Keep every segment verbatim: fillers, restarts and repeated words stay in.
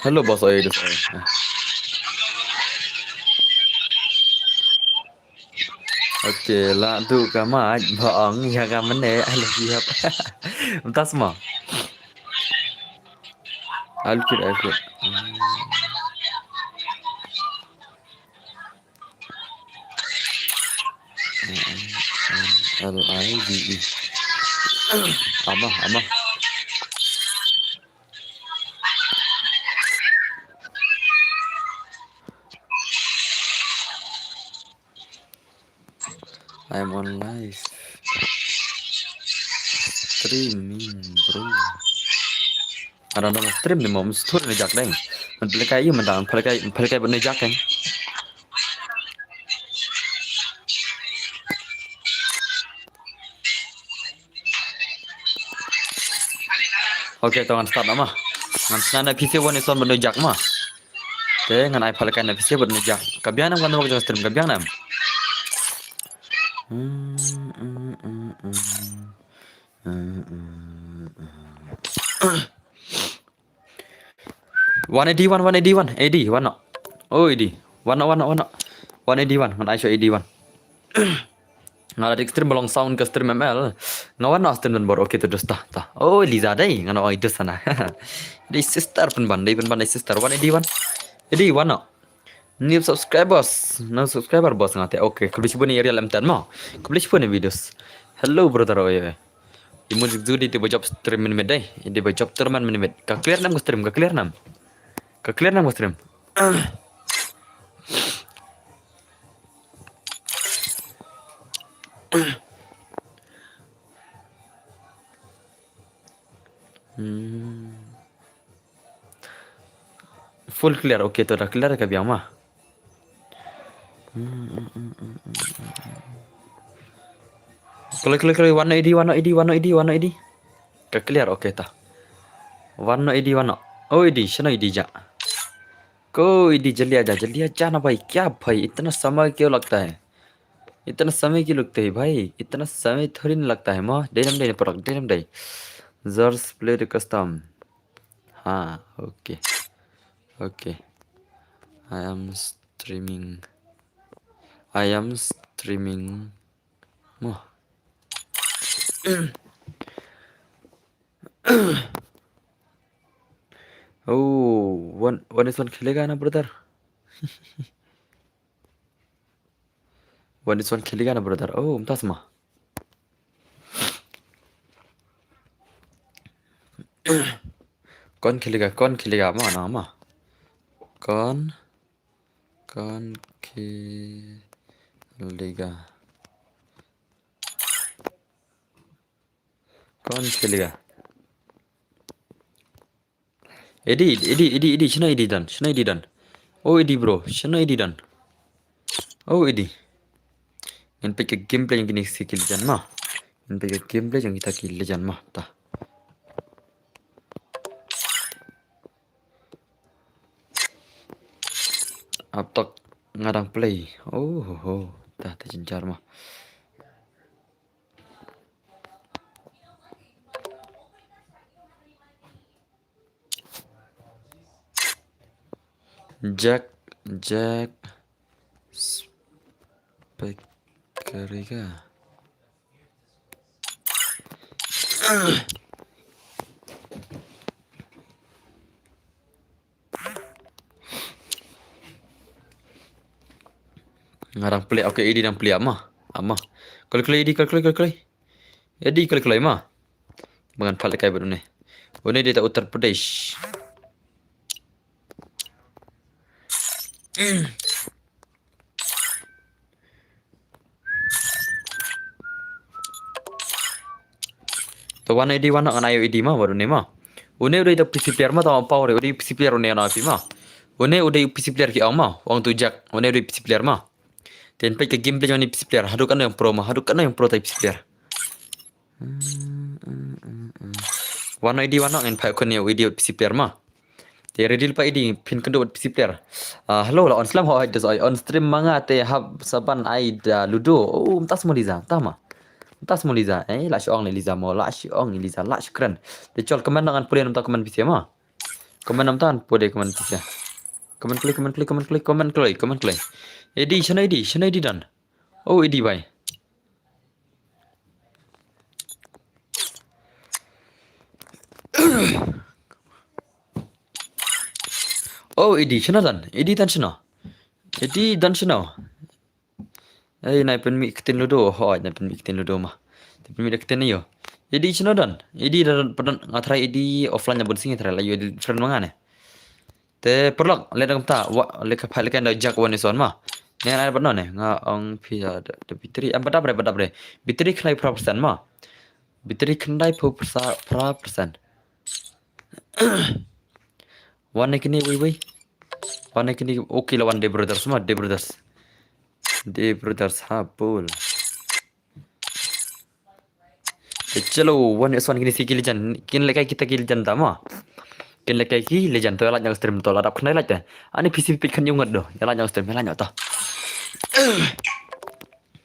Hello, boss. Oi, dus, oi. Okay, la du ka ma ba ong ya ka mene. Hello, siap. Mynta sma. I'll quit, I'll quit. L I V E. Ama, ama. I'm on live streaming, bro. Ada nama stream ni, mom, store ni jak deng. Man pelekai, iya, man dang pelekai, pelekai benda jak deng. Okay, to ngan start ma. Ngan sngap na P C one ison benda jak ma. Okay, ngan ai pelekai na P C benda jak. Ka biang nam kan wak jong stream, ka biang nam. Hmm, hmm, hmm, hmm. Hmm, hmm, hmm. One eighty one, one eighty one, eighty one no. Oh, eighty. One no, one no, one no. One eighty one, ngan ai shuh eighty one. Nga la dik stream ba long sound ka stream M L. Nga wan no stream don bor, okay, to dus ta, ta. Oh, Liza dei, nga no oi dus sana. Dei sister pynban, dei pynban dei sister. One eighty one. Eighty one no. New subscribers, new subscriber boss nga te. Okay, khublei shibun ïa ri lem tan mo. Khublei shibun ïa videos. Hello brother, oi, oi. Imu juk judi te ba job stream minimit dei. Te ba job terman minimit. Ka clear nam ka stream, ka clear nam. Ka clear nam ka stream. Hmm. Full clear, okay, to da clear ka biang ma. Hmm, hmm, hmm, hmm, hmm, hmm. Clear, clear, clear, one eighty, one eighty, one eighty, one eighty. Ka clear, okay ta. One eighty, one eighty, shano eighty ja. Ko eighty, jaldi aaja, jaldi aaja na bhai, kya bhai, itna samay kyun lagta hai? इतना समय क्यों लगते हैं भाई? इतना समय थोड़ी ना लगता है। Ma, dei nam dei na product, dei nam dei. Zers play the custom. Ha, okay. Okay. I am streaming. I am streaming. Ma. Oh, one, one is one khelega na, brother. One is one khelega na, brother. Oh, mynta sma. Kon khelega, kon khelega, ma na ma. Kon, kon khelega. Kon khelega. Edi, edi, edi, edi, shano edi don? Shano edi don? Oh, edi bro, shano edi don? Oh, edi. Ngan peit ka gameplay jong kine ki legend ma. Ngan peit ka gameplay jong kita ki legend ma. Ta. Aptok nga dang play. Oh, ho, ho. Ta, ta jynjar ma. Jack, Jack Spek Kariga. Nga dang plie, okay, A D dang plie ma. Ama. Kol kol A D, kol kol, kol kol. A D kol kol ma. Ba ngan phah lehkai bad une. Une dei ta Uttar Pradesh. To wan A D, wan ngan ai A D ma, bad une ma. Une u dei ta P C player ma, tang paw re, u dei P C player une na phi ma. Une u dei P C player ki ong ma, ong tu Jack, une u dei P C player ma. Te ngin peit ka gameplay jong une P C player, haduh katno ïa u pro ma, haduh katno ïa u pro ta P C player. Wan A D, wan ngin phah khun ïa u A D P C player ma. Te ready lypa A D, phin kynduh P C player. Ah, hello, la on slem ho, hoi, des oi, on stream ma nga te hap sa ban ai da ludo. Oh, mynta mo Liza, mynta ma. Mynta mo Liza. Eh, la shu ong Liza mo, la shu ong Liza, la shu kren. Te chol comment ngan pule mynta comment P C ma. Comment mynta ngan pule comment P C. Comment kloi, comment kloi, comment kloi, comment kloi, comment kloi. A D, shano A D, shano A D don. Oh, A D bai. Oh, A D shano don? A D don shano? A D don shano? Ei, nai pynmih ktien ludo, hoi, nai pynmih ktien ludo ma. Te pynmih da ktien aïu? A D shano don? A D don, pynmih, nga try A D offline na bun sngi try la ïoh A D friend ma nga ne. Te paralok, leh dang ta, wa, leh ka phai leh ka da Jack wan ison ma. Ne, nai bad no ne, nga ong phi da, da, da battery, em, badap re, badap re. Battery khyndai phew phra percent ma. Battery khyndai phew phra percent. Wan ne kine, wei, wei. Wan ne kine, okay la wan Day Brothers ma, Day Brothers. Day Brothers, ha, bol. Te chalo, wan ison kine ki legend. Kin lehkai kita ki legend ta ma. Kin lehkai ki legend to, ïa la nyong stream to, la dap khyndai la te. Ani P C peit khan yung ngat do. Ïa la nyong stream, ïa la nyong to.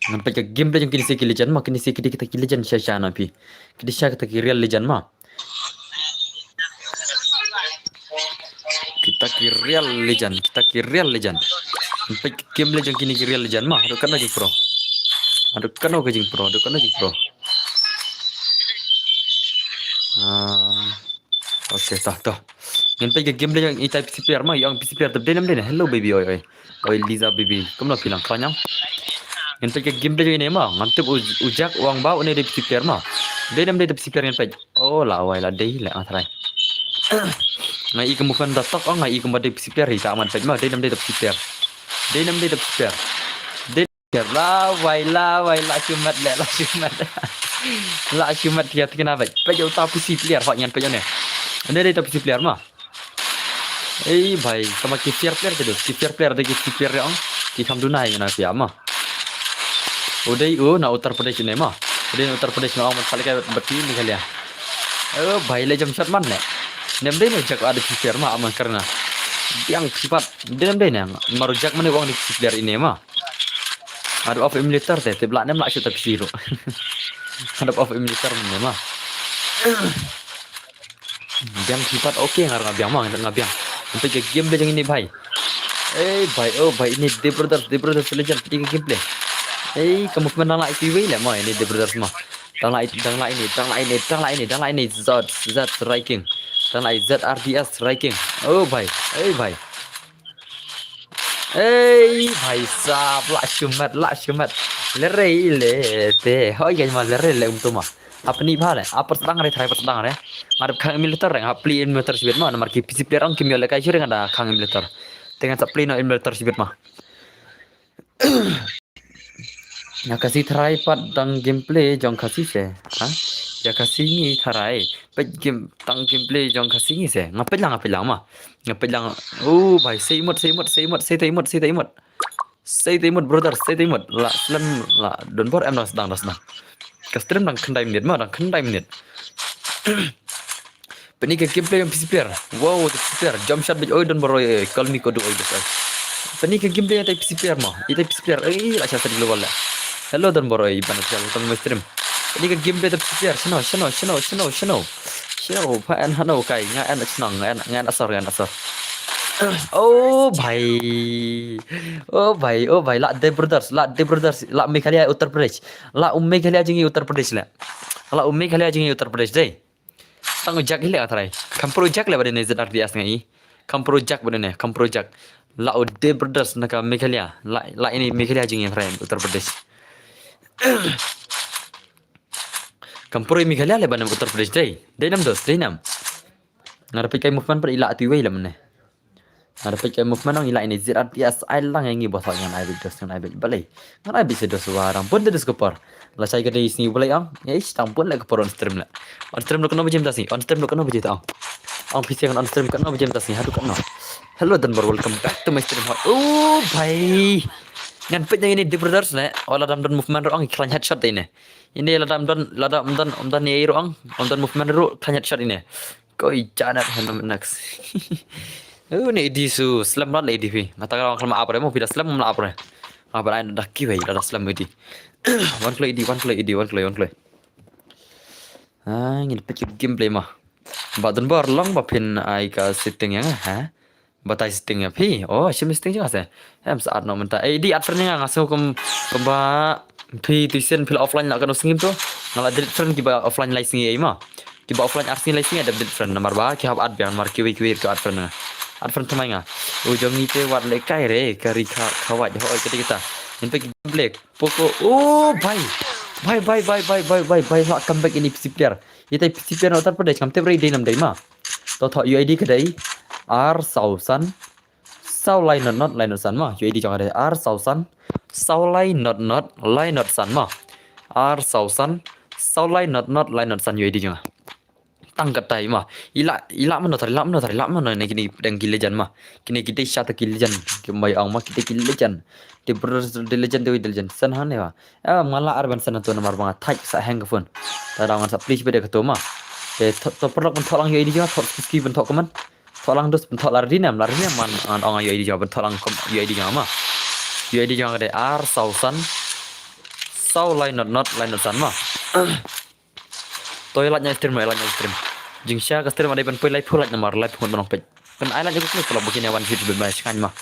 Ngan peit ka gameplay jong kine ki legend ma, kine ki, kita ki legend sha sha na phi. Kita sha kita ki real legend ma. Kita ki real legend, kita ki real legend. Ngan peit ka gameplay jong kine ki real legend ma, haduh katno ki pro. Haduh katno ki jing pro, haduh katno ki pro. Ah. Okay, toh, toh. Ngan peit ka gameplay jong ita P C player ma, ïa ong P C player, dei nam dei ne. Hello baby, oi, oi. Oi Liza baby, kumno phi lang khlaiñ? Ngan peit ka gameplay jong ine ma, ngan tip u, u Jack u ong ba une dei P C player ma. Dei nam dei ta P C player ngan peit. Oh, la wai la dei la nga try. Nga i kumba phan da tok, oh, nga i kumba dei P C player, ita man peit ma, dei nam dei ta P C player. Dei nam dei ta P C player. Dei Lawai, lawai, la shu mat le, la shu mat. La shu mat, phi ïa tip kane beit. Peit uta P C player, hok ngan peit une. Une dei uta P C player ma. Ei bhai, tangba ki fair player te dei, ki fair player dei, ki fair player ong. Ki kham duna ïa na phi ma. U dei u na Uttar Pradesh une ma. U dei na Uttar Pradesh, nga ong man pha lehkai bad ki Meghalaya. Oh bhai, leh jump shot man le. Nem dei ne Jack, u dei P C player ma, aman karna. Biang phi pat. Dei nem dei ne. Mar u Jack mane u ong dei P C player ine ma. Nga dep off emulator te, te bla nem lah shuh ta P C ruh. Nga dep off emulator mynne ma. Biang phi pat, okay, nga, nga biang ma, nga biang. Ngan peit ka gameplay jong ine bhai. Ei bhai, oh bhai, ine Day Brothers, Day Brothers legend, peit ka gameplay. Ei, ka movement dang lah ïa kiwei le ma, ine Day Brothers ma. Dang lah, dang lah ine, dang lah ine, dang lah ine, dang lah ine, Zod, Zod Striking. Dang lah Z R D S Striking. Oh bhai, ei bhai. Ei bhai sab, lah shu mat, lah shu mat. Lere i le te. Hoi, ka ma lere le um tu ma. Apni bha le, apar sdang re, tharai par sdang re. Nga dep khang emulator re, nga plie emulator shibit ma, namar ki P C player ong kim ïoh lehkai shuh re, nga da khang emulator. Te ngan sa plie noh emulator shibit ma. Nga Khasi tharai pat tang gameplay jong Khasi se. Ha? Ïa Khasi ngi tharai. Peit game tang gameplay jong Khasi ngi se. Nga peit lang, nga peit lang ma. Nga peit lang. Oh bhai, sei mut, sei mut, sei mut, sei mut, sei mut. Sei te mut brother, sei te mut. La slem, la don bor em, dang sdang, dang sdang. Ka stream dang khyndai minit ma, dang khyndai minit. Peit ine ka gameplay jong P C player. Wow, P C player. Jump shot beit, oi don bor oi, oi. Call me kodu oi, dos oi. Peit ine ka gameplay jong P C player ma. Ita P C player. Ei, la sha sat global la. Hello don bor oi, ban share tang my stream. Peit ine ka gameplay jong P C player. Shano, shano, shano, shano, shano. Shano, pha en hano kai, nga en shnong, nga en, nga en asor, nga en asor. Oh bhai. Oh bhai, oh bhai, la Dep Brothers, la Dep Brothers, la Meghalaya Uttar Pradesh. La um Meghalaya jong ngi Uttar Pradesh la. La um Meghalaya jong ngi Uttar Pradesh dei. Tang u Jack hi leh nga tharai. Kam pro Jack leh ba dei ne Z R T S ngi. Kam pro Jack ba dei ne, kam pro Jack. La u Dep Brothers na ka Meghalaya. La, la ine Meghalaya jong ngi tharai Uttar Pradesh. Kam pro Meghalaya leh ba ne Uttar Pradesh dei. Dei nam dos, dei nam. Nga da peit kai movement pat i la tu wei la mynne. Nga da peit kai movement ong i la ine Z R T S ai lang ïa ngi ba thok ngan ai beit dos ngan ai beit balei. Ngan ai beit se dos wa dang bun da dos ka por. Lashai ka dei sngi balei ong. Ïa ish dang bun leh ka por on stream leh. On stream ruh kano baje mynta sngi. On stream ruh kano baje ta ong. Ong phi se ngan on stream kano baje mynta sngi. Haduh kano. Hello Donbor, welcome back to my stream. Oh bhai. Ngan peit ïa ine Dep Brothers ne. Oh lada ym don movement ruh ong i khlaiñ headshot ïa ine. Ine lada ym don, lada ym don, ym don ïa i ruh ong. Ym don movement ruh khlaiñ headshot ïa ine. Koi janat hanam next. Oh ne idi su slem rat le idi phi. Nga ta ka ong khlem ap re mo phi da slem mo la ap re. Nga ba ai da ki wei da slem idi. Wan kloi idi, wan kloi idi, wan kloi, wan kloi. Ah, ngin peit gameplay ma. Ba Donbor long ba phin ai ka setting ïa nga ha. Batai setting ïa phi. Oh, shim setting jong nga se. Em sa add noh mynta. Eh, idi add friend ïa nga, nga sngew kum, kumba phi tu sien phi la offline la kano sngi to. Nga la delete friend kiba offline lai sngi ei ma. Kiba offline ar sngi lai sngi dep delete friend namar ba ki hap add biang namar kiwei kiwei ki add friend nga. Add friend thymmai nga. U jong ngi te wat lehkai re ka ri kha, khawai ho oi kata kata. Ngin peit gameplay. Poco. Oh, bhai. Bhai, bhai, bhai, bhai, bhai, bhai, bhai. La comeback ine P C player. Ita P C player na Uttar Pradesh ngam tip re dei nam dei ma. To thoh U I D ka dei ar saw san saw lai not not lai not san ma. U I D jong ka dei ar saw san saw lai not not lai not san ma. Ar saw san saw lai not not lai not san U I D jong ka. Tang katai ma. Ila, ila mano tar, ila mano tar, ila mano ne kini dang ki legend ma. Kini ki dei sha ta ki legend. Ki mai ong ma ki dei ki legend. Dei bro dei legend dei dei legend. San hang ne ma. Eh, mala ar ban san tu namar ba nga thait sa hang ka phone. Ta dang sa please bede ka tu ma. Eh, to, to perlok ban thoh lang U I D jong, thoh ski ski ban thoh kaman. Thoh lang dus ban thoh lar dinem, lar dinem man an ong U I D jong ban thoh lang kom U I D jong ma. U I D jong ka dei ar saw san saw lai not not lai not san ma. To ïa like ïa stream, ïa like ïa stream. Jingshisha ka stream adei ban poi lai phu like namar lai phu ngan peit. Kan ai like ïa ku klip la bukin ïa wan shoot bad mai shkan ma.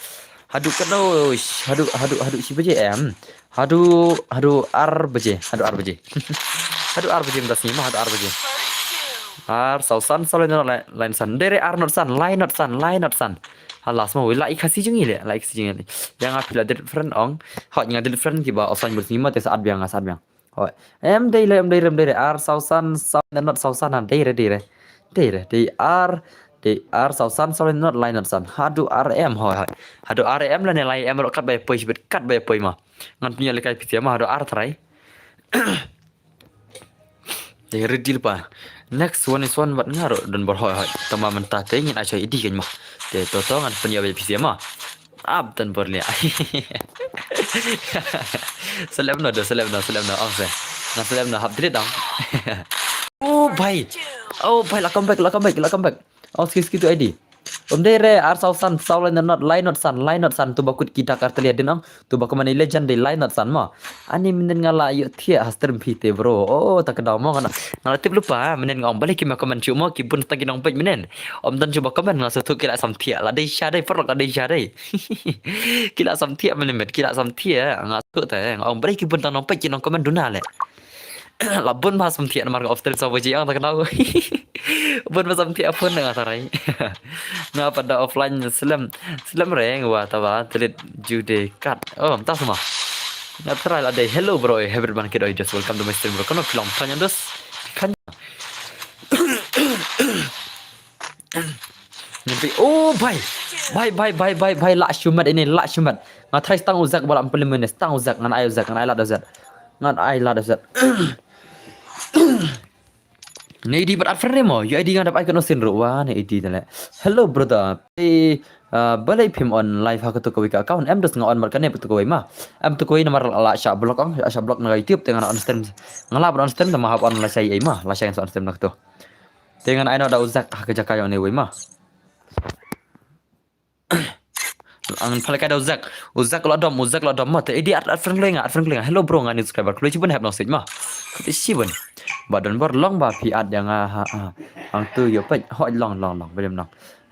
Haduh kano, haduh, haduh, haduh shi baje em. Haduh, haduh ar baje, haduh ar baje. Haduh ar baje mynta sngi ma, haduh ar baje. Ar saw san saw lai not lai, lai not san. Dei re ar not san, lai not san, lai not san. Halas ma, la i Khasi jong i le, la i Khasi jong i le. Ïa nga phi la delete friend ong. Hot nga delete friend kiba offline bad sngi ma te sa add biang nga sa add biang. Hoi. Em dei le, em dei re, em dei re. Ar saw san saw not saw san han. Dei re, dei re. Dei re, dei ar, dei ar saw san saw not lai not san. Haduh ar em hoi hoi. Haduh ar em lane lai em ruh kat ba ïa poi shibit kat ba ïa poi ma. Ngan pynïoh lehkai P C ma haduh ar trai. Dei re deal pa. Next one is one bad nga ruh don bor hoi hoi. Tang ba mynta te ngin ai shoi idi kan ma. Te to to ngan pynïoh ba ïa P C ma. Ap Donbor lia. Seleb no do, seleb no, seleb no, ong se. Nga seleb no hap drit dong. Oh bhai. Oh bhai, la comeback, la comeback, la comeback. Oh ski ski tu I D. Um dei re ar saw san saw lai not lai not san lai not san tu ba kut ki dak ar talia din ong. Tu ba kumane legend dei lai not san ma. Ani mynnin nga la ïoh thiah ha stream phi te bro. Oh ta ka daw mo nga na. Nga la tip lypa mynnin nga ong balei ki ma comment shuh mo ki bun ta ki nongpeit mynnin. Ym don shuh ba comment nga shu thuk ki la sam thiah la dei sha dei paralok la dei sha dei. Ki la sam thiah mynnin met ki la sam thiah nga shu te nga ong balei ki bun ta nongpeit ki nongcomment duna leh. La bun ba sam thiah namar nga off stream saw baje ong ta ka daw. Bun ba sam thiah phone nga tarai. Nga pat da offline slem slem reng wa ta ba telit jude kat. Oh mynta sma. Nga try la dei hello bro eh, hybrid ban kid oi just welcome to my stream bro. Kano phi long phan dos. Khan. Nyepi oh bhai. Bhai bhai bhai bhai bhai la shumat ini la shumat. Nga try stang uzak bala ampun lima minit stang uzak ngan ai uzak ngan ai la uzak. Ngan ai la uzak. Ne idi bat at friend mo. Yo idi ngan dap ai kano sin ru wa ne idi tale. Hello brother. Eh Uh, balei phim on live ha katu kawei ka account em dus nga on mar kane katu kawei ma. Em tu kawei namar la sha block ong, la sha block na YouTube te nga on stream. Nga la on stream te ma hap on la shai ei ma, la shai on stream na katu. Te ngan ai no da uzak ha ka jaka yong ne wei ma. Ang phalaka da uzak, uzak la dom, uzak la dom ma te idi at at friend loi nga, at friend loi nga. Hello bro nga ni subscriber kloi chibun hep no sej ma. Kloi chibun. Ba don bor long ba phi at yang ha ha. Ang tu yo pet hoi long long long belum long.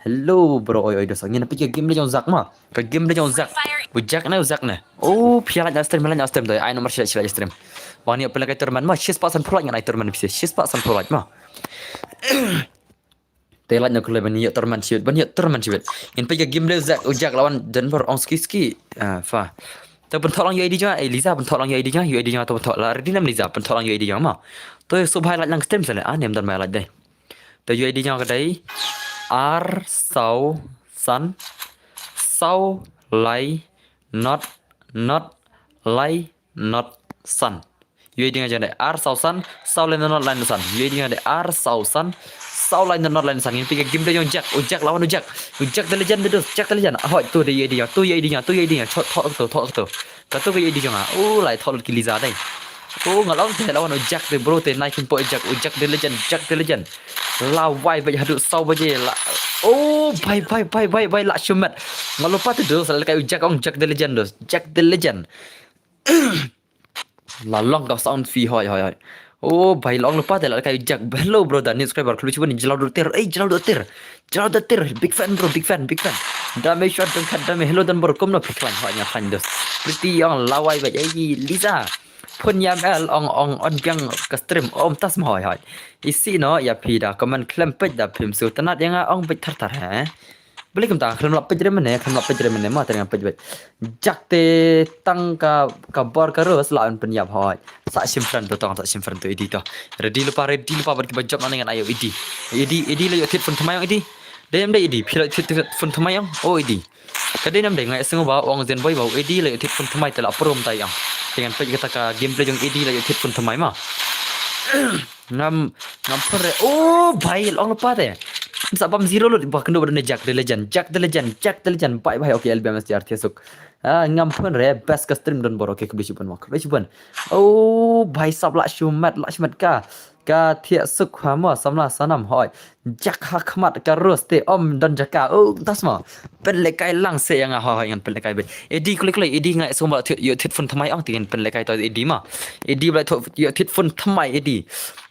Hello bro, oi oi dos. Ngin peit ka game leh jong Zak ma. Ka game leh jong Zak. U Jack ne, u Zak ne. Oh, phi lait na stream, lait na stream doi. Ai nomor shi lait, shi lait stream. Bang ngi pynlehkai tournament ma, shispah sanphew lait ngan ai tournament phi. Shispah sanphew lait ma. Te lait na kloi ban ïoh tournament shibit, ban ïoh tournament shibit. Ngin peit ka game leh u Zak, u Jack lawan Denver ong ski ski. Ah, fa. Te pynthoh lang U I D jong nga, eh, Liza pynthoh lang U I D jong nga, U I D jong nga to pynthoh la. Ready nam Liza pynthoh lang U I D jong nga ma. To ïa shu bha lait lang stream sa leh. Ah, nem don ma lait dei. Te U I D jong nga ka dei ar saw san saw lai not not lai not san. U I D nga jong nga dei ar saw san saw lai not not lai not san. U I D nga dei ar saw san saw lai not not lai not san. Ngin peit ka game leh jong u Jack, u Jack lawan u Jack. U Jack the legend, the dos, Jack the legend. Hoi, to dei U I D nga, to U I D nga, to U I D nga. Chot, thoh to, thoh to. Kato ka U I D jong nga. Oh, lai thoh lut ki Liza dei. Oh, nga la ong te lawan u Jack te bro te, nai kin poi Jack, u Jack the legend, Jack the legend. La wai bad haduh saw baje la. Oh, bhai bhai bhai bhai bhai, la shu met. Nga lypa te dos, la lehkai u Jack ong Jack the legend dos, Jack the legend. La long ka sound phi, hoi hoi hoi. Oh bhai, la ong lypa te la lehkai u Jack. Hello bro, da new subscriber, khlem shibun, jylliew dor tir, eh, jylliew dor tir. Jylliew dor tir, big fan bro, big fan, big fan. Dame shot dang khat dame, hello Denver, kumno phi khlaiñ, hoi nga khlaiñ dos. Pretty ong la wai bad, eh, Liza. Phun ïa M L ong ong on biang ka stream, om tas ma hoi hoi. Isi no ïa phi da comment khlem peit da phim sngewtynnat ïa nga ong beit thar thar he. Balei kumta, khlem lap peit re mane, khlem lap peit re mane ma, tang peit beit. Jack te tang ka ka bor ka ros la un pynïap hoi. Sa shim friend to, tang sa shim friend to, U I D to. Ready lypa, ready lypa bad kiba jop nangne ngan ai ïa U I D. U I D, U I D la ïoh thied phone thymmai ong U I D. Dei em dei U I D, phi la ïoh thied phone thymmai ong. Oh U I D. Ka dei nam dei, nga ïohsngew ba ong Zen Boy ba U I D la ïoh thied phone thymmai te la prom tai ong. Te ngan peit kata ka gameplay jong U I D la ïoh thied phone thymmai ma. Ngam ngam pynre. Oh bhai, la ong lypa te. Sa bam zero lut ba kynduh ba don Jack the legend, Jack the legend, Jack the legend. Bye bye, okay, L B M S T R thiah suk. Ah, ngam pynre, best ka stream don bor, okay, khublei shibun ma, khublei shibun. Oh bhai sab, la shu met, la shu met ka. Ka thiah suk ha mo, samla sanam hoi. Jack ha khmat ka ros te om don jaka. Oh, tas mo. Pynlehkai lang se ïa nga, hoi hoi, ngan pynlehkai beit. U I D kloi kloi, U I D nga ïohsngew ba ïoh thied phone thymmai ong, te ngan pynlehkai to U I D ma. U I D ba ïoh thied phone thymmai U I D.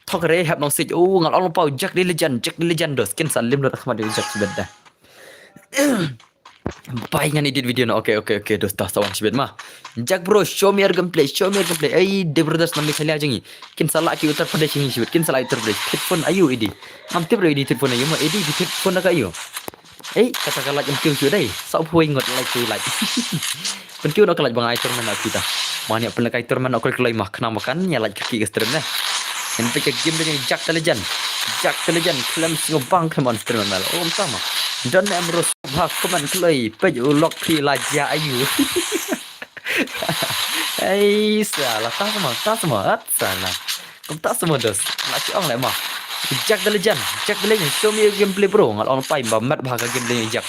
Thok re hep nong sik. Oh, nga la ong lypa u Jack the legend, Jack the legend dos. Kin sa lim lut ha khmat u Jack shibit da. Bye, ngan edit video na. Okay, okay, okay, dos, ta sa wan shibit ma. Jack bro, show me your gameplay, show me your gameplay. Ei, Debrothers na Meghalaya jong ngi. Kin sa lah ki Uttar Pradesh jong ngi shibit. Kin sa lah Uttar Pradesh. Thied phone aïu U I D? Ngam tip re U I D thied phone aïu ma, U I D ki thied phone da ka aïu. Ei, kata ka light em kiew shu dei. Saw phuwei ngut light, phuwei light. Pynkiew noh ka light ba nga ai tournament na kita. Ma, ngi pynlehkai tournament na kloi kloi ma, khnang ba kan ïa light kyrkieh ka stream ne. Ngan peit ka game da jong Jack the legend. Jack the legend khlem sngewbang khlem on stream ma. Oh, kumta ma. Don em ros bha comment kloi, peit u lok phi la jia aïu. Ei sala, ta sama, ta sama, at sala. Kumta sama dos. La shu ong leh ma. Jack the legend, Jack the legend, show me your gameplay bro. Nga la ong lypa ba met bha ka gameplay Jack.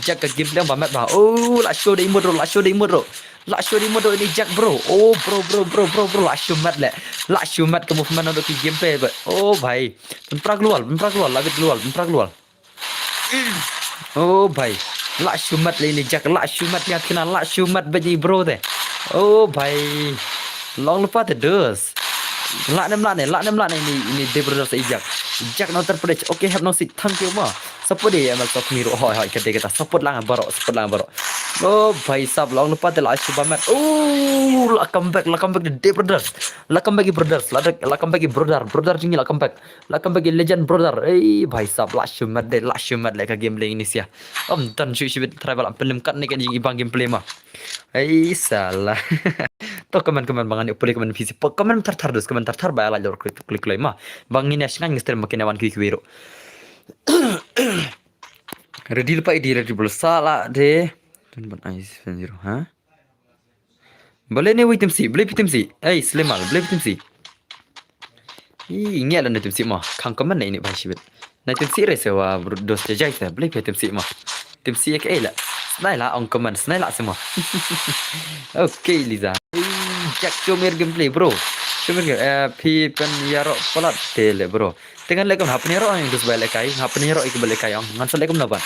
Jack ka gameplay ba met bha. Oh, la show da emote bro, la show da emote bro. La show da emote bro, ini Jack bro. Oh bro bro bro bro bro, la shu met leh. La shu met ka movement naduh ki gameplay bro. Oh bhai. Pynpra glwal, pynpra glwal, la bit glwal, pynpra glwal. Oh bhai. La shu met leh ini Jack, la shu met ïa kine, la shu met bad ini bro te. Oh bhai. La ong lypa te dos. Lah ne em lah ne, lah ne em lah ne ini, ini Debrothers i Jack. Jack na Uttar Pradesh. Okay, hep nong sik, thank you ma. Support ïa M L Sokmi ruh, hoi hoi, ka dei kata, support lang baroh, support lang baroh. Oh bhai sab, la ong lypa te la shu ba met. Oh, la comeback, la comeback the Debrothers. La comeback i Brothers, la, la comeback i brother, brother jong ngi la comeback. La comeback i legend brother. Ei bhai sab, la shu met de, la shu met leh ka gameplay ini sia. Om don shu shibit try ba la pynlem kat ne ka jingibang gameplay ma. Ei sala. To comment, comment ba ngan ïoh pule comment phi sih. Comment thar thar dos, comment thar thar ba la jor klik klik kloi ma. Ba ngin ïa sngewbha ngi stream ba kin ïa wan kiwei kiwei ruh. Ready lypa, ready, ready bro. Sala de. Don ban ai seven zero, ha? Balei ne wei tim sih, balei phi tim sih? Ei, Slemal, balei phi tim sih? Ih, ngi la ne tim sih ma. Khang comment ne ini bhai shibit. Na tim sih re se wa bro, dos jai jai se, balei phi tim sih ma. Tim sih ka ei la. Snai la ong comment, snai la se ma. Okay, Liza. Ei, Jack, show me your gameplay bro. Show me your game, eh, phi pynïaroh palat te leh bro. Te ngan leh kumno, hap pynïaroh ïa dos ba lehkai, hap pynïaroh ïa kiba lehkai ong. Ngan sa leh kumno ban.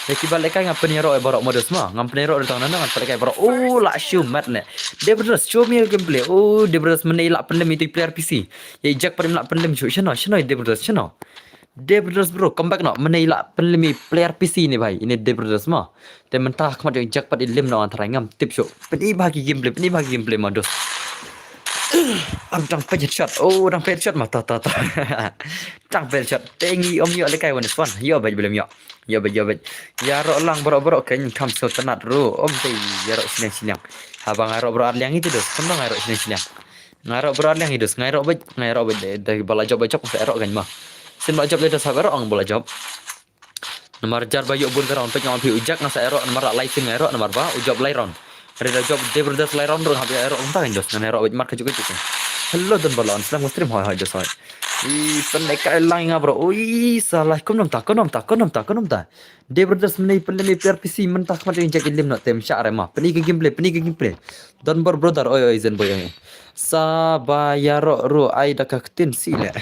Ïa kiba lehkai ngam pynïaroh ïa baroh ma dos ma. Ngam pynïaroh ïa tang na, ngan sa lehkai baroh. Oh, la shu met ne. Debrothers, show me your gameplay. Oh, Debrothers mynne i la pynlem ïa i player P C. Ïa i Jack pat im lah pynlem shuh. Shano, shano i Debrothers, shano? Debrothers bro, come back noh. Mynne i la pynlem i player P C ne bhai. Ine Debrothers mo. Te mynta khmat jong i Jack pat i lem noh, nga tharai ngam tip shuh. Pyni bha ki gameplay, pyni bha ki gameplay mo dos. Am dang peit headshot. Oh, dang peit headshot mo, ta ta ta. Dang peit headshot. Te ngi ym ïoh lehkai wan swan. Ïoh beit, blem ïoh. Ïoh beit, ïoh beit. Ïaroh lang baroh baroh, kein kham sngewtynnat ruh. Ym dei ïaroh shiliang shiliang. Haba nga ïaroh baroh ar liang ïa te dos. Kumno nga ïaroh shiliang shiliang? Nga ïaroh baroh ar liang ïa dos. Nga ïaroh beit, nga ïaroh beit. Dei ba la jop, ba jop, nga sa ïaroh kein mo. Sien ba la jop, dei dos haba ïaroh ong ba la jop. Namar jar ba ïoh bun ka round, peit nga ong phi u Jack nga sa ïaroh, namar la lai sien nga ïaroh, namar ba u jop lai round. Hynrei da jop Debrothers lai round ruh hap ïaroh kumta kein dos. Nga ïaroh beit mar kajuh kajuh kein. Hello, don ba la on slem ka stream, hoi hoi dos hoi. I pynlehkai lang ïa nga bro. Ui, salah, kumno mynta, kumno mynta, kumno mynta, kumno mynta. Debrothers mynne i pynlem i player P C, mynta khmat jong i Jack i lem noh, te ym shah re mo. Pyni ka gameplay, pyni ka gameplay. Don bor brother, oi oi zen boy oi. Sa ba ïaroh ruh ai da ka ktien sih leh.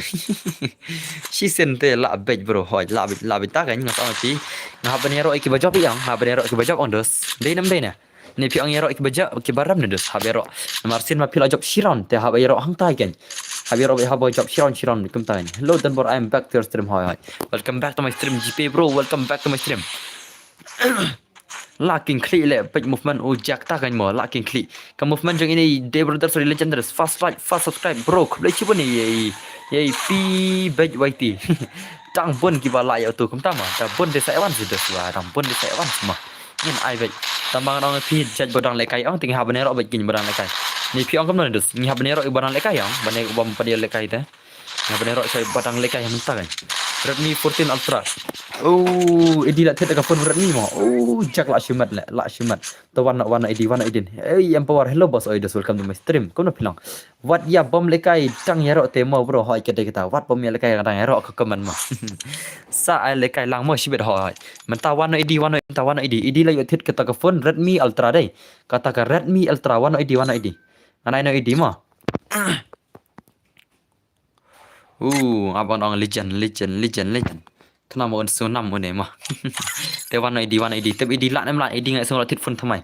Shisien te lah beit bro, hoi, lah beit, lah beit ta kein, nga sa ong ïa phi. Nga hap ban ïaroh ïa kiba jop ïa ong, nga hap ban ïaroh ïa kiba jop ong dos. Dei ne ym dei ne? Ne phi ong ïaroh ïa kiba jop, kiba rem ne dos, hap ïaroh. Namar sien ma phi la jop shi round, te hap ïaroh hangta kein. Hap ïaroh, hap jop shi round, shi round kumta kein. Hello, don bor, I'm back to your stream, hoi hoi. Welcome back to my stream, G P bro, welcome back to my stream. La king khlieh leh, peit movement u Jack ta kein mo, la king khlieh. Ka movement jong ine i Debrothers Legendary, fast like, fast subscribe bro, khublei shibun ïa i, ïa i P beit Y T. Dang bun kiba lah ïa utu kumta mo, da bun dei sa ïa wan seh dos wa, dang bun dei sa ïa wan seh mo. Ngin ai beit. Tang ba ngan ong ïa phi jait ba dang lehkai ong, te ngi hap ban ïaroh beit kein ba dang lehkai. Ne phi ong kumno ne dos, ngi hap ban ïaroh ïa ba dang lehkai ong, ba ne u bym pat ïa lehkai te. Nga ban ïaroh shai ba dang lehkai mynta kein. Redmi fourteen Ultra. Oh, Eddie la thied da ka phone Redmi mo. Oh, Jack la shimet leh, la shimet. To wan noh, wan noh Eddie, wan noh Eddie. Hey, Empower, hello boss, oi dos, welcome to my stream. Kumno phi long? Wat ïa bym lehkai dang ïaroh te mo bro, hoi ka dei kata. Wat bym ïa lehkai dang ïaroh ka comment mo. Sa ai lehkai lang mo shibit hoi. Mynta wan noh Eddie, wan noh, mynta wan noh Eddie. Eddie la ïoh thied kata ka phone Redmi Ultra dei. Kata ka Redmi Ultra, wan noh Eddie, wan noh Eddie. Ngan ai noh Eddie mo. Uh, abang dong legend, legend, legend, legend. Kena mo un sunam une mo. Te wan Eddie, wan Eddie. Tep Eddie lah nem lah Eddie ngai sung lah tit phone thamai.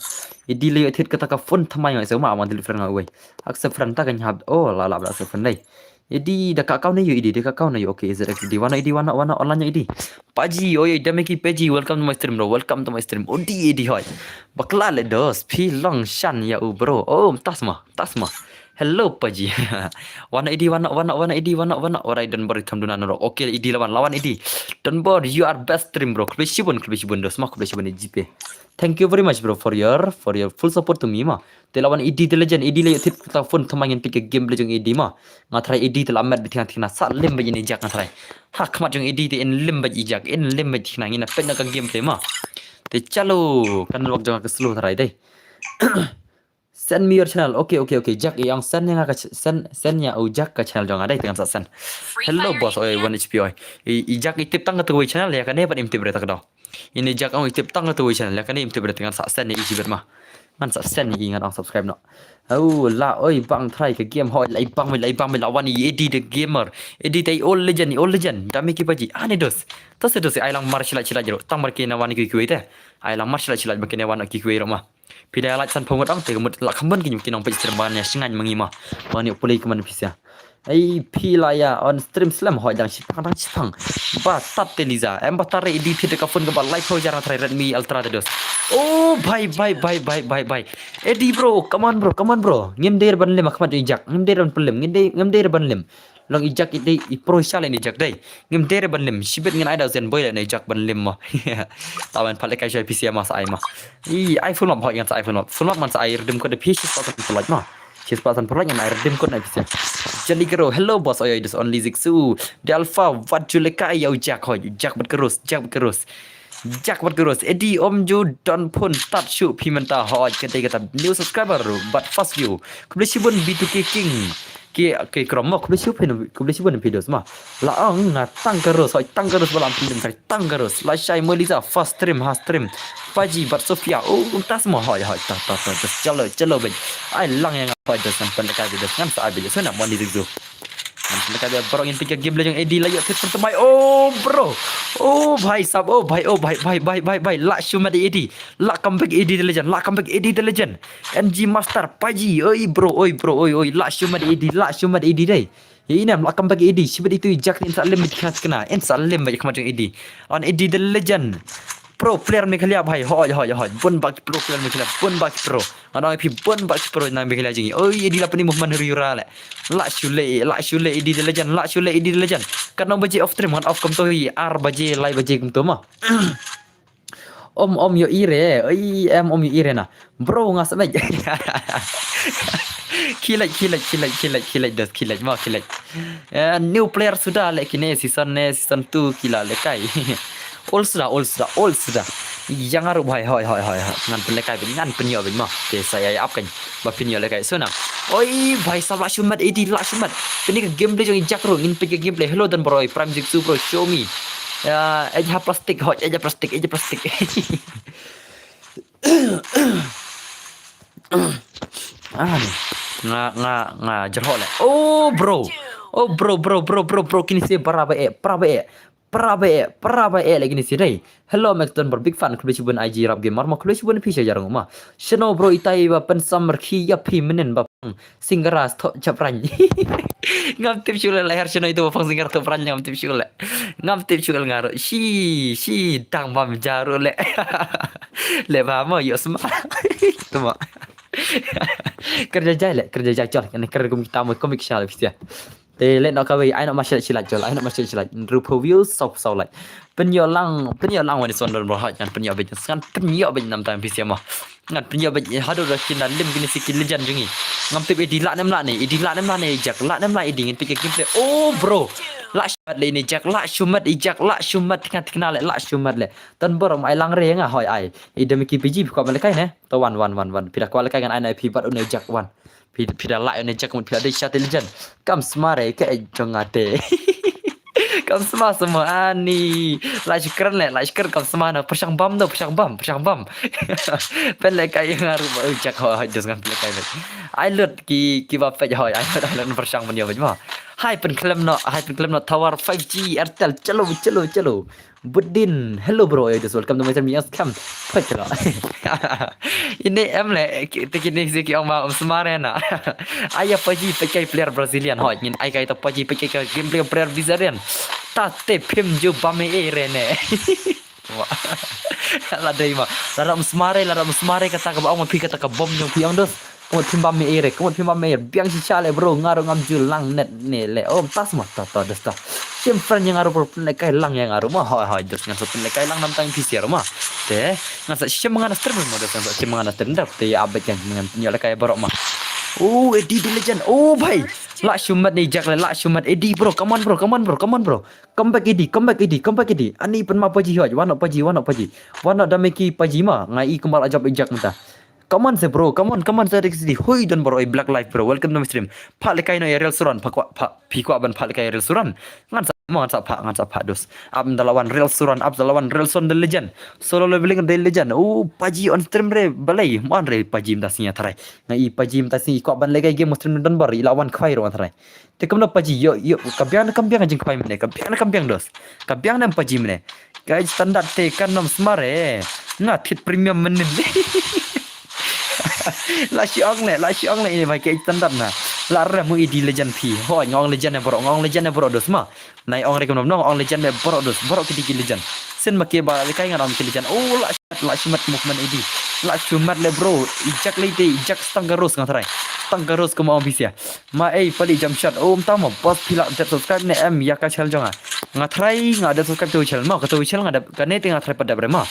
Eddie le tit kata ka phone thamai ngai sung ma abang delete friend ngai wei. Accept friend ta kan hab. Oh, la la accept friend dai. Eddie da ka kau ne yu Eddie, da ka kau ne yu. Okay, Z X Eddie. Wan Eddie, wan, wan online Eddie. Paji, oi, da meki Paji, welcome to my stream bro. Welcome to my stream. Odi Eddie hoi. Bakla le dos, phi long shan ya u bro. Oh, tas ma, tas ma. Hello Paji. Wan Eddie, wan, wan, wan Eddie, wan, wan. Alright, don bor tham duna norok. Okay, Eddie lawan, lawan Eddie. Don bor, you are best stream bro. Khublei shibun, khublei shibun dos ma, khublei shibun G P. Thank you very much bro for your, for your full support to me ma. Te lawan Eddie the legend, Eddie le tit kata phone thamai ngan pik game beli jong Eddie ma. Nga try Eddie te la met beti ngan tikna sa lem beli ni jak nga try. Ha khmat jong Eddie te in lem beli jak, in lem beli tikna ngin pek na ka gameplay ma. Te chalo kan lok jong ka slow try dai. Send me your channel. Okay, okay, okay. Jack, ïa ong send ïa nga ka ch-, send, send ïa u Jack ka channel jong nga dei, te ngan sa send. Hello boss, oi, one H P oi. I, i Jack i tip tang ka tu channel ïa kane pat im tip re ta ka dong. Ini Jack ong i tip tang ka tu channel ïa kane im tip re, te ngan sa send i jibet ma. Ngan sa send i ngan ong subscribe no. Oh, la oi bang try ka game hoi, la i bang, la i bang, la wan i Eddie the gamer. Eddie the old legend, old legend. Dame ki paji. Ane dos. Tas dos ai lang mar chila chila jero. Tang mar ki na wan ki kuwi te. Ai lang mar chila chila ba ki na wan ki kuwi ro ma. Phi da like san phew ngut ong te ka mut la kham bun ki nong peit stream ban ïa shngain ma ngi ma. Ban ïa pule ka man phi sia. Ei phi la ïa on stream slem hoi dang shipang dang shipang. Ba tat te Liza. Em ba tare Eddie phi te ka phone ka ba lai phew jar na trai Redmi Ultra te dos. Oh bhai bhai bhai bhai bhai bhai. Eddie bro, come on bro, come on bro. Ngim der ban lem akhmat i jak. Ngim der ban pelem. Ngim der, ngim der ban lem. Long i jak i dei i pro sha le ni jak dei. Ngim dere ban lim shibit ngin ai da zen boy le ni jak ban lim mo. Tawan pale kai shai P C ma sa ai ma. I ai full map hoi ngan sa ai full map. Full map man sa ai redeem code phi shi spot san pulai ma. Shi spot san pulai ngan ai redeem code na P C. Jali kero, hello boss, oi oi, this only Zixu. The Alpha, wat ju le kai yau jak hoi, jak bat keros, jak bat keros. Jak bat keros. Eddie om ju don phone tat shu phi mynta hoi kete kata new subscriber bat first view. Khublei shibun B two K King. Ki, ki krom mo, khublei shibun, khublei shibun phi dos ma. La ong nga tang keros, hoi tang keros ba la ong phi lim kai tang keros. La shai mo Liza, first stream, ha stream. Paji bat Sofia, oh, tas mo, hoi, hoi, ta, ta, ta, ta, chalo, chalo ben. Ai lang ïa nga hoi dos ngan pynlehkai dos ngan sa ai dos ngan mon di zigzu. Ngan pynlehkai dos baroh ngin pynlehkai game le jong Eddie la ïoh tit pyntemai. Oh, bro. Oh, bhai sab, oh, bhai, oh, bhai, bhai, bhai, bhai, bhai. La shu mat Eddie. La comeback Eddie the legend, la comeback Eddie the legend. N G Master, paji, oi, bro, oi, bro, oi, oi. La shu mat Eddie, la shu mat Eddie dai. Ine em la kam bad ki A D, shibit itu i Jack in sa lem bad ki khynnah. In sa lem bad ki khmat jong A D. On A D the legend. Pro player Meghalaya bhai. Hoi, hoi, hoi. Bun bad ki pro player Meghalaya. Bun bad ki pro. Ngan ong ïa phi bun bad ki pro na Meghalaya jong ngi. Oi, A D la pyni movement huri hura le. La shu leh, la shu leh A D the legend. La shu leh A D the legend. Katno baje off stream, ngan off kumto hi ar baje, lai baje kumto mo. Om, om ïohi re. Oi, em, om ïohi re na. Bro, nga smet. Khie leit, khie leit, khie leit, khie leit, khie leit, dos, khie leit, mo, khie leit. Eh, new player suda le kine, season ne, season two ki la lehkai. Old suda, old suda, old suda. Ïa nga ruh bhai, hoi, hoi, hoi, hoi. Ngan pynlehkai beit, ngan pynïoh beit mo. Te sa ïa ap kan. Ba pynïoh lehkai. So na. Oi, bhai, sab la shu mat, A D la shu mat. Kane ka gameplay jong i Jack ruh, ngin peit ka gameplay. Hello Don Bro, Prime Jigsu bro, show me. Ya, eh, ha plastik, hoi, eh, plastik, eh, plastik. Ah, ni. Nga, nga, nga jerhok leh. Oh, bro. Oh, bro, bro, bro, bro, bro. Kine shi para ba eh, para ba eh. Para ba eh, para ba eh leh kine shi dei. Hello, Max Don Bro, big fan. Khublei shibun I G Rap Gamer. Ma khublei shibun phi sha jarang ma. Shano bro, itai ba pynsam rkhi ïa phi mynnin ba pang Singara thoh chapran. Ngam tip shuh leh, leh her shano itu ba pang Singara thoh pran, ngam tip shuh leh. Ngam tip shuh leh nga ruh. Shi, shi dang bam jaru leh. Leh ba mo ïoh sma. Tuma. Kyrja jai leh, kyrja jai chol. Kane kyrja kum kita mo komik sha leh phi sia. Te leh noh kawei, ai noh ma shi lait shi lait chol, ai noh ma shi lait shi lait. Hynriew phew views, saw saw lait. Pynïoh lang, pynïoh lang wan i Son Don Bro hoi, ngan pynïoh beit, ngan pynïoh beit namar phi sia mo. Ngan pynïoh beit haduh da kin da lim kine shi ki legend jong ngi. Ngam tip A D lah ne em lah ne, A D lah ne em lah ne, i Jack lah ne em lah A D, ngin peit ka gameplay. Oh bro. La shu mat leh ine i Jack, la shu mat i Jack, la shu mat tnga tnga leh, la shu mat leh. Don Bro, ma ai lang re nga hoi ai. I da me ki P G phi kwah ban lehkai ne. To wan, wan, wan, wan. Phi da kwah lehkai ngan ai na phi bad une i Jack wan. Phi, phi da lah une i Jack, mut phi da dei sha te legend. Kam sma re ka eh jong nga te. Kam sma sma ani. La shu kren leh, la shu kren kam sma na. Pyrshang bam do, pyrshang bam, pyrshang bam. Pynlehkai ïa nga ruh ba u Jack hoi, hoi, just ngan pynlehkai beit. Ai lut ki, ki ba peit hoi, ai lut, ai lut pyrshang ban ïoh beit ma. Hai pynkhlem noh, hai pynkhlem noh tower five G Airtel, chalo, chalo, chalo. Budin, hello bro, eh, just welcome to my channel, yes, come. Peit chalo. Ine em leh, ki, te kine shi ki ong ma, um, smart eh na. Ai ïa paji, peit kai player Brazilian, hoi, ngin ai kai ta paji, peit kai ka gameplay player Brazilian. Ta te phim ju bam eh re ne. Wah. La dei ma. Lada um smart eh, lada um smart eh, kata kaba ong ma phi kata ka bom jong phi ong dos. Ka mut phim bam me eh re, ka mut phim bam me eh re. Biang shisha leh bro, nga ruh ngam ju lang net ne leh. Oh, tas ma, ta, ta, dos ta. Shim friend ïa nga ruh bro, pynlehkai lang ïa nga ruh ma. Hoi, hoi, dos ngan sa pynlehkai lang namar tang phi sia ruh ma. Te, ngan sa shim nga na stream ma, dos ngan sa shim nga na stream dap. Te ïa update ngan, ngan pynïoh lehkai baroh ma. Oh, A D the legend. Oh, bhai. La shu mat ne i Jack leh, la shu mat A D bro. Come on bro, come on bro, come on bro. Come back A D, come back A D, come back A D. Ani pynma paji hoi, wan noh paji, wan noh paji. Wan noh da me ki paji ma, nga i kumba la jop i Jack mynta. Come on se bro, come on, come on se X D. Hoi Don Bro, oi Black Life bro, welcome to my stream. Phah lehkai noh ïa Real Suran, phah kwah, phah, phi kwah ban phah lehkai ïa Real Suran. Ngan sa, mo ngan sa phah, ngan sa phah dos. Ap da la wan Real Suran, ap da la wan Real Suran the legend. Solo leveling the legend. Oh, paji on stream re, balei, mo re paji mynta sngi ïa tharai. Nga i paji mynta sngi kwah ban lehkai game on stream Don Bro, i la wan khwai ruh ïa tharai. Te kumno paji, ïoh, ïoh, ka biang ne kam biang jingkhwai mynne, ka biang ne kam biang dos. Ka biang ne em paji mynne. Ka standard te kan nym smart eh. Nga thied premium mynnin. La shu ong leh, la shu ong leh ine bhai ka standard na. La rem u A D legend phi. Hoi, nga ong legend eh bro, nga ong legend eh bro dos ma. Nai ong re kumno, nga ong legend eh bro dos, bro ki dei ki legend. Sien ma ki ba lehkai nga ong ki legend. Oh, la La shu mat movement A D. La shu mat leh bro. I Jack leh te, i Jack stang ka Rose nga tharai. Stang ka Rose kumba ong phi sia. Ma ei pali jump shot. Oh, mynta ma boss phi la dep subscribe ne em ïa ka channel jong nga. Nga tharai nga dep subscribe to channel ma. Kato channel nga dep. Kane te nga tharai pat dep re ma.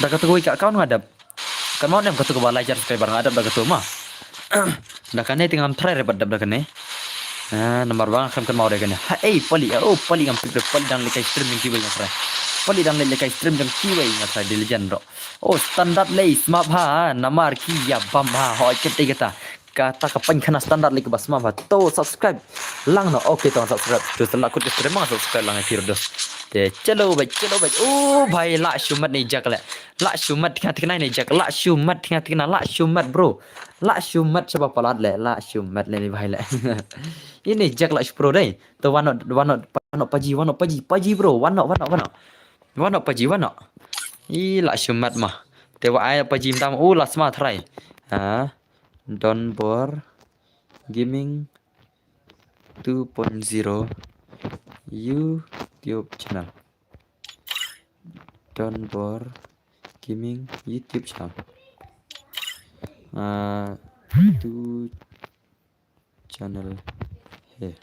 Da kato ka account nga dep. Kan ma em kato kaba lai hajar subscriber nga dep da kato ma. Da kane te ngam tharai re pat dep da kane. Ah, namar ba nga khlem kynmaw re kane. Ha, ei, pali, oh, pali ngam tip re, pali dang lehkai stream jong kiwei nga tharai. Pali dang leh lehkai stream jong kiwei nga tharai, the legend bro. Oh, standard leh, sma bha, namar ki ïa bam bha, hoi, kata kata. Kata ka pynkhana standard leh kaba sma bha. To subscribe lang noh, okay, to subscribe. To sa la kut ka stream ma subscribe lang ïa phi ruh dos. Te, chalo bhai, chalo bhai. Oh, bhai, la shu mat ne i Jack leh. La shu mat tnga tnga ne i Jack, la shu mat tnga tnga, la shu mat bro. La shu mat shaba palat leh, la shu mat leh ne bhai leh. Ine i Jack la shu pro dei. To wan noh, wan noh, wan noh paji, wan noh paji, paji bro, wan noh, wan noh, wan noh. Wan noh paji, wan noh. I la shu mat ma. Te wa ai paji mynta ma, u la sma tharai. Ha. Don Bor Gaming. two point zero YouTube channel. Donbor Gaming YouTube channel. Ah, tu channel he.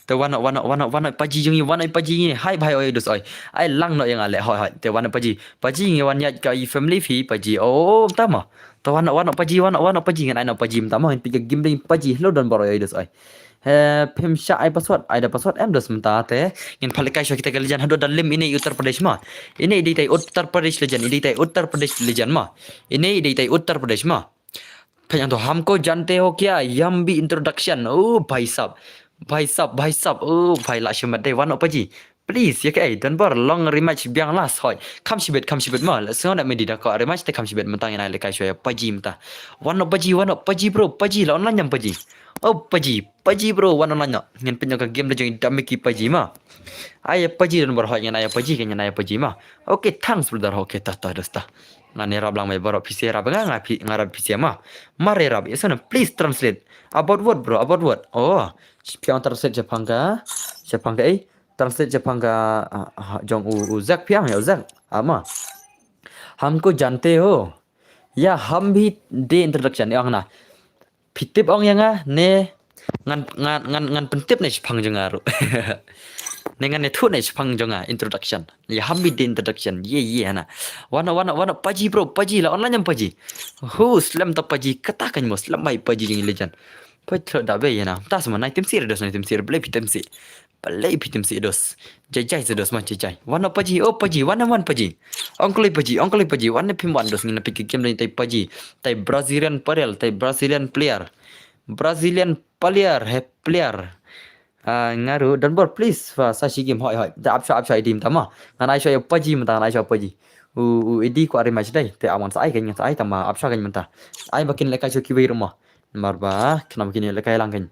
Te wan noh, wan noh, wan noh, wan noh paji jong ngi, wan noh paji jong ngi. Hai bhai oi dos oi. Ai lang noh ïa nga leh hoi hoi. Te wan noh paji. Paji ngi wan ïaid ka i family phi paji. Oh, tama. Te wan noh, wan noh paji, wan noh, wan noh paji ngan ai noh paji mynta mo. Ngin peit ka game dang paji. Hello Donbor oi dos oi. He, phim shah ai password, ai da password em dos mynta te. Ngin peit lehkai shuwa kita ki legend haduh da lim ine i Uttar Pradesh ma. Ine i dei tai Uttar Pradesh legend, i dei tai Uttar Pradesh legend ma. Ine i dei tai Uttar Pradesh ma. Peit ïa to, हमको जानते हो क्या? Yummy introduction. Oh, bhai sab. Bhai sab, bhai sab. Oh, bhai lah shimet dei. Wan noh paji. Please, ïa kaei, Donbor, long rematch biang last hoi. Kham shibit, kham shibit ma. La sngew na medi da ka rematch te kham shibit mynta ngin ai lehkai shuwa ïa paji mynta. Wan noh paji, wan noh paji bro, paji la online ïam paji. Oh, paji, paji bro, wan online noh. Ngin peit noh ka game da jong i da miki paji ma. Ai ïa paji Donbor hoi, ngin ai ïa paji, ngin ai ïa paji ma. Okay, thanks brother. Okay, ta ta dos ta. Ngan ïarap lang mai baroh phi sa ïarap nga, nga phi, nga ïarap phi sa ma. Mar ïarap, ïa sngewbha, please translate. About what bro, about what? Oh, phi ong translate shaphang ka, shaphang ka ei. Translate shaphang ka, ah, ah, jong u, u Zak phi ong ïa u Zak. Ama. हमको जानते हो? या हम भी दे introduction ïa ong na. Phi tip ong ïa nga ne ngan, ngan, ngan, ngan pyntip ne shaphang jong nga ruh. Ne ngan ïathuh ne shaphang jong nga introduction. Ïa हम भी दे introduction. Ye, ye na. Wan noh, wan noh, wan noh paji bro, paji la online ïam paji. Hu, slem ta paji, kata kan mo slem bhai paji jong i legend. Peit thlo da bei ïa na. Ta sama nai tim sir dos, nai tim sir, blei phi tim sir. Balei phi tim sih dos. Jai jai sih dos ma jai jai. Wan noh paji, oh paji, wan wan paji. Ong kloi paji, ong kloi paji, wan ne phim wan dos ngin peit ki game dang tai paji. Tai Brazilian player, tai Brazilian player. Brazilian player, he player. Ah, nga ruh Donbor please, fa sa shi game hoi hoi. Da ap shuwa ap shuwa i dim ta ma. Ngan ai shuwa ïa paji mynta ngan ai shuwa paji. U, u edi kwah rematch dei. Te am ngan sa ai kan ngan sa ai ta ma ap shuwa kan mynta. Ai ba kin lehkai shuwa kiwei ruh ma. Namar ba khnang ba kin lehkai lang kan.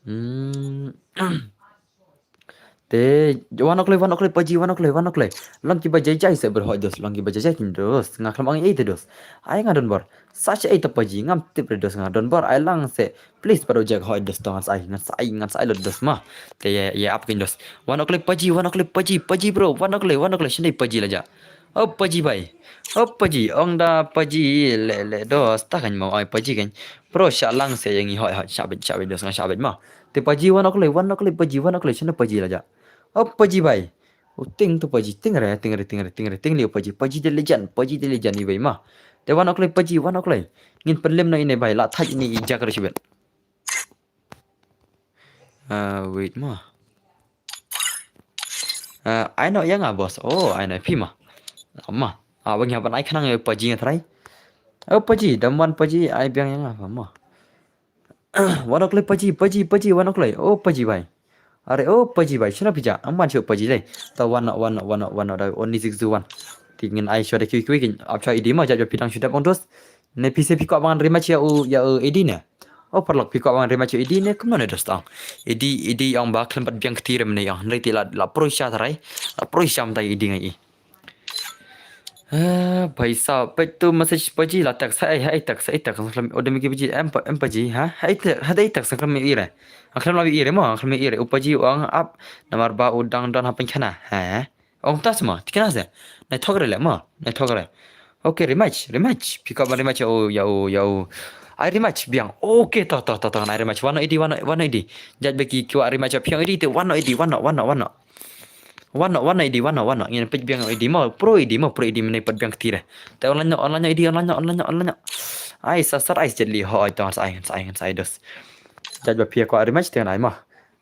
Hmm. Te, wan noh kloi, wan noh kloi, paji, wan noh kloi, wan noh kloi. Long kiba jai jai seh bro hoi dos, long kiba jai jai kin dos. Nga khlem ong ei te dos. Ai nga Donbor. Sa sha ei ta paji, ngam tip re dos nga Donbor. Ai lang seh. Please bro jack hoi dos to ngan sa ai, ngan sa ai, ngan sa ai lot dos ma. Te ïa, ïa ap kin dos. Wan noh kloi paji, wan noh kloi paji, paji bro, wan noh kloi, wan noh kloi, shane paji la ja. Oh paji bhai. Oh paji, ong da paji, le, le dos, ta kan mo ai paji kan. Bro, shah lang seh ïa ngi hoi, hoi, shah bit, shah bit dos, nga shah bit ma. Te paji wan noh kloi, wan noh kloi, paji wan noh kloi, shane paji la ja. Oh paji bhai. U ting tu paji, ting re, ting re, ting re, ting re, ting liu paji, paji the legend, paji the legend i bhai ma. Te wan noh kloi, paji wan noh kloi. Ngin pynlem noh ine bhai, la thait ine i jak re shibit. Ah, wait ma. Ah, ai noh ïa nga boss. Oh, ai noh phi ma. Ma. Ah, bang ïa ban ai khnang ïa paji nga trai. Oh paji, dam wan paji, ai biang ïa nga ma. Wan noh kloi paji, paji, paji, wan noh kloi. Oh paji bhai. Are, oh paji bhai, shano phi ja? Am ban shu paji dei. Ta wan noh, wan noh, wan noh, wan noh da only six to one. Ti ngin ai shuwa da kiwi kiwi kin ap shuwa edi ma, jap jap phi dang shu dep ong dos. Ne phi se phi kwah ban rematch ïa u, ïa u edi ne. Oh paralok phi kwah ban rematch ïa u edi ne, kumno ne dos tang. Edi, edi ong ba khlem pat biang kti re mynne ong. Hynrei ti la, la proi sha tharai. La proi sha mynta edi ngai i. Ah, bhai sahab, peit tu message paji la text, hai, hai text, hai text, khlem, oh, demi ki paji, em pa-, em paji, ha? Hai te-, hai text, khlem i re. Khlem la i re mo, khlem i re. U paji u ong ap, namar ba u dang don ha pynkhana. Ha? Ong tas mo, tikna se. Nai thok re le mo, nai thok re. Okay, rematch, rematch. Phi kwah ban rematch, oh, ïa u, ïa u. Ai rematch biang. Okay, to, to, to, to, nai rematch. Wan noh edi, wan noh, wan noh edi. Jait ba ki kwah rematch, phi ong edi, te wan noh edi, wan noh, wan noh, wan noh. Wan noh, wan noh edi, wan noh, wan noh. Ngin peit biang edi mo, pro edi mo, pro edi mynne pat biang kti re. Te online noh, online noh edi, online noh, online noh, online noh. Ai, sa sar ai sejat li, ho, ai, to, sa ai, sa ai, sa ai, dos. Jait ba phi kwah rematch, te nai mo.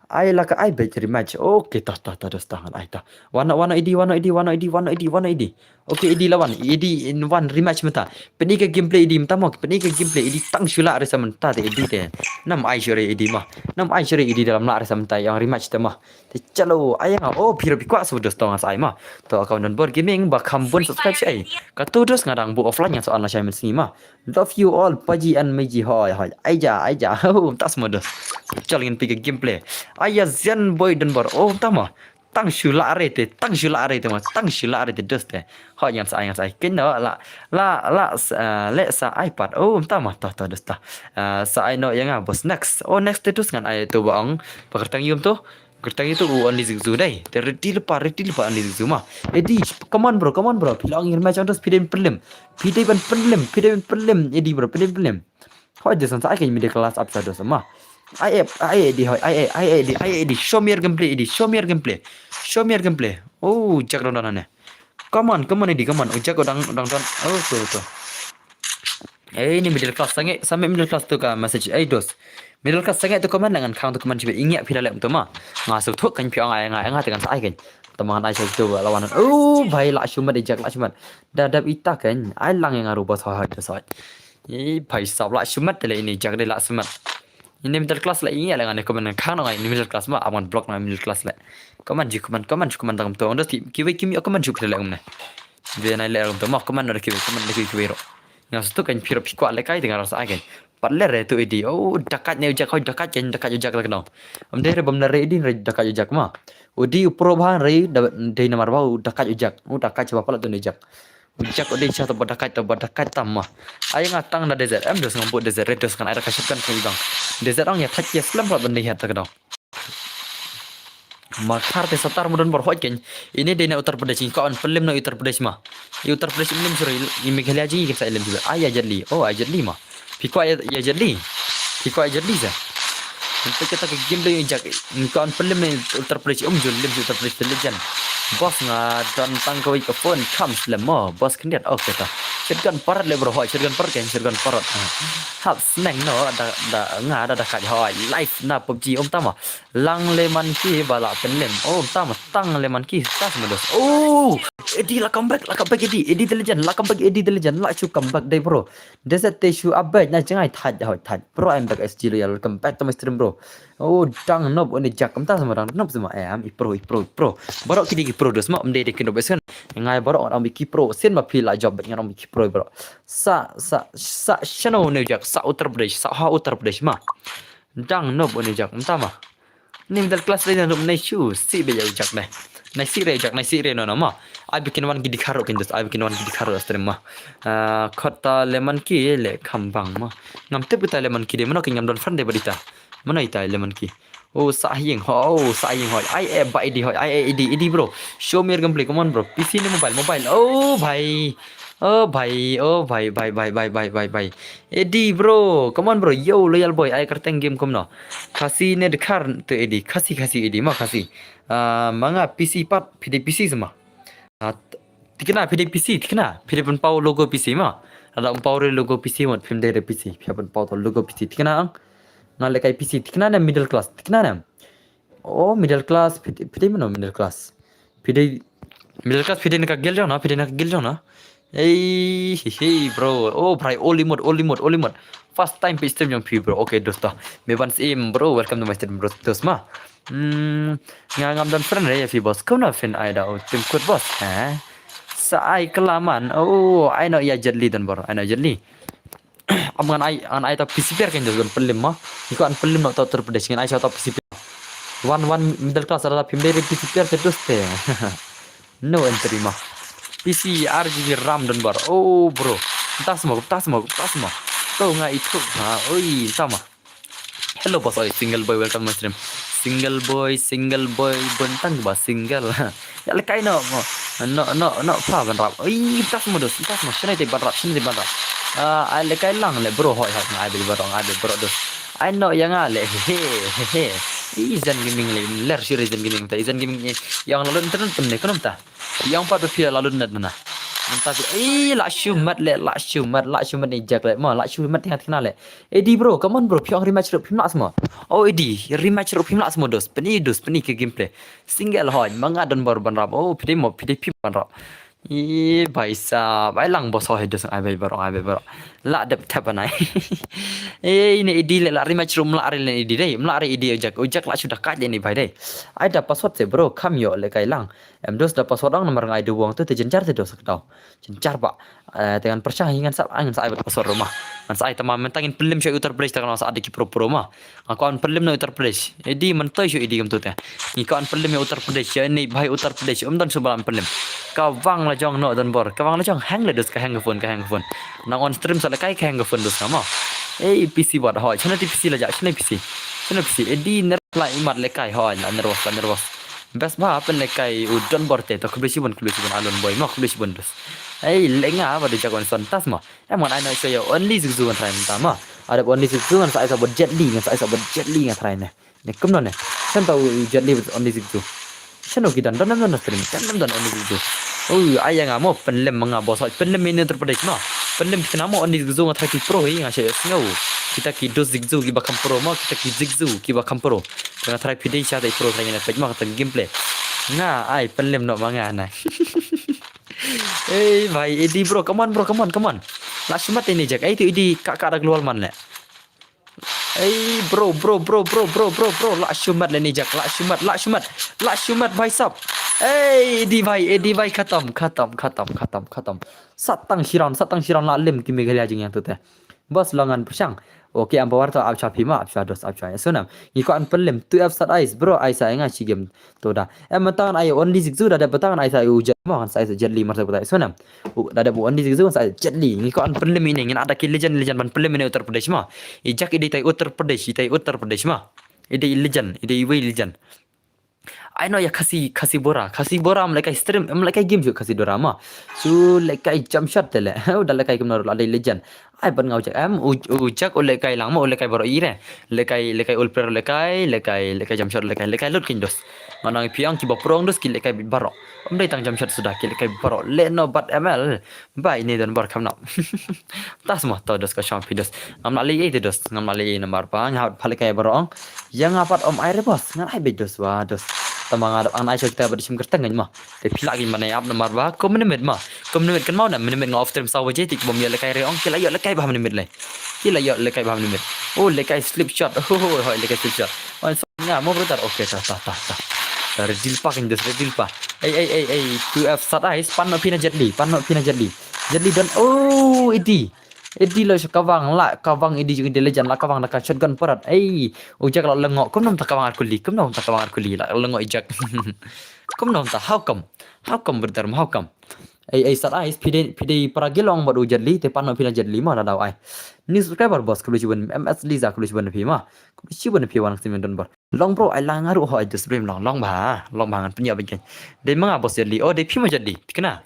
Ai la ka ai beit rematch. Okay, to, to, to, dos, to, ai, to. Wan noh, wan noh edi, wan noh edi, wan noh edi, wan noh edi, wan noh edi. Okay, edi la wan. Edi in wan rematch mynta. Pyni ka gameplay edi mynta mo. Pyni ka gameplay edi tang shu lah re sa mynta te edi te. Nam ai shu re edi mo. Nam ai shu re edi dalam lah re sa mynta ïa rematch te mo. Te chalo ai nga. Oh, phi ruh phi kwah seh dos to nga sa ai mo. To account Donbor Gaming ba kham bun subscribe sha ei. Katu dos nga dang buh offline nga sa on la shai mynsngi mo. Love you all, paji and meiji, hoi, hoi. Ai ja, ai ja. Oh, tas mo dos. Chal ngin peit ka gameplay. Ai ya Zen Boy Donbor. Oh, ta mo. tang shu la re te, tang shu la re te ma, tang shu la re te dos te. Hoi ngan sa ai, ngan sa ai. Kin no la, la, la, sa, le sa ai pat. Oh, mynta ma, to, to, dos to. Ah, sa ai no ïa nga, boss, next. Oh, next te dos ngan ai to ba ong. Ba kyrteng ïum to. Kyrteng ïum to, oh, only Zigzu dei. Te ready lypa, ready lypa only Zigzu ma. Eddie, come on bro, come on bro. Phi la ong rematch ong dos, phi dei ban pynlem. Phi dei ban pynlem, phi dei ban pynlem. Eddie bro, phi dei ban pynlem. Hoi, dos sa ai ka middle class up sa dos ma. Ai, ai, ai, Eddie, hoi, ai, ai, ai, Eddie, ai, Eddie. Show me your gameplay, Eddie. Show me your gameplay. Show me your gameplay. Oh, Jack dang don hangne. Come on, come on, Eddie, come on. Oh, Jack dang, dang don. Oh, to, to. Eh, ini middle class, sangeh, sampai middle class tu ka message. Eh, dos. Middle class, sangeh tu comment, ngan khang tu comment, cuba ingat phi la lem tu ma. Nga suk tu kan phi ong ai nga, ai nga tu kan sa ai kan. Teman ai suk tu lawan. Oh, bhai, la shumat, Jack, la shumat. Da dap ita kan. Ai lang ïa nga rupa sa ha dos. Eh, bhai sab, la shumat le ini, Jack de la shumat. Ini middle class la, ini la ngan comment khang ngan ini middle class ma, aman block na middle class la. Comment ji, comment, comment ji, comment dang to. Ndos ki, kiwei kim ïa comment ji kle la ngam ne. Be nai le ngam to ma, comment na kiwei, comment na kiwei kiwei ro. Nga suk tu kan phi ro phi kwah le kai teng rasa ai kan. Pat le re tu Eddie. Oh, dakat ne u Jack, hoi dakat kan, dakat u Jack la kno. Am dei re bam le re Eddie, re dakat u Jack ma. U Eddie u pro bha re, da, dei namar ba u dakat u Jack. U dakat cuba pala tu ne Jack. U Jack u dei sha ta ba dakat, ta ba dakat tam ma. Ai nga tang da desert, em dos ngam bud desert, red dos kan ai da ka shotgun ka ibang. Desert ong ïa thait ïa slem pat ban dei hat ta ka dong. Ma khar te satar mudan bor hoj ken. Ini dei na Uttar Pradesh, ïa ka on pynlem na Uttar Pradesh ma. Ïa Uttar Pradesh im lem suri, ïa Meghalaya jing ïa sa lem suri. Ai ïa Jet Li, oh ai Jet Li ma. Phi kwah ïa, ïa Jet Li. Phi kwah ïa Jet Li sa. Mynta kata ka game dei Jack. Ïa ka on pynlem na Uttar Pradesh, um jul lem Uttar Pradesh te legend. Boss nga don tang kawei ka phone kham slem mo. Boss khyndiat, oh kata. Shotgun parrot le bro, hoi shotgun parrot kan, shotgun parrot. Ah. Hap sneng no, da, da, nga da dakat hoi. Live na PUBG, um tama. Lang le man ki ba la pynlem. Oh, tama, tang le man ki, tas ma dos. Oh, Eddie la comeback, la comeback Eddie, Eddie the legend, la comeback Eddie the legend, la shu comeback dei bro. Desert te shu abeg na jngai thait, hoi thait. Bro, I'm back S G Loyal, welcome back to my stream bro. Oh, dang nop, oh, ni Jack, um tas ma dang nop sama em, i pro, i pro, i pro. Bro, ki dei ki pro dos ma, um dei dei ki nop besen. Ngai bro, um ki pro, sin ma phi la job, ngan um ki pro bro. Sa, sa, sa, shano ne Jack, sa Uttar Pradesh, sa ha Uttar Pradesh ma. Dang nop, oh, ni Jack, um tama. Ni middle class dei na rup nei shu, si be ïa u Jack ne. Nei si re Jack, nei si re no no ma. Ai bikin wan ki dikharo kin dos, ai bikin wan ki dikharo stream ma. Ah, khot ta le man ki le kham bang ma. Ngam tip kita le man ki de mano ki ngam don friend de badita. Mano ita le man ki. Oh, sa ying ho, oh, sa ying ho. Ai eh ba Eddie ho, ai eh Eddie, Eddie bro. Show me your gameplay, come on bro. P C ne mobile, mobile. Oh bhai. Oh bhai, oh bhai, bhai, bhai. Eddie bro, come on bro, yo loyal boy, ai kyrteng game kumno. Khasi ne Dkhar tu Eddie, Khasi, Khasi Eddie, ma Khasi. Ah, ma nga P C pat, phi dei P C sama. Ah, t-, tikna, phi dei P C, tikna, phi dei pynpaw logo P C ma. Lada pynpaw re logo P C mut, phim dei re P C, phi pynpaw to logo P C, tikna ang. Nga lehkai P C, tikna ne middle class, tikna ne. Oh, middle class, phi dei, phi dei mano middle class. Phi dei middle class, phi dei na ka guild jong na, phi dei na ka guild jong na. Hey, hey, hey, bro. Oh, bhai, holy mode, holy mode, holy mode. First time phi stream jong phi, bro. Okay, dosta. Me ban sim, bro. Welcome to my stream, bro. Dos ma. Hmm, nga ngam don friend re ïa phi boss. Kau na fin ai da, oh, tim kut boss. Eh? Sa ai kelaman. Oh, ai no ïa Jet Li don bor. Ai no Jet Li. Am ngan ai, ngan ai ta P C player kan jong pynlem ma. Iko an pynlem no ta Uttar Pradesh ngan ai sa ta P C player. One one middle class ada phim dei P C player te dos te. No entry ma. P C R G B RAM don bor. Oh bro. Tas mo, tas mo, tas mo. Kau ngai itu. Ha, oi, sama. Hello boss, oi single boy, welcome my stream. Single boy, single boy, bentang ba single. Ya lekai no, no, no, no, pa ban rap. Oi, tas mo dos, tas mo. Shane te ban rap, shane te ban rap. Ah, ai lekai lang le bro, hoi hoi, ngai bil bro, ngai bil bro dos. Ai no ya nga le, he he he he. I Zen Gaming le, ler shi re Zen Gaming ta, i Zen Gaming yang lalu internet pun ne, kenapa ta? Yang pat phi la lun nat na. Mynta phi, eh, la shu mat le, la shu mat, la shu mat ni Jack le. Ma, la shu mat tengah tengah le. Eddie bro, come on bro, phi ong rematch ruh phim lah semua. Oh Eddie, rematch ruh phim lah semua dos. Peni dos, peni ke gameplay. Single hoi, manga don baru ban rap. Oh, phi dei mo, phi dei phim ban rap. Eh, bhai sahab, ai lang boss hoi dos, ai bhai bro, ai bhai bro. La dep tap anai. Eh, ini Eddie le, la rematch ruh mla re le Eddie dei. Mla re Eddie ujak, ujak la shu dakat le ni bhai dei. Ai da password te bro, kam yo le kai lang. Em dos da password ong namar ngai du wong tu te jenjar te dos ka dau. Jenjar ba. Eh, te ngan pyrshang hi ngan sa, ngan sa ai bad password ruh ma. Ngan sa ai tang ma mynta ngin pynlem sha Uttar Pradesh, te ngan sa ai da ki pro pro ma. Nga kwah ban pynlem na Uttar Pradesh. Edi mynta shu edi kumtu te. Ngi kwah ban pynlem ïa Uttar Pradesh, ïa ini bhai Uttar Pradesh. Ym don shuh ba la pynlem. Ka wang la jong noh don bor. Ka wang la jong hang le dus, ka hang ka phone, ka hang ka phone. Nang on stream sa lehkai ka hang ka phone dus nga ma. Ei P C wat hoi. Shano te P C la jah, shano P C. Shano P C. Edi nervous la imat lehkai hoi, la nervous, la nervous. Best ba pynlehkai u don bor te, to khublei shibun, khublei shibun Alon boy ma, khublei shibun dus. Ei lenga ba da jak on son tas ma. Em ngan ai noh sha ïa Only Zigzu ngan try mynta ma. Ada Only Zigzu ngan sa ai sa bad Jet Li, ngan sa ai sa bad Jet Li ngan try ne. Ne kumno ne. Shano uta u Jet Li bad Only Zigzu. Shano ki don, don, don, don stream, don, don, don Only Zigzu. Ui, ai ïa nga mo pynlem ma nga boss, pynlem ïa ini Uttar Pradesh ma. Pynlem thikna mo Only Zigzu nga try ki pro hi nga sha ïohsngew. Kita ki dos Zigzu kiba kham pro ma, kita ki Zigzu kiba kham pro. Nga try phi dei sha dei pro try ngin peit ma kata gameplay. Nga ai pynlem noh ma nga na. Ei bhai Edi bro, come on bro, come on, come on. La shimet ini jak. Ei tu Edi ka ka da global man le. Ei bro, bro, bro, bro, bro, bro, bro. La shimet le ini jak. La shimet, la shimet. La shimet bhai sab. Ei Edi bhai, Edi bhai khatam, khatam, khatam, khatam, khatam. Sat tang shiron, sat tang shiron la lem ki Meghalaya jingïathuh te. Boss la ngan pyrshang. Okay, am power to ap sha phi ma, ap sha dos, ap sha. Sonam. Ngi kwah ban pynlem tu F sat ice bro, ice ai nga shi game. To da. Em mynta ngan ai Only Zigzu da, da mynta ngan ai sa u Jet ma, ngan sa ai sa Jet Li mar sa mynta. Sonam. U da, da bu Only Zigzu ngan sa ai Jet Li. Ngi kwah ban pynlem ini, ngin ada ki legend, legend ban pynlem ini Uttar Pradesh ma. I jak i dei tai Uttar Pradesh, i tai Uttar Pradesh ma. I dei legend, i dei iwei legend. Ai noh ïa Khasi, Khasi Bora, Khasi Bora ym lehkai stream, ym lehkai game shuh Khasi Bora ma. Shu lehkai jump shot te le. U da lehkai kumno ruh la dei legend. Ai bad nga u jak em, u, u jak u lehkai lang ma, u lehkai baroh ire. Lehkai, lehkai ul player lehkai, lehkai, lehkai jump shot lehkai, lehkai lut kin dos. Nga ong ïa phi ong kiba pro ong dos ki lehkai baroh. Ym dei tang jump shot suda ki lehkai baroh. Leh noh bad M L. Ba ini don bor kham nap. Tas mo to dos ka shong phi dos. Ngam lah leh ei te dos. Ngam lah leh ei namar ba nga hap pha lehkai baroh ong. Ïa nga pat ym ai re boss. Ngan ai beit dos wa dos. Tang ba nga dap ngan ai sha kita ba da shim kyrteng ngan ma. Te phi lah kin ban ai ap namar ba kum minimit ma. Kum minimit kan mau na minimit nga off stream saw baje te ki bym ïoh lehkai re ong ki la ïoh lehkai ba minimit le. Ki la ïoh lehkai ba minimit. Oh lehkai slip shot. Oh hoi lehkai slip shot. Wan nga mo brother. Okay ta ta ta ta. Ready pa kin dos ready pa. Ei ei ei ei tu F sat ice pan noh phi na Jet Li. Pan noh phi na Jet Li. Jet Li don. Oh Edi. Edi la sha kawang la kawang Edi jong Edi legend la kawang da ka shotgun parat. Ei u jak la lyngngoh kumno mynta kawang ar kuli, kumno mynta kawang ar kuli la lyngngoh i jak. Kumno mynta how come? How come brother, how come? Ei ei sat ice phi dei phi dei para gilong bad u Jet Li te pan noh phi na Jet Li ma la dau ai. New subscriber boss khublei shibun M S Liza khublei shibun phi ma. Khublei shibun phi wan sim don bor. Long bro ai lang nga ruh ho ai just brim long long ba long ba ngan pynïoh bad ken. Dei ma nga boss Jet Li, oh dei phi ma Jet Li. Tikna.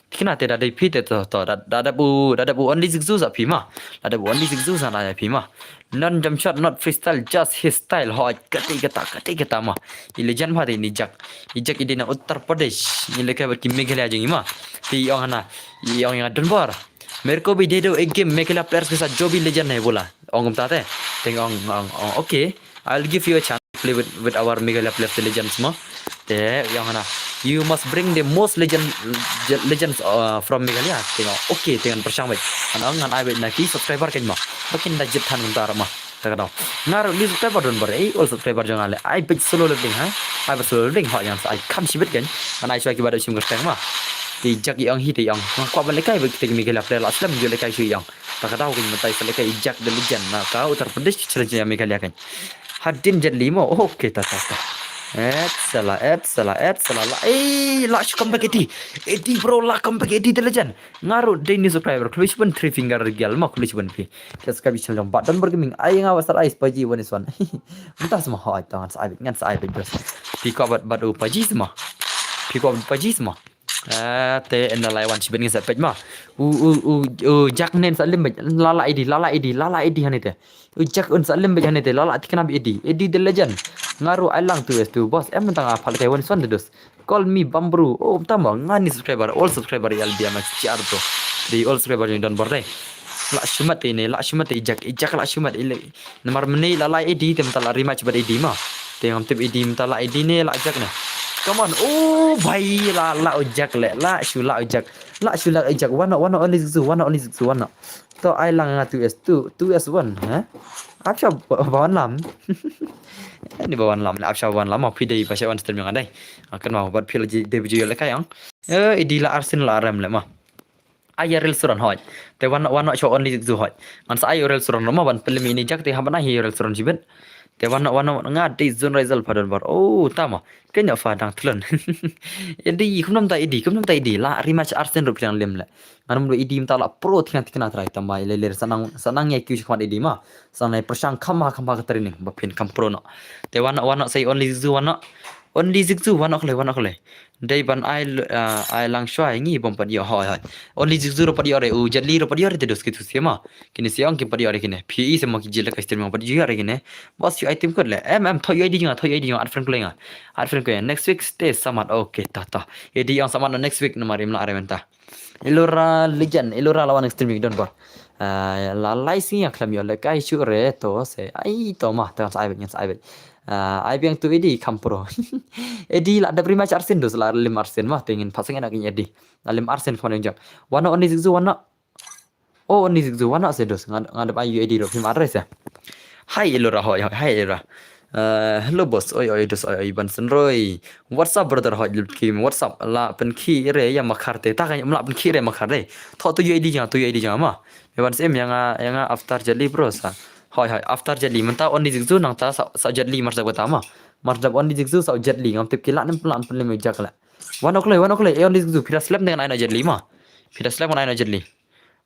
Tikna te da dei phi te to to da da da bu da da bu Only Zigzu sa phi ma. Da da bu Only Zigzu sa na phi ma. Non jump shot not freestyle just his style ho kati kata kati kata ma. I legend ba dei ni jak. I jak i dei na Uttar Pradesh. Ni lehkai bad ki Meghalaya jong i ma. Te i ong hana i ong ïa nga don bor. मेरे को भी दे दो एक गेम, मेघालय प्लेयर्स के साथ जो भी लेजेंड है बोला. Ong kumta te. Te nga ong ong ong okay. I'll give you a chance to play with with our Meghalaya players, the legends mo. Te ong hana you must bring the most legend legends uh, from Meghalaya. Te nga ong okay, te ngan pyrshang bad. Ngan ong ngan ai bad na ki subscriber kan mo. Ba kin da jit than kumta ma. Ta ka dong. Nga ruh li subscriber don bor ei ol subscriber jong nga le. Ai bad solo leveling ha. Ai bad solo leveling ha yang sa ai kham shibit kan. Ngan ai shuwa ki ba da shim kyrteng ma. Te jak i ong hi te ong. Nga kwah ban lehkai bad kita ki Meghalaya player la slem ju lehkai shu i ong. Ta ka dau kin mynta i sa lehkai i jak the legend na ka Uttar Pradesh challenge ïa Meghalaya kan. Hadien Jet Li mo. Okay ta ta ta. Et sala et sala et sala la. Ei la shu comeback Edi. Edi bro la comeback Edi the legend. Nga ruh dei ni subscriber khublei shibun three finger girl ma khublei shibun phi. Subscribe channel jong Bat Don Bor Gaming ai nga wa sat ice paji one is one. Mynta sma hoi to ngan sa ai ngan sa ai bad bro. Phi kwah bad bad u paji sma. Phi kwah bad paji sma. Ah, te en la lai wan shibit ngi sa peit ma. U u u u jak nen sa lim bad la la Edi la la Edi la la Edi hane te. U jak un sa lim bad hane te la la tikna bi Edi. Edi the legend. Nga ruh ai lang tu es tu boss em tang a phal kai wan son de dos. Call me Bambru. Oh, tama nga ni subscriber, all subscriber L B M H C R bro. Di all subscriber ni don bor dai. La shumat ini, la shumat i jak, i jak la shumat ile. Namar mene la la Edi tem tala rematch bad Edi ma. Te ngam tip Edi tem tala Edi ne la jak ne. Come on. Oh, bhai la la u jak le, la shu la u jak. La shu la u jak. One one only zu, one only zu, one. To ai lang nga two S two, two S one, ha? Ap sha ba wan lam. Ni ba wan lam, ap sha ba wan lam, ma phi dei ba sha wan stream yang dai. Akan ma bat phi la dei ba ju le kai yang. Eh, Edi la arsin la rem le ma. Ai ïa rel suran hoi. Te wan wan shu only zu hoi. Ngan sa ai ïa rel suran ma ban pynlem ini jak te haba na hi rel suran jibet. Te wan wan nga dei zone result pa don bar. Oh tama. Kenya fa dang tlon. Edi kumnam ta edi kumnam ta edi la rematch Arsen rup dang lem le. Ngan mut edi mynta la pro thikna thikna trai tama le le sanang sanang ïa kyu shikwan edi ma. Sanang pyrshang kham ha kham ha ka training ba phin kham pro no. Te wan wan sai only zu wan. Only zu wan khle wan khle. Dei ban ai l- ah, ai lang shwa ngi bom pat ïoh hoi hoi. Only zigzu ro pat ïoh re u jatli ro pat ïoh re te dos ki tu siama. Kine siang ki pat ïoh re kine. Pi i sema ki jila ka stream pat ïoh re kine. Bas yu item kot le. Em em thoi ïoh di nga thoi ïoh di nga at friend kule nga. At friend kule next week stay samat. Okay ta ta. Edi yang samat no next week namar imla are menta. Ilora legend ilora lawan next stream don ba. Ah, la lai si ya klam ïoh le kai shu re to se. Ai to ma ta sa ai bet ngan sa ai bet. Ah, ai biang tu edi kam pro. Edi la da prima Arsen dos la lim Arsen ma tengin pasang enak edi. La lim Arsen khon jang. Wana only zigzu wana. Oh only zigzu wana se dos ngad ngad ai edi ro phim address ya. Hai ilora hoi hoi hai ilora. Uh, hello boss oi oi dos oi oi ban senroi. What's up brother hoi lut kim what's up la pen ki re ya makar te ta kan la pen ki re makar de. Tho tu edi jang tu edi jang ma. Me ban sem yang yang after jali bro sa. Hoi hoi after jali menta only zigzu nang ta sa sa jali mar sa kata ma. Mar dap only zigzu sa jali ngam tip ki la nem plan pen le me jak la. Wan ok le wan ok le e only zigzu pira slap dengan ai no jali ma. Pira slap dengan ai no jali.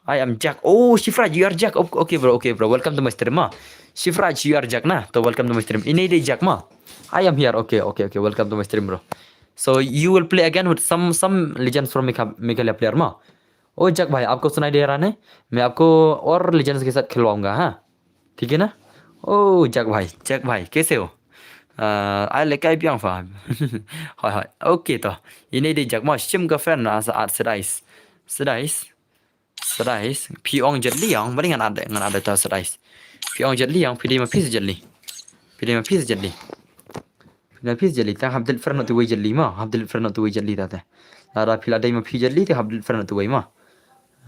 I am Jack. Oh, Shifraj, you are Jack. Okay, okay, bro. Okay, bro. Welcome to my stream, ma. Shifraj, you are Jack, na. To welcome to my stream. Ini de Jack, ma. I am here. Okay, okay, okay. Welcome to my stream, bro. So you will play again with some some legends from Megha- Meghalaya player, ma. Oh, Jack भाई, आपको सुनाई दे रहा नहीं? मैं आपको और legends के साथ खिलवाऊंगा, हाँ? ठीक है ना? Oh, Jack भाई, Jack भाई, कैसे हो? Uh, I like I biang fa. Hoi hoi. Okay to. Ini de Jack ma shim ka friend na sa at sedais. Sedais. Sedais. Pi ong jatli ong bali ngan ada ngan ada ta sedais. Pi ong jatli ong pidi ma pis jatli. Pidi ma pis jatli. Pidi ma pis jatli ta hab dil friend tu wei jatli ma hab dil friend tu wei jatli ta ta. Ada pila dai ma pi jatli ta hab dil friend tu wei ma.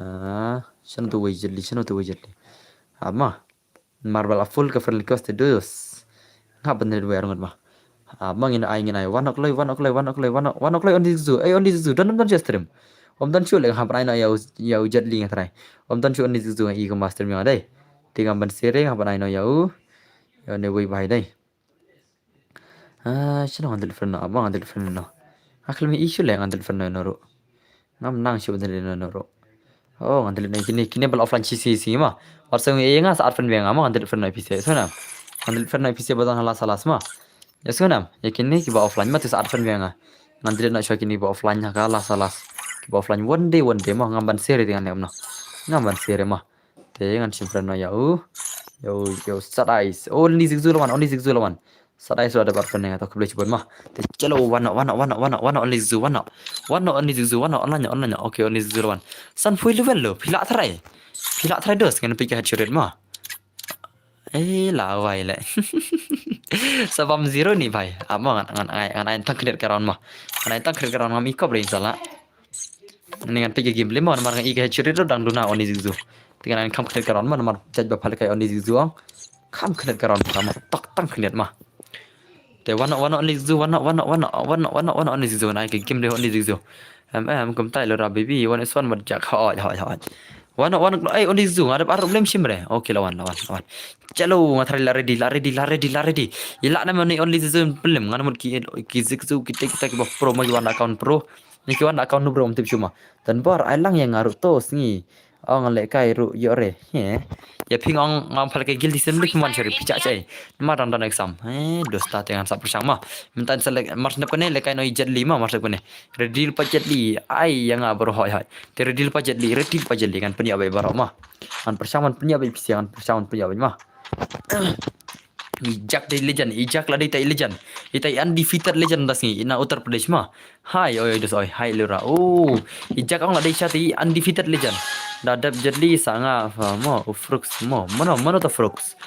Ah, shano tu wei jatli shano tu wei jatli. Ama. Marble a full ka friend request dus. Nga ban red wer ngut ma. Ah, ma ngin ai ngin ai wan ok loi wan ok loi wan ok loi wan ok wan ok loi only zu. Ai only zu don don just stream. Om don chu le nga ban ai no ya u ya u jet li nga trai. Om don chu only zu i ka master mi dai. Ti ngam ban sere nga ban ai no ya u. Ya ne wei bai dai. Ah, shano ngan delete friend no, aba ngan delete friend no. Akhlem issue le ngan delete friend no no ru. Ngam nang shu delete no no ru. Oh, ngan delete no kini kini bal offline si si si ma. War sa ngi nga sa add friend bang ma ngan delete friend no pise. So na. Ngan delete friend no pise ba dang halas halas ma. Ya so na. Ya kini ki ba offline ma tu sa add friend bang. Ngan delete no shu kini ba offline ha ka halas halas. Ki ba offline one day one day ma ngam ban sere dengan ne no. Ngam ban sere ma. Te ngan shim friend no ya u. Ya u ya u sat ice. Oh, only zigzu lawan, only zigzu lawan. Sat ice la da bar friend nga to khublei shibun ma. Te chalo wan no wan no wan no wan no wan no only zigzu wan no. Wan no only zigzu wan no online online. Okay, only zigzu lawan. San phui level lo. Phi la try. Phi la try dos ngan pika headshot ma. Eh la wai le. Sabam zero ni bhai. Amo ngan ngan ngan ngan tang kret ka round ma. Ngan tang kret ka round ngam ikop rin sala. Ni ngan pik game lima namar ngan i ka headshot itu dang duna oni zigzu. Tingan ngan kam knet karon ma namar jaj ba phale kai oni zigzu ang. Kam knet karon ma tak tang knet ma. Te wana wana oni zigzu wana wana wana wana wana wana oni zigzu na ka game de oni zigzu. Em em kum tai lo ra baby one is one mat jak ha ha ha. Wana wana ai oni zigzu ada ar problem shim re. Okay lawan lawan lawan. Chalo nga thari la ready la ready la ready la ready. Ila na mani only zigzu pelim ngan mut ki ki zigzu kita kita ki ba pro ma ki wana account pro. Ni ki wan account nu bro tip shuma. Dan bar ai lang yang ngaru to sngi. Ong le kai ru yo re. He. Ya ping ong ngam phal ke guilty sem lik man shari picha chai. Ma dan dan exam. He dosta te ngan sa persang ma. Mentan selek mar snep kene le kai no ijet li ma mar snep kene. Redil pa jet li. Ai yang a bro hoi hoi. Te redil pa jet li redil pa jet li ngan penia bai baro ma. Ngan persang man penia bai pisiang ngan persang man penia bai ma. Ijak dei legend, ijak la dei tai legend. Itai undefeated legend das ngi ina Uttar Pradesh ma. Hai oi oi dos oi hai lura. Oh, ijak ong la dei sha tai undefeated legend. Da dep jet li sa nga fa mo u Frooks mo. Mano mano ta Frooks.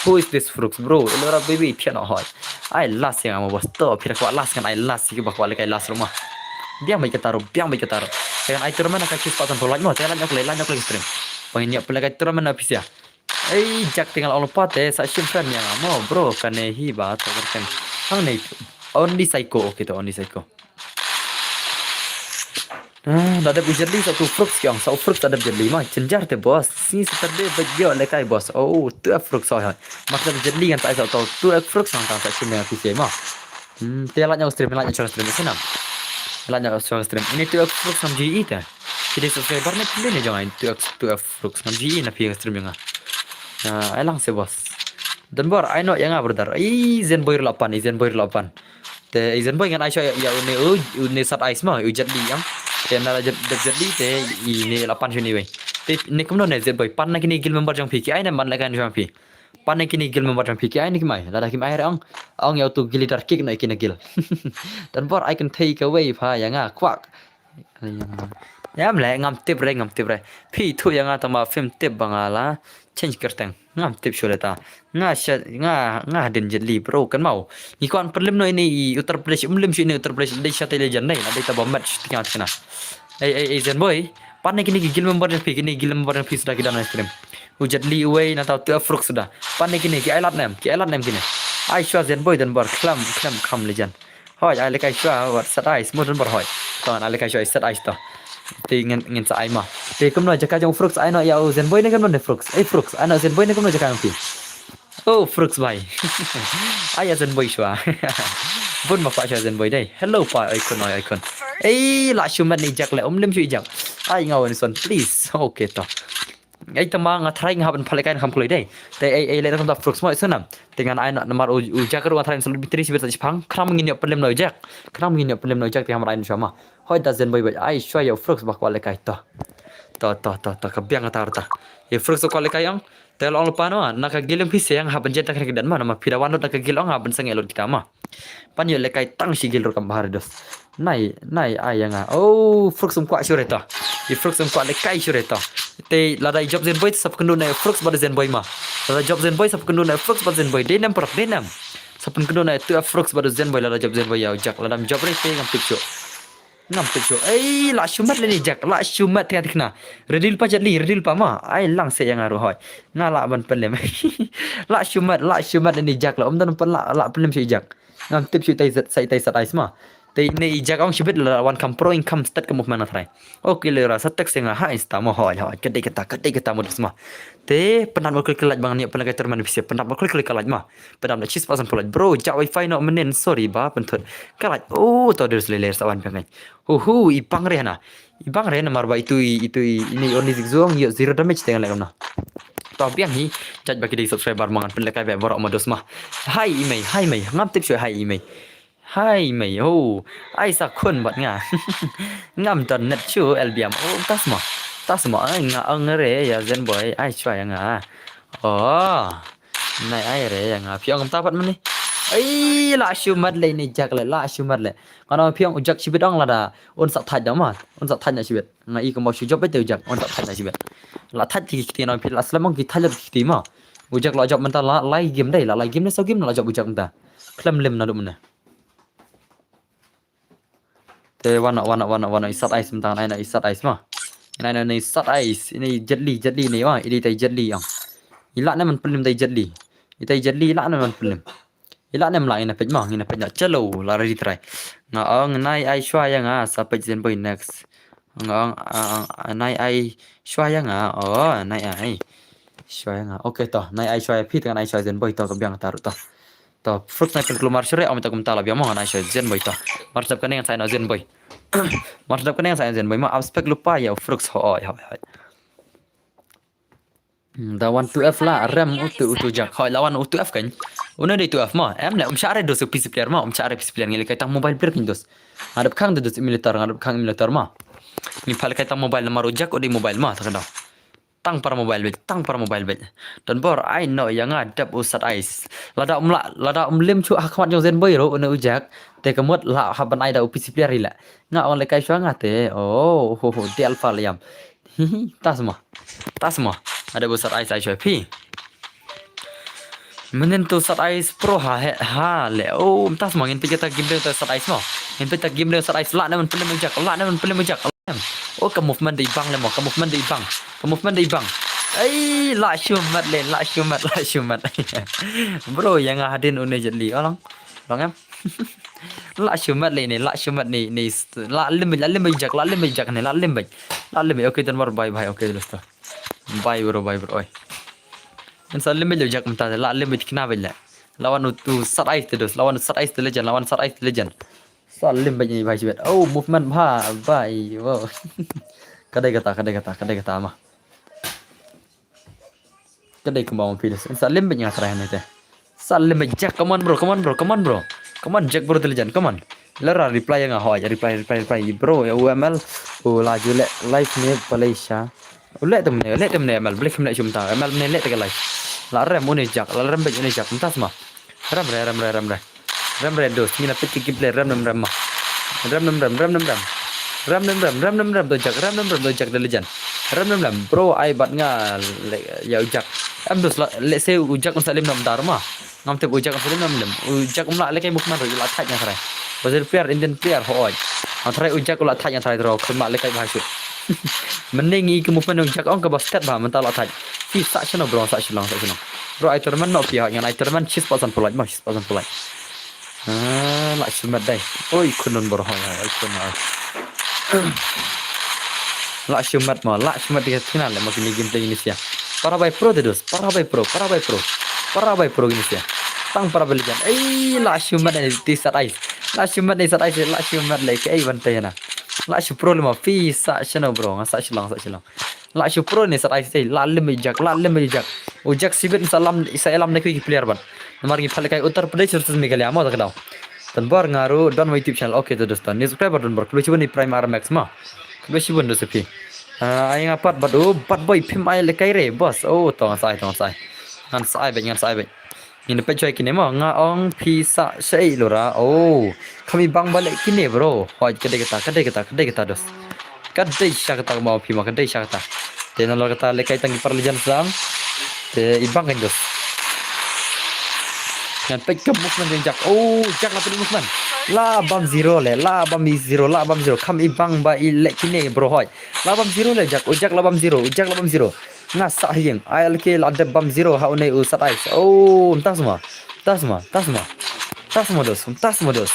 Who is this Frooks bro? Lura baby thian hoi. Ai last yang amo bos to phira kwa last kan ai last ki ba kwa le kai last ruma. Biang bai kataro, biang bai kataro. Kan ai turman ka kis patan pro like mo. Te like ok le like ok le stream. Pangin ya pele kai turman na pisia. Ei jak tingal ong lepat eh sa shim friend yang amo bro kane hi ba to kan. Hang ne only psycho okay to only psycho. Ah, da dep u Jet Li sa tu Frooks ki ong, sa u Frooks da dep Jet Li ma, jynjar te boss. Sngi Saturday ba ïoh lehkai boss. Oh, tu Frooks hoi hoi. Mak da Jet Li ngan sa ai sa tu, tu Frooks ngan sa sa sini P C ma. Hmm, te lait ïa u stream, lait ïa u stream sini. Lait ïa u stream. Ini tu Frooks ngam ju ïohi te. Ki dei subscriber ne phi ne jong ai tu Frooks ngam ju ïohi na phi stream jong nga. Ah, ai lang se boss. Don bor, ai noh ïa nga brother. Ai Zenboy ruh la pan, ai Zenboy ruh la pan. Te ai Zenboy ngan ai shuwa ïa une, u, une Sat Ice ma, u Jet Li ïa. Te na la Jet, Jet, Jet Li te ine la pan shuwa ine wei. Te ne kumno ne Zenboy, pan na kine guild member jong phi, ki ai ne ban lehkai shuwa phi. Pan na kine guild member jong phi, ki ai ne kim ai. Lada kim ai re ong, ong ïa utu guild leader kick noh ïa kine guild. Don bor ai kynthei kawei pha ïa nga kwak. Ïa mlei ngam tip re, ngam tip re. Phi thuh ïa nga tang ma phim tip ba nga la change kyrteng. Ngam tip shuh leta. Nga sha, nga, nga hadien Jet Li bro, kynmaw. Ngi kwah pynlem noh ine i Uttar Pradesh, um lem shuh ine Uttar Pradesh, dei shatei legend dei, la dei ta ba match tikna tikna. Ei, ei, ei Zenboy. Pan ne kine ki guild member jong phi, kine guild member jong phi suda ki don ha stream. U Jet Li uwei nangta tu Frooks suda. Pan ne kine ki ai lad ne em, ki ai lad ne em kine. Ai shuwa Zenboy, don bor khlem, khlem kham legend. Hoi, ai lehkai shuwa wat Sat Ice, mo don bor hoi. To, ai lehkai shuwa Sat Ice to. Te ngin, ngin sa ai ma. Te kumno jaka jong Frooks ai noh ïa u Zenboy ne kumno ne Frooks. Ei Frooks, ai noh Zenboy ne kumno jaka jong phi. Oh, Frooks bhai. Ai ïa Zenboy shuwa. Bun ma kwah shuwa Zenboy dei. Hello pa, ai khun, ai, ai khun. Ei, la shu met ne i Jack le, um lem shu i Jack. Ai nga wan son, please. Okay to. Ei tama nga tharai nga hap ban pha lehkai kham kloi dei. Te ei, ei leh na kumta Frooks mo i sunam. Te ngan ai na namar u, u Jack ruh nga tharai sulu bitri sibit sa shipang. Khnang ngin ïoh pynlem na u Jack. Khnang ngin ïoh pynlem na u Jack te ngam rai na shuwa ma. Hoi da Zenboy bad ai shuwa ïa u Frooks ba kwah lehkai to. To, to, to, to, ka biang kata rta. Ïa u Frooks kwah lehkai ong. Te long lypa noh, na ka guild jong phi se nga hap ban jet na ka guild ma, namar phi da wan lut na ka guild ong hap ban sangeh lut kita ma. Pan ïoh lehkai tang shi guild ruh kam bha re dos. Nai, nai ai ïa nga. Oh, Frooks um kwah shuh re ta. I Frooks um kwah lehkai shuh re ta. Te lada i jop Zenboy sa pynkynduh na Frooks bad Zenboy ma. Lada jop Zenboy sa pynkynduh na Frooks bad Zenboy. Dei nem paralok, dei nem. Sa pynkynduh na tu Frooks bad Zenboy lada jop Zenboy ïa u Jack. Lada um jop re te ngam tip shuh. Ngam tip shuh. Ei, la shu met lane Jack, la shu met tengah tengah. Ready lypa Jet Li, ready lypa ma. Ai lang se ïa nga ruh hoi. Nga lah ban pynlem. La shu met, la shu met lane Jack la. Um don pyn la, la pynlem shuh i Jack. Ngam tip shuh itai Sat, sa itai Sat Ice ma. Te ine i Jack ong shibit la wan kham pro ing kham stat ka movement na trai. Okay lera sa text ïa nga ha Insta mo hoi hoi. Ka dei kata, ka dei kata mo dos ma. Te pyndap mo klik like ba ngan ïoh pynlait ka tournament pisa. Pyndap mo klik like ma. Pyndap na chis pasan pynlait bro. Jah wifi noh mynnin sorry ba pynthut. Ka like. Oh to dos lei lei sa wan pyngai. Hu hu, i bang re hana. I bang re namar ba itu i, itu i, ini only zigzag ïoh zero damage te ngan leh kumno. To biang hi, judge ba ki dei subscriber ma ngan pynlehkai ba baroh ma dos ma. Hai i mei, hai mei, ngam tip shuh hai i mei. Hai mei, ho. Ai sa khun bad nga. Ngam don net shuh L B M. Oh, tas ma. Tas ma, ai nga ong re ïa Zenboy, ai shuwa ïa nga. Oh. Nai ai re ïa nga phi ong kumta pat mynne. Ai la shu mat le ne Jack le la shu mat le. Ngan ong phi ong u Jack shibit ong lada un sa thait da ma. Un sa thait na shibit. Nga i kumba shu jop beit u Jack un sa thait na shibit. La thait ki kti na phi la slem ong ki thait la ki kti ma. U Jack la jop mynta la lai game dei la lai game ne saw game la jop u Jack mynta. Khlem lem naduh mynne. Te wan noh, wan noh, wan noh, wan noh, i Sat Ice mynta, ngan ai noh i Sat Ice ma. Ngan ai noh i Sat Ice, ine i Jet Li, Jet Li ine ma, i dei tai Jet Li ong. I lah ne man pynlem tai Jet Li. I tai Jet Li i lah ne man pynlem. I lah ne man lah ngin peit ma, ngin peit noh. Chalo, la ready try. Nga ong nai ai shuwa ïa nga, sa peit Zenboy next. Nga ong, ah, ah, nai ai shuwa ïa nga. Oh, nai ai. Shuwa ïa nga. Okay to, nai ai shuwa ïa phi, te ngan ai shuwa Zenboy to, ka biang kata ruh to. To, Frooks nai pynkulmar shuh re, ym ïa ta kumta la biang mo ngan ai shuwa Zenboy to. Mar sdap kane ngan sa ai noh Zenboy. Mar sdap kane ngan sa ai noh Zenboy mo, ap spek lypa ïa u Frooks hoi, hoi, hoi. Hmm, da wan two F la, rem utu, utu Jack. Hoi, la wan utu F kan. Une dei two F mo, em le, um shah re dos u P C player mo, um shah re P C player ngi lehkai tang mobile player kan dos. Nga dep khang da dos emulator, nga dep khang emulator mo. Ngi pha lehkai tang mobile namar u Jack u dei mobile mo, ta ka daw. Tang para mobile beit, tang para mobile beit. Don bor ai noh ïa nga dep u Sat Ice. Lada um lah, lada um lem shuh ha khmat jong Zenboy ruh une u Jack. Te ka mut lah hap ban ai da u P C player ila. Nga ong lehkai shuwa nga te. Oh, ho ho, dei alpha liam. Hi hi, tas mo. Tas mo. Ada u Sat Ice ai shuwa phi. Mynnin tu Sat Ice pro ha he ha le. Oh, mynta sma ngin peit kata game dei Sat Ice mo. Ngin peit kata game dei Sat Ice la ne man pynlem u Jack, la ne man pynlem u Jack. Oh, ka movement dei bang le mo, ka movement dei bang. Ka movement dei bang. Ei, la shu mat le, la shu mat, la shu mat. Bro, ïa nga hadien une Jet Li. Oh, long. Long em. Lah shu mat le ne, lah shu mat ne, ne, lah lim, lah lim jak, lah lim jak ne, lah lim. Lah lim, okay, dan mar bye bye, okay, dosto. Bye bro, bye bro, oi. Kan sa lim jak mynta, lah lim kna bej le. Lawan u, u Sat Ice te dos, lawan u Sat Ice te legend, lawan Sat Ice te legend. Sa lim bej ne bhai shibet. Oh, movement bha, bhai, wow. Kadai kata, kadai kata, kadai kata ma. Kadai kumba wan phi dos. Sa lim bej nga try ne te. Sa lim bej jak, come on bro, come on bro, come on bro. Come on jak bro te legend, come on. Lera reply nga hoi, reply, reply, reply bro, ya U M L. U la ju le live ne Malaysia. U le te mne, le te mne M L, blik mne shumta. M L mne le te ka live. La rem une jak, la rem bej une jak, mynta sma. Rem re, rem re, rem re. Rem re dos, ngin ïa peit ki gameplay, rem rem rem ma. Rem rem rem, rem rem rem. Rem rem rem, rem rem rem, do jak, rem rem rem, do jak, the legend. Rem rem rem, bro, ai bat nga, le, ïa u jak. Em dos la, lehse u jak un sa lim nam dar ma. Ngam tip u jak un sa lim nam lim. U jak um lah lehkai movement ruh, u lah thait nga tharai. Brazil player, Indian player, hoi. Nga tharai u jak u lah thait nga tharai, tro, khun ma lehkai bha shu. Mynne ngi ki movement u jak ong kaba stet bha, mynta lah thait. Phi sah shano bro, sah shilong, sah shilong. Bro, ai tournament no phi, hoi, ngan ai tournament, shis pasan pulai, ma, shis pasan pulai. Ah, lah shu mat dai. Oi, khun non bor hoi, hoi, khun hoi. Lah shu mat mo, lah shu mat tiga final le mo kini gameplay ini sia. Para bai pro te dos, para bai pro, para bai pro. Para bai pro ini sia. Tang para bai legend. Ei, lah shu mat dai ti Sat Ice. Lah shu mat dai Sat Ice, lah shu mat le ke ei ban te na. Lah shu pro le mo phi sah shano bro, nga sah shilong, sah shilong. Lah shu pro ne Sat Ice te, lah lim jak, lah lim jak. U jak sibit sa lam, sa lam ne ki player ban. Namar ngi pha lehkai Uttar Pradesh versus Meghalaya mo ta ka daw. Tan bor nga ruh don wa YouTube channel. Okay, to dosto. Ni subscriber don bor. Khublei shibun ni Prime R Max ma. Khublei shibun dosto phi. Ah, ai nga pat bad u, bad boy phim ai lehkai re, boss. Oh, to ngan sa ai, to ngan sa ai. Ngan sa ai bad, ngan sa ai bad. Ngin peit choi kine ma, nga ong phi sah shaei lura. Oh, kham i bang ba leh kine bro. Hoi, kadei kata, kadei kata, kadei kata dos. Kadei sha kata ma phi ma, kadei sha kata. Te nalor kata lehkai tang ki para legend sang. Te i bang kan dos. Ngan peit ka movement jong jak. Oh, jak la peit movement. La bam zero le, la bam i zero, la bam zero. Kham i bang ba i leh kine bro hoi. La bam zero le jak, oh jak la bam zero, oh jak la bam zero. Nga sah ha ïing. Ai lehkai la dep bam zero ha une u Sat Ice. Oh, mynta sma. Mynta sma, mynta sma. Mynta sma dos, mynta sma dos.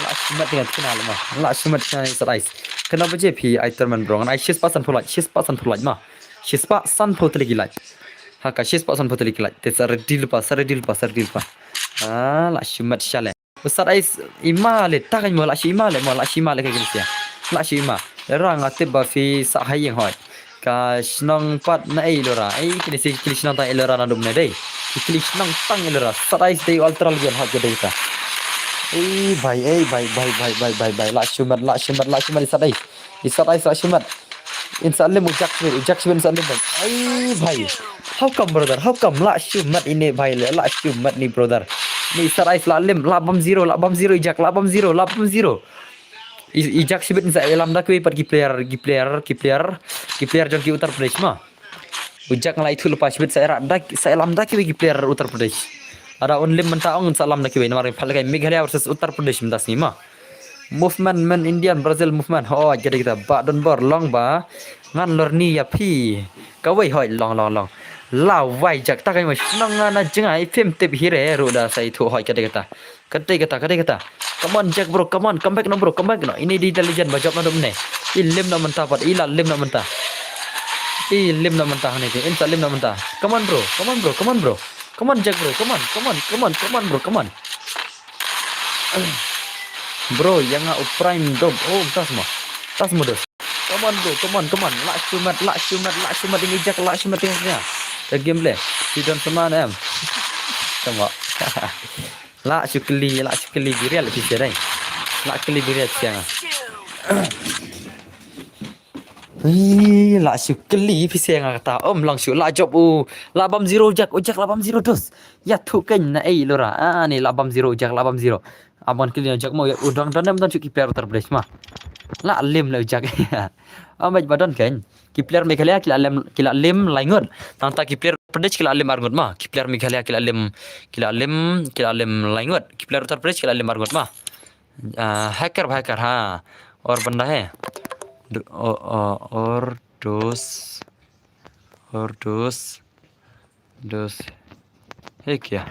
Lah shu mat dengan kena le ma. Lah shu mat dengan Sat Ice. Kena baje phi ai tournament bro. Ngan ai shispah sanphew like, shispah sanphew like ma. Shispah sanphew tylli ki like. Ha ka shispah sanphew tylli ki like. Te sa ready lypa, sa ready lypa, sa ready lypa. Ah, lah shu mat sha le. U Sat Ice i ma le, ta kan mo lah shu i ma le, mo lah shu i ma le ka kine sia. Lah shu i ma. Lehra nga tip ba phi sah ha ïing hoi. Ka shnong pat na ei lura. Ei kine sia ki shnong tang ei lura na dum ne dei. Ki shnong tang ei lura. Sat Ice dei ultra legend hoi ka dei ta. Ei bhai, ei bhai, bhai, bhai, bhai, bhai, bhai. Lah shu mat, lah shu mat, lah shu mat i Sat Ice. I Sat Ice lah shu mat. In sa lim u jak shu, u jak shu in sa lim bhai. Ei bhai. How come brother? How come lah shu mat ine bhai le? Lah shu mat ni brother. Ni Sat Ice lah lim, lah bam zero, lah bam zero i jak, lah bam zero, lah bam zero. I, i jak shibit in sa ïalam da kiwei pat ki player, ki player, ki player, ki player jong ki Uttar Pradesh ma. U jak nga la ithuh lypa shibit sa ïalam da, sa ïalam da kiwei ki player Uttar Pradesh. Lada un lim mynta ong sa ïalam da kiwei namar pha lehkai Meghalaya versus Uttar Pradesh mynta sngi ma. Movement men Indian Brazil movement. Hoi, kadei kata ba don bor long ba ngan lorni ïa phi. Kawei hoi long long long. La wai jak ta kai ma shnong nga na jngai phim tip hi re ruh da sa ithuh hoi kadei kata. Kadei kata, kadei kata. Come on, Jak bro, come on, come back no bro, come back no. Ine dei da legend ba jop na dum ne. I lim na mynta pat, i la lim na mynta. I lim na mynta hane te, in sa lim na mynta. Come on bro, come on bro, come on bro. Come on, Jak bro, come on, come on, come on, come on bro, come on. Bro, ïa nga u Prime dom. Oh, tas mo. Tas mo dos. Come on bro, come on, come on. Lah shu mat, lah shu mat, lah shu mat, ini Jak, lah shu mat, ini Jak. The gameplay. Sidon seman em. Tama. Lah shu kylli, lah shu kylli birial phi sia dei. Lah kylli birial sia nga. Ih, lah shu kylli phi sia nga kata. Om lang shu lah jop u. Lah bam zero Jak, u Jak lah bam zero dos. Ïathuh kein na ei lura. Ah, ni lah bam zero Jak, lah bam zero. Amon kylli na Jak mo u dang don em don shu ki player Uttar Pradesh ma. Lah lim le u Jak. Amai ba don kein. Ki player Meghalaya ki la lim, ki la lim laingut. Nangta ki player Pradesh ki la lim arngut ma. Ki player Meghalaya ki la lim, ki la lim, ki la lim laingut. Ki player Uttar Pradesh ki la lim arngut ma. Ah, hacker, hacker ha. Or banda hai. Do-, o-, o-, or dos. Or dos. Dos. Hai kya?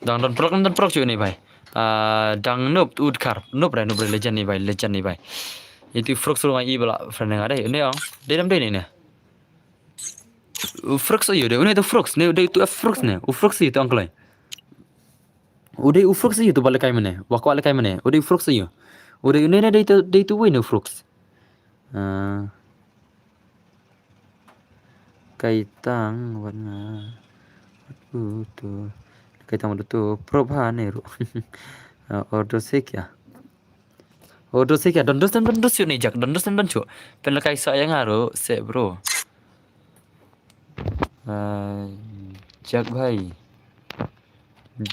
Dang don prok, don prok shuh ne bhai. Ah, dang Noob Udkar. Noob re, Noob re, legend ne bhai, legend ne bhai. Itu Frooks ruh nga i ba la friend nga dei. Ne ong. Dei dam dei ne ne. U Frooks ayo dei. Une tu Frooks ne, dei tu Frooks ne. U Frooks ayo tu uncle. U dei u Frooks ayo tu ba lehkai mane. Wa kwah lehkai mane. U dei u Frooks ayo. U dei une ne dei tu, dei tu wei ne u Frooks. Ah. Kai tang wat nga. Wat u tu. Kai tang wat u tu. Probha ne ruh. Ah, order se kya? Order se kya? Don dos, don dos shuh ne jak. Don dos, don shuh. Pynlehkai sa ïa nga ruh se bro. Ah, jak bhai.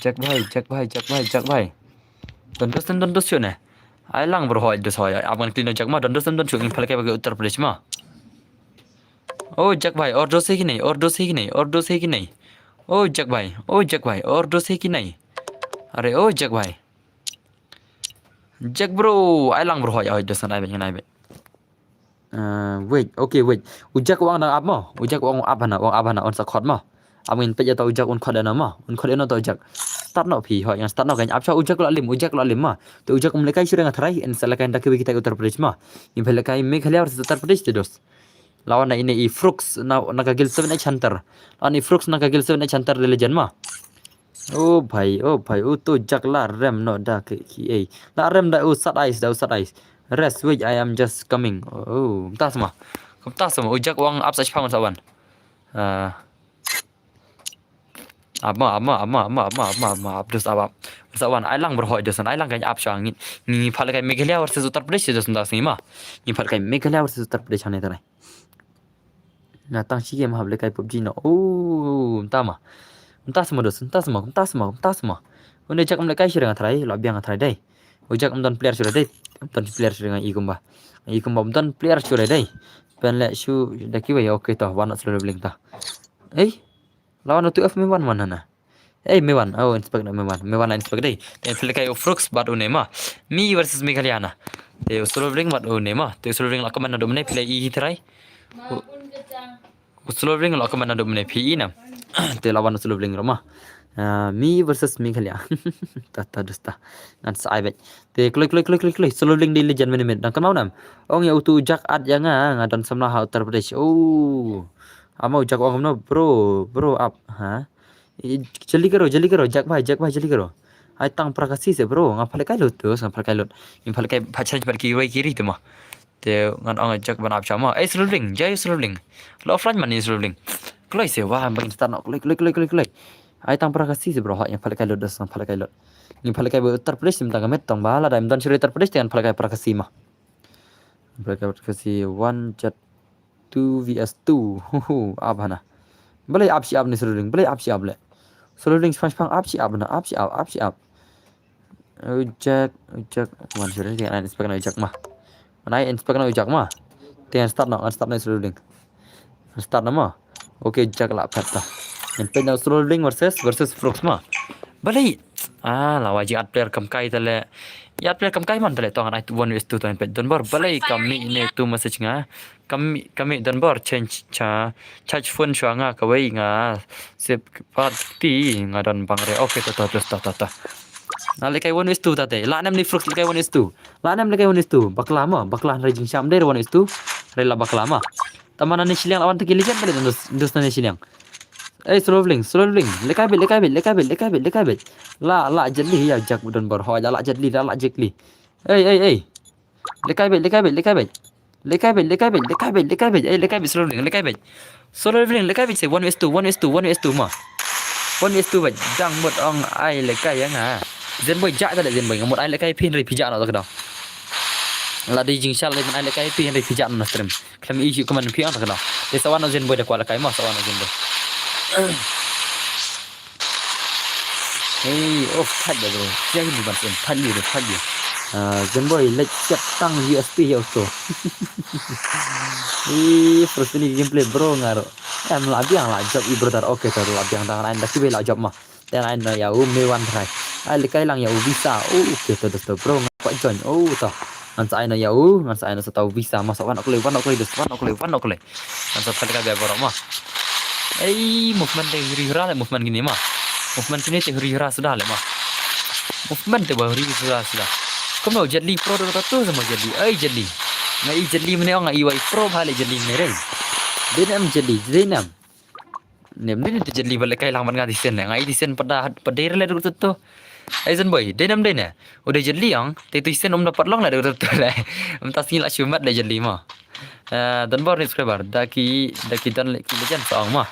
Jak bhai, jak bhai, jak bhai, jak bhai. Don dos, don dos shuh ne. Ai lang bro, hoi dos hoi. Abang klino jak ma, don dos, don shuh. Ngin pynlehkai ba ki Uttar Pradesh ma. Oh jak bhai, order se ki nei, order se ki nei, order se ki nei. Oh jak bhai, oh jak bhai, order se ki nei. Are oh jak bhai. Jak bro, ai lang bro, hoi, hoi dos, ai bek, ai bek. Ah, wait, okay, wait. U jak u ong dang ap mo. U jak u ong ap hana, u ong ap hana, un sa khot mo. Am ngin peit ïa ta u jak un khot ïa na mo. Un khot ïa na ta u jak. Start noh phi, hoi, ngan start noh kan ap sha u jak la lim, u jak la lim mo. Te u jak um lehkai shuh re nga tharai, in sa lehkai da kiwi kita Uttar Pradesh mo. In phi lehkai Meghalaya versus Uttar Pradesh te dos. Lawan na ine i Frooks na, na ka guild seven H Hunter. Lawan i Frooks na ka guild seven H Hunter de legend mo. Oh bhai, oh bhai, u tu jak la rem noh da ki, ki ei. La rem da u sat ais, da u sat ais. Rest, wait, I am just coming. Oh, mynta sma. Mynta sma, u jak u ong ap sa shipang sa wan. Ah. Ap ma, ap ma, ap ma, ap ma, ap ma, ap ma, ap ma, ap dos ap, ap. Sa wan, ai lang bro, hoi dos, ai lang kan ap sha ngin. Ngi pynlehkai Meghalaya versus Uttar Pradesh dos mynta sngi ma. Ngi pynlehkai Meghalaya versus Uttar Pradesh hangne tharai. Na tang shi game hap lehkai PUBG noh. Oh, mynta ma. Mynta sma dos, mynta sma, mynta sma, mynta sma. Une jak um lehkai shuh re nga tharai, la biang nga tharai dei. U jak um don player shuh re dei. Um don player shuh re nga i kumba. I kumba um don player shuh re dei. Pynleh shuh da kiwei, okay to, wan slow leveling ta. Ei. Lawan u tu F me wan wan hana. Ei, me wan. Oh, inspect na me wan. Me wan la inspect dei. Te pynlehkai u Frooks bad une ma. Me versus Meghalaya na. Te u slow leveling bad une ma. Te u slow leveling la comment na dum ne pynleh i hi tharai. U slow leveling la comment na dum ne phi i na. Te lawan u slow leveling ruh ma. Ah, me versus Meghalaya. Ta ta dos ta. Ngan sa ai bek. Te kloi kloi kloi kloi kloi. Slow leveling dei legend mane mane. Dang kynmaw nam. Ong ïa u tu jak at ïa nga, nga don samla ha Uttar Pradesh. Oh. Ama u jak ong no bro, bro ap. Ha? Jali karo, jali karo, jak bhai, jak bhai, jali karo. Ai tang pra kasi se bro, nga pynlehkai lut tu, nga pynlehkai lut. Nga pynlehkai pha challenge bad ki wei ki ri tu ma. Te ngan ong jak ban ap sha ma. Ei slow leveling, jai slow leveling. Lo offline man ni slow leveling. Kloi se wah, bang start no, kloi, kloi, kloi, kloi, kloi. Ai tang pra kasi se bro, ha, nga pynlehkai lut dos, nga pynlehkai lut. Nga pynlehkai ba Uttar Pradesh, sim tang ka met tong ba, la dai, don shuh re Uttar Pradesh, te ngan pynlehkai pra kasi ma. Pynlehkai pra kasi, one jet two V S two. Hu hu, ap hana. Balei ap shi ap ni slow leveling, balei ap shi ap le. Slow leveling shipang shipang ap shi ap hana, ap shi ap, ap shi ap. Ujak, ujak. Wan shuh re, ngan inspect na ujak ma. Ngan inspect na ujak ma. Te ngan start na, ngan start na slow leveling. Ngan start na ma. Okay, jak la phet ta. Ngan peit na slow leveling versus, versus Frooks ma. Balei. Ah, la wa jing at player kam kai tale. Ïa at player kam kai man tale tong ai one versus two tong peit don bor. Balei kam mih ne tu message nga. Kam mih, kam mih don bor change cha, charge phone shuwa nga kawei nga. Sip pat ti nga don bang re. Okay, to, to, to, to, to, to. Na lehkai one versus two ta te. La nem ni Frooks lehkai one versus two. La nem lehkai one versus two. Bakla ma, bakla hynrei jingsham dei re one versus two. Hynrei la bakla ma. Tama na ni shiliang la wan ta ki legend tale dos, dos na ni shiliang. Ei, slow leveling, slow leveling. Lehkai beit, lehkai beit, lehkai beit, lehkai beit, lehkai beit. La, la jali ïa jak don bor hoi, la, la jali, la, la jali. Ei, ei, ei. Lehkai beit, lehkai beit, lehkai beit. Lehkai beit, lehkai beit, lehkai beit, lehkai beit. Ei, lehkai beit slow leveling, lehkai beit. Slow leveling, lehkai beit se one versus two, one versus two, one versus two ma. One versus two beit, dang mut ong ai lehkai ïa nga. Zenboy jak tale Zenboy, nga mut ai lehkai phi hynrei phi jak noh ta ka dang. La dei jingshal dei ban ai lehkai phi hynrei phi jak noh na stream. Khlem i shu kmen phi ong ta ka dang. Te sa wan noh Zenboy da kwah lehkai ma, sa wan noh Zenboy. Hey, oh, fight da bro. Sia ni ban sen, fight you, fight you. Ah, Zenboy, let's get tang U S P ya usto. Ih, first ini gameplay bro ngaro. Em la biang la job i brother. Okay, to la biang dang lain da kibe la job ma. Te ngan ai no ïa u me wan trai. Ai lehkai lang ïa u visa. Oh, okay, to dosto bro nga kwah join. Oh, to. Ngan sa ai no ïa u, ngan sa ai no sa ta u visa ma sa wan ok lei, wan ok lei, dosto wan ok lei, wan ok lei. Ngan sa pynlehkai bia bro ma. Ei, movement dei hiri hira le movement kine ma. Movement kine te huri hura suda le ma. Movement te ba huri hura suda. Kumno Jet Li pro do to tu sama Jet Li. Ai Jet Li. Nga i Jet Li mene nga i wai pro ba le Jet Li mene re. Dei nam Jet Li, dei nam. Nem dei te Jet Li ba le kai lang ban nga disen nga i disen pada pada re le do to tu. Ai zan boy, dei nam dei ne. Udah Jet Li ang, te tu disen um dapat long le do to tu le. Mentas ni la shumat le Jet Li ma. Eh, don bor ni subscriber, da ki da ki don le ki lejan sa ang ma.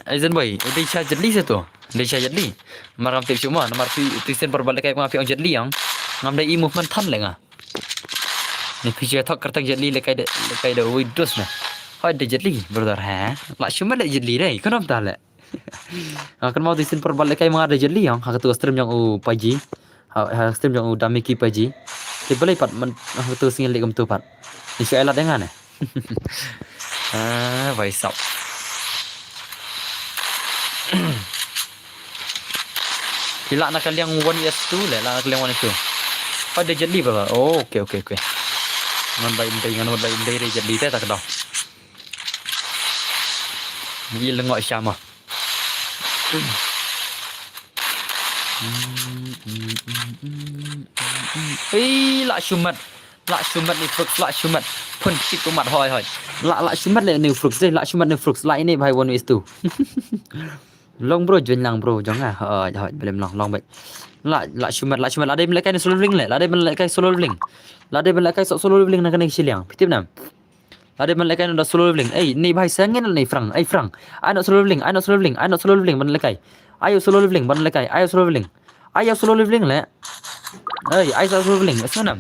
Ai zan boy, udah cha Jet Li sa tu. Dei sha Jet Li. Mar ngam tip shuh mo, namar phi tisen por ba lekai nga phi ong Jet Li ang. Ngam dei i movement than le nga. Ni phi je thok kerteng Jet Li lekai de lekai de wi dus na. Hoi de Jet Li, brother ha. La shumat le Jet Li dei, konom ta le. Nga kan mau tisen por ba lekai nga de Jet Li ang, ha katu stream jong u Paji. Ha, ha stream jong u Damiki Paji. Te balei pat man ha katu singil le kum tu pat. Ni shu elat dengan eh. Ah, bai sap. Ki lah na ka liang one vs two le, lah na ka liang one vs two. Pada Jet Li ba. Oh, okay, okay, okay. Ngan bai mdei, ngan bai mdei re Jet Li te tak dah. Ni lengok sama. Ei, la shumat. La shumat ni Frooks, la shumat. Pun chik umat hoi hoi. La la shumat le ni Frooks, dei la shumat ni Frooks. La ini bai one vs two. Long bro, join lang bro, jong ah. Hoi hoi, belum long, long baik. La la shumat, la shumat. La dei melekai ni solo leveling le. La dei melekai solo leveling. La dei melekai solo leveling na kane shiliang. Pitip nam. La dei melekai no da solo leveling. Ei, ni bai sangin ni Frang. Ei Frang. Ai no solo leveling, ai no solo leveling, ai no solo leveling ban lekai. Ayo solo leveling ban lekai, ayo solo leveling. Ayo solo leveling le. Ei, ai solo leveling. Sunam.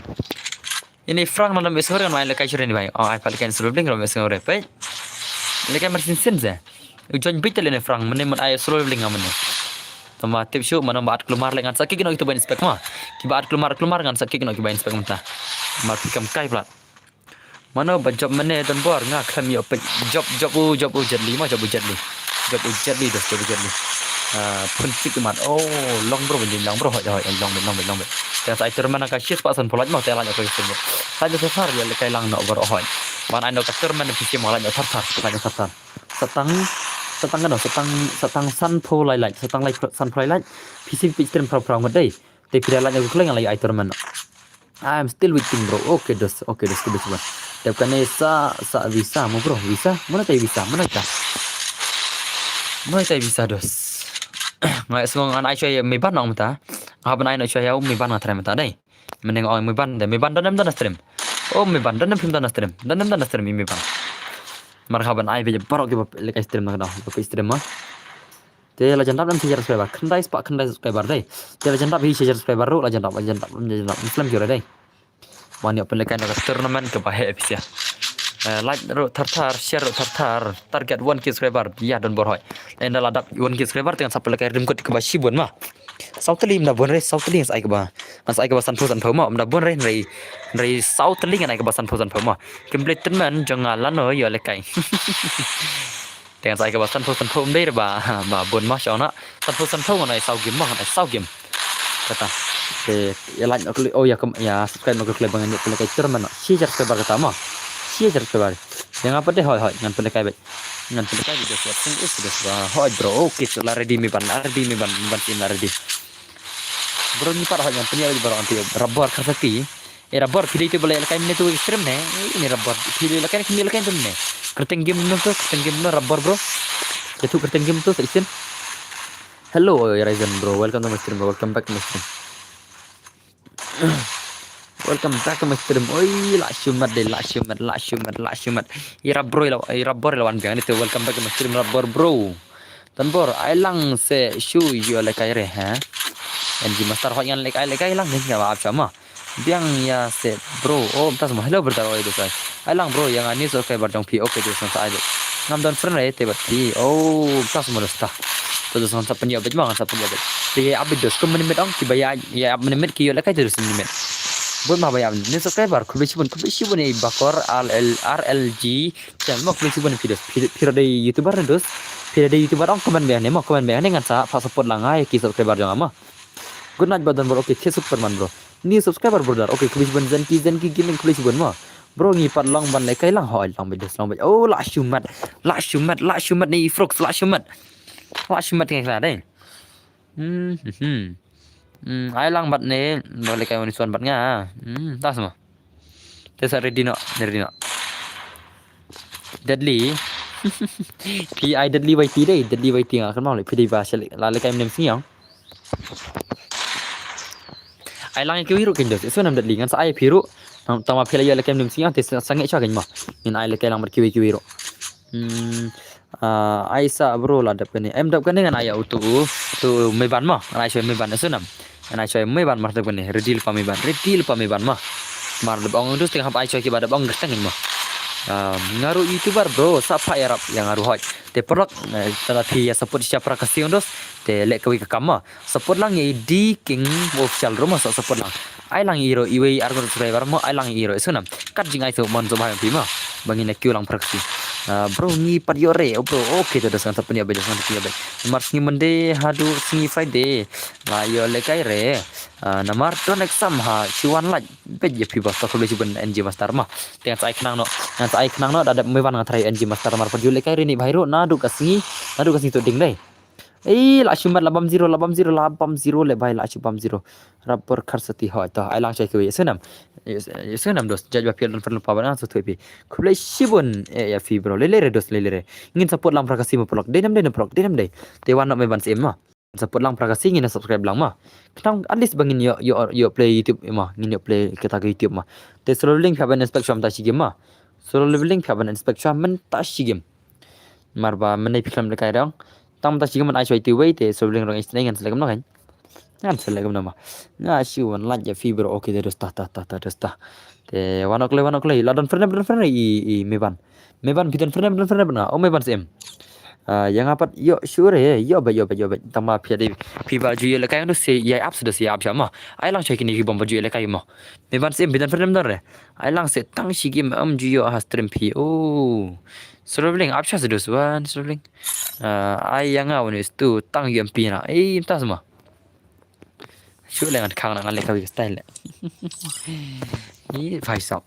Ini Frang na lam isor kan mai lekai sure ni bai. Oh, ai palekai solo leveling lam isor re pai. Lekai mar sin sin se. U join bit le ni Frang, mene mut ai solo leveling amene. Tama tip shu mana ba at klumar le ngan sakik no itu ban inspect ma. Ki ba at klumar klumar ngan sakik no ki ban inspect menta. Mar pikam kai plat. Mano ba job mane don bor nga khlem ïoh peit job job u job u Jet Li ma job u Jet Li. Job u Jet Li dos job u Jet Li. Ah, pun tik mat. Oh, long bro ban jin lang bro hoi hoi long bro long bro long bro. Te sa ai tournament ka shis pa san pulai ma te lang ka shis. Sa jo sar ya le kai lang no bro hoi. Man ai no ka tournament phi ma lang thar thar lang thar thar. Satang satang no satang satang san pulai lai satang lai san pulai lai. Phi si peit stream phrau phrau ngat dei. Te phi da lang ko kleng lai ai tournament. I'm still waiting bro. Okay dos, okay dos, okay dos bro. Tep kane sa sa visa mo bro, visa. Mana tai visa, mana ta? Mana tai visa dos. Ngai song an ai choi me ban ong ta. Nga ban ai no choi ya me ban nga trai mata dei. Meneng ong me ban dei, me ban donem dana stream. Oh me ban donem phim dana stream. Donem dana stream me ban. Mar ha ban ai be barok ke ba lekai stream na da. Ba stream ma. Te la jan dap lam shi hajar subscriber, khyndai spah khyndai subscriber dei. Te la jan dap hi shi hajar subscriber ruh, la jan dap, la jan dap, la jan dap. Muslim jure dei. Wan ïoh pynlehkai na ka tournament kaba heh pisa. Eh, like ruh thar thar, share ruh thar thar, target one K subscriber, ïa don bor hoi. Ynda la dap one K subscriber te ngan sa pynlehkai rim kot kaba shibun ma. Saw tylli ym da bun re, saw tylli ngan sa ai kaba. Ngan sa ai kaba sanphew sanphew ma, ym da bun re, hynrei, hynrei saw tylli ngan ai kaba sanphew sanphew ma. Kim blei tynmen jong nga lano ïoh lehkai. Te ngan sa ai kaba sanphew sanphew ym dei re ba, ba bun ma shong na. Sanphew sanphew ngan ai saw game ma, ngan ai saw game. Kata. Te ïa like noh klik, oh ïa kem, ïa subscribe noh klik ba ngan ïoh pynlehkai tournament noh. Shi hajar subscriber kata ma. Shi hajar subscriber. Ïa nga pat de hoi hoi ngan pynlehkai bad. Ngan pynlehkai video short sing is video ba hoi bro. Okay, so la ready me ban, la ready me ban, ban sim la ready. Bro ni pat hoi ngan pynïoh bro anti rubber kharsaki. Eh, rubber, phi dei tu ba lehkai mene tu stream ne. Eh, ini rubber, phi dei lehkai mene lehkai tu ne. Kyrteng game no tu, kyrteng game no rubber bro. Itu kyrteng game tu sa isin. Hello, eh, Ryzen bro, welcome to my stream bro, welcome back to my stream. Welcome back to my stream. Oi, la shumat dei, la shumat, la shumat, la shumat. Ira bro, ira, ira bro, ira wan biang ni tu. Welcome back to my stream, ira bro, bro. Tan bor, ai lang se shu yu lehkai re ha. N G Master hoi ngan lehkai, lehkai lang ni ngan ap sama. Biang ïa se bro. Oh, tas mo. Hello brother, oi dos ai. Ai lang bro, ïa nga ni subscriber jong phi. Okay, dos sa ai. Ngam don friend re te bad phi. Oh, tas mo dos ta. To dos ngan sa pynïoh bad ma ngan sa pynïoh bad. Te ïa ap dos kum minit ong ki ba ïa ïa ap minit ki ïoh lehkai dos minit. Bun ma ba ïa ni subscriber khublei shibun khublei shibun ïa bakor R L R L G. Channel mo khublei shibun phi dos. Phi phi dei YouTuber ne dos. Phi dei YouTuber ong comment bad ne mo comment bad ne ngan sa pa support lang ai ki subscriber jong ma. Good night, brother, bro. Okay, thied suk perman, bro. New subscriber, brother. Okay, khublei shibun Zenki, Zenki Gaming, khublei shibun mo. Bro, ngi pat long ban lehkai lang hoi, long bad dos, long bad. Oh, la shumat. La shumat, la shumat ni Frooks, la shumat. La shumat ngi kena dei. Hmm, hmm, hmm. Hmm, ai lang bad ne, ba lehkai wan suan bad nga. Hmm, tas mo. Te sa ready noh, ready noh. Deadly. Phi ai Deadly Y T dei, Deadly Y T nga kan mau le, phi dei ba sel la lehkai mnem sing ïa. Ai lang ïa kiwei ruh kein dos. Sngewbha Deadly, ngan sa ai phi ruh. Tang, tang ma phi la ïoh lehkai mnem sing ïa, te sa, sangeh sha kein mo. Ngin ai lehkai lang bad kiwei kiwei ruh. Hmm. Ah, ai sa bro la dep kane. Em dep kane ngan ai ïa utu, utu Meban mo. Ngan ai sha Meban, sngewbha. Ngan ai sha Meban mar dep kane. Ready lypa Meban. Ready lypa Meban mo. Mar dep ong dus teng hap ai sha kiba dep ong gerteng mo. Ah, nga ruh YouTuber bro, sa pha ïarap ïa nga ruh hoi. Te paralok, eh, tang da phi ïa support sha para ka siong dos. Te leh kawei ka kam mo. Support lang ïa i D King Official ruh mo, sa support lang. Ai lang ïa i ruh iwei ar ngut subscriber mo, ai lang ïa i ruh. Sngewbha. Kat jingai sngewbha mon sngewbha ïa phi mo. Ba ngin ïa kiew lang prakasi. Ah, bro ngi pat ïoh re, oh bro. Okay, te dos ngan sa pynïoh bad, ngan sa pynïoh bad. Namar sngi Monday haduh sngi Friday. La ïoh lehkai re. Ah, namar don exam ha, shi wan lait. Bad ïa phi ba sa khublei shibun N G Master mo. Te ngan sa ai khnang noh. Ngan sa ai khnang noh, da dep Meban nga try N G Master namar pat ju lehkai re ni bhai ruh, naduh ka sngi, naduh ka sngi to ding dei. Ei, la shu mat la bam zero, la bam zero, la bam zero, le bhai la shu bam zero. Rapper Kharsati hoi to, ai lang sha kiwei, sngewbha. Sngewbha dos, judge ba phi don friend pa ba na so thuh phi. Khublei shibun, eh, ïa phi bro, lele re dos, lele re. Ngin support lang prakasi mo paralok, dei nam dei nam paralok, dei nam dei. Te wan noh Meban sim mo. Support lang prakasi ngin subscribe lang mo. Khnang at least ba ngin ïoh, ïoh, ïoh play YouTube mo, ngin ïoh play kata ka YouTube mo. Te solo link phi ban inspect shwa mynta shi game mo. Solo link phi ban inspect shwa mynta shi game. Mar ba mynne phi khlem lehkai dong. Tang mynta shi game ngan ai shwa ïa uwei te solo link rong isnei ngan select kumno kan. Ngan select kumno mo. Nga shu wan lait ïa phi bro, okay te dos ta, ta, ta, ta, dos ta. Te wan ok lei, wan ok lei. La don friend, don friend i, i Meban. Meban phi don friend, don friend nga. Oh Meban sim. Ah, ïa nga pat ïoh sure, ïoh bad, ïoh bad, ïoh bad. Tang ma phi dei, phi ba ju ïoh lehkai ndu se ïa apps dos ïa apps mo. Ai lang sha kine ki bom ba ju ïoh lehkai mo. Meban sim phi don friend don re. Ai lang se tang shi game em ju ïoh ha stream phi. Oh. Solo link apps dos wan, solo link. Ah, ai ïa nga wan is tu tang U M P na. Ei, mynta sma. Shu le ngan khang na ngan lehkai ka style le. Ni bhai sab.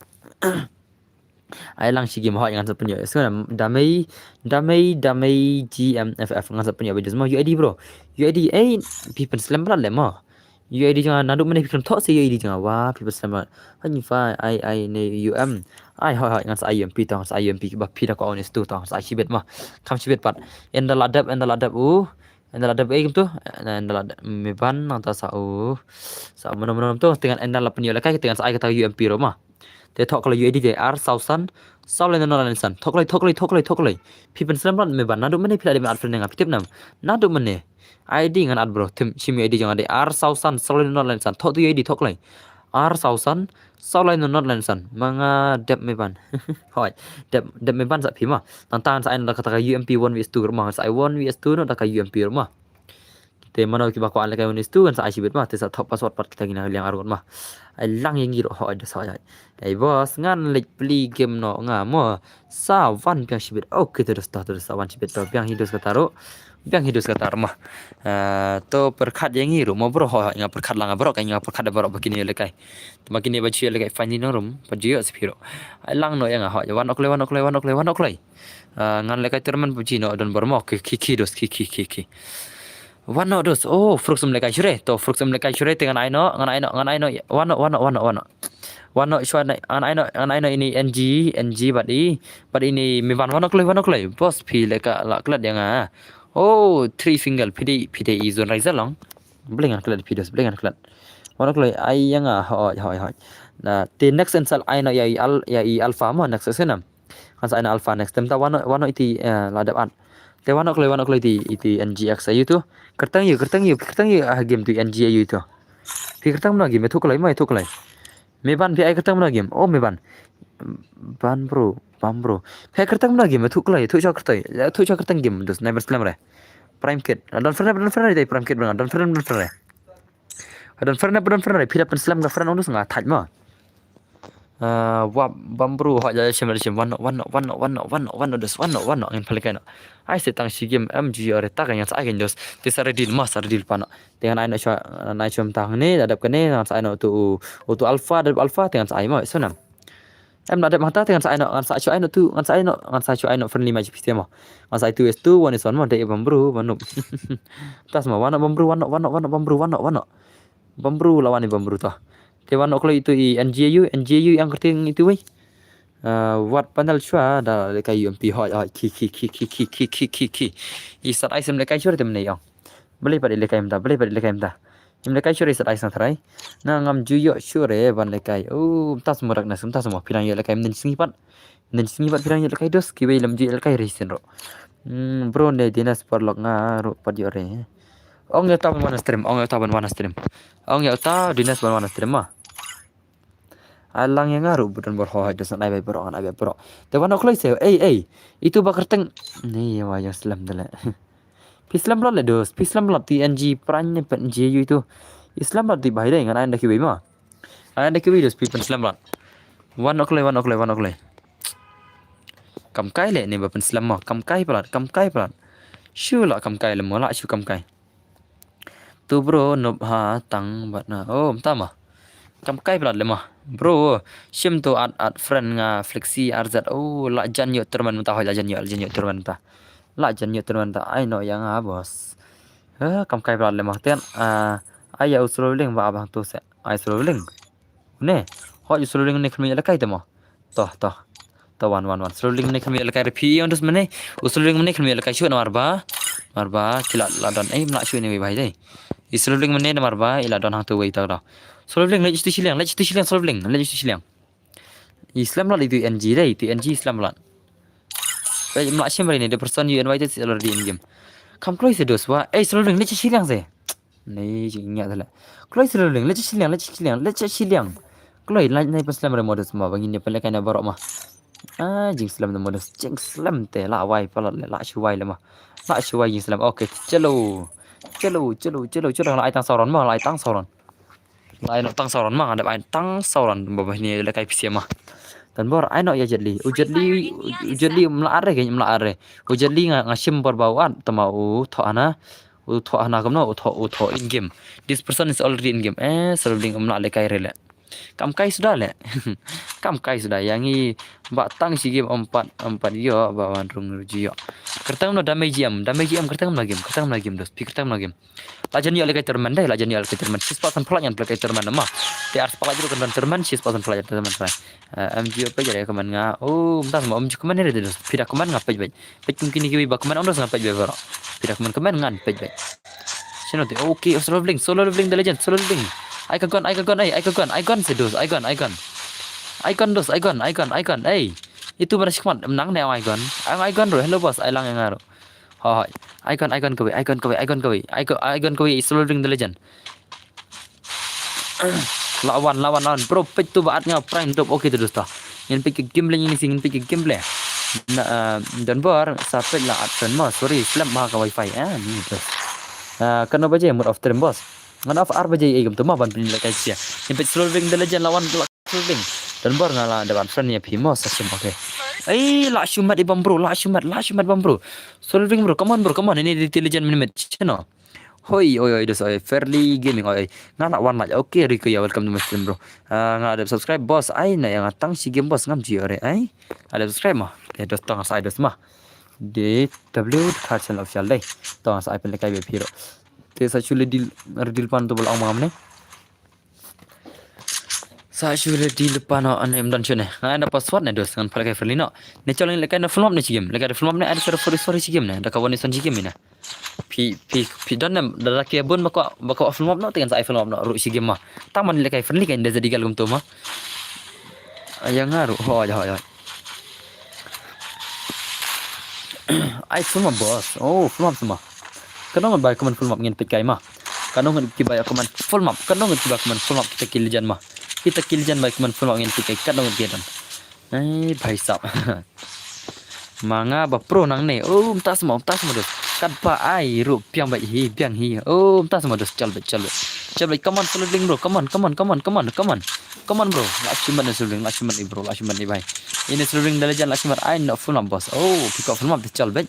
Ai lang shi game hoi ngan sa pynïoh. So, damei, damei, damei G M F F ngan sa pynïoh bad dos mo U I D bro. U I D, ei, phi pynslem bad le mo. U I D jong nga naduh mynne phi khlem thoh se U I D jong nga. Wa, phi pynslem bad. Hoi ni fa, ai, ai, ne U M. Ai, hoi, hoi, ngan sa ai U M P tong, sa ai U M P ba phi da ko on is tu tong, sa ai shibit mo. Kham shibit pat. Ynda la dep, ynda la dep u. Ynda la dep ei kumtu. Ynda la dep Meban nangta sa u. Sa mano mano kumtu. Te ngan ynda la pynïoh lehkai, te ngan sa ai kata U M P ruh mo. Te thoh kloi U I D te ar saw san, saw lai nod lai san. Thoh kloi, thoh kloi, thoh kloi, thoh kloi. Phi pynslem bad Meban, naduh mynne phi la dep add friend nga, phi tip nam. Naduh mynne. I D ngan add bro, tim shim U I D jong nga dei ar saw san, saw lai nod lai san. Thoh tu U I D thoh kloi. Ar saw san, saw lai nod lai san. Ma nga dep Meban. Hoi, dep, dep Meban sa phi mo. Tang tang sa ai nod kata ka U M P one V two ruh mo, sa ai one V two nod da ka U M P ruh mo. Te mano kiba kwah lehkai one is two kan sa ai shibit mo, te sa thoh password pat kita kine liang arngut mo. Ai lang ïa ngi ruh hoi dos hoi hoi. Ei boss ngan leit plie game noh nga mo. Sa wan biang shibit. Okay, te dos ta, te dos sa wan shibit to. Biang hi dos kata ruh. Biang hi dos kata ruh mo. Ah, to pyrkhat ïa ngi ruh mo bro hoi hoi, nga pyrkhat lang bro, ka nga pyrkhat da bro ba kine lehkai. Te ma kine ba ju lehkai fine no rum, ba ju ïoh sa phi ruh. Ai lang noh ïa nga hoi. Wan ok lei, wan ok lei, wan ok lei, wan ok lei. Ah, ngan lehkai tournament PUBG noh don bor mo. Ki, ki, ki dos, ki, ki, ki, ki. Wan noh dos. Oh, Frux um lehkai shure. To Frux um lehkai shure te ngan ai noh, ngan ai noh, ngan ai noh. Wan noh, wan noh, wan noh, wan noh. Wan noh shuwa ngan ai noh, ngan ai noh ini N G, N G bad i, bad ini Meban wan noh kloi, wan noh kloi. Boss phi lehkai la klet ïa nga. Oh, three finger phi dei, phi dei i zone riser long. Bleng ngan klet phi dos, bleng ngan klet. Wan noh kloi ai ïa nga, hoi, hoi, hoi. Na te next insal ai noh ïa i al, ïa i alpha mo next session am. Ngan sa ai na alpha next. Te mynta wan noh, wan noh iti, eh, la dep at. Te wan noh kloi, wan noh kloi iti, iti N G X ayu tu. Kyrteng ïa u, kyrteng ïa u, kyrteng ïa u, ah, game tu N G ayu tu. Phi kyrteng mano game, ïathuh kloi mo, ïathuh kloi. Meban phi ai kyrteng mano game. Oh, Meban. Ban bro, bam bro. Phi ai kyrteng mano game, ïathuh kloi, ïathuh sha kyrteng, ïathuh sha kyrteng game, dus nai ban slem re. Prime Kid. Don friend, don friend dei Prime Kid bang, don friend, don friend re. Don friend, don friend re, phi da pynslem ka friend ong dus nga thait mo. Ah, wa bam bro, hoi ja shim, shim, wan noh, wan noh, wan noh, wan noh, wan noh, wan noh, dus, wan noh, wan noh, ngin pynlehkai noh. Ai se tang shi game, em ju ïoh re ta ka ngan sa ai kan dos. Te sa ready mo, sa ready lypa noh. Te ngan ai noh shuwa, ngan ai shuwa mynta hangne, da dep kane, ngan sa ai noh utu, utu alpha, da dep alpha, te ngan sa ai mo, so nam. Em na dep hangta te ngan sa ai noh, ngan sa shu ai noh tu, ngan sa ai noh, ngan sa shu ai noh friendly match phi te mo. Ngan sa ai tu is tu, one is one mo, dei bam bru, bam nup. Tas mo, one bam bru, one, one, one bam bru, one, one. Bam bru la wan i bam bru to. Te wan ok lo itu i N G U, N G U yang kyrteng itu wei. Ah, wat panel shwa da lehkai U M P hoi hoi ki ki ki ki ki ki ki ki ki. I sat ai sem lehkai shwa te mne yong. Beli pat i lehkai mta, beli pat i lehkai mta. Im lehkai shwa i sat ai sang tharai. Nga ngam ju ïoh shwa ban lehkai. Oh, mta semua darkness, mta semua. Phi nang ïoh lehkai mnen sngi pat. Mnen sngi pat phi nang ïoh lehkai dos kiwei lam ju ïoh lehkai re sin ro. Hmm, bro ne dinas parlok nga ro pat ïoh re. Ong ïa ta ban wan stream, ong ïa ta ban wan stream. Ong ïa ta dinas ban wan stream ma. Alang ïa nga ruh buton bor hoi dos nai bai bro ngan bai bro. Te wan ok kloi se, ei ei. Itu ba kyrteng. Ni wa yang slem dale. Pi slem lot le dos, pi slem lot T N G prime ne pen G U itu. Islam lot di bai dai ngan ai da kiwi ma. Ai da kiwi dos pi pen slem lot. Wan ok kloi, wan ok kloi, wan ok kloi. Kam kai le ni ba pen slem ma, kam kai palat, kam kai palat. Shu la kam kai le mo la shu kam kai. Tu bro nup ha tang bat na. Oh, mta ma. Kam kai palat le ma. Bro, shim tu at at friend nga flexi R Z. Oh, la jan yo terman mta hoi la jan yo, la jan yo terman mta. La jan yo terman mta. Ai no yang ha boss. Eh, kam kai palat le ma. Ten, ah, ai ya u solo ling ba abang tu se. Ai solo ling. Ne. Hoi u solo ling ne khmi le kai te ma. Toh, toh. Toh wan wan wan. Solo ling ne khmi le kai re phi on dus mene. U solo ling mene khmi le kai shu namar ba. Namar ba kila la don. Eh, mla shu ne bai dai. I solo ling mene namar ba ila don hang tu wei ta da. Solo ling le tu shiliang, le tu shiliang solo ling, le tu shiliang. Islam la itu N G dai, itu N G Islam la. Wei mla shim re ne the person you invited is already in game. Kam kloi se dos wa. Eh, solo ling le tu shiliang se. Nei jing nya dala. Kloi selo ling, le chi shiliang, le chi shiliang, le chi shiliang. Kloi la nei pen slem re modus ma bangin ne pen le kai na borok ma. Ah, jing slem na modus, jing slem te la wai palat le la shu wai le ma. La shu wai jing slem. Okay, chalo. Chalo, chalo, chalo, chalo la ai tang sauron ma, la ai tang sauron. La ai no tang sauron ma, ada ai tang sauron ba ba ni le kai pisia ma. Tan bor ai no ya Jetli. U Jetli, u Jetli mla are ke mla are. U Jetli nga nga shim bor ba wat tama u tho ana. U tho hana kamno, u tho, u tho in game. This person is already in game. Eh, selo ling um la le kai re le. Kam kai suda le. Kam kai suda yang i ba tang shi game empat, empat yo ba wan rung ruji yo. Kertang no damage em, damage em kertang no game, kertang no game dos, pi kertang no game. La jan yo le kai terman dai, la jan yo le kai terman. Sis pasan pelak yan le kai terman ma. Ti ars pelak jero kan terman, sis pasan pelak terman. Eh, M G O page ya kaman nga. Oh, mta ma M G O kaman ni re dos. Pida kaman nga page page. Page kum kini kiwi ba kaman ong dos nga page page bro. Pida kaman kaman ngan page page. Sino te. Okay, solo bling, solo bling the legend, solo bling. Ai ka gon, ai ka gon, ai, ai ka gon, ai gon se dos, ai gon, ai gon. Ai gon dos, ai gon, ai gon, ai gon, ai. Itu mana sikmat menang ne ai gon. Ai ai gon ro, hello boss, ai lang yang aro. Hoi. Ai gon, ai gon kawi, ai gon kawi, ai gon kawi. Ai gon, ai gon kawi, solo bling the legend. Lawan, lawan, lawan. Bro, page tu ba at nga prime drop. Okay tu dosta. Ngin page game le ngin sing, ngin page game le. Na, uh, dan bar sa page la at friend ma. Sorry, slap ma ka wifi. Ah, ni tu. Uh, kano baje mut off stream boss. Ngan off ar baje e game tu ma ban pin la kai sia. Ngin page solo bling the legend lawan la solo bling. Dan bar nga la depan friend ya phi mo sa sim, okay. Ai, la shumat ibam bro, la shumat, la shumat bam bro. Solo bling bro, come on bro, come on. Ini di the legend minimit. Chino. Hoi, oi, oi, dos, oi, Fairly Gaming, oi, oi. Nga nak wan like. Okay, Rico, ya, welcome to my stream, bro. Ah, nga ada subscribe, boss. Ai, na yang tang shi game, boss. Ngam ji ore, ai. Ada subscribe ma. Eh, dos tang sai dos ma. D W Third Channel Official dai. Tang sai pen lekai be piro. Te sa chule deal, deal pan tu bol ang mam ne. Sa shu ready lepa no an em dan shune. Nga enda password ne dos ngan phalkai Fairly no. Ne chol lekai na film ne chigim. Lekai film ne ada sura sorry sorry chigim ne. Da ka wani son chigim ne. Pi pi pi don ne da ki bun bako bako film no tengan sa film no ru chigim ma. Tang man lekai Fairly kan da jadi gal gum tu ma. Ayang nga ru ho aja ho aja. Ai film boss. Oh, film semua. Kano ngan bai kaman full map ngin peit kai ma. Kano ngan ki bai kaman full map. Kano ngan ki bai kaman full map kita kill jan ma. Kita kill jan bai kaman full map ngin peit kai. Kano ngan ki dan. Ai bhai sab. Manga ba pro nang ne. Oh, mta semua, mta semua dos. Kat ba ai ru piang bai hi, piang hi. Oh, mta semua dos chal bai, chal bai. Chal bai, come on, solo bling bro. Come on, come on, come on, come on, come on. Come on bro. Last human, solo bling, last human bro, last human bai. Ini solo bling dalajan last human ai no full map boss. Oh, pick up full map chal bai.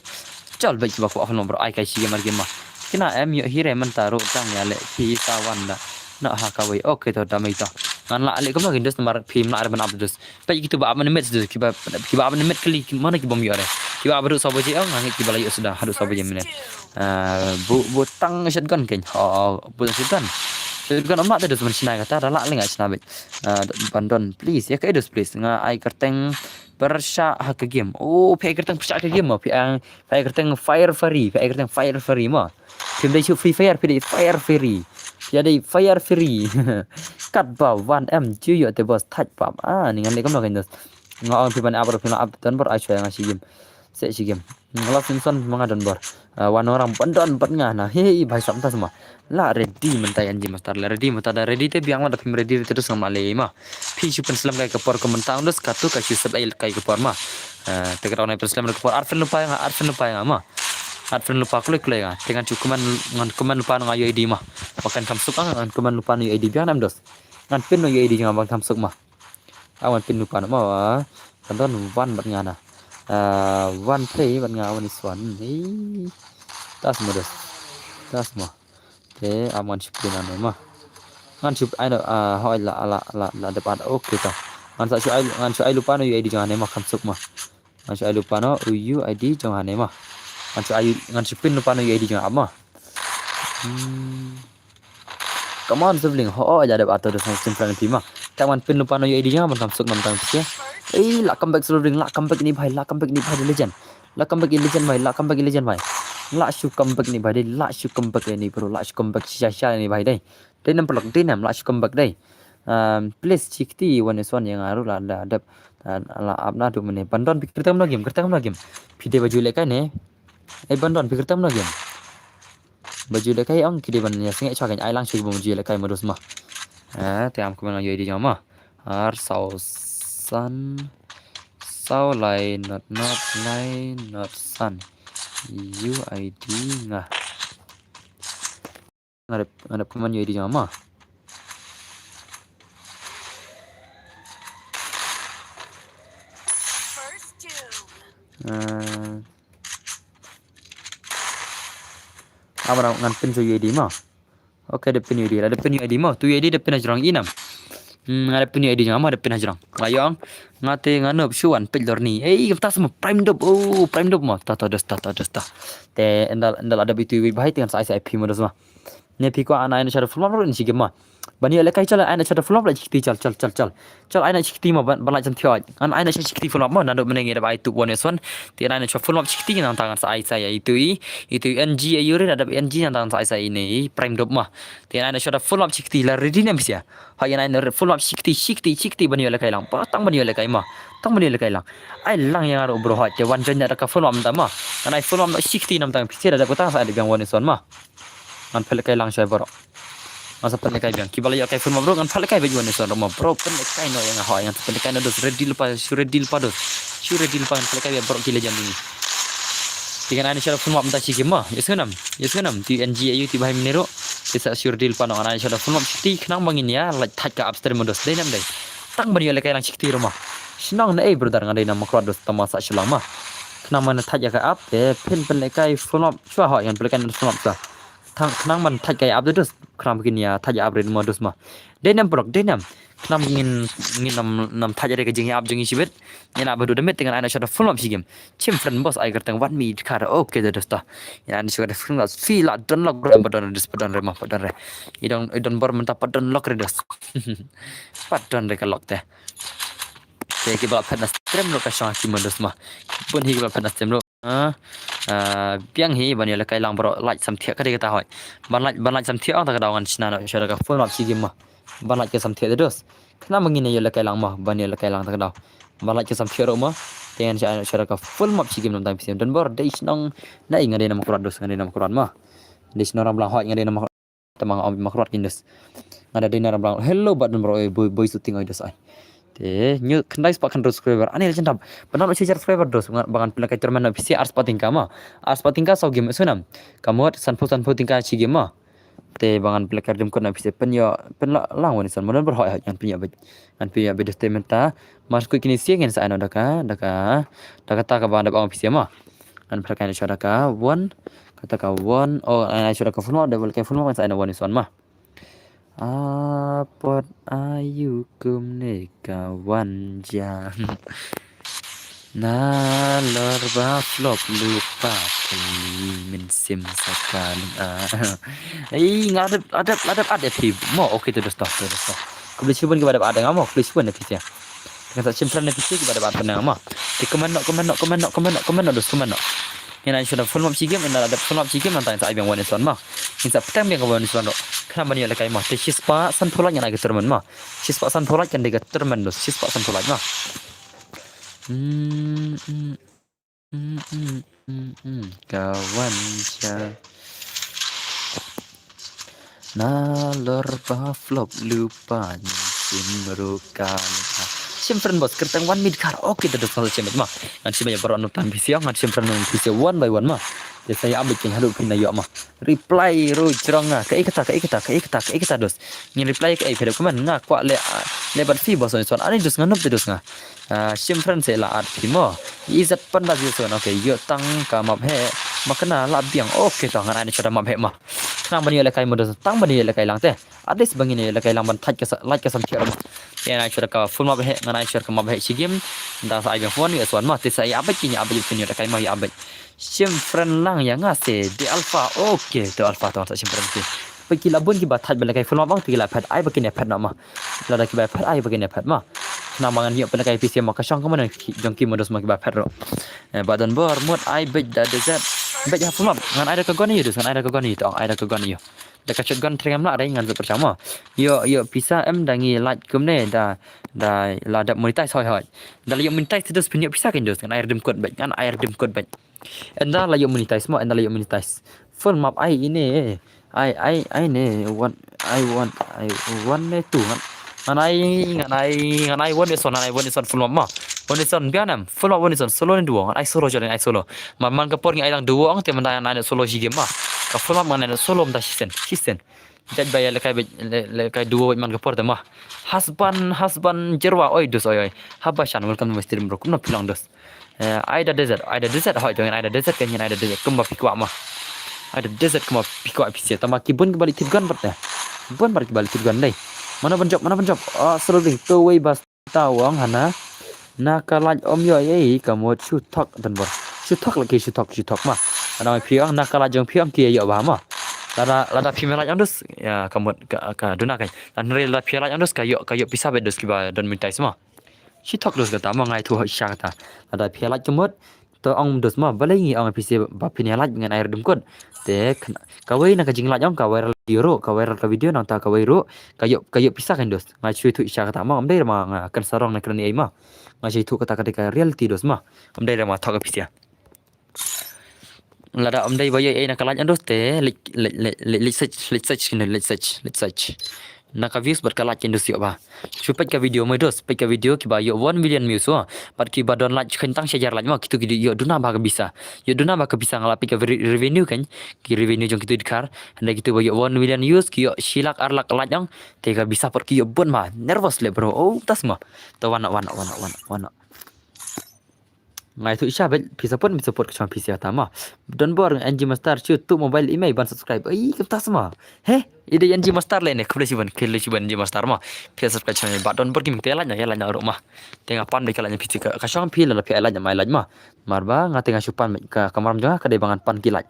Chal bek ba ko afan bro ai kai shi mar game ma. Kina em yo hire man ta ro tang ya le pi ta wan da. Na ha ka wei. Okay to damai to. Ngan lah leh kumno ki dos namar phim lah re ban ap dos. Peit kitu ba ap mynne met dos, kiba, kiba ap mynne met kali, ki mano ki bym ïoh re. Kiba ap haduh saw baje ong, ngan ngeit kiba la ïoh suda haduh saw baje mynne. Ah, bu, bu tang shotgun kein. Oh, bu tang shotgun. Shotgun ym lah te dos ban shna kata, da lah leh nga shna beit. Ah, ban don, please, ïa kaei dos, please. Nga ai kyrteng pyrshah ha ka game. Oh, phi ai kyrteng pyrshah ha ka game mo. Phi ai, phi ai kyrteng Fire Fury, phi ai kyrteng Fire Fury mo. Phim dei shu Free Fire, phi dei Fire Fury. Phi dei Fire Fury. Katba wan em ju ïoh te boss thait pap. Ah, ni ngan leh kumno kein dos. Nga ong phi ban ap ruh phi la ap, don bor ai shuwa nga shi game. Seh shi game. Nga la sin son ma nga don bor. Ah, wan orang ban don bad nga na. Hei, bhai sap tas ma. La ready mynta ïa N G Master, la ready mynta, da ready te biang ma, da phim ready te dos ngam leh ma. Phi shu pynslem kai ka por ka mynta dos, katu ka shu sep ai kai ka por ma. Ah, te ka dang pynslem kai ka por, ar phin lypa ïa nga, ar phin lypa ïa nga ma. Ar phin lypa kloi kloi nga. Te ngan shu kmen, ngan kmen lypa na nga U I D ma. Ba kan kham suk ah, ngan kmen lypa na U I D biang nam dos. Ngan pin na U I D jong nga ban kham suk ma. Ah, ngan pin lypa na ma. Kan don wan bad nga na. Ah, wan play bad nga wan is wan. Hei. Tas ma dos. Tas ma. Te, ah, ngan shu pin na ma. Ngan shu ai na, ah, hoi la, la, la, la dep at. Okay ta. Ngan sa shu ai, ngan shu ai lypa na U I D jong nga ne ma kham suk ma. Ngan shu ai lypa na U I D jong nga ne ma. Ngan shu ai, ngan shu pin lypa na U I D jong nga ma. Hmm. Come on, sibling. Ho, oh, ja dep ato dos ngan shu friend phi ma. Te ngan pin lypa na U I D jong nga ban kham suk nam tang phi. Ei, la comeback sibling, la comeback ni bhai, la comeback ni bhai, the legend. La comeback i legend bhai, la comeback i legend bhai. La shu comeback ni bhai, dei la shu comeback ni bro, la shu comeback sha sha ni bhai dei. Dei nam paralok, dei nam, la shu comeback dei. Um, please chikti wan is wan ïa nga ruh la da dep. La ap na tu mene. Ban don phi kyrteng na game, kyrteng na game. Phi dei ba ju leh kai ne. Ei ban don phi kyrteng na game. Ba ju leh kai ong ki dei ban ïa sngewsih chwa kan ai lang shu ba ju leh kai ma dos ma. Eh, te am kumne U I D jong ma. Ar saw san saw lai not not lai not san. U I D nga. Nga dep, nga dep kumne U I D jong ma. Eh, Amra ngan pin shu U I D ma. Okay, da pin U I D, da pin U I D ma. Tu U I D da pin hajrong i nam. Hmm, nga da pin U I D jong ma, da pin hajrong. Nga ong, nga te nga nop shu wan peit lor ni. Ei, tas ma prime dop. Oh, prime dop ma. Ta ta dos ta ta dos ta. Te endal endal ada bitu wi bahai te ngan sa ai sa ai phi ma dos ma. Ne phi ko ana ina shada full map ro in shi game ma. Ban ïa lehkai chal, ai na shada full map la chikti chal, chal, chal, chal. Chal ai na chikti ma ban, ban la cham thioi. An ai na shada chikti full map ma, nando mene ngi da bai tu one is one. Ti ai na shada full map chikti nang tangan sa ai sa ya itu i, itu N G a yuri da N G nang tangan sa ai sa ini prime dop ma. Ti ai na shada full map chikti la ready nam sia. Ha ai na full map chikti, chikti, chikti ban ïa lehkai lang. Pa tang ban ïa lehkai ma. Tang ban ïa lehkai lang. Ai lang yang aro bro ha, te wan jon da ka full map ta ma. An ai full map chikti nam tang phi da da ko tang sa ada biang one is one ma. Ngan pynlehkai lang shai baroh. Ngan sa pynlehkai biang. Kiba la ïoh kai phone ma bro, ngan pynlehkai bad wan ïa son ma bro, pynlehkai noh ïa nga hoi, ngan sa pynlehkai noh dos, ready lypa, shu ready lypa dos. Shu ready lypa, ngan pynlehkai bad baroh ki legend ni. Ti ngan ai na shada phone ma mynta shi game ma. Ïa sngew nam, ïa sngew nam, ti N G a ïa ti bahai mene ruh. Ti sa shu ready lypa noh, ngan ai na shada phone ma shi ti khnang ba ngin ïa lait thait ka upstream ma dos. Dei nam dei. Tang ban ïa lehkai lang shi ti ruh ma. Shnong na ei brother, ngan dei na Mawkyrwat dos, tang ma sa shu lang ma. Khnang ban thait ïa ka up, te phin pynlehkai phone ma. Shuwa hoi, ngan pynlehkai na phone ma shuwa. Tang khnang ban thait ka ïa ap da dos. Khnang ba ngin ïa thait ïa ap rit ma dos ma. Dei nam paralok, dei nam. Khnang ba ngin, ngin nam, nam thait ïa ka jingïa ap jong ngi shibit. Ngin ap haduh da miet te ngan ai na shada phone ma shi game. Chim friend boss ai kyrteng wat mi khar. Okay da dos ta. Ngin ai na shada phone ma. Phi la don lok re, pa don re dos, pa don re ma, pa don re. I don, i don bor mynta pa don lok re dos. Pa don re ka lok te. Te kiba la phet na stream ruh ka shong ki ma dos ma. Bun hi kiba la phet na stream ruh. Ah, ah, biang hi ban ïa lehkai lang baroh, like sam thiah ka dei kata hoi. Ban like, ban like sam thiah ong ta ka daw ngan shna noh shada ka full map shi game ma. Ban like ka sam thiah da dos. Khnang ba ngin ïa lehkai lang ma, ban ïa lehkai lang ta ka daw. Ban like ka sam thiah ruh ma. Te ngan shna noh shada ka full map shi game nam tang phi siem. Don bor dei shnong na ei, nga dei na Mawkyrwat dos, nga dei na Mawkyrwat ma. Dei shnong Ramblang hoi, nga dei na Mawkyrwat. Te ma nga ong Mawkyrwat kin dos. Nga da dei na Ramblang. Hello bad bro, eh, boy, boy shooting oi dos ai. Te nyu khyndai spah khyndai subscriber. Ani la jendap. Pynang shi hajar subscriber dos. Nga ba ngan pynlehkai tournament na phi siem ar spah tyngka ma. Ar spah tyngka saw game sngew nam. Ka mut sanphew sanphew tyngka shi game ma. Te ba ngan pynlehkai redeem code na phi siem pynïoh, pynla lang wan i son ma don bor hoi hoi ngan pynïoh bad. Ngan pynïoh bad dos te mynta. Mar shu kine siem ngin sa ai noh da ka, da ka, da kata kaba dep ong phi siem ma. Ngan pynlehkai na shada ka one, kata ka one, oh, ai na shada ka full map, da pynlehkai full map ngan sa ai na one is one ma. Ah, pot ayu Ka wan ja. Nalor ba flop lypa. Min sim sa ka ling a. Ei, nga adep adep adep adep phi. Mo, okay, to dos to, to dos to. Khublei shibun kiba adep adep nga mo, khublei shibun na phi sia. Kan sa shim friend na phi sia kiba adep adep na nga mo. Te comment no, comment no, comment no, comment no, comment no, dos comment no. Ngin ai shuwa da full map shi game, ngin da adep full map shi game, nangta ngin sa ai biang one is one mo. Ngin sa pteng biang ka one is one ruh. Khnang ban ïoh lehkai mo. Te shispah sanphew like ngin ai ka tournament mo. Shispah sanphew like kan dei ka tournament dos. Shispah sanphew like mo. Hmm, hmm, hmm, hmm, hmm, hmm. Ka wan sha. Nalor ba flop lypa, ngi sim ruh ka lypa. Shim friend bos, kyrteng wan mid kar. Okay, da dos ngan shim mo. Ngan shim ïa baroh nangta phi sia, ngan shim friend nang phi sia one by one mo. Te sa ïa update kin haduh phin ïoh mo. Reply ruh jrong nga. Kaei kata, kaei kata, kaei kata, kaei kata dos. Ngin reply kaei, phi dep comment, nga kwah leh, leh bad phi bos, one is one. Ani dos nga, nop te dos nga. Ah, shim friend sa la add phi mo. Izat panda zero seven. Okay, ïoh tang ka map heh. Ma kane la biang. Okay, to ngan ai na shuwa da map heh mo. Khnang ban ïoh lehkai mo dos, tang ban ïoh lehkai lang te. At least ba ngin ïoh lehkai lang ban thait ka sa, lait ka samthiah mo. Te ngan ai shuwa da ka full map heh, ngan ai shuwa da ka map heh shi game. Nda sa ai biang one is one mo. Te sa ïa update kin ïa update phin ïoh lehkai mo, ïa update. Shim friend lang ïa nga se, The Alpha. Okay, The Alpha, to sa shim friend te. Ba ki la bun kiba thait ban lehkai full map bang, te ki la phet, ai ba kin ïa phet noh mo. Lada kiba phet, ai ba kin ïa phet mo. Khnang ba ngan ïoh pynlehkai phi sia mo, ka shong kumno jong ki mo dos mo kiba phet ruh. Eh, ba don bor mut ai beit da desert. Beit ha full map. Ngan ai da ka gun ïa dos, ngan ai da ka gun ïa, to ai da ka gun ïa. Da ka shotgun trei ngam lah dei, ngan zuk pyrshang mo. Ïoh, ïoh pisa em da ngi lait kumne da, da la dep monetize hoi hoi. Da la ïoh monetize te dos phin ïoh pisa kein dos, ngan ai redeem code beit, ngan ai redeem code beit. Ynda la ïoh monetize mo, ynda la ïoh monetize. Full map ai ine. Ai, ai, ai ne, one, ai one, ai one ne two ngan. Ngan ai, ngan ai, ngan ai one is one, ngan ai one is one full map mo. One is one biang em, full map one is one, solo ne duo, ngan ai solo, jot ngan ai solo. Ma man ka por ngi ai lang duo ong te mynta ngan ai solo shi game mo. Ka full map ngan ai solo mynta shisien, shisien. Jait ba ïa lehkai, lehkai duo man ka por te mo. Husband, husband jerwa, oi dos, oi, oi. Haba shan, welcome to my stream bro, kumno phi long dos. Eh, ai da desert, ai da desert, hoi, to ngin ai da desert, kan ngin ai da desert, kumba phi kwah mo. Ai da desert, kumba phi kwah phi sia, tangba ki bun kiba leit thied gun bad te. Bun bad kiba leit thied gun dei. Mano ban jop, mano ban jop. Ah, solo ding, to wei bas ta wang hana. Na ka lait om ïoh ei, ka mut shu thok don bor. Shu thok lagi, shu thok, shu thok mo. Ana phi ong, na ka lait jong phi ong ki ïoh bha mo. Lada, lada phi me lait ong dos, ïa, ka mut ka, ka duna kan. Lada phi lait ong dos, ka ïoh, ka ïoh pisa beit dos kiba don monetize mo. Shi thok dos kata mo, nga ïathuh shisha kata. Lada phi lait ka mut, to ong dos mo, balei ngi ong phi sia ba phin ïa lait ngan ai redeem code. Te kawei na ka jinglait ong ka viral video ruh, ka viral ka video nangta kawei ruh, ka ïoh, ka ïoh pisa kein dos. Nga shu ïathuh shisha kata mo, ym dei ma nga kren sarong ne kren ei mo. Nga shu ïathuh kata ka dei ka reality dos mo. Ym dei ma thok phi sia. Lada ym dei ba ïoh ei na ka lait ong dos te leit, leit, leit, leit search, leit search, leit search, leit search. Na ka views bad ka lait ong dos ïoh bha. Shu peit ka video mo dos, peit ka video kiba ïoh one million views mo. Bad kiba don lait khein tang shi hajar lait mo, kito ki ïoh duna bha ka pisa. Ïoh duna bha ka pisa, nga la peit ka re-, revenue kan, ki revenue jong kito dkhar. Hynrei kito ba ïoh one million views, ki ïoh shi lak ar lak lait ong, te ka pisa pat ki ïoh bun bha. Nervous leh bro. Oh, tas mo. To wan noh, wan noh, wan noh, wan noh, wan noh. Nga ïathuh shisha beit, phi support, phi support ka channel phi sia ta mo. Don bor N G Master, shu tuh mobile i mei ban subscribe. Ei, kumta mo. He? I dei N G Master lei ne, khublei shibun, khublei shibun N G Master mo. Phi subscribe channel ba don bor ki mei te lait noh, ïa lait noh ruh mo. Te nga pan beit ka lait noh phi sia ka, ka shong phi lada phi lait noh, mai lait mo. Mar ba nga te nga shu pan beit ka, ka kamram jong nga ka dei ba ngan pan ki lait.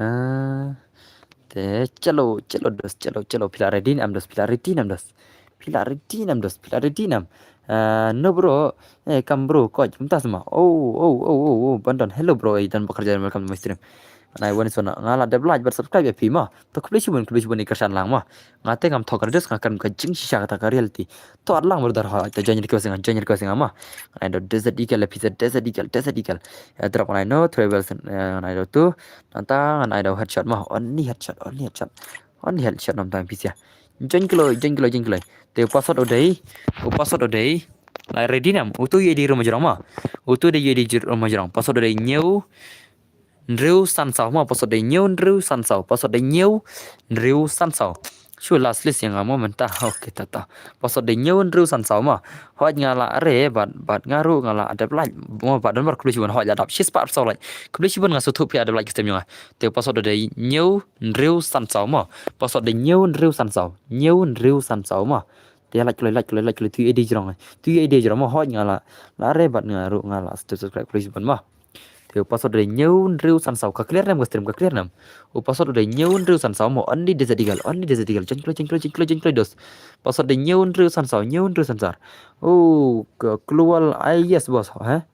Ah. Te chalo, chalo dos, chalo, chalo, phi la ready ne em dos, phi la ready ne em dos. Phi la ready ne em dos, phi la ready ne em. Ah, no bro, eh, kam bro, coach, mynta sa mo. Oh, oh, oh, oh, oh, ban don. Hello bro, eh, don bakar jalan, welcome to my stream. Ngan ai one is one, nga la dep like bad subscribe ïa phi mo. To khublei shibun, khublei shibun ïa ka kyrshan lang mo. Nga te ngam thok ka dos, nga kren ka jingshisha kata ka reality. To at lang brother, ha, to join request nga, join request nga mo. Ngan ai da desert eagle, phi sa desert eagle, desert eagle. Airdrop ngan ai no, travel, eh, ngan ai da tu. Nangta ngan ai da headshot mo, only headshot, only headshot. Only headshot nangta phi sia. Join kloi, join kloi, join kloi. Te u password u dei, u password u dei. Lai ready ne em, utu ïa di room jrong mo. Utu dei ïa di room jrong. Password u dei hynñiew hynriew san saw mo, password dei hynñiew hynriew san saw, password dei hynñiew hynriew san saw. Shu last list ïa nga mo mynta. Okay, ta ta. Password dei hynñiew hynriew san saw mo. Hooid nga la re bad, bad nga ruh nga la dep like mo, bad don bor khublei shibun, hooid la dap shispah arphew saw like. Khublei shibun, nga sngewthuh phi la dep like ka stream jong nga. Te password dei hynñiew hynriew san saw mo. Password dei hynñiew hynriew san saw. Hynñiew hynriew san saw mo. Te ïa like kloi, like kloi, like kloi, tu ïa ide jrong. Tu ïa ide jrong mo, hoi nga la, la re bad nga ruh nga la subscribe kloi ban mo. Te u password dei hynñiew hynriew san saw, ka clear ne em ka stream, ka clear ne em? U password dei hynñiew hynriew san saw mo, only Desert Eagle, only Desert Eagle, join kloi, join kloi, join kloi, join kloi dos. Password dei hynñiew hynriew san saw, hynñiew hynriew san saw. Oh, ka global, ai yes boss, ha?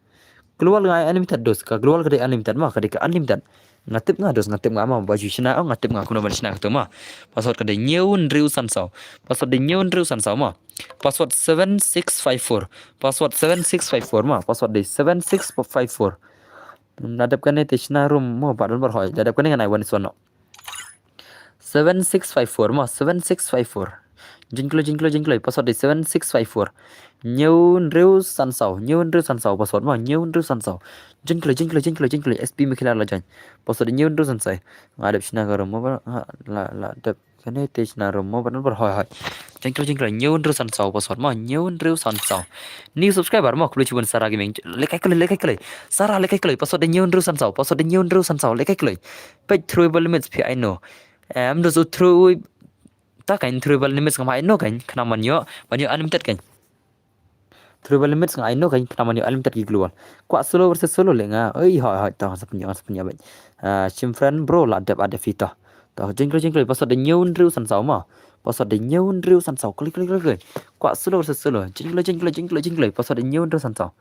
Global nga ai unlimited dos, ka global ka dei unlimited mo, ka dei ka unlimited. Nga tip nga dos, nga tip nga mo, ba ju shna, oh, nga tip nga kumno ban shna katu mo. Password ka dei hynñiew hynriew san saw. Password dei hynñiew hynriew san saw mo. Password seven six five four. Password seven six five four mo. Password dei seven six five four. La dep kane te shna room mo, ba don bar hoi. La dep kane ngan ai one is one no. Seven six five four mo, seven six five four. Join kloi, join kloi, join kloi. Password dei seven six five four. Hynñiew hynriew san saw, hynñiew hynriew san saw password mo, hynñiew hynriew san saw. Join kloi, join kloi, join kloi, join kloi. S P Mikhilar la join. Password dei hynñiew hynriew san saw. Nga dep shna ka room mo, ba, ha, la, la dep kane te shna room mo, ba don bar hoi hoi. Join kloi, join kloi, hynñiew hynriew san saw password mo, hynñiew hynriew san saw. New subscriber mo, khublei shibun Sarah Gaming. Lehkai kloi, lehkai kloi. Sarah lehkai kloi, password dei hynñiew hynriew san saw, password dei hynñiew hynriew san saw, lehkai kloi. Peit through limits phi ai no. Em, dos u through ta kan through limits ngam ai no kan, khnang ban ïoh, ban ïoh unlimited kan. Through limits nga ai no kan, khnang ban ïoh unlimited ki global. Kwah solo versus solo leh nga. Oi, hoi, hoi, to, sa pynïoh, sa pynïoh beit. Ah, shim friend bro, la dep, la dep phi to. To, join kloi, join kloi, password dei hynñiew hynriew san saw mo. Password dei hynñiew hynriew san saw, kloi, kloi, kloi, kloi. Kwah solo versus solo. Join kloi, join kloi, join kloi, join kloi, password dei hynñiew hynriew san saw.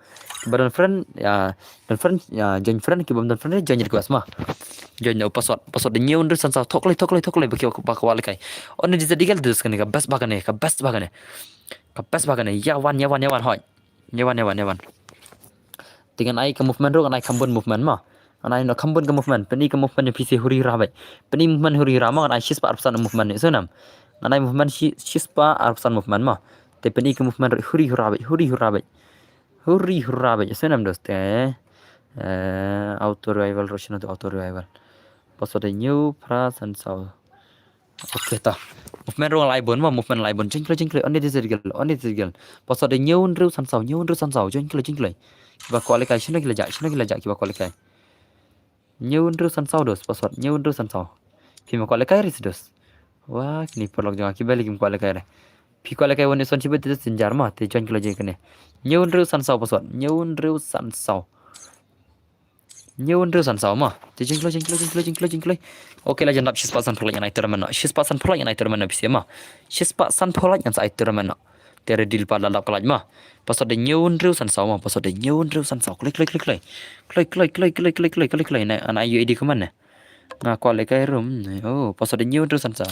Kiba don friend, ïa, don friend, ïa, join friend, kiba don friend, join request mo. Join, oh, password, password dei hynñiew hynriew san saw, thok kloi, thok kloi, thok kloi, ba ki, ba kwah lehkai. Only Desert Eagle dos kane, ka best ba kane, ka best ba kane. Ka best ba kane, ïa wan, ïa wan, ïa wan, hoi. Ïa wan, ïa wan, ïa wan. Te ngan ai ka movement ruh, ngan ai kham bun movement mo. Ngan ai noh kham bun ka movement. Pyni ka movement ïa phi seh huri hura beit. Pyni movement huri hura mo, ngan ai shispah arphew san movement ïa sngewbha. Ngan ai movement shi-, shispah arphew san movement mo. Te pyni ka movement ruh huri hura beit, huri hura beit. Huri hura beit ïa sngewbha dos te. Eh, auto revival ruh, shano tu auto revival. Password dei hynñiew phra san saw. Okay, ta. Movement ruh nga la ai bun mo, movement la ai bun. Join kloi, join kloi, only Desert Eagle, only Desert Eagle. Password dei hynñiew hynriew san saw, hynñiew hynriew san saw, join kloi, join kloi. Kiba kwah lehkai, shano ki la jah, shano ki la jah, kiba kwah lehkai. Hynñiew hynriew san saw dos, password, hynñiew hynriew san saw. Phim kwah lehkai re dos. Wah, kine paralok jong nga, kiba leh kim kwah lehkai re. Phi kwah lehkai wan is wan shibit te jynjar mo, te join kloi, join kane. Hynñiew hynriew san saw, password, hynñiew hynriew san saw. Hynñiew hynriew san saw mo. Te join kloi, join kloi, join kloi, join kloi, join kloi. Okay, la jan dap shispah sanphew lait ngan ai tournament noh. Shispah sanphew lait ngan ai tournament noh phi seh mo. Shispah sanphew lait ngan sa ai tournament noh. Te ready lypa la dap ka lait mo. Password dei hynñiew hynriew san saw mo. Password dei hynñiew hynriew san saw. Kloi, kloi, kloi, kloi. Kloi, kloi, kloi, kloi, kloi, kloi, kloi. Ngan ai U I D kumne. Nga kwah lehkai room. Oh, password dei hynñiew hynriew san saw.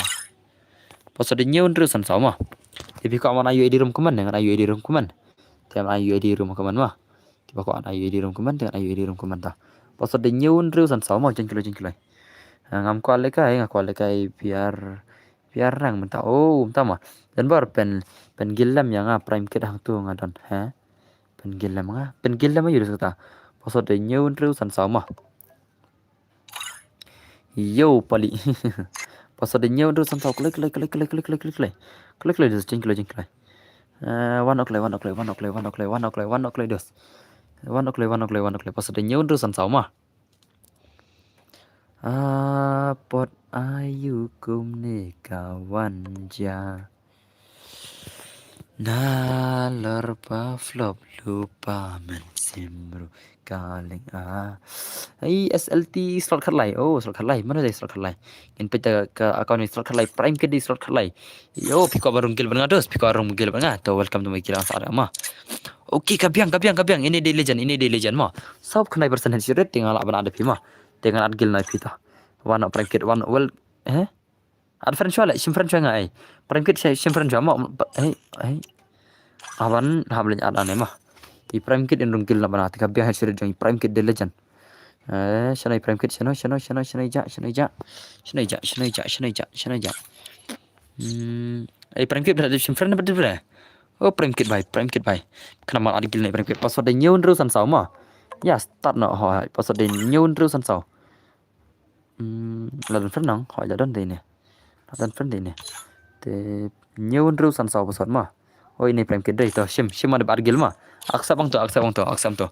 Password dei hynñiew hynriew san saw mo. Te phi kwah ngan ai U I D room kumne, ngan ai U I D room kumne. Te ngan ai U I D room kumne mo. Te ba kwah ngan ai U I D room kumne, te ngan ai U I D room kumne ta. Password dei hynñiew hynriew san saw mo, join kloi, join kloi. Ah, ngam kwah lehkai, nga kwah lehkai P R, P R rank mynta. Oh, mynta mo. Don bar pyn, pyngill lem ïa nga Prime Kit hangtu nga don, ha? Pyngill lem nga, pyngill lem aïu dos kata. Password dei hynñiew hynriew san saw mo. Yo, pali. Password dei hynñiew hynriew san saw, kloi, kloi, kloi. Kloi, kloi, dos, join kloi, join kloi. Eh, wan ok kloi, wan ok kloi, wan ok kloi, wan ok kloi, wan ok kloi, wan ok kloi, dos. Wan ok kloi, wan ok kloi, wan ok kloi. Password dei hynñiew hynriew san saw mo. Ah, pot aïu kumne ka wan ja. Nalor ba flop lypa mynsiem ruh ka lynga. Ai, S L T slot khatlai. Oh, slot khatlai. Mano dei slot khatlai? Ngin peit ka account ni, slot khatlai. Prime Kit dei slot khatlai. Yo, phi kwah ban rung guild bad nga dos, phi kwah rung guild bad nga. To welcome to my guild, ang sa ada mo. Okay, ka biang, ka biang, ka biang. Ine dei legend, ine dei legend mo. Sawphew khyndai percent hit rate, te nga lah ban add phi mo. Te ngan add guild na phi ta. Wan noh Prime Kit, wan, well, eh? Add friend shuwa leh, shim friend shuwa nga ai. Prime Kit shim friend shuwa mo, eh, eh. Aban hap leh add ane mo. I Prime Kit in rung guild na bana, te ka biang hit rate jong i Prime Kit dei legend. Eh, shano i Prime Kit, shano, shano, shano, shano i ja, shano i ja. Shano i ja, shano i ja, shano i ja, shano i ja. Hmm, i Prime Kit bad shim friend bad bad. Oh, Prime Kit bai, Prime Kit bai. Khnang ban add guild na i Prime Kit. Password dei hynñiew hynriew san saw mo. Ya, start noh, ho, password dei hynñiew hynriew san saw. Hmm, la don friend nang, hoi la don dei ne. La don friend dei ne. Te hynñiew hynriew san saw password mo. Hoi ne Prime Kit dei to, shim, shim ma dep add guild mo. Accept bang to, accept bang to, accept to.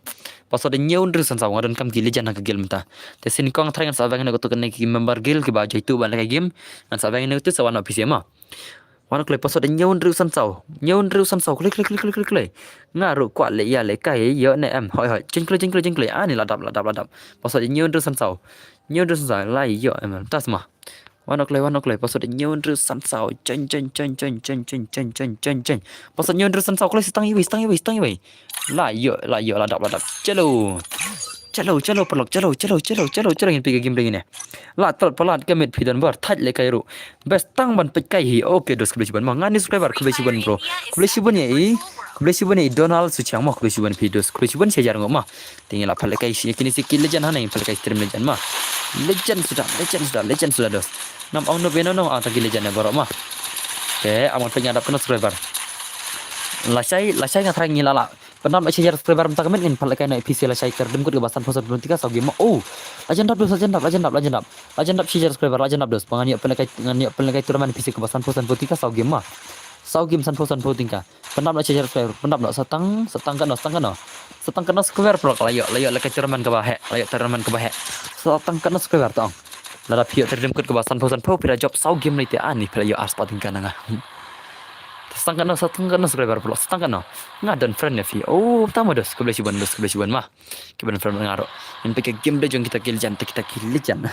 Password dei hynñiew hynriew san saw, nga don kam ki legend ha ka guild mynta. Te sien kong trai ngan sa bang ne ko to kane ki member guild kiba jai tu ban leh ka game. Ngan sa bang ne ko to sa wan noh phi seh mo. Wan kloi, password hynñiew hynriew san saw. Hynñiew hynriew san saw. Kloi, kloi, kloi, kloi, kloi, kloi. Nga ruh kwah leh ïa lehkai ïoh ne em. Hoi, hoi. Join kloi, join kloi, join kloi. Ah, ni la dap, la dap, la dap. Password hynñiew hynriew san saw. Hynñiew hynriew san saw. La ïoh em. Tas ma. Wan kloi, wan kloi. Password hynñiew hynriew san saw. Join, join, join, join. Password hynñiew hynriew san saw. Kloi, sa tang iwei, sa tang iwei, sa tang iwei. La ïoh, la ïoh, la dap, la dap. Chalo. Chalo, chalo, paralok, chalo, chalo, chalo, chalo, chalo, ngin peit ka game lane. La tel palat ka met phi don bor, thait lehkai ruh. Best tang ban peit kai hi. Okay, dos, khublei shibun ma. Nga new subscriber, khublei shibun bro. Khublei shibun ïa i. Khublei shibun ïa i Donald Suchiang ma, khublei shibun phi dos, khublei shibun shi hajar nguh ma. Te ngi la peit lehkai shi kine shi ki legend hangne, peit lehkai stream legend ma. Legend suda, legend suda, legend suda dos. Ngam ong no beno no, ah, tang ki legend ne baroh ma. Te, ong ban peit nga dap kano subscriber. Lashai, lashai nga thrang ngi la la. Pyndap lashai hajar subscriber mynta ka miet ngin peit lehkai na P C lashai ter dum kut kaba sanphew sanphew tyngka saw game ma. Oh. La jan dap dos, la jan dap, la jan dap, la jan dap. La jan dap shi hajar subscriber, la jan dap dos. Ba ngan ïoh peit lehkai, ngan ïoh peit lehkai tournament P C kaba sanphew sanphew tyngka saw game ma. Saw game sanphew sanphew tyngka. Pyndap noh shi hajar subscriber, pyndap noh, sa tang, sa tang katno, sa tang katno. Sa tang katno subscriber paralok, la ïoh, la ïoh lehkai tournament kaba heh, la ïoh tournament kaba heh. Sa tang katno subscriber tang. Lada phi ïoh ter dum kut kaba sanphew sanphew, phi da jop saw game lei te ani phi la ïoh arspah tyngka na nga. Sa tang katno, sa tang katno subscriber paralok, sa tang katno. Nga don friend ïa phi. Oh, tang ma dos, khublei shibun dos, khublei shibun ma. Kiba don friend nga ruh. Ngin peit ka game de jong kita ki legend, kita ki legend.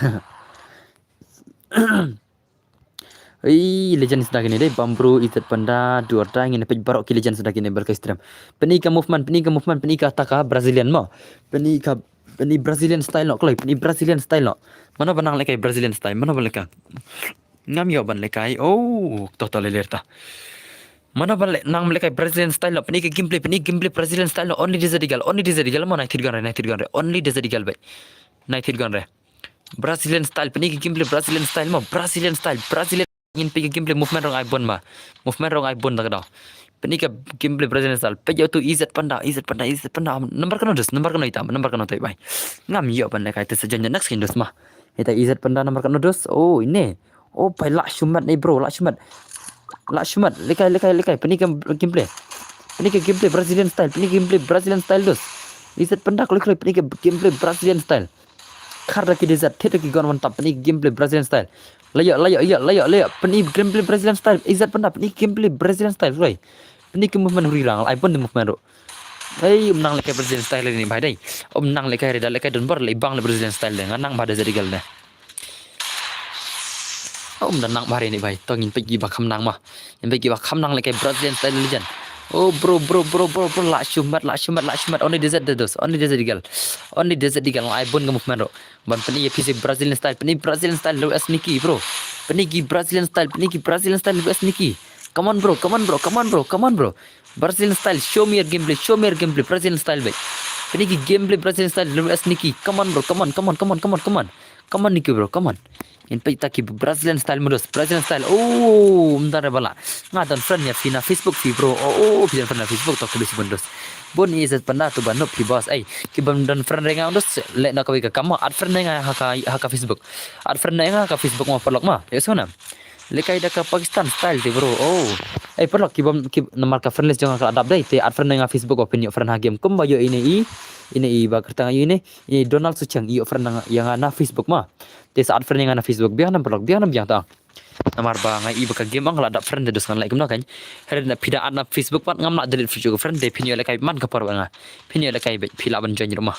Ei, legend suda kine dei, Bambru, Izat Panda, Duarda, ngin peit baroh ki legend suda kine ba lehkai stream. Pyni ka movement, pyni ka movement, pyni kata ka Brazilian mo. Pyni ka, pyni Brazilian style noh, kloi, pyni Brazilian style noh. Mano ba nang lehkai Brazilian style, mano ba lehkai. Ngam ïoh ban lehkai, oh, to to ler ler ta. Mano ba leh, nang lehkai Brazilian style noh, pyni ka gameplay, pyni gameplay Brazilian style noh, only Desert Eagle, only Desert Eagle mo, nai thit gon re, nai thit gon re, only Desert Eagle beit. Nai thit gon re. Brazilian style, pyni ka gameplay Brazilian style mo, Brazilian style, Brazilian. Ngin peit ka gameplay movement ruh ai bun ba. Movement ruh ai bun da ka daw. Pyni ka gameplay Brazilian style. Peit ïa utu Izat Panda, Izat Panda, Izat Panda. Number kano dos, number kano ita, number kano ita bai. Ngam ïoh ban lehkai te sa jan next kin dos ma. Ita Izat Panda number kano dos. Oh, ine. Oh, pai lah shumat ni bro, lah shumat. Lah shumat, lehkai, lehkai, lehkai. Pyni ka gameplay. Pyni ka gameplay Brazilian style, pyni ka gameplay Brazilian style dos. Izat Panda kloi kloi, pyni ka gameplay Brazilian style. Khar da ki desert, thit da ki gon wan tap, pyni gameplay Brazilian style. La ïoh, la ïoh, ïoh, la ïoh, la ïoh, pyni gameplay Brazilian style. Izat Panda, pyni gameplay Brazilian style, kloi. Pyni ki movement huri rang, ai bun di movement ruh. Ei, um nang lehkai Brazilian style ni bhai dei. Um nang lehkai re da lehkai don bor, leh bang leh Brazilian style de. Nga nang bha Desert Eagle de. Um da nang bha re ni bhai. To ngin peit kiba kham nang ma. Ngin peit kiba kham nang lehkai Brazilian style legend. Oh bro, bro, bro, bro, bro, lah shumat, lah shumat, lah shumat. Only Desert de dos, only Desert Eagle. Only Desert Eagle, ai bun ka movement ruh. Ban pyni ïa phi sa Brazilian style, pyni Brazilian style, leh sneaky, bro. Pyni ki Brazilian style, pyni ki Brazilian style, leh sneaky. Come on, bro, come on, bro, come on, bro, come on, bro. Brazilian style, show me your gameplay, show me your gameplay, Brazilian style, bhai. Pyni ki gameplay Brazilian style, leh sneaky. Come on, bro, come on, come on, come on, come on, come on. Come on, Nicky, bro, come on. Ngin peit ta ki Brazilian style mo dos, Brazilian style. Oh, mynta re ba lah. Nga don friend ïa phi na Facebook phi, bro. Oh, oh, phi don friend na Facebook, to khublei shibun dos. Bun Izat Panda tu ba noob phi boss. Ei, kiba don friend re nga dos, leh na kawei ka kam mo, add friend nga ha ka, ha ka Facebook. Add friend nga ha ka Facebook mo paralok mo. Ïoh sngewbha. Lehkai da ka Pakistan style te bro. Oh. Ei paralok, kiba, ki, namar ka friend list jong nga ka la dap dei, te add friend nga Facebook, o phin ïoh friend ha game. Kumba ïoh ine i, ine i ba kyrteng ïoh ine. I Donald Suchiang, ïoh friend ïa nga na Facebook ma. Te sa add friend ïa nga na Facebook, biang nam paralok, biang nam biang ta. Namar ba nga i ba ka game nga la dap friend de dos ngan leh kumno kan. Hynrei na phi da add na Facebook pat ngam lah delete friend jong ka friend de, phin ïoh lehkai man ka por ba nga. Phin ïoh lehkai beit phi lah ban join ruh ma.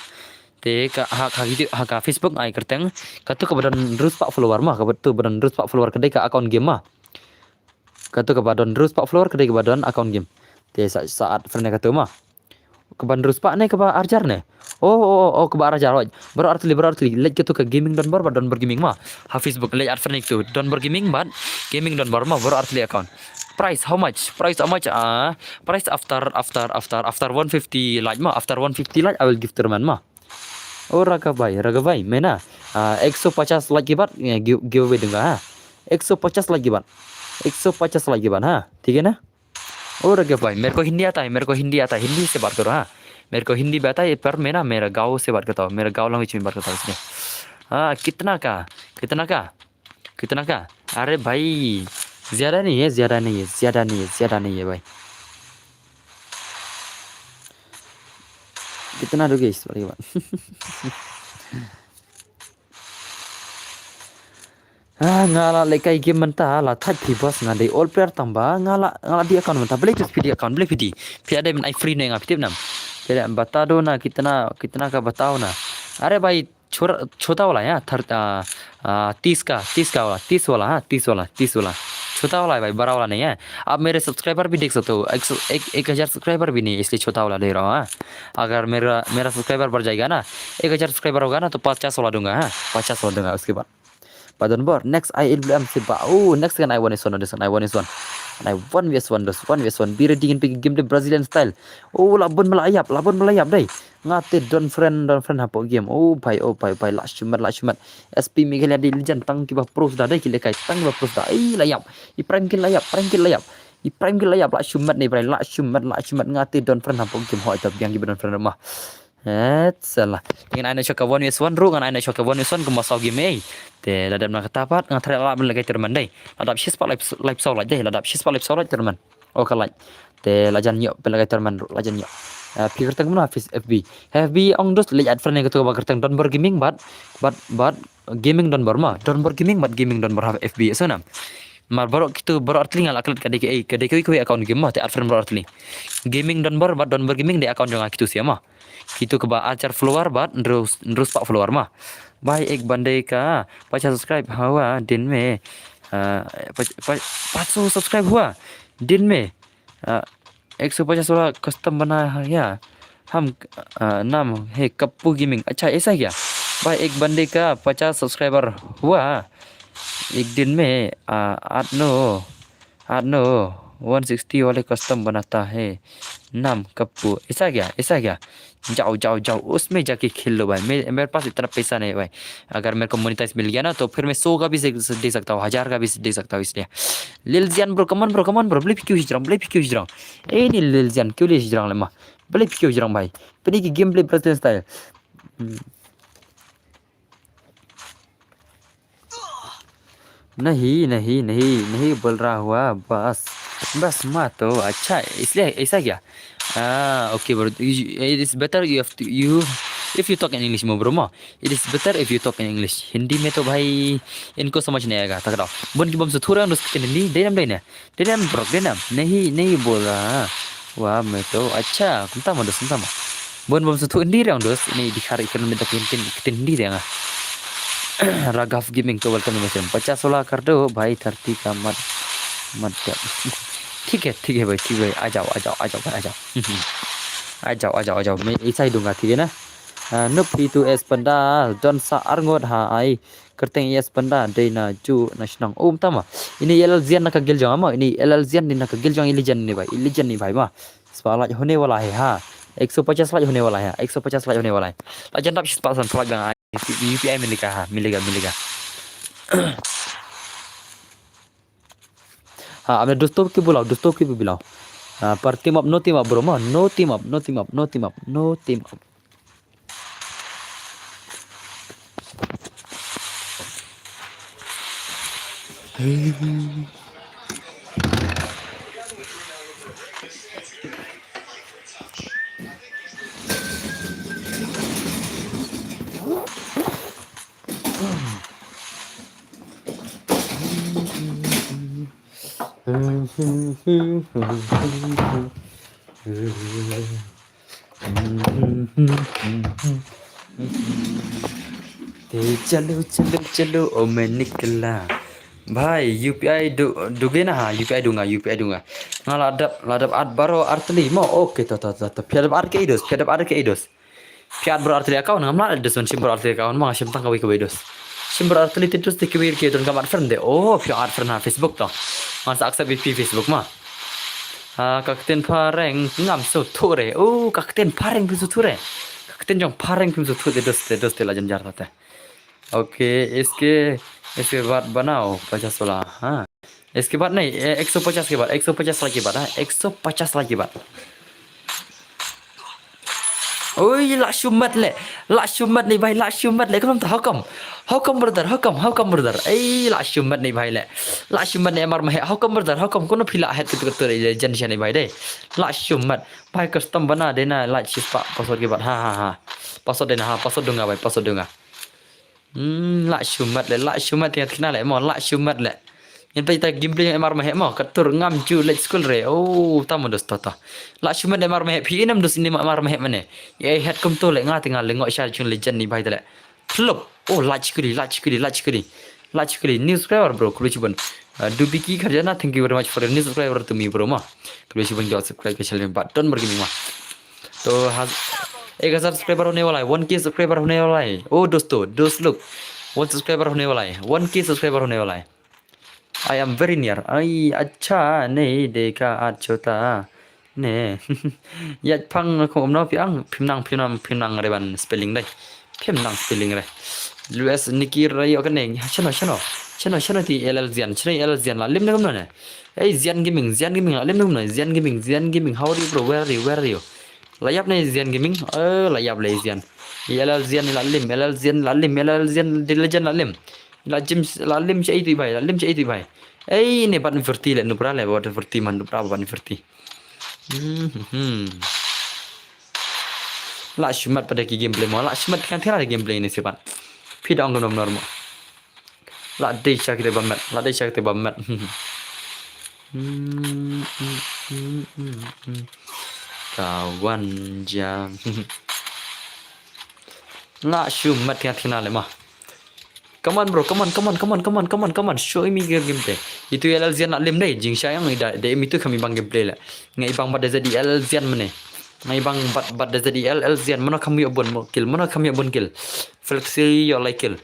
Te ka ha, ha, ha ka Facebook ai kyrteng. Katu kaba don hynriew spah follower ma, katu ba don hynriew spah follower ka dei ka account game ma. Katu kaba don hynriew spah follower ka dei kaba don account game. Te sa, sa add friend ïa katu ma. Kaba hynriew spah ne kaba ar hajar ne? Oh, oh, oh, oh, kaba ar hajar, oi. Baroh artylli, baroh artylli. Leit katu ka Gaming Donbor bad Donbor Gaming ma. Ha Facebook leit add friend ïa katu. Donbor Gaming bad Gaming Donbor ma, baroh artylli account. Price how much? Price how much? Ah, price after, after, after, after one fifty like ma. After one fifty like I will give tournament ma. Oh, Raghavai, Raghavai, main na. Ah, ek so pachas like ke baad, eh, give, giveaway dunga, ha. Ek so pachas like ke baad. Ek so pachas like ke baad, ha. ठीक है ना? और आगे भाई, मेरे को हिंदी आता है, मेरे को हिंदी आता है, हिंदी से बात करो, हाँ। मेरे को हिंदी भी आता है, पर मैं ना, मेरा गाँव से बात करता हूँ, मेरा गाँव लैंग्वेज में बात करता हूँ इसलिए। हाँ, कितना का? कितना का? कितना का? अरे भाई, ज़्यादा नहीं है, ज़्यादा नहीं है, ज़्यादा नहीं है, ज़्यादा नहीं है भाई। कितना दोगे इस बार के बाद? Ah, nga la lehkai game mynta, la thait phi boss, nga dei old player tang ba nga la, nga la die account mynta. Balei phi die account, balei phi die? Phi la dei ban ai free ne nga, phi tip ne em? Phi la dei, बता दो ना, कितना, कितना का बताओ ना। अरे भाई, छोटा, छोटा वाला है, थर-, आ, आ, तीस का, तीस का वाला, तीस वाला, हाँ, तीस वाला, तीस वाला। छोटा वाला है भाई, बड़ा वाला नहीं है। आप मेरे सब्सक्राइबर भी देख सकते हो, एक सौ, एक, एक हज़ार सब्सक्राइबर भी नहीं है, इसलिए छोटा वाला दे रहा हूँ, हाँ। अगर मेरा, मेरा सब्सक्राइबर बढ़ जाएगा ना, एक हज़ार सब्सक्राइबर होगा ना, तो पचास वाला दूंगा, हाँ, पचास वाला दूंगा उसके बाद। Ba don bor, next ai eight blem si ba. Oh, next kan ai one is one, this kan ai one is one. Kan ai one vs one, this one vs one. Be ready in big game the Brazilian style. Oh, la bun ba la ïap, la bun ba la ïap dei. Nga te don friend, don friend hapoh game. Oh, bhai, oh, bhai, bhai, la shimet, la shimet. S P Meghalaya dei legend, tang kiba pro suda dei ki lehkai, tang kiba pro suda. Ei, la ïap. I prime kill la ïap, prime kill la ïap. I prime kill la ïap, la shimet ne bhai, la shimet, la shimet. Nga te don friend hapoh game, hoi ta biang kiba don friend ma. Et salah. Ngan ai na shoka one vs one ruh, ngan ai na shoka one vs one kumba saw game ei. Te la dep na kata pat, nga try la ban lehkai tournament dei. La dap shispah live, live saw live dei, la dap shispah live saw live tournament. Oh, ka live. Te la jan ïoh ban lehkai tournament ruh, la jan ïoh. Ah, phi kyrteng kumno ha F B? F B ong dos leit add friend ïa kato kaba kyrteng Donbor Gaming bad, bad, bad Gaming Donbor ma. Donbor Gaming bad Gaming Donbor ha F B, so na. Mar baroh kito, baroh artylli nga la klet ka dei ka, eh, ka dei kawei kawei account game ma, te add friend baroh artylli. Gaming Donbor bad Donbor Gaming dei account jong nga kito sia ma. Kito kaba ar hajar follower bad hynriew, hynriew spah follower ma. Bhai ek bande ka pachas subscribe hua din mein. Ah, pa-, pa-, पाँच सौ subscribe हुआ दिन में। Ah, एक सौ पचास वाला कस्टम बना है या? हम, ah, नाम है कप्पू गेमिंग। अच्छा, ऐसा क्या? भाई, एक बंदे का पचास सब्सक्राइबर हुआ एक दिन में, ah, आठ नौ, आठ नौ, वन सिक्सटी वाले कस्टम बनाता है, नाम कप्पू। ऐसा क्या? ऐसा क्या? जाओ, जाओ, जाओ, उसमें जाके खेल लो भाई। मैं, मेरे पास इतना पैसा नहीं है भाई। अगर मेरे को मोनेटाइज मिल गया ना, तो फिर मैं सौ का भी दे, दे सकता हूँ, हजार का भी दे सकता हूँ। इसलिए Lil Zian bro, come on bro, come on bro, balei phi kiew hijrong, balei phi kiew hijrong. Eh, ni Lil Zian, kiew lei hijrong leh ma. Balei phi kiew hijrong bhai. Pynlait ki game play Brazilian style. Hmm. नहीं, नहीं, नहीं, नहीं बोल रहा हुआ, बस, बस मत तो, अच्छा, इसलिए ऐसा क्या? Ah, okay bro, you, it is better you have to, you, if you talk in English mo bro mo, it is better if you talk in English. हिंदी में तो भाई इनको समझ नहीं आएगा, तगड़ा। Bun ki bym sngewthuh re ong dos ktien Hindi, dei ne em, dei ne? Dei ne em bro, dei ne em? नहीं, नहीं बोल रहा हुआ मैं तो, अच्छा, kumta mo dos, kumta mo. Bun bym sngewthuh Hindi re ong dos, ini dei kha re kren mynta ktien, ktien Hindi re nga. Raghav Gaming to welcome to my stream. पचास वाला कर दो भाई, थर्टी का मत, मत कर। ठीक है, ठीक है भाई, ठीक है भाई, आ जाओ, आ जाओ, आ जाओ भाई, आ जाओ। आ जाओ, आ जाओ, आ जाओ, मैं ऐसा ही दूंगा, ठीक है ना? Ah, Noob P two S Panda, don sa arngot ha ai. Kyrteng S Panda, dei na ju na shnong. Oh, mynta ma. Ini L L Zian na ka guild jong ma. Ini L L Zian ni na ka guild jong i Legend ni bhai. I Legend ni bhai ma. Spah like hone wala hai ha. एक सौ पचास like hone wala hai ha. एक सौ पचास like hone wala hai. La jan dap shi spah san like dang ai. U P I milega ha. Milega, milega. हाँ, अब दोस्तों की बुलाओ, दोस्तों की भी बुलाओ। हाँ, पर team up, no team up, bro, ma, no team up, no team up, no team up, no team up। ते चलो, चलो, चलो, ओ मैं निकला। भाई, U P I दू, दूंगे ना? हाँ, U P I दूंगा, U P I दूंगा। Nga la dep, la dep add baroh artylli mo. Okay, to, to, to, to. Phi la dep add kaei dos, phi la dep add kaei dos. Phi add baroh artylli account, ngam lah dos ban shim baroh artylli account, ma nga shim tang kawei kawei dos. Shim baroh artylli te dos te kiwei ki donkam add friend de. Oh, phi add friend ha Facebook to. Ngan sa accept ïa phi Facebook ma. Ah, ka ktien phareng ngam sngewthuh re. Oh, ka ktien phareng phim sngewthuh re. Ka ktien jong phareng phim sngewthuh te dos te, dos te la jynjar te. Okay, इसके, इसके बाद बनाओ पचास वाला, हाँ। इसके बाद नहीं, ए, एक सौ पचास के बाद, एक सौ पचास like के बाद, हाँ, एक सौ पचास like के बाद। Oi, la shumat le, la shumat ni bhai, la shumat le, kano ta, how come? How come brother, how come, how come brother? Ei, la shumat ni bhai le, la shumat ni amar mahe, how come brother, how come? Kano phi la het kitu kitu le, jen jen ni bhai de, la shumat. Bhai custom bana dena, la shispah, password ke baad, ha, ha, ha. Password dena, ha, password dunga bhai, password dunga. Hmm, lah shu mat le, lah shu mat ïa kine le mo, lah shu mat le. Ngan peit ïa ka gameplay jong Amar Mahek mo, ka tur ngam ju leit skul re. Oh, tang mo dosto to. Lah shu mat le Amar Mahek, phi ïohi nam dost ne Amar Mahek mane. Ïa hat kumto le nga te nga lyngngoh sha jong legend ne bhai te le. Plup. Oh, lah shu kali, lah shu kali, lah shu kali. Lah shu kali. New subscriber bro, khublei shibun. Uh, Dubiki Kharjana, thank you very much for the new subscriber to me bro mo. Khublei shibun jong subscribe ka channel ba Don Mar Gaming mo. तो हज-, एक हज़ार सब्सक्राइबर होने वाला है, वन के सब्सक्राइबर होने वाला है। ओ दोस्तों, दोस्त लोग, वन सब्सक्राइबर होने वाला है, वन के सब्सक्राइबर होने वाला है। I am very near. आई अच्छा नहीं देखा आज छोटा ने। या phang ko umno pi ang phim nang phim nang phim nang re ban spelling dai. Phim nang spelling re. Lues Nikki Ray, okay ne. Chano chano. Chano chano ti L L Zian. Chano L L Zian la lim ne kumno ne. Hey, Zian Gaming, Zian Gaming, la lim num na, Zian Gaming, Zian Gaming, how are you, bro? Where are you? Where are you? La ïap ne Zian Gaming? Eh, la ïap le Zian. Ïa la Zian la lim, la Zian la lim, la Zian di la Zian la lim. La James la lim cha itu bai, la lim cha itu bai. Ei, ne bat verti le nubra le, bat verti man nubra bat verti. Hmm, hmm, hmm. La shu mat pat da ki gameplay mo, la shu mat kan thira da gameplay ne sipat. Phi dang ngam normal. La dei sha kita ba mat, la dei sha kita ba mat. Hmm, hmm, hmm, hmm, hmm. Kawan jam. La shu mat ïa thina le ma. Come on bro, come on, come on, come on, come on, come on, come on. Show me your gameplay. Itu L L Zian la lim dei, jing sha yang ida, dei itu kami bang gameplay le. Ngai bang bat dei jadi L L Zian mane. Ngai bang bat, bat dei jadi L L Zian, mano kami ïoh bun mo kill, mano kami ïoh bun kill. Flexi ïoh lai kill.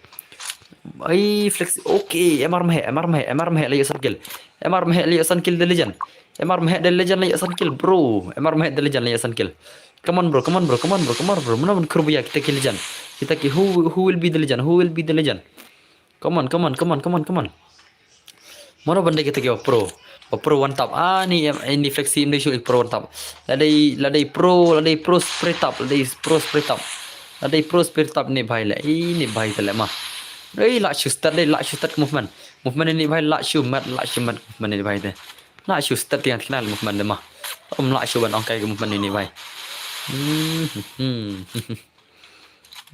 Ai, Flexi, okay, Amar Mahek, Amar Mahek, Amar Mahek la ïoh san kill. Amar Mahek la ïoh san kill the legend. Amar Mahek the legend la ïoh san kill, bro. Amar Mahek the legend la ïoh san kill. Come on bro, come on bro, come on bro, come on bro. Mano ban khur buya kita ki legend. Kita ki who, who will be the legend? Who will be the legend? Come on, come on, come on, come on, come on. Mano ban dei kita ki ba pro. Ba pro one tap. Ah, ni em, ni Flexi em dei shu pro one tap. La dei, la dei pro, la dei pro spray tap, la dei pro spray tap. La dei pro spray tap ni bhai le. Ih, ni bhai te le ma. Ei, la shu start dei, la shu start movement. Movement ni bhai la shu mat, la shu mat movement ni bhai te. La shu start yang thina movement de ma. Om la shu ban ong kai movement ni bhai. Hmm, hmm, hmm.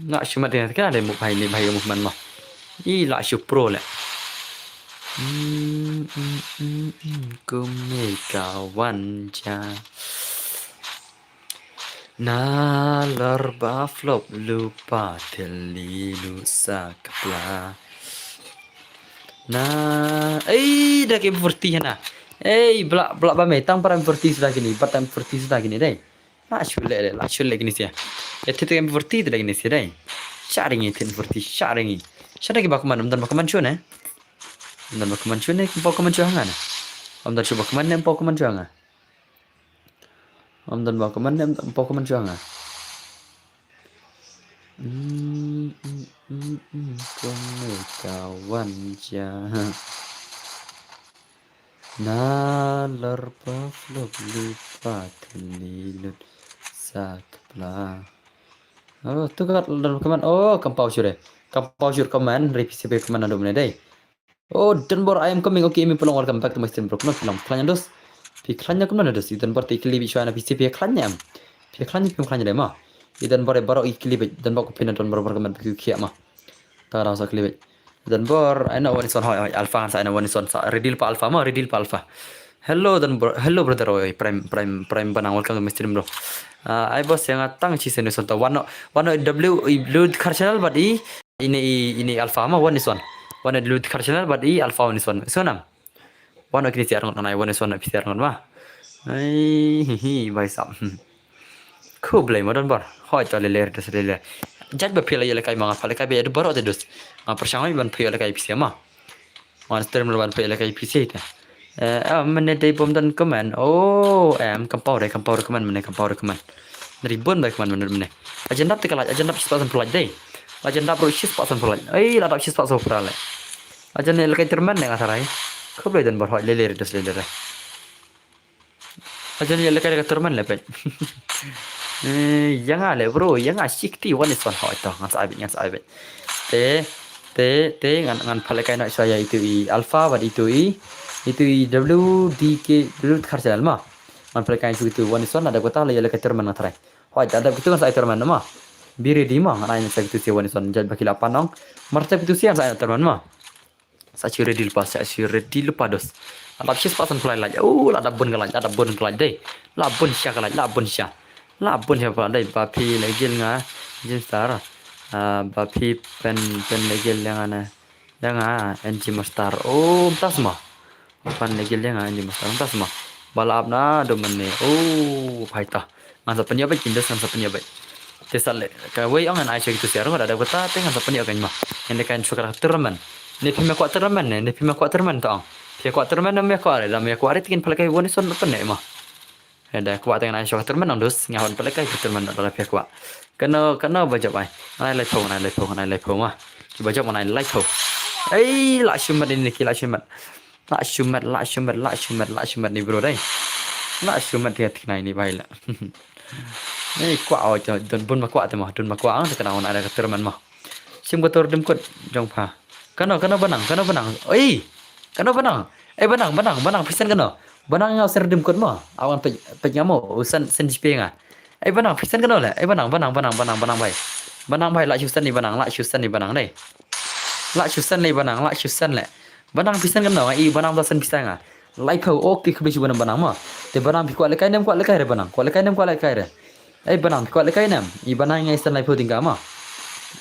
Nga shu mat ïa ka le mu bhai ni bhai mu man ma. I la shu pro le. Hmm, hmm, hmm, hmm, kum ne kawan ja. Na lar ba flop lupa theli lu sa kepla. Na, ei, da ke verti hana. Ei, bla, bla ba me, tang para verti sudah gini, bat tang verti sudah gini dei. La shu le, la shu le gini sia. Ya thit ke verti te da gini sia dei. Sharingi thit verti, sharingi. Shada ki ba kuman, um dan ba kuman shu ne. Um dan ba kuman shu ne, um pau kuman shu hanga ne. Um dan shu ba kuman ne, um pau kuman shu hanga. Um dan ba kuman ne, um pau kuman shu hanga. Hmm, hmm, hmm, hmm, kong me kawan ja. Na lar pa flop lupa theli lut sa kepla. Oh, tu kat lar pa kaman. Oh, kampau shure. Kampau shure kaman. Ri P C P kaman adu mene dei. Oh, Denbor, I am coming. Okay, mi pelong, welcome back to my stream, bro. Kumno pelong? Khlanya dos. Pi khlanya kumno dos? Denbor te kli bi shwana P C P khlanya am. Pi khlanya pi khlanya dei ma. Denbor e baro i kli bi. Denbor ko pina Denbor bor kaman bi kia ma. Ta rasa kli bi. Denbor, I know one is one, hoi, hoi, Alpha, I know one is one, sa, ready pa Alpha, ma, ready pa Alpha. Hello, Denbor, hello, brother, oi, Prime, Prime, Prime Banang, welcome to my stream, bro. Ah, ai bos yang atang chi senu sonta, wano, wano W, i Blue Car Channel, but i, ini, i, ini Alpha, ma, one is one. Wano Blue Car Channel, but i Alpha one is one. So nam. Wan ok ni tiar ngot nai wan is wan na phi tiar ngot ma. Ai hi hi bai sam. Khublei mo Donbor. Hoi to le le des le le. Jat ba phi la ïa le kai ma nga pha le kai be de baro te dus. Nga pyrshang ban phi ïa le kai phi ma. Nga stream ban phi ïa le kai phi te. Eh, ah, mene dei bom dan comment. Oh, em, kampau dei, kampau dei comment, mene kampau dei comment. Dari bon bai comment mene mene. Ajendap te kalaj, ajendap shispa san pulaj dei. Ajendap ro shispa san pulaj. Ai, la dap shispa san pulaj. Ajan ïa lehkai tyrmen ne nga tharai. Khublei Donbor hoi le le re des le le re. Ajan ïa lehkai ka tyrmen le peit. Eh, ïa nga le bro, ïa nga shikti wan is wan hoi to ngan sa ai beit, ngan sa ai beit. Te, te, te ngan, ngan pha lehkai noh shuwa ïa itu i Alpha bad itu i, itu i W D K, W Car Channel ma. Ngan pha lehkai shuwa itu wan is wan lada kata le ïa lehkai tyrmen nga tharai. Hoi, da dap kitu ngan sa ai tyrmen ma. Be ready ma, ngan ai na sa kitu sia wan ison jait ba ki la pan ong. Mar sa kitu sia sa ai na terman ma. Sa shu ready lypa, sa shu ready lypa dos. Lap shi spah san phew lai lait. Oh, la da bun ka lait, la da bun ka lait dei. La bun sha ka lait, la bun sha. La bun sha pha dei, ba phi le gil nga. Jim star. Ah, ba phi pen, pen le gil ïa nga na. Ïa nga, N G Master. Oh, mynta sma. Ban le gil ïa nga, N G Master. Mynta sma. Ba la ap na, do mane. Oh, phai ta. Ngan sa pynïa beit, kindes ngan sa pynïa beit. Te sa le, kawei ong ngan ai sha kitu sia ruh, da da kata, te ngan sa pynïa kan ma. Ïa ne kan shu ka tournament. Ne phi me kwah tournament ne, ne phi me kwah tournament to ong. Phi kwah tournament ne me kwah re, da me kwah re te kin pha lehkai wan ison pynne ma. Ynda kwah te ngan ai sha ka tournament nang dus, nga hon pha lehkai ka tournament da phi kwah. Kano, kano ba jop ai. Ngan ai laiphew, ngan ai laiphew, ngan ai laiphew ma. Ki ba jop ngan ai laiphew. Ei, la shumat ini ki la shumat. La shumat, la shumat, la shumat, la shumat ni bro dei. La shumat dia tiknai ni bai la. Ni kwah o, don bun ba kwah te ma, don ba kwah ang te kena ngan ai ka tournament ma. Sim ka tur dim kut jong pha. Kano, kano banang, kano banang. Oi. Kano banang. Eh, banang, banang, banang phi send kano. Banang nga send dim kut mo. Awan pej, pej nga mo. U send, send GPay nga. Eh, banang phi send kano le. Eh, banang, banang, banang, banang, banang bai. Banang bai, la shu send ni banang, la shu send ni banang dei. La shu send ni banang, la shu send le. Banang phi send kano nga, i banang da send pisa nga. Laiphew, okay, khublei shibun banang mo. Te banang phi kwah lehkai ne em kwah lehkai re banang. Kwah lehkai ne em kwah lehkai re. Eh, banang phi kwah lehkai ne em. I banang nga i send laiphew tyngka mo.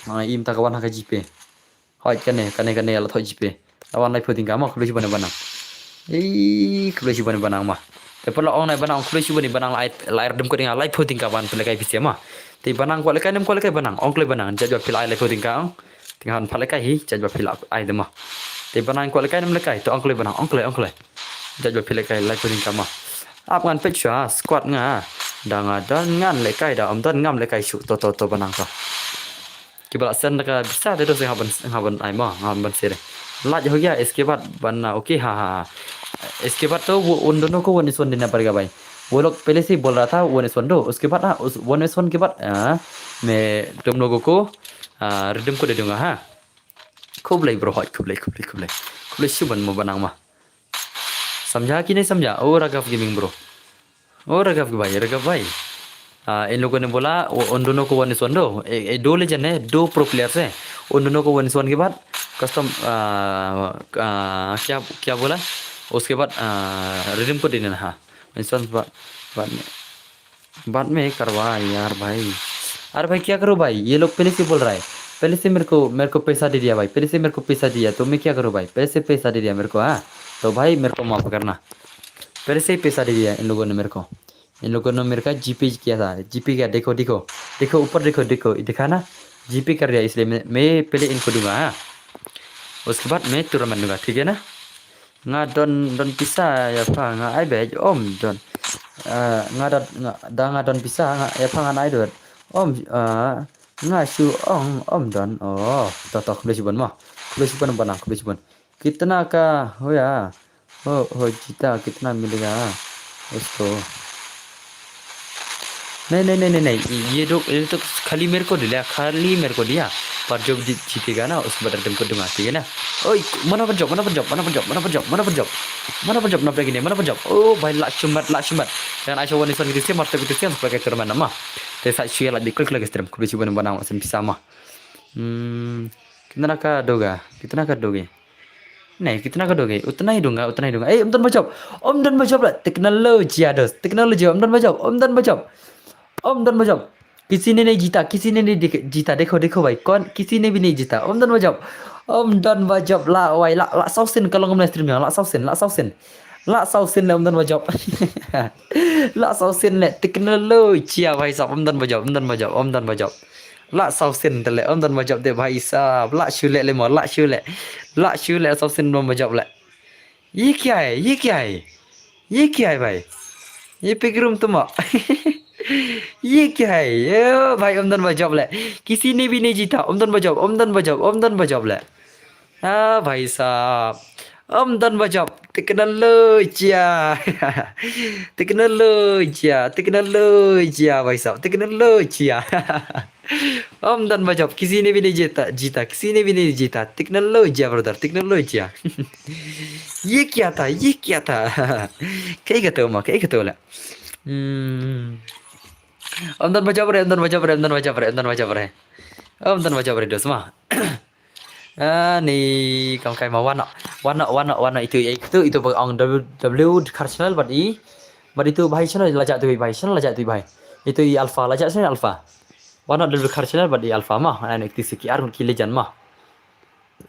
Ah, i mynta ka wan ha ka GPay. Hoi, kane, kane, kane, la thoh GPay. La wan laiphew tyngka ma, khublei shibun banang. Ei, khublei shibun banang ma. Te pala ong nai banang, khublei shibun banang la ai, la ai dim kut nga laiphew tyngka ban pynlehkai pisa ma. Te banang kwah lehkai ne em kwah lehkai banang, ong kloi banang, jait ba phi la ai laiphew tyngka ong. Te ngan pha lehkai hi, jait ba phi la ai de ma. Te banang kwah lehkai ne em lehkai, to ong kloi banang, ong kloi, ong kloi. Jait ba phi lehkai laiphew tyngka ma. Ap ngan peit shuwa, squad nga. Da nga don ngan lehkai, da ym don ngam lehkai shuh, to, to, to banang to. Ki ba la send ka pisa te to se nga ban, nga ban ai mo, nga ban send. Lait ho gaya, iske baad ban, ah, okay, ha, ha, ha. Iske baad to wo un dono ko wan ison dena pad ka bai. Wo log pehle se bol raha tha wan ison do. Uske baad, ah, us, wan ison ke baad, ah, main tum logo ko, ah, redeem ko de dunga, ha. Khublei bro, hoi, khublei, khublei, khublei. Khublei shibun mo banang ma. Samjha ki nahi samjha? Oh, Raghav Gaming bro. Oh, Raghav bhai, Raghav bhai. Ah, in logon ne bola, wo, un dono ko wan ison do. Eh, eh, do legend hai, do pro players hai. Un dono ko wan ison ke baad, custom, ah, ah, kya, kya bola? Uske baad, ah, redeem ko dena hai. Wan ison baad, baad mein. बाद में करवा यार भाई। अरे भाई क्या करूँ भाई, ये लोग पहले से बोल रहा है, पहले से मेरे को, मेरे को पैसा दे दिया भाई, पहले से मेरे को पैसा दिया, तो मैं क्या करूँ भाई, पहले से पैसा दे दिया मेरे को, हाँ। तो भाई मेरे को माफ करना, पहले से ही पैसा दे दिया इन लोगों ने मेरे को। इन लोगों ने मेरे का जीपे किया था, जीपे किया, देखो, देखो, देखो, ऊपर देखो, देखो, दिखा ना, जीपे कर दिया, इसलिए मैं, मैं पहले इनको दूंगा, हाँ। उसके बाद मैं तुरंत दूंगा, ठीक है ना? Nga don, don pisa ïa pha nga ai beit, ym don. Ah, nga don, nga, da nga don pisa nga ïa pha ngan ai don. Ym, ah, nga shu ong ym don. Oh, to to, khublei shibun mo. Khublei shibun banang, khublei shibun. कितना का होया? हो, हो जीता, कितना मिलेगा उसको? नहीं, नहीं, नहीं, नहीं, नहीं, ये लोग, ये तो खाली मेरे को दिया, खाली मेरे को दिया, पर जो भी जीतेगा ना, उसको बता तुमको दूंगा, ठीक है ना? ओए, mana ban jop, mana ban jop, mana ban jop, mana ban jop, mana ban jop, mana ban jop, mana ban jop, mana ban jop, mana ban jop. Oh, भाई, lah shummat, lah shummat. Jangan aisyah wan ison gitu sih, marta gitu sih, sebagai teman nama. Te sa shuya lah diklik lagi stream, kudu cuba nembang nama sen bisa mah. Hmm, कितना का दोगा, कितना का दोगे? नहीं, कितना का दोगे? उतना ही दूंगा, उतना ही दूंगा। ए, ym don ba jop. Ym don ba jop la. Technology, ah, दोस्त। Technology, ym don ba jop. Ym don ba jop. Ym don ba jop। किसी ने नहीं जीता, किसी ने नहीं दिख-, जीता। देखो, देखो भाई, कौन, किसी ने भी नहीं जीता। Ym don ba jop. Ym don ba jop la, wai, la, la saw sien ka long kum live stream ïa, la saw sien, la saw sien. La saw sien la ym don ba jop. La saw sien le, technology, ah, भाई साहब, ym don ba jop, ym don ba jop, ym don ba jop. La saw sien te le, ym don ba jop te, भाई साहब, la shu le le mo, la shu le. La shu le, saw sien ym don ba jop le. ये क्या है? ये क्या है? ये क्या है भाई? ये पिक रूम तुम। ये क्या है? ये भाई, ym don ba jop le। किसी ने भी नहीं जीता। Ym don ba jop, ym don ba jop, ym don ba jop le। Ah, भाई साहब। Ym don ba jop। Technology। Technology। Technology, भाई साहब। Technology। Ym don ba jop, किसी ने भी नहीं जीता, जीता, किसी ने भी नहीं जीता। Technology, brother, technology। ये क्या था, ये क्या था? Kaei kata mo, kaei kata la. Hmm. Ym don ba jop re, ym don ba jop re, ym don ba jop re, ym don ba jop re. Ym don ba jop re, dos ma. Ah, ni kam kai ma wan noh. Wan noh, wan noh, wan noh, itu, itu, itu ba ong W, W Khar channel bad i. Bad itu bhai channel la jah tu bhai, channel la jah tu bhai. Itu i Alpha, la jah channel Alpha. Wan noh W Khar channel bad i Alpha ma. Ai ne kti siki ar ki legend ma.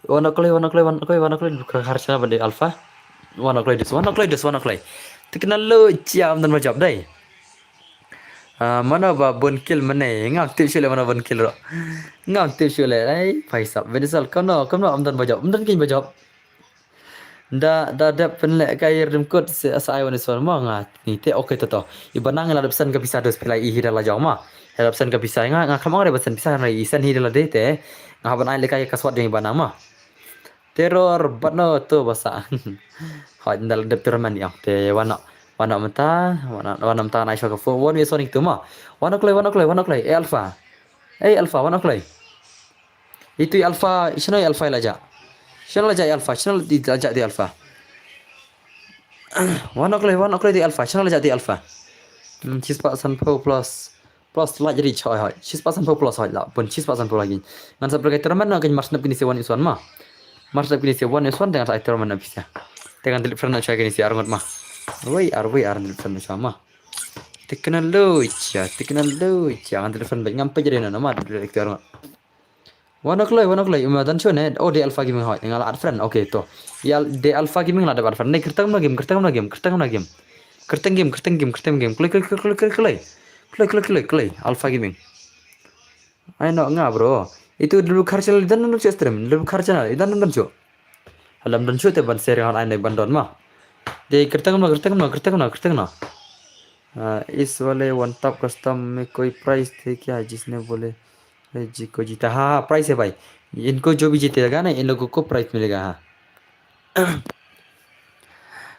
Wan noh kloi, wan noh kloi, wan noh kloi, wan noh kloi, W Khar channel bad i Alpha. Wan noh kloi dus, wan noh kloi dus, wan noh kloi. Tikna lo jam dan ba jop dai. Ah, mano ba bun kill mane, ngam tip shuh le mano bun kill ro. Ngam tip shuh le, ai, phaisap. Venisal, kam no, kam no, ym don ba jop, ym don kin ba jop. Da, da dep pynleh ka ir dim kut se asa ai wan iswan ma nga. Ni te okay to to. I banang la dep sen ka pisa dos pilai i hi da la jong ma. La dep sen ka pisa nga, nga kam ong re ba sen pisa nga i sen hi da la de te. Nga ban ai le ka ka swat jong i banang ma. Terror, bat no to basa. Hoi, ndal dep terror man yang. Te wan no, wan no mynta, wan no, wan no mynta nai shoka fo. Wan wi sonik tu ma. Wan no kloi, wan no kloi, wan no kloi. Eh, Alpha. Eh, Alpha, wan no kloi. Itu i Alpha, shano i Alpha la jah. Shano la jah i Alpha, shano la jah di Alpha. Wan no kloi, wan no kloi di Alpha, shano la jah di Alpha. Hmm, chispah sanphew plus. Plus la jadi choi hoi. Chispah sanphew plus hoi la. Pun chispah sanphew lagi. Ngan sap lagi termen na kan mars nap kini se wan iswan ma. Mars nap kini se wan iswan dengan sa termen na bisa. Dengan delete friend na choi kini se arngot ma. Woi, ar woi, ar delete friend na choi ma. Tikna lo icha, tikna lo icha. Ngan delete friend baik ngam pejari na nama delete arngot. Wan no kloi, wan no kloi. Uma dan chone. Oh, de Alpha Gaming hoi. Nga la add friend. Okay, to. Ya, de Alpha Gaming la de add friend. Nei kerteng no game, kerteng no game, kerteng no game. Kerteng game, kerteng game, kerteng game. Kloi, kloi, kloi, kloi, kloi, kloi. Kloi, kloi, kloi, kloi. Alpha Gaming. Ai no nga bro. Itu dulu kharchal dan no chu stream. Dulu kharchal dan no chu. Halam dan chu te ban share ngan ai no ban don ma. De kerteng no, kerteng no, kerteng no, kerteng no. इस वाले वन टॉप कस्टम में कोई प्राइस थे क्या, जिसने बोले, "अरे जी को जीता।" हाँ, हाँ, प्राइस है भाई। इनको जो भी जीतेगा ना, इन लोगों को प्राइस मिलेगा, हाँ।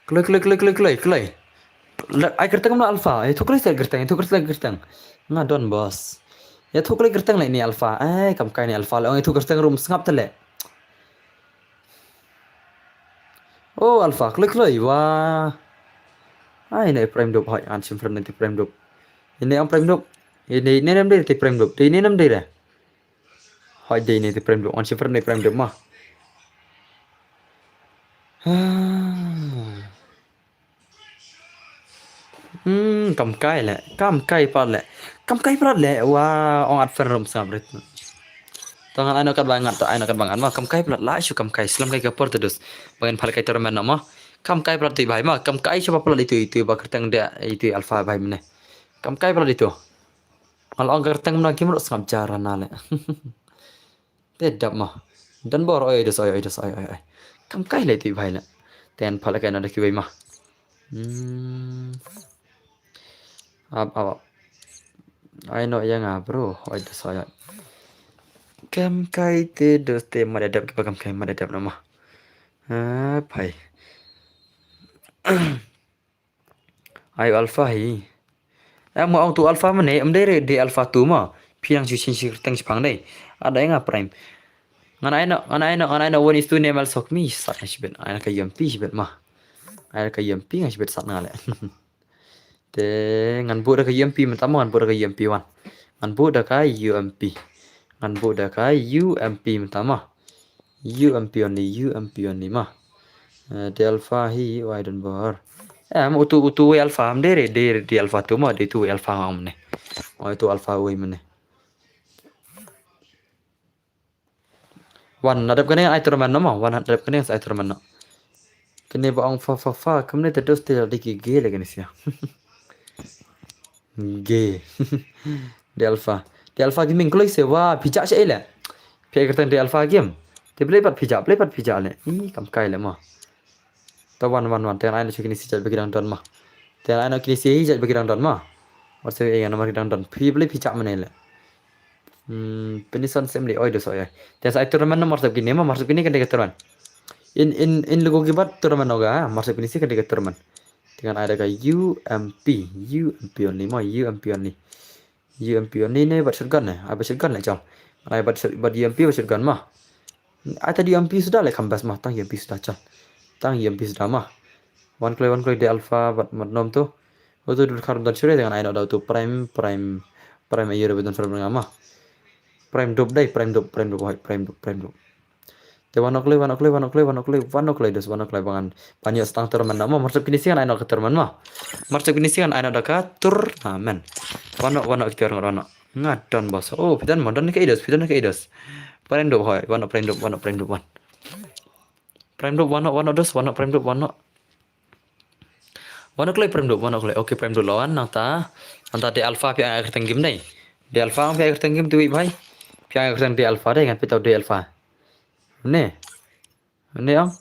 Kloi, kloi, kloi, kloi, kloi, kloi. Ai kerteng ma Alpha. Ai thu kloi sa kerteng, thu kloi sa kerteng. Nga don boss. Ya thu kloi kerteng le ni Alpha. Ai kam kai ni Alpha le. Ong ai thu kerteng rum sngap tele. Oh, Alpha, kloi kloi, wa. Ai, ne prime dop, hoi, an sim friend nanti prime dop. Ini ang prime dop. Ini, ini nam dei ti prime dop. Ini nam dei dah. Hoi, dei ini ti prime dop. An sim friend nanti prime dop mah. Hmm, kam kai le, kam kai plat le, kam kai plat le, wa, ong at friend rum sngap rit. To ngan ai no kat ba ngat, to ai no kat ba ngat ma, kam kai plat la, shu kam kai, slam kai ka por tedus. Ba ngan phal kai tournament no ma. Kam kai plat tu bhai ma, kam kai shu ba plat itu, itu ba kerteng dia, itu Alpha bhai mene. Kam kai plat itu. Ngal ong kerteng mena kim ruk sngap jar na le. Te dap ma. Dan bor oi des oi oi des oi oi oi. Kam kai le ti bhai le. Ten phala kai na da kiwei ma. Hmm. Ap ap. Ai no ya nga bro. Oi des oi oi. Kam kai te dos te ma da dap ki ba kam kai ma da dap na ma. Ah, bhai. Ai Alpha hi. Em nga ong tu Alpha mane, em dei re dei Alpha tu ma. Phi nang shu shin shi teng shi pang dei. Ada nga prime. Ngan ai no, ngan ai no, ngan ai no one is two ne mal sok mi. Sat nga shibet. Ai na ka U M P shibet ma. Ai na ka U M P nga shibet sat nga le. Te ngan bu da ka U M P mynta ma, ngan bu da ka U M P wan. Ngan bu da ka U M P. Ngan bu da ka U M P mynta ma. U M P only, U M P only ma. Eh, de Alpha hi, wai don bor. Em, utu, utu wei Alpha, am dere, dere, de Alpha tu ma, de tu wei Alpha ngam ne. Oh, itu Alpha wei mane. Wan, nadap kane ai tournament no ma, wan nadap kane ai tournament no. Kane ba ong fa, fa, fa, kamne te dos te diki ge le kane sia. Ge. De Alpha. De Alpha Gaming kloi se wa phi ja sha ile. Phi kerteng De Alpha Game. Te play pat phi ja, play pat phi ja le. Ih, kam kai le ma. Ta wan wan wan. Te ai no kini si jat bagi dang don ma. Te ai no kini si jat bagi dang don ma. War se e no ma dang don. Phi play phi ja mane le. Hmm, penison sem le oi dos oi. Te sa tournament no marsap kini ma, marsap kini kan de tournament. In in in lugo ki bat tournament no ga, marsap kini si kan de tournament. Dengan ada ka U M P, U M P only ma, U M P only. U M P only ne bat shotgun ne, ai bat shotgun ne jam. Ai bat shot- bat U M P bat shotgun ma. Ai ta di U M P sudah le kam bas ma, tang U M P sudah jam. Tang U M P sudah ma. Wan kloi wan kloi de Alpha bat mat nom tu. Utu dul kharum dan shure dengan ai no da utu prime prime. Prime aïu ruh ba don Prime nga ma. Prime dup dei, Prime dup, Prime dup, hoi, Prime dup, Prime dup. Te wan noh kloi, wan noh kloi, wan noh kloi, wan noh kloi, wan noh kloi, dos, wan noh kloi ba ngan pan ïoh stang tournament na ma, mar sep kine sien ngan ai noh ka tournament ma. Mar sep kine sien ngan ai noh da ka tournament. Wan noh, wan noh ki tiar ngan wan noh. Nga don bos. Oh, phi don mo, don kaei dos, phi don kaei dos. Prime dup hoi, wan noh Prime dup, wan noh Prime dup, wan. Prime dup, wan noh, wan noh dos, wan noh Prime dup, wan noh. Wan noh kloi Prime dup, wan noh kloi. Okay, Prime dup la wan, nangta. Nangta dei Alpha phi ïa kyrteng game dei. Dei Alpha phi ïa kyrteng game tu wi bhai. Phi ïa kyrteng dei Alpha dei, ngan phi tau dei Alpha. Ne. Ne ong.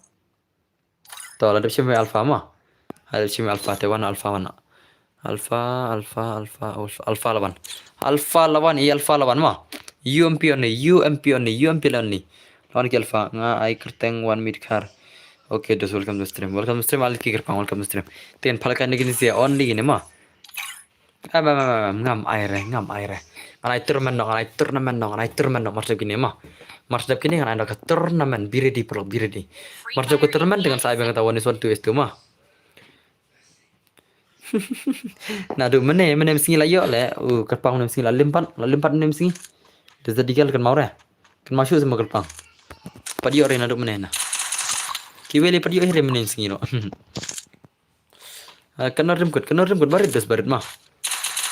To la dep shim Alpha ma. Ha dep shim Alpha te wan Alpha wan. Alpha, Alpha, Alpha, Alpha, Alpha la wan. Alpha la wan, i Alpha la wan ma. U M P only, U M P only, U M P only. La wan ki Alpha, nga ai kyrteng wan mid car. Okay, just welcome to stream. Welcome to stream, al ki kyrpang, welcome to stream. Ten phalaka ni kini sia only kini ma. Em, em, em, em, ngam ai re, ngam ai re. Ngan ai tournament noh, ngan ai tournament noh, ngan ai tournament noh, mar sep kine ma. Mar sep kine ngan ai noh ka tournament, be ready, bro, be ready. Mar sep ka tournament dengan sa ai bang kata one is one, two is two ma. Naduh mynne, mynne mynsngi la ïoh le, u kyrpang mynne mynsngi la limpat, la limpat mynne mynsngi. Dei sa digal kan mau re. Kan mau shu sama kyrpang. Pat ïoh re naduh mynne na. Kiwei le pat ïoh re mynne mynsngi noh. Ah, kano rim kut, kano rim kut barit dos barit ma.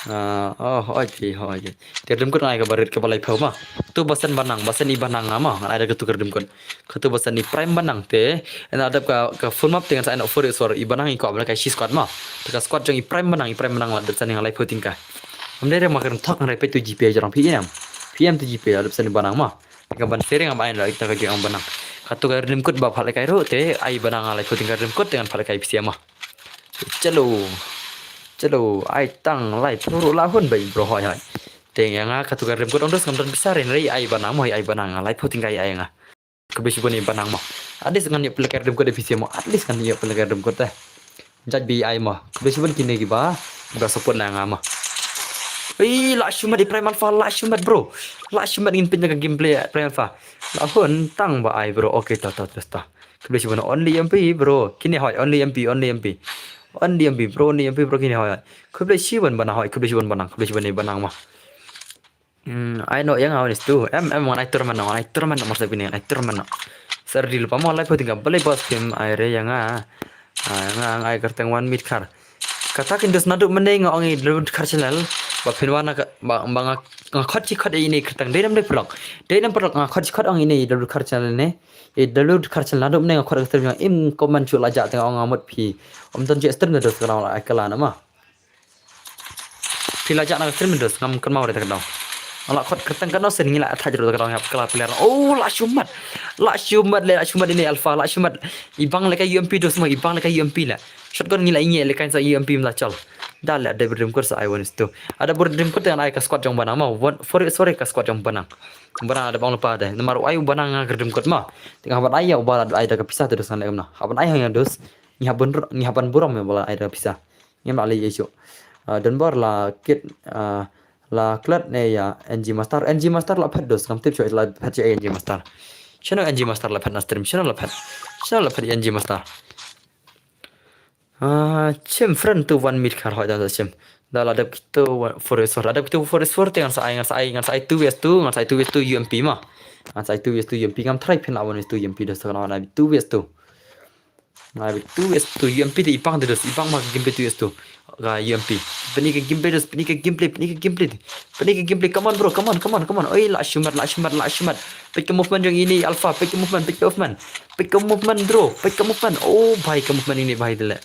Ah, oh, hoi ji, hoi ji. Te rim kut ngai ka barit ka ba laiphew ma. Tu ba sien ba nang, ba sien i ba nang nga ma. Ngan ai da katu ka rim kut. Katu ba sien i Prime ba nang te. Ynda dep ka, ka full map te ngan sa ai noh four eight four i ba nang i kwah ba la kai shi squad ma. Te ka squad jong i Prime ba nang, i Prime ba nang la dep sien nga laiphew tyngka. Ym dei re ma ka rynthok ngan ai peit tu G P A jong phi em. Phi em tu G P A la dep sien i ba nang ma. Ka ban sharing am ai la ita ka jong ba nang. Katu ka rim kut ba phalkai ruh te ai ba nang laiphew tyngka rim kut te ngan phalkai phi sia ma. Chalo. Chalo, ai tang laiphew ruh la hun bai bro hoi hoi. Te ïa nga katu ka rim kut ong dos ngam don pisa re, ai ba nang mo, ai ba nang laiphew tyngka ai nga. Khublei shibun i ba nang mo. At least ngan ïoh pynleit ka rim kut da phi sia mo. At least ngan ïoh pynleit ka rim kut te. Judge B I mo. Khublei shibun kine kiba, kiba support na nga mo. Ei, la shumat i Prime Alpha, la shumat bro. La shumat ngin pynjah ka gameplay Prime Alpha. La hun tang ba ai bro. Okay, ta ta ta ta. Khublei shibun only M P bro. Kine hoi only M P, only M P. Only M P bro, only M P bro kine hoi. Khublei shibun ba nang hoi, khublei shibun ba nang, khublei shibun ba nang mo. Hmm, ai noh ïa nga one is two. Em, em, ngan ai tournament noh, ngan ai tournament noh, mar sep kine ngan ai tournament noh. Ser di lupa mo laiphew tyngka, balei bos phim ai re ïa nga. Ah, ïa nga, nga ai kyrteng wan mid car. Kata kin dos naduh mynne nga ong i W Car Channel. Ba phin wan na ka, ba, ba nga, nga khot shi khot ïa ine kyrteng. Dei nam dei paralok. Dei nam paralok nga khot shi khot ong ine i W Car Channel ne. I W Car Channel naduh mynne nga khot ka stream jong nga im comment shu la jah te nga ong nga mut phi. Ym don jingstream na dos ka nang la ai kylla na ma. Phi la jah na ka stream dos ngam kynmaw re ta ka daw. Nga la khot kyrteng kano sien ngi la attack ruh ta ka daw ngi hap kylla player. Oh, la shumat. La shumat le, la shumat ine Alpha, la shumat. I bang le ka U M P dos mo, i bang le ka U M P le. Shotgun ngi la ïa le kan sa U M P mla chal. Da le da rim kut sa ai one is two. Ada bur rim kut ngan ai ka squad jong ba nang mo. One, four, sorry ka squad jong ba nang. Ba nang ada bang lupa de. Namar ai ba nang nga ka rim kut mo. Te nga hap ban ai ïa u ba la ai da ka pisa te dos ngan le kumno. Hap ban ai ha nga dos. Ngi hap ban, ngi hap ban burom ïa u ba la ai da ka pisa. Ngim lah lei ïa shuh. Ah, Denver la kit, ah, la klet ne ïa N G Master. N G Master la phet dos, ngam tip shuh la phet shuh N G Master. Shano N G Master la phet na stream, shano la phet. Shano la phet N G Master. Ah, chim friend tu wan mid car hoi dan chim. Da la dep kitu four S four, la dep kitu four S four te ngan sa ai, ngan sa ai, ngan sa ai two S two, ngan sa ai two S two U M P ma. Ngan sa ai two S two U M P ngam try phin la one S two U M P dos, ngan ai two S two. Nga bi two S two U M P te ipang te dos, ipang ma ka gameplay two S two. Ka U M P. Pynïa ka gameplay dos, pynïa ka gameplay, pynïa ka gameplay. Pynïa ka gameplay, come on bro, come on, come on, come on. Oi, la shumat, la shumat, la shumat. Peit ka movement jong ine Alpha, peit ka movement, peit ka movement. Peit ka movement bro, peit ka movement. Oh bhai, ka movement ine bhai te le.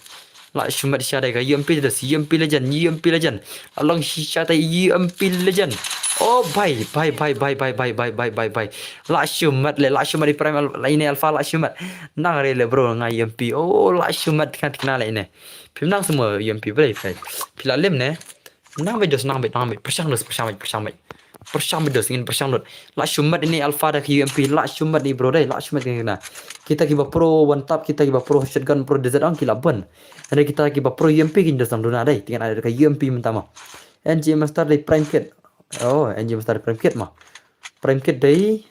La shumat shisha dei ka U M P dos, U M P legend, U M P legend. Along shisha dei U M P legend. Oh bhai, bhai, bhai. La shumat le, la shumat i Prime Al-, la ine Alpha la shumat. Nang re le bro nga U M P. Oh, la shumat kan kena le ine. Phim nang semua U M P bro, bhai. Phi la lem ne. Nang beit dos, nang beit, nang beit. Pyrshang dos, pyrshang beit, pyrshang beit. Pyrshang beit dos, ngin pyrshang lut. La shumat ine Alpha da ka U M P, la shumat i bro dei, la shumat kena. Kita kiba pro one tap, kita kiba pro shotgun, pro desert ang ki la bun. Ada kita kiba pro U M P kin dos nang duna dei. Tingan ada ka U M P mentama. N G Master dei Prime Kit. Oh, N G Master Prime Kit ma. Prime Kit dei.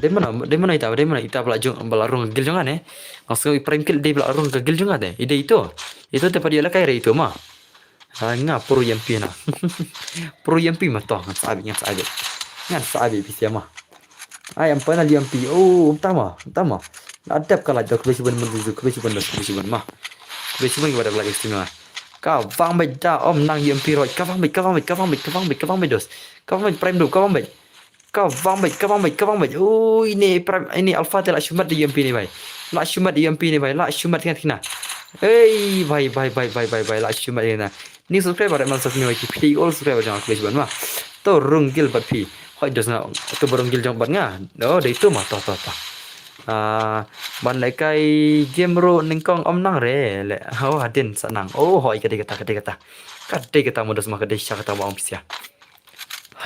Dei mano, dei mano ita, dei mano ita ba la jong, ba la rung ka guild jong nga ne. Nga sngew i Prime Kit dei ba la rung ka guild jong nga de. I dei ito. Ito te pat ïa la kai re ito ma. Ah, nga pro U M P na. Pro U M P ma to, ngan sa abi, ngan sa abi. Ngan sa abi pisa ma. Ai, am pana U M P. Oh, tama, tama. La dep ka la dep, khlei shuban mun du, khlei shuban dos, khlei shuban ma. Khlei shuban ba dep la extreme ma. Ka vang beit da, om nang U M P roi. Ka vang beit, ka vang beit, ka vang beit, ka vang beit, ka vang beit dos. Ka vang beit prime du, ka vang beit. Ka vang beit, ka vang beit, ka vang beit. Ui, ne prime, ne alpha te la shu mat da U M P ne bai. La shu mat da U M P ne bai, la shu mat kina kina. Ei, bai, bai, bai, bai, bai, bai, la shu mat kina. Ni subscriber man sat ni bai ki phi all subscriber jong khlei shuban ma. To rung gil bad phi. Hoi dos nga, to ba rung gil jong bad nga. Oh, dei to ma, to, to, to. Ah, ban lehkai game ruh nyngkong ym nang re le. Oh, hadien sa nang. Oh, hoi ka dei kata, ka dei kata. Ka dei kata ma dos ma, ka dei sha kata ma ong pisa.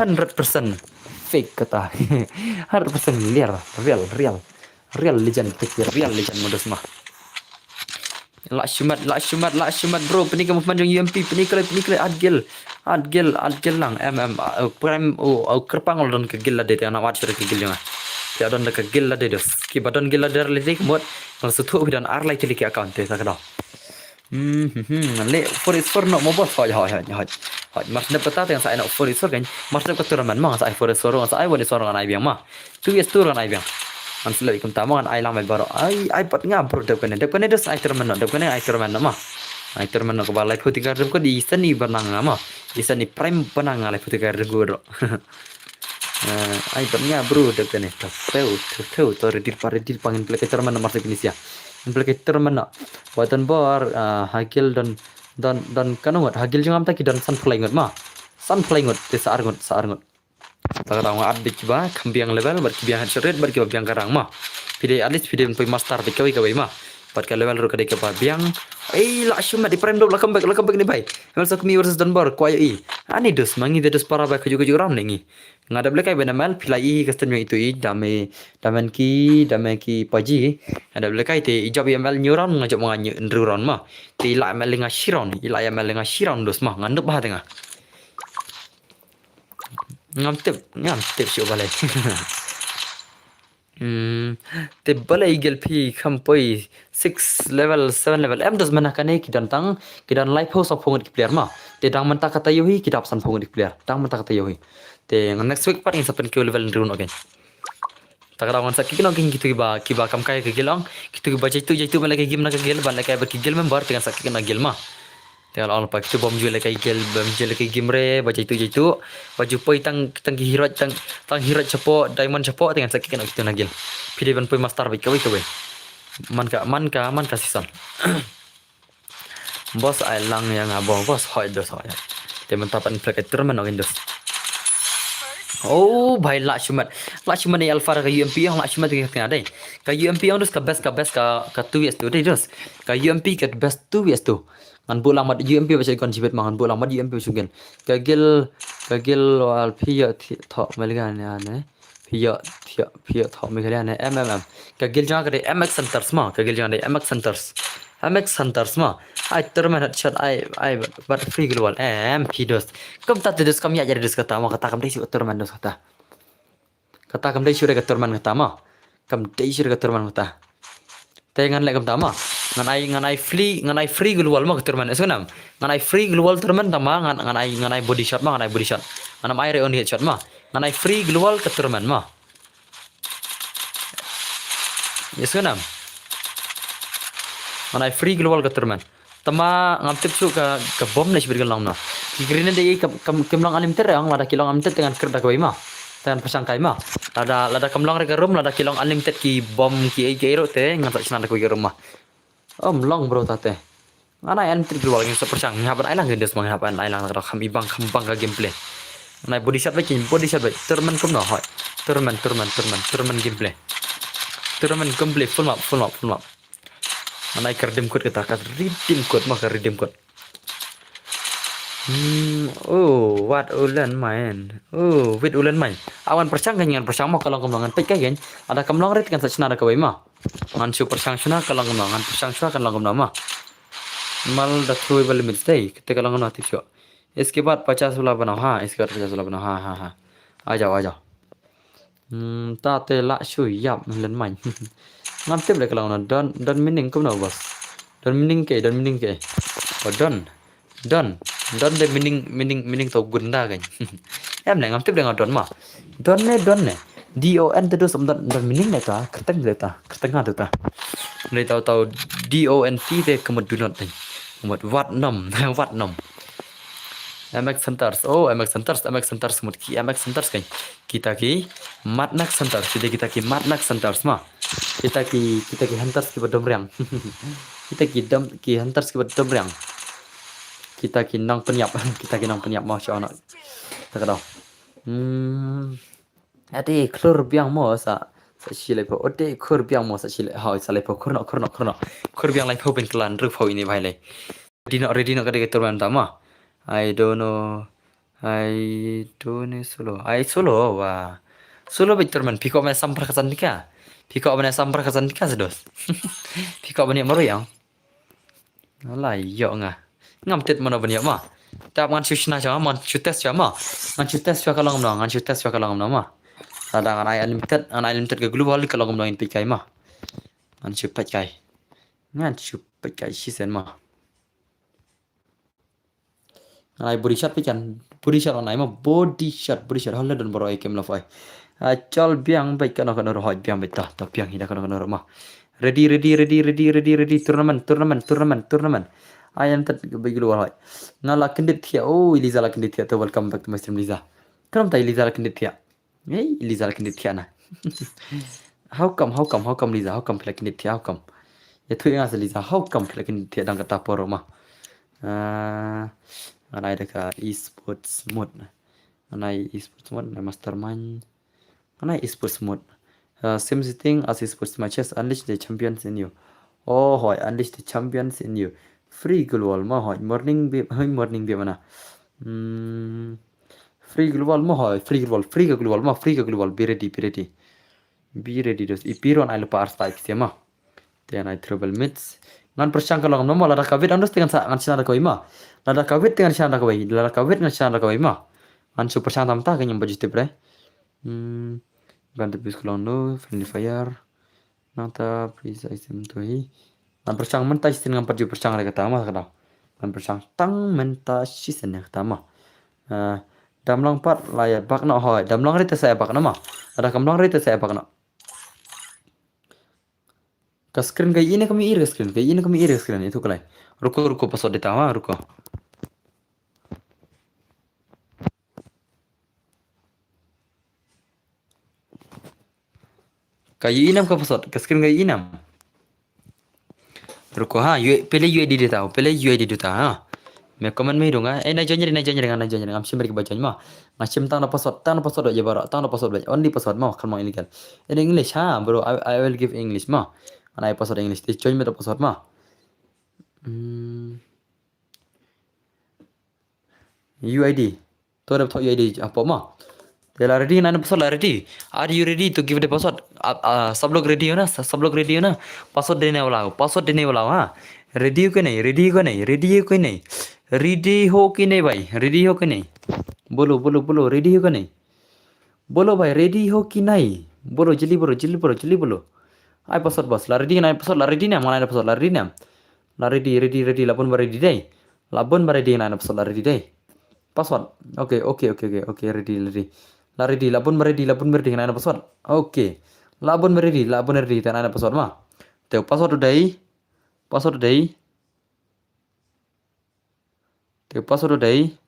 Hundred percent fake kata. Hundred percent real, real, real. Real legend, fake real legend ma dos ma. La shu mat, la shu mat, la shu mat bro. Pyni ka movement jong U M P, pyni ka lei, pyni ka lei, at gil. At gil, at gil lang, em, em, ah, oh, prime, oh, oh, kyrpang la don ka gil lade, te nga wat shuh ka gil jong nga. Te don da ka gil lade dos. Kiba don gil lade lade ka mut, nga la shu thuh phi don ar lai tylli ki account te sa ka dong. Hmm, hmm, hmm. Leh four is four noh mo boss. Hoi, hoi, hoi, hoi. Hoi, mar sdep kata te ngan sa ai noh four is four kan. Mar sdep ka tournament ma ngan sa ai four is four, ngan sa ai one is four, ngan ai biang ma. Two is two ngan ai biang. Ngan sa leh kumta ma, ngan ai lang beit baroh. Ai, ai pat nga bro, dep kane, dep kane dos ai tournament noh, dep kane ai tournament noh ma. Ai tournament noh kaba laiphew tyngka rim kut, i sani ba nang nga ma. I sani prime ba nang nga, laiphew tyngka rim kut baroh. Eh, ai pat nga bro, dep kane. To phew, to phew, to ready pa, ready pa, ngin play ka tournament noh mar sdep kine sia. Ngin play ka tournament noh. Wat don bor, ah, ha gil don, don, don katno ngut, ha gil jong nga mynta ki don sanphew lai ngut ma. Sanphew lai ngut, te sa ar ngut, sa ar ngut. Ta ka daw nga at beit kiba kham biang level bad ki biang headshot rate bad kiba biang ka rank ma. Phi dei at least phi dei ban poi master beit kawei kawei ma. Bad ka level ruh ka dei kaba biang. Ei, la shu mat, i prime dop, la come back, la come back ne bai. M L Sokmi versus Donbor, kwah ïohi. Ani dos ma, ngi dei dos para ba kajuh kajuh round ne ngi. Nga dep lehkai ban M L, phi la i ka stem jong itu i, dame, dame ki, dame ki paji. Nga dep lehkai te i jop i M L hynñiew round, nga jop ma nga hynñiew, hynriew round ma. Te i la M L nga shi round, i la M L nga shi round dos ma, nga ndup bha te nga. Ngam tip, ngam tip shuh balei. Hmm, te balei gel phi kham poi six level, seven level. Em dos mana kane ki don tang, ki don laiphew sawphew ngut ki player ma. Te dang mynta kata ïohi ki dap sanphew ngut ki player. Dang mynta kata ïohi. Te ngan next week pat ngin sa pynkiew level hynriew noh kein. Ta ka daw ngan sa kick noh kein kito kiba, kiba kam kai ka gel ong. Kito kiba jaitu jaitu ban lehkai game na ka gel, ban lehkai bad ki gel member te ngan sa kick noh gel ma. Te ngan ong pa kito bym ju lehkai gel, bym ju lehkai game re, ba jaitu jaitu. Ba ju poi tang, tang ki hero, tang, tang hero shapoh, diamond shapoh, te ngan sa kick noh kito na gel. Phi dei ban poi master beit kawei kawei. Man ka, man ka, man ka season. Boss ai lang ïa nga bong, boss hoi dos hoi. Te mynta pat play ka tournament noh kein dos. Oh bhai, la shu mat. La shu mat ne alpha ka U M P ong, la shu mat ka tnga dei. Ka U M P ong dos ka best, ka best ka, ka two V two dei dos. Ka U M P ka best two V two. Ngan buh lang mat U M P ba shu gun jibit ma, ngan buh lang mat U M P ba shu gun. Ka gel, ka gel wal phi ïa thi, tho melga ne ne. Phi ïa, phi ïa, phi ïa tho Meghalaya ne, em, em, em. Ka gel jong nga ka dei M X Hunters ma, ka gel jong nga dei M X Hunters. M X Hunters ma. Ai tournament headshot, ai, ai, bad free global. Em, phi dos. Kumta te dos kam ïa jari dos kata ma, kata kam dei shu tournament dos kata. Kata kam dei shu re ka tournament kata ma. Kam dei shu re ka tournament kata. Te ngan leh kumta ma. Ngan ai, ngan ai free, ngan ai free global ma ka tournament. Is ngan ai free global tournament tang ma, ngan, ngan ai, ngan ai body shot ma, ngan ai body shot. Ngan ai re only headshot ma. Ngan ai free global ka tournament ma. Is ngan ai. Ngan ai free global ka tournament. Tama ngam tip shuh ka, ka bom ne shibit ka long na. Ki grenade dei kam, kam, kim long unlimited re ong, lada ki long unlimited te ngan kyrpad da kawei ma. Te ngan pyrshang kai ma. Lada, lada kam long re ka room, lada ki long unlimited ki bom ki ei ki ei ruh te ngan sa shna da kawei ka room ma. Ym long bro ta te. Ngan ai unlimited global, ngin sa pyrshang, ngan hap ban ai lang ki dos ma, ngan hap ban ai lang da kham i bang, kham bang ka gameplay. Ngan ai body shot beit, body shot beit. Tournament kumno hoi. Tournament, tournament, tournament, tournament gameplay. Tournament gameplay full map, full map, full map. Ngan ai ka redeem code kata, ka redeem code ma, ka redeem code. Hmm, oh, wat u len main. Oh, wit u len main. Aw ngan pyrshang kein, ngan pyrshang ma ka long kumno, ngan peit kein. Lada kam long re te ngan sa shna da kawei ma. Ngan shu pyrshang shna ka long kumno, ngan pyrshang shna ka long kumno ma. Mal da throi ba limit stay, kata ka long kumno tip shuh. Iske baad pachas wala banao, ha, iske baad pachas wala banao, ha, ha, ha. A jao, a jao. Hmm, ta te la shu ïap len main. Ngam tip le ka long kumno, don, don meaning kumno boss. Don meaning ke, don meaning ke. Oh, don. Don. Don de meaning, meaning, meaning to gunda kan. Em ne ngam tip de nga don ma. Don ne, don ne. D O N te dos, um don, don meaning ne ta. Kyrteng de ta. Kyrteng ha de ta. Ne tau tau D O N T te kemut do not de. Kemut wat nom, wat nom. M X Hunters. Oh, M X Hunters, M X Hunters, kemut ki M X Hunters kan. Kita ki Mad Max Hunters, kita, kita ki Mad Max Hunters ma. Kita ki, kita ki hunters kiba dom riang. Kita ki dom, ki hunters kiba dom riang. Kita ki nongpynïap, kita ki nongpynïap mo sha no. Ta ka dau. Hmm. Ate khlur biang mo sa, sa shi laiphew. Ate khlur biang mo sa shi lai. Hoi, sa laiphew, khlur noh, khlur noh, khlur noh. Khlur biang laiphew pynkylla hynriewphew ine bha ïalei. Ready noh, ready noh ka dei ka tournament ta ma. I don't know. I don't know solo. I solo wa. Solo beit tournament. Phi kwah ban ïa sam phra ka san tyngka. Phi kwah ban ïa sam phra ka san tyngka sa dos. Phi kwah ban ïa marwei ïa. Ala ïoh nga. Ngam tip mano ban ïoh ma. Tap ngan shu shna shuwa ma, ngan shu test shuwa ma. Ngan shu test shuwa ka long kumno, ngan shu test shuwa ka long kumno ma. Lada ngan ai unlimited, ngan ai unlimited ka global ka long kumno ngin peit kai ma. Ngan shu peit kai. Ngan shu peit kai shisien ma. Ngan ai body shot peit kan. Body shot ngan ai ma. Body shot, body shot. Hal don baroh ai kem la fai. Ai chal biang beit kano kano roh, hoi biang beit ta. Ta biang hi da kano kano roh ma. Ready, ready, ready, ready, ready, ready. Tournament, tournament, tournament, tournament. Ai em tat beit global hoi. Nga la kyndit thiah. Oh, Eliza la kyndit thiah. To welcome back to my stream, Eliza. Kano mta Eliza la kyndit thiah. Hey, Eliza la kyndit thiah na. How come, how come, how come, Eliza? How come phi la kyndit thiah? How come? Ïathuh ïa nga sa, Eliza, how come phi la kyndit thiah dang kata por ma? Ah, ngan ai da ka esports mode. Ngan ai esports mode, ngan ai mastermind. Ngan ai esports mode. Uh, same setting as esports matches. Unleash the champions in you. Oh, hoi, unleash the champions in you. Free global ma hoi. Morning bib, hoi, morning bib mana. Hmm. Free global ma hoi, free global, free ka global ma, free ka global. Be ready, be ready. Be ready dos. I phi ruh ngan ai lypa ar spike sia ma. Te ngan ai treble mids. Ngan pyrshang ka long kumno ma, lada ka wit ang dos te ngan sa, ngan shna da kawei ma. Lada ka wit te ngan shna da kawei. Lada ka wit ngan shna da kawei ma. Ngan shu pyrshang tam ta ka ngim ba ju tip re. Hmm. Ban te pis ka long no, friendly fire. Nangta pisa isim tu hi. Ngan pyrshang mynta shisien, ngam pat ju pyrshang re kata ma ka dau. Ngan pyrshang tang mynta shisien ne kata ma. Ah, dam long pat la ïa bak noh hoi. Dam long re te sa ïa bak noh ma. Lada kam long re te sa ïa bak noh. Ka screen ka ïohi ne kam ïohi re ka screen. Ka ïohi ne kam ïohi re ka screen. Ïathuh khlaiñ. Ruko, ruko, password data ma, ruko. Ka ïohi nam ka password, ka screen ka ïohi nam. Ruko ha, ïohi, pele ïohi dei ta, pele ïohi dei ta ha. Me comment me dong ha. Eh, na join ri, na join ri, na join ri, ngam shim ri ba join ma. Nga shim tang na password, tang na password ïa baroh, tang na password ba. Only password ma, khlem English. In English ha, bro, I, I will give English ma. Ngan ai password English, te join me da password ma. Hmm. U I D. To dep thoh U I D hapoh ma. Te la ready ngan ai password, la ready. Are you ready to give the password? Ah, ah, sab lok ready ho na, sa-, sab lok ready ho na. Password dene wala ho, password dene wala ho, ha. Ready ho ki nahi, ready ho ki nahi, ready ho ki nahi. Ready ho ki nahi bhai, ready ho ki nahi. Bolo, bolo, bolo, ready ho ki nahi. Bolo bhai, ready ho ki nahi. Bolo, jildi bolo, jildi bolo, jildi bolo. Ai password boss, la ready ngan ai password, la ready ne em, ngan ai password, la ready ne em. La ready, ready, ready, la bun ba ready dei. La bun ba ready ngan ai password, la ready dei. Password. Okay, okay, okay, okay, okay, ready, ready. La ready, la bun ba ready, la bun ba ready ngan ai password. Okay. La bun ba ready, la bun ready ngan ai password ma. Te password u dei. Password u dei. Te password u dei.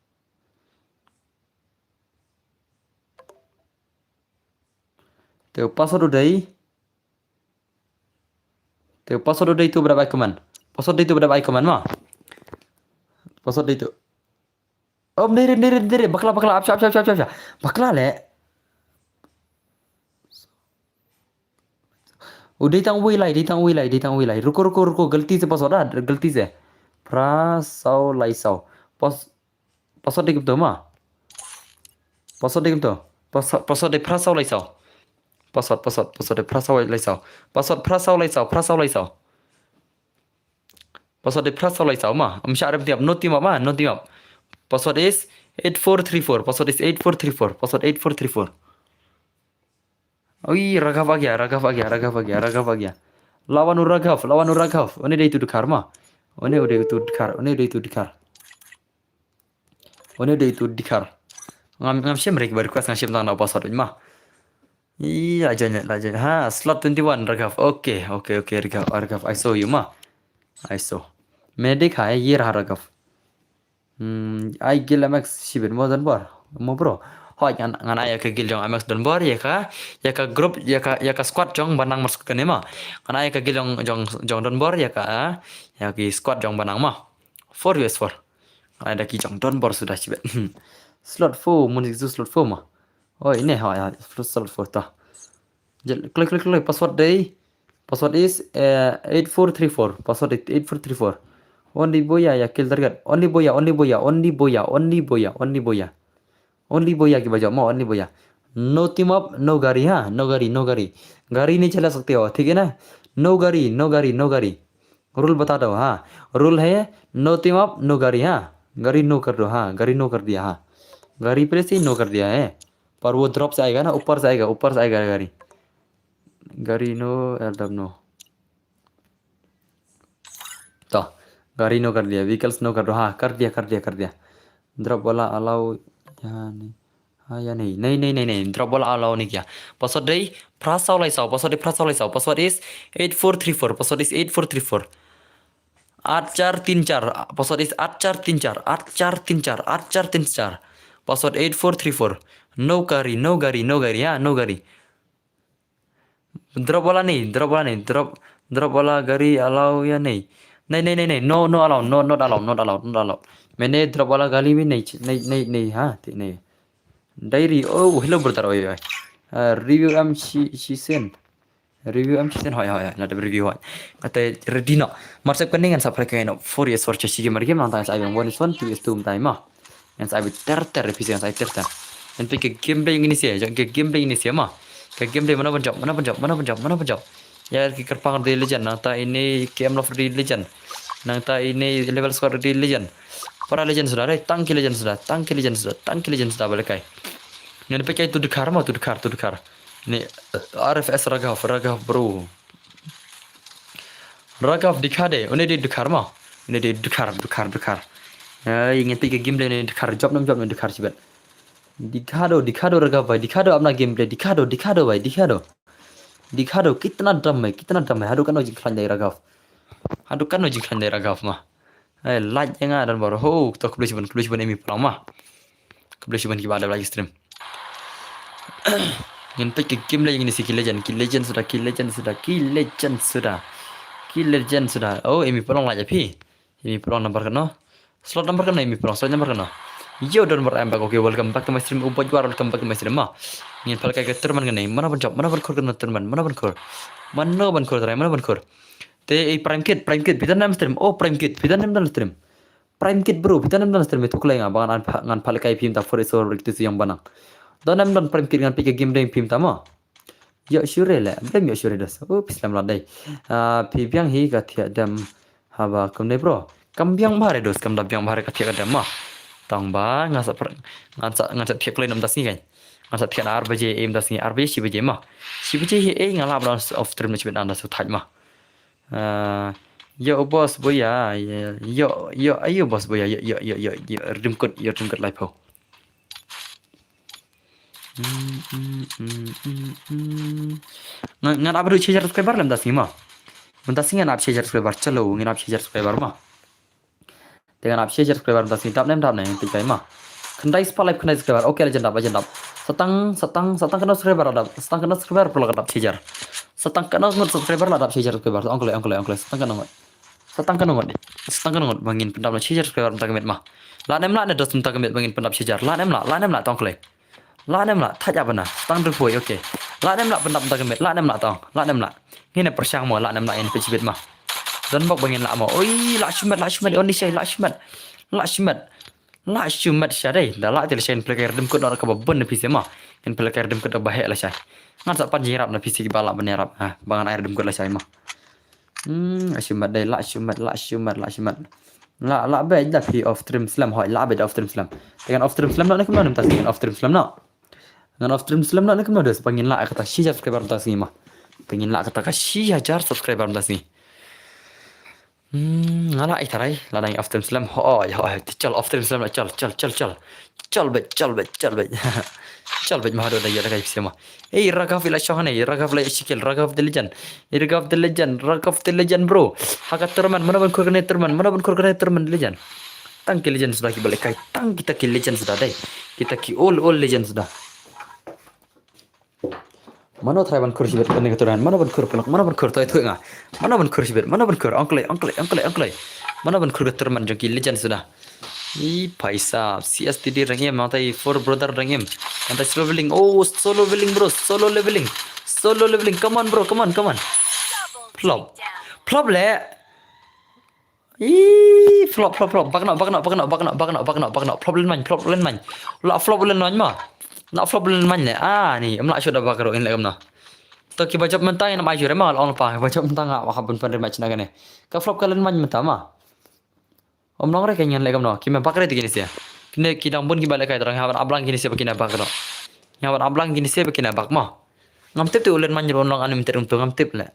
Te password u dei. Te password u dei tu ba dep ai comment. Password dei tu ba dep ai comment ma. Password dei tu. Om, dei, dei, dei, dei, bakla, bakla, ap sha, ap sha, ap sha, ap sha. Bakla le. U dei tang wei lai, dei tang wei lai, dei tang wei lai. Ruko, ruko, ruko, galti se password, ah, galti se. Phra saw lai saw. Pas-, password dei kumto ma. Password dei kumto. Pas-, password dei phra saw lai saw. Password, password, password dei phra saw lai saw. Password phra saw lai saw, phra saw lai saw. Password dei phra saw lai saw ma. Ym shah rem tiap, note him up ma, note him up. Password is eight four three four. Password is eight four three four. Password eight four three four. Oi, Raghav a gaya, Raghav a gaya, Raghav a gaya, Raghav a gaya. Lawan u Raghav, lawan u Raghav. Une dei tu dkhar ma. Une, une dei tu dkhar, une dei tu dkhar. One dei tu Dkhar. Ngam ngam shem re ki ba request, ngam shem tang na password ma. Ih, la join, la join. Ha, slot twenty-one, Raghav. Okay, okay, okay, Raghav, Raghav, I saw you ma. I saw. Medic ha, ye ra Raghav. Hmm, ai guild M X shibit mo donbor. Mo bro. Hoi ngan ngan ai ka guild jong M X donbor, ïa ka, ïa ka group, ïa ka, ïa ka squad jong Banang mar squad kane ma. Ngan ai ka guild jong, jong, jong donbor, ïa ka, ïa ki squad jong Banang ma. Four versus four. Ngan ai da ki jong donbor suda shibit. Slot four, mun slot four ma. Oi, ne, hoi, hoi, slot four ta. Jel, klik, klik, klik, password dei. Password is, eh, eight four three four. Password is eight four three four. Only boya, ya kill target. Only boya, only boya, only boya, only boya, only boya. Only boya ki ba jop mo, only boya. No team up, no gari ha, no gari, no gari. Gari nahi chala sakte ho, thik hai na? No gari, no gari, no gari. Rule bata do ha. Rule hai, no team up, no gari ha. Gari no kar do ha, gari no kar diya ha. Gari pehle se no kar diya hai. Par wo drop se aayega na, upar se aayega, upar se aayega gari. Gari no, airdrop no. To, gari no kar diya, vehicles no kar do ha, kar diya, kar diya, kar diya. Drop wala allow ya nahi? Ha ya nahi? Nahi, nahi, nahi, nahi. Drop wala allow nahi kiya. Password dei phra saw lai saw, password dei phra saw lai saw. Password is eight four three four, password is eight four three four. Aat char teen char, password is aat char teen char, aat char teen char, aat char teen char. Password eight four three four. No gari, no gari, no gari, ya, no gari. Drop wala nahi, drop wala nahi, drop, drop wala gari allow ya nahi? Nahi, nahi, nahi, nahi, no, no allow, no, not allow, not allow, not allow. Maine drop wala gari bhi nahi, nahi, nahi, nahi, ha, nahi. Diary, oh, hello brother, oi, oi. Uh, review am shi, shi sen. Review am shi sen, hoi, hoi, hoi, la dep review hoi. Kata ready no. Mar sep kane ngan sa pyrkhat no. Four years for chashi game game, nang tang sa ai bang one is one, two is two, time ma. Ngan sa ai ter ter, phi ngan sa ai ter ter. Ngan peit ka gameplay ngin ïa, ka gameplay ngin ïa ma. Ka gameplay mana ban jop, mana ban jop, mana ban jop, mana ban jop. Ïa ki kyrpang dei legend, nangta ine K M Love dei legend. Nangta ine level score dei legend. Para legend suda, dei tang ki legend suda, tang ki legend suda, tang ki legend suda ba lehkai. Ngan peit kai tu Dkhar ma, tu Dkhar, tu Dkhar. Ni R F S Raghav, Raghav bro. Raghav dikha de, une dei Dkhar ma. Une dei Dkhar, Dkhar, Dkhar. Ai, ngan peit ka gameplay ne Dkhar, jop nam jop ne Dkhar shibit. Dikha do, dikha do Raghav bhai, dikha do apna gameplay, dikha do, dikha do bhai, dikha do. Dikha do, kitna dam hai, kitna dam hai. Haduh katno jingkhlaiñ dei Raghav. Haduh katno jingkhlaiñ dei Raghav ma. Ai, like ïa nga donbor. Ho, to khublei shibun, khublei shibun emi plang ma. Khublei shibun kiba dep like stream. Ngan peit ki gameplay ngin ïa ki legend, ki legend suda, ki legend suda, ki legend suda. Ki legend suda. Oh, emi plang like ïa phi. Emi plang number katno? Slot number katno emi plang, slot number katno? Yo donbor, I'm back. Okay, welcome back to my stream. U Bajwar, welcome back to my stream ma. Ngin peit kai ka tournament kane. Mana ban jop, mana ban khur kane tournament, mana ban khur. Mana ban khur trai, mana ban khur. Te ei Prime Kid, Prime Kid, phi don nam stream. Oh, Prime Kid, phi don nam don stream. Prime Kid bro, phi don nam don stream, to kleng ba ngan pha-, ngan pha lehkai phim ta for iso rik tu siang Banang. Don nam don Prime Kid, ngan peit ka game dei phim ta ma. Yo shure le, blem yo shure dos. Oh, phi slem la dei. Ah, phi biang hi ka thiah dem haba kumne bro. Kam biang bha re dos, kam da biang bha re ka thiah ka dem ma. Tang ba ngan sa pr-, ngan sa, ngan sa thiah kloi nam da sngi kan. Ngan sa thiah na ar baje, em da sngi, ar baje, shi baje ma. Shi baje hi, eh, nga lah ban off stream na shibit nang da su thait ma. Ah, yo, boss boya, yo, yo, yo, ayo, boss boya, yo, yo, yo, yo, yo, rim kut, yo, rim kut lai pho. Mm, mm, mm, mm, mm. Nga, ngan ap haduh shi hajar subscriber lem da sngi ma. Mynta sngi ngan ap shi hajar subscriber, chalo, ngan ap shi hajar subscriber ma. Te ngan ap shi hajar subscriber mynta sngi, dap nem dap nem, peit kai ma. Khyndai spah lai khyndai subscriber, okay, legend dap, legend dap. Sa tang, sa tang, sa tang katno subscriber la dap, sa tang katno subscriber pula ka dap shi hajar. Sa tang katno ngut subscriber la dap shi hajar subscriber, ong kloi, ong kloi, ong kloi, sa tang katno ngut. Sa tang katno ngut, sa tang katno ngut, ba ngin pyndap na shi hajar subscriber mynta ka miet ma. Lah nem lah ne dos mynta ka miet ba ngin pyndap shi hajar, lah nem lah, lah nem lah, to ong kloi. Lah nem lah, thait ap bana, sa tang drupoi, okay. Lah nem lah pyndap mynta ka miet, lah nem lah to ong, lah nem lah. Ngin ïa pyrshang mo, lah nem lah ngin peit shibit ma. Don bok ba ngin lah mo. Oi, lah shimet, lah shimet, oni shai, lah shimet. Lah shimet. Lah shimet sha dei. Da lah te lashai ngin pynlehkai redeem code na kaba bun na phi sha ma. Ngin pynlehkai redeem code ba heh lashai. Ngan sa pan jingïarap na phi sha kiba lah ban ïarap. Ha, ba ngan ai redeem code lashai ma. Hmm, lah shimet dei, lah shimet, lah shimet, lah shimet. Lah, lah beit da phi off stream slem, hoi, lah beit off stream slem. Te ngan off stream slem noh ne kumno mynta sngi, ngan off stream slem noh. Ngan off stream slem noh ne kumno, dos ba ngin lah kata shi hajar subscriber mynta sngi ma. Ba ngin lah kata ka shi hajar subscriber mynta sngi. Hmm, nga la ai tharai, la dang off stream slem. Hoi, hoi, chal off stream slem, chal, chal, chal, chal. Chal beit, chal beit, chal beit. Chal beit ma haduh da ïa da kai pisa ma. Ei, Raghav ila shong ne, Raghav ila shikel, Raghav the legend. Raghav the legend, Raghav the legend, bro. Ha ka tournament, mano ban khur kane tournament, mano ban khur kane tournament legend. Tang ki legend suda ki ba lehkai, tang kita ki legend suda dei. Kita ki old, old legend suda. Mano tharai ban khur shibit kane ka tournament, mano ban khur pelak, mano ban khur toi toi nga. Mano ban khur shibit, mano ban khur, ong kloi, ong kloi, ong kloi, ong kloi. Mano ban khur ka tournament jong ki legend suda. I paisa, C S T D rank em, matai four brother rank em. Matai solo leveling, oh, solo leveling, bro, solo leveling. Solo leveling, come on, bro, come on, come on. Flop. Flop le. Ih, flop, flop, flop. Back knock, back knock, back knock, back knock, back knock, back knock, back knock. Flop len main, flop len main. La flop len main ma. La flop len main ne. Ah, ni, em la shoot da back row in le kamna. To ki ba jop mynta ngin ai jure ma, la ong pa. Ki ba jop mynta nga, wa hap ban pan rematch na kane. Ka flop ka len main mynta ma. Om long re ka ngan le kamna. Ki me back re ti kine sia. Kine ki dang bun ki ba lehkai, tang ha ban ablang kine sia ba kine back row. Ha ban ablang kine sia ba kine back ma. Ngam tip te u len main ron long unlimited um to ngam tip le.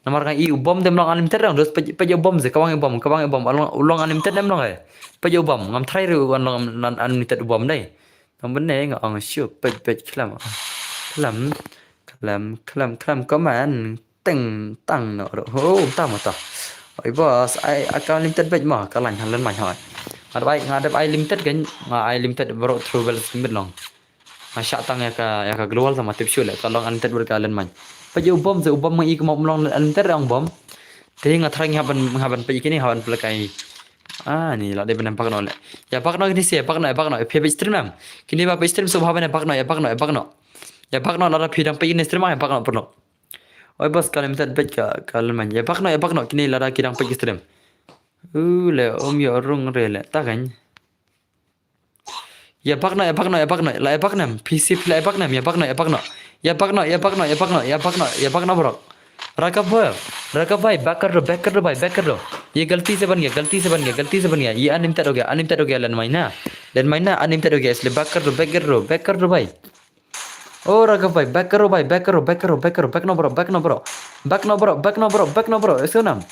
Namar nga i u bom dem long unlimited dang, dos pej, pej u bom ze, kawang u bom, kawang u bom, u long, u long unlimited dem long eh. Pej u bom, ngam try re u long un-, unlimited u bom dei. Tang bene nga ong shu pej, pej khlem. Khlem, khlem, khlem, khlem, come on. Teng, tang no ro. Ho, ta ma ta. Oi boss, ai, ai ka unlimited bej ma, ka lain han len mai hoi. Nga dep ai, nga dep ai limited kan, nga ai limited bro through bel simbit long. Nga shah tang ïa ka, ïa ka global sama tip shu le, ka long unlimited bro ka len main. Pej u bom ze u bom ma i kumba um long unlimited ong bom. Te nga try nga ban, nga ban pej kine, nga ban pelekai. Ah, ni la dei ban back no le. Ïa back no kine sia, back no, ïa back no, phi pej stream nam. Kine ba pej stream so ba ban back no, ïa back no, ïa back no. Ïa back no la da phi dang pej kine stream, ïa back no perlu. Oi boss, ka limited bej ka, ka len main. Ïa back no, ïa back no, kine la da ki dang pej stream. U le, um ïa rung re le, ta kan. Ïa back no, ïa back no, ïa back no, la ïa back nam, P C P la ïa back nam, ïa back no, ïa back no. Ïa back no, ïa back no, ïa back no, ïa back no, ïa back no bro. Raghav bhai, Raghav bhai, back kar do, back kar do bhai, back kar do. Ye galti se ban gaya, galti se ban gaya, galti se ban gaya. Ye unlimited ho gaya, unlimited ho gaya, len main na. Len main na, unlimited ho gaya, isliye back kar do, back kar do, back kar do bhai. Oh, Raghav bhai, back karo bhai, back karo, back karo, back karo, back no bro, back no bro. Back no bro, back no bro, back no bro. Isu nam.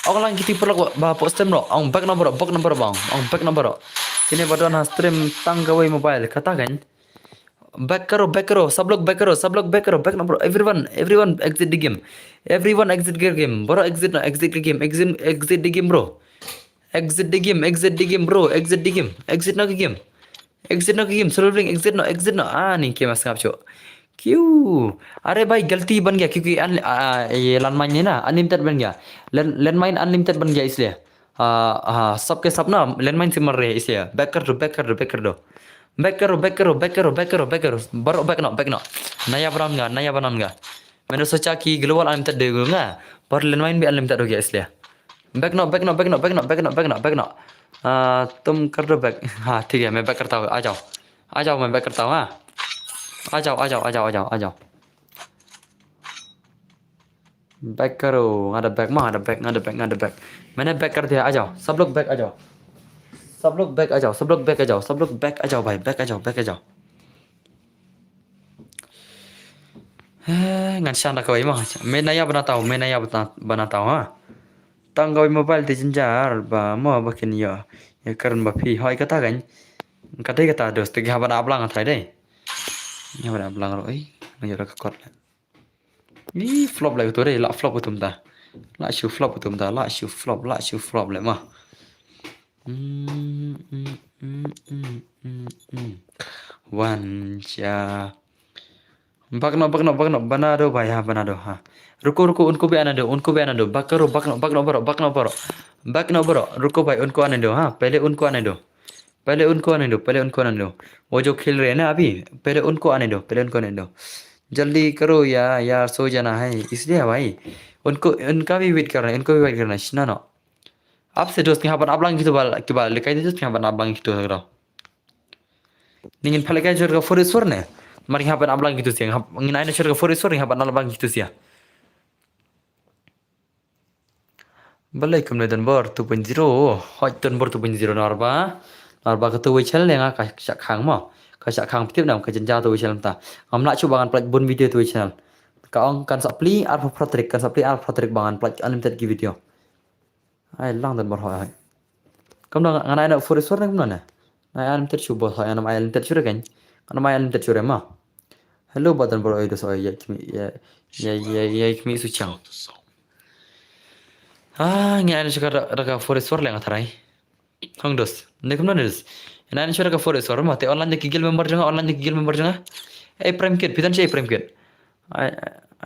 Ong lang kiti perlu ba post tem bro. Ong back no bro, back no bro bang. Ong back no bro. Kine ba don ha stream tang kawei mobile. Kata kan. Back karo, back karo, sab lok back karo, sab lok back karo, back no bro. Everyone, everyone exit the game. Everyone exit the game. Bro exit no, exit the game. Exit, exit the game bro. Exit the game, exit the game bro, exit the game. Exit no ka game. Exit no ka game, solo bring, exit no, exit no. Ah, ni ke mas ngap cho. Kiu. Are bhai, galti ban gaya, kyunki an, ah, ye lan main ne na, unlimited ban gaya. Len, len main unlimited ban gaya isliye. Ah, ah, sab ke sab na, len main simar re isliye. Back kar do, back kar do, back kar do. Back karo, back karo, back karo, back karo, back karo. Baro back no, back no. Naya banam nga, naya banam nga. Maine socha ki global unlimited de nga. Par len main bhi unlimited ho gaya isliye. Back no, back no, back no, back no, back no, back no, back no. Ah, tum kar do back. Ha, thik hai, main back karta hu. Aa jao. Aa jao, main back karta hu, ha. Aa jao, aa jao, aa jao, aa jao, aa jao. Back karo, nga da back ma, nga da back, nga da back, nga da back. Maine back kar diya, aa jao. Sab lok back aa jao. Sab lok back aa jao, sab lok back aa jao, sab lok back aa jao bhai, back aa jao, back aa jao. Eh, ngan shan da kawei ma. Maine naya banata hu, maine naya bana-, banata hu, ha. Tang kawei mobile te jynjar ba mo ba kin ïoh. Ïa kren ba phi hoi kata kan. Kata kata dos te ki haba da ablang atai dei. Ïa haba da ablang ro ei. Ngan ïoh da ka kot le. Ih, flop le utu dei, la flop utu mynta. La shu flop utu mynta, la shu flop, la shu flop le ma. Mm, mm, mm, mm, mm, mm. Wan cha. Back no, back no, back no, bana do bhai, ha, bana do, ha. Ruko, ruko, unko bhi aane do, unko bhi aane do. Back karo, back no, back no bro, back no bro. Back no bro, ruko bhai, unko aane do, ha. Pehle unko aane do. Pehle unko aane do, pehle unko aane do. Wo jo khel rahe hain na abhi, pehle unko aane do, pehle unko aane do. Jaldi karo yaar, yaar so jana hai, isliye bhai. Unko, unka bhi wait karna hai, unko bhi wait karna hai, sna no. Aap se dost, ngi hap ban ablang kitu bal, ki bal, lekai dost, ngi hap ban ablang kitu sagro. Ningin phalkai jor ka four is four ne. Mar ngi hap ban ablang kitu sia, ngi hap, ngin aina jor ka four is four, ngi hap ban ablang kitu sia. Balei kumne Donbor two point zero, hoi Donbor two point zero narba. Narba ka tu wei channel nga ka shah khang mo. Ka shah khang ptip nam ka jynjar tu wei channel ta. Ngam lah chuh ba ngan pynlait bun video tu wei channel. Ka ong kan sa plie arphew phra tarik, kan sa plie arphew phra tarik ba ngan plie unlimited ki video. Ai lang don bor hoi. Kumno ngan ai na four sor ne kumno ne? Ngan ai unlimited shu bor hoi, ngan ai unlimited sure kan. Ngan ai unlimited sure ma. Hello ba don bor oi dos oi ya kimi ya ya ya ya kimi su chang. Ah, ngi ai na shaka da ka four sor le nga tharai. Hong dos. Ne kumno ne dos. Ngan ai na shaka four sor ma te online de ki guild member jong nga, online de ki guild member jong nga. Ei Prime Kid, phi don shi ei Prime Kid. Ai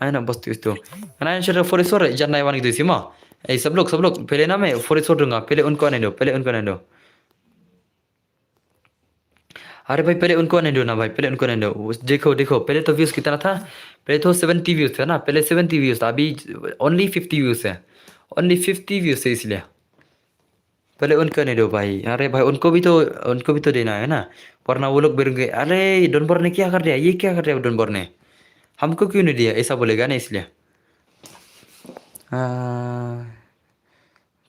ai na bos tu tu. Ngan ai na shaka four sor jan nai wan gitu sih ma. Ei सब लोग सब लोग पहले ना मैं फोर sor दूंगा, पहले उनको आने दो, पहले उनको आने दो. अरे भाई पहले उनको आने दो ना भाई, पहले उनको आने दो. देखो देखो, पहले तो व्यूज कितना था? पहले तो सेवेंटी व्यूज था ना, पहले सेवेंटी व्यूज था, अभी ओनली फिफ्टी व्यूज है, ओनली फिफ्टी व्यूज है इसलिए. पहले उनको आने दो भाई. अरे भाई उनको भी तो, उनको भी तो देना है ना, वरना वो लोग बोलेंगे अरे डॉन बॉर ने क्या कर दिया, ये क्या कर दिया डॉन बॉर ने, हमको क्यों नहीं दिया, ऐसा बोलेगा ना इसलिए.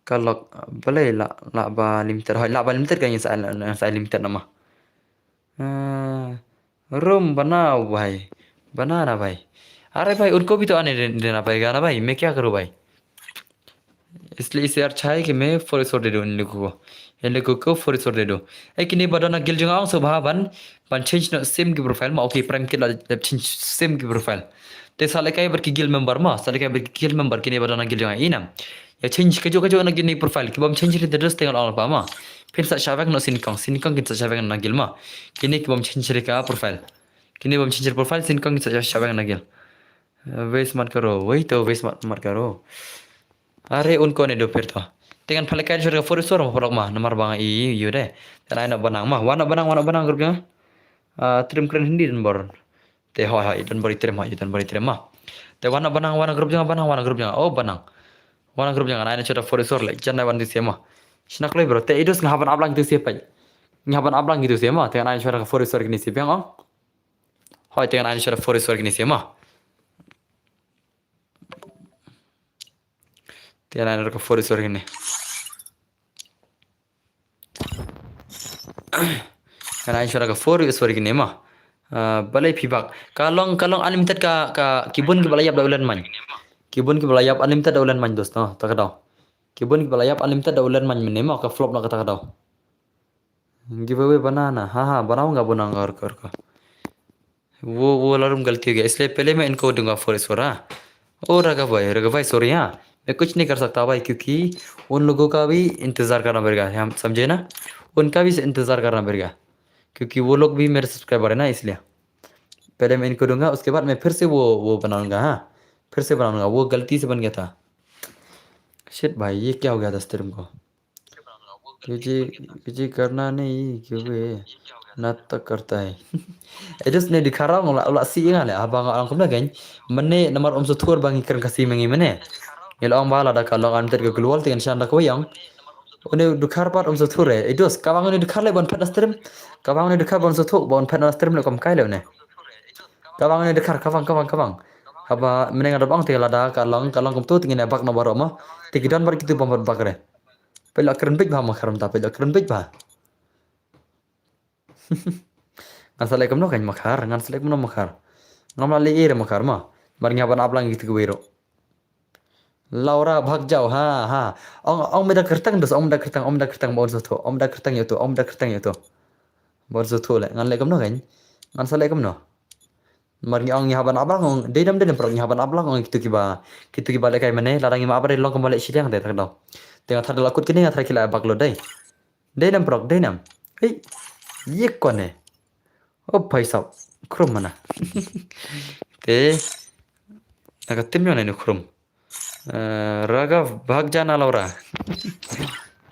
Ka lok balei la la ba limited, hoi la ba limited ka ngi sa la sa limited nama. Room bana bhai, bana na bhai. अरे भाई उनको भी तो आने देना पड़ेगा ना भाई, मैं क्या करूँ भाई. इसलिए इससे अच्छा है कि मैं फोर sor दे दूँ इन लोगों को, इन लोगों को फोर sor दे दूँ. Ei kine ba don na guild jong nga ong sngewbha ban ban change noh sim ki profile ma. Okay Prime Kid la change sim ki profile. Te sa lehkai bad ki guild member ma, sa lehkai bad ki guild member kine ba don na guild jong nga i nam. Ya change kajuh kajuh na kine profile, ki bym change ri te dos te ngan ong pa ma. Phin sa shaveng noh sinkong, sinkong kin sa shaveng na guild ma. Kine ki bym change ri ka profile. Kine bym change ri profile, sinkong kin sa shaveng na guild. Waste mat karo, wei to waste mat mat karo. अरे उनको आने दो फिर तो. Te ngan pynlehkai shuwa ka four sor ma paralok ma, namar ba nga i yu de. Te ngan ai na banang ma, wan na banang, wan na banang group jong nga. Trim kren Hindi don bor. Te hoi hoi don bor i trim, hoi don bor i trim ma. Te wan na banang, wan na group jong nga, banang, wan na group jong nga. Oh banang. Wan na group jong nga, ngan ai na shuwa four sor le jan nai wan tu sima. Shna kloi bro, te i dos nga hap ban aplang tu sima. Nga hap ban aplang tu sima. Te ngan ai na shuwa ka four sor kini sima ong. Hoi te ngan ai na shuwa four sor kini sima. Te ngan ai na ka four sor kini. Ngan ai na shuwa ka four sor kini ma. Balei phi bak. Ka long, ka long unlimited ka, ka ki bun ki ba la ïap da u Lenman. Ki bun ki ba la ïap unlimited da u Lenman dos no, ta ka daw. Ki bun ki ba la ïap unlimited da u Lenman mynne ma, ka flop na kata ka daw. Giveaway banana, ha ha, banana nga banana nga ruko ruko. वो वो लारुम गलती हो गया, इसलिए पहले मैं इनको दूंगा फोर sor. ओ राघव भाई, राघव भाई सॉरी हाँ, मैं कुछ नहीं कर सकता भाई, क्योंकि उन लोगों का भी इंतज़ार करना पड़ेगा, हम समझे ना, उनका भी इंतज़ार करना पड़ेगा, क्योंकि वो लोग भी मेरे सब्सक्राइबर है ना, इसलिए पहले मैं इनको दूंगा, उसके बाद मैं फिर से वो वो बनाऊंगा. हाँ, फिर से बनाऊंगा, वो गलती से बन गया था. शिट भाई, ये क्या हो गया था स्ट्रीम को? तुझे तुझे करना नहीं क्यों बे, नाटक करता है. Edus ne dikharang la la si nga le abang ang kumna gain. Mene namar um sutur bang ikren kasi mengi mene. Ila ong ba la da ka long an ter ka global tengan shan da ko yang. Une dukhar pat um sutur e. Edus kawang une dukhar le ban pet na stream. Kawang une dukhar ban sutur ban pet na stream le kom kai le une. Kawang une dukhar, kawang, kawang, kawang. Haba mene nga da bang te la da ka long, ka long kum tu tengan bak na baro ma. Te ki don bar kitu bang bak re. Pela kren bik ba ma kharam ta, pela kren bik ba. Ngan select kumno kan makhar, ngan select kumno makhar. Ngam la le ere makhar ma. Mar nya ban aplang gitu ke wero. Laura bhag jao, ha ha. Ong ong meda kertang dos, ong meda kertang, ong meda kertang bon soto, ong meda kertang yoto, ong meda kertang yoto. Bon soto le, ngan le kumno kan. Ngan select kumno. Mar ngi ong ngi haban aplang ong dei nam dei nam prok ngi haban aplang ong kitu kiba kitu kiba le kai mene la dang ngi ma abar long kumba le shiliang dei tak dau. Te nga thar la kut kini nga thar kila bak lo dei. Dei nam prok dei nam. Hei. Ye kone. Oh bhai sab. Khrum mana. Te. Naka tim yone ni khrum. Raga bhag jana Laura.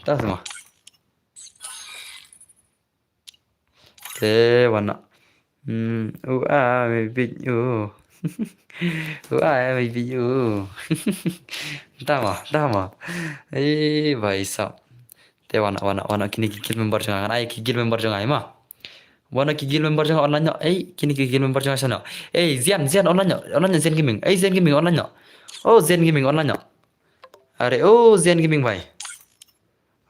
Tas ma. Te wana. Hmm, u a me bit u. U a me bit u. Tama, tama. Eh, bhai sab. Te wana, wana, wana kini ki guild member jong nga, ai ki guild member jong nga ma. Wana ki guild member jong nga online no. Eh, kini ki guild member jong nga sano. Eh, Zian, Zian online no. Online no Zian Gaming. Eh, Zian Gaming online no. Oh, Zian Gaming online no. Are, oh, Zian Gaming bhai.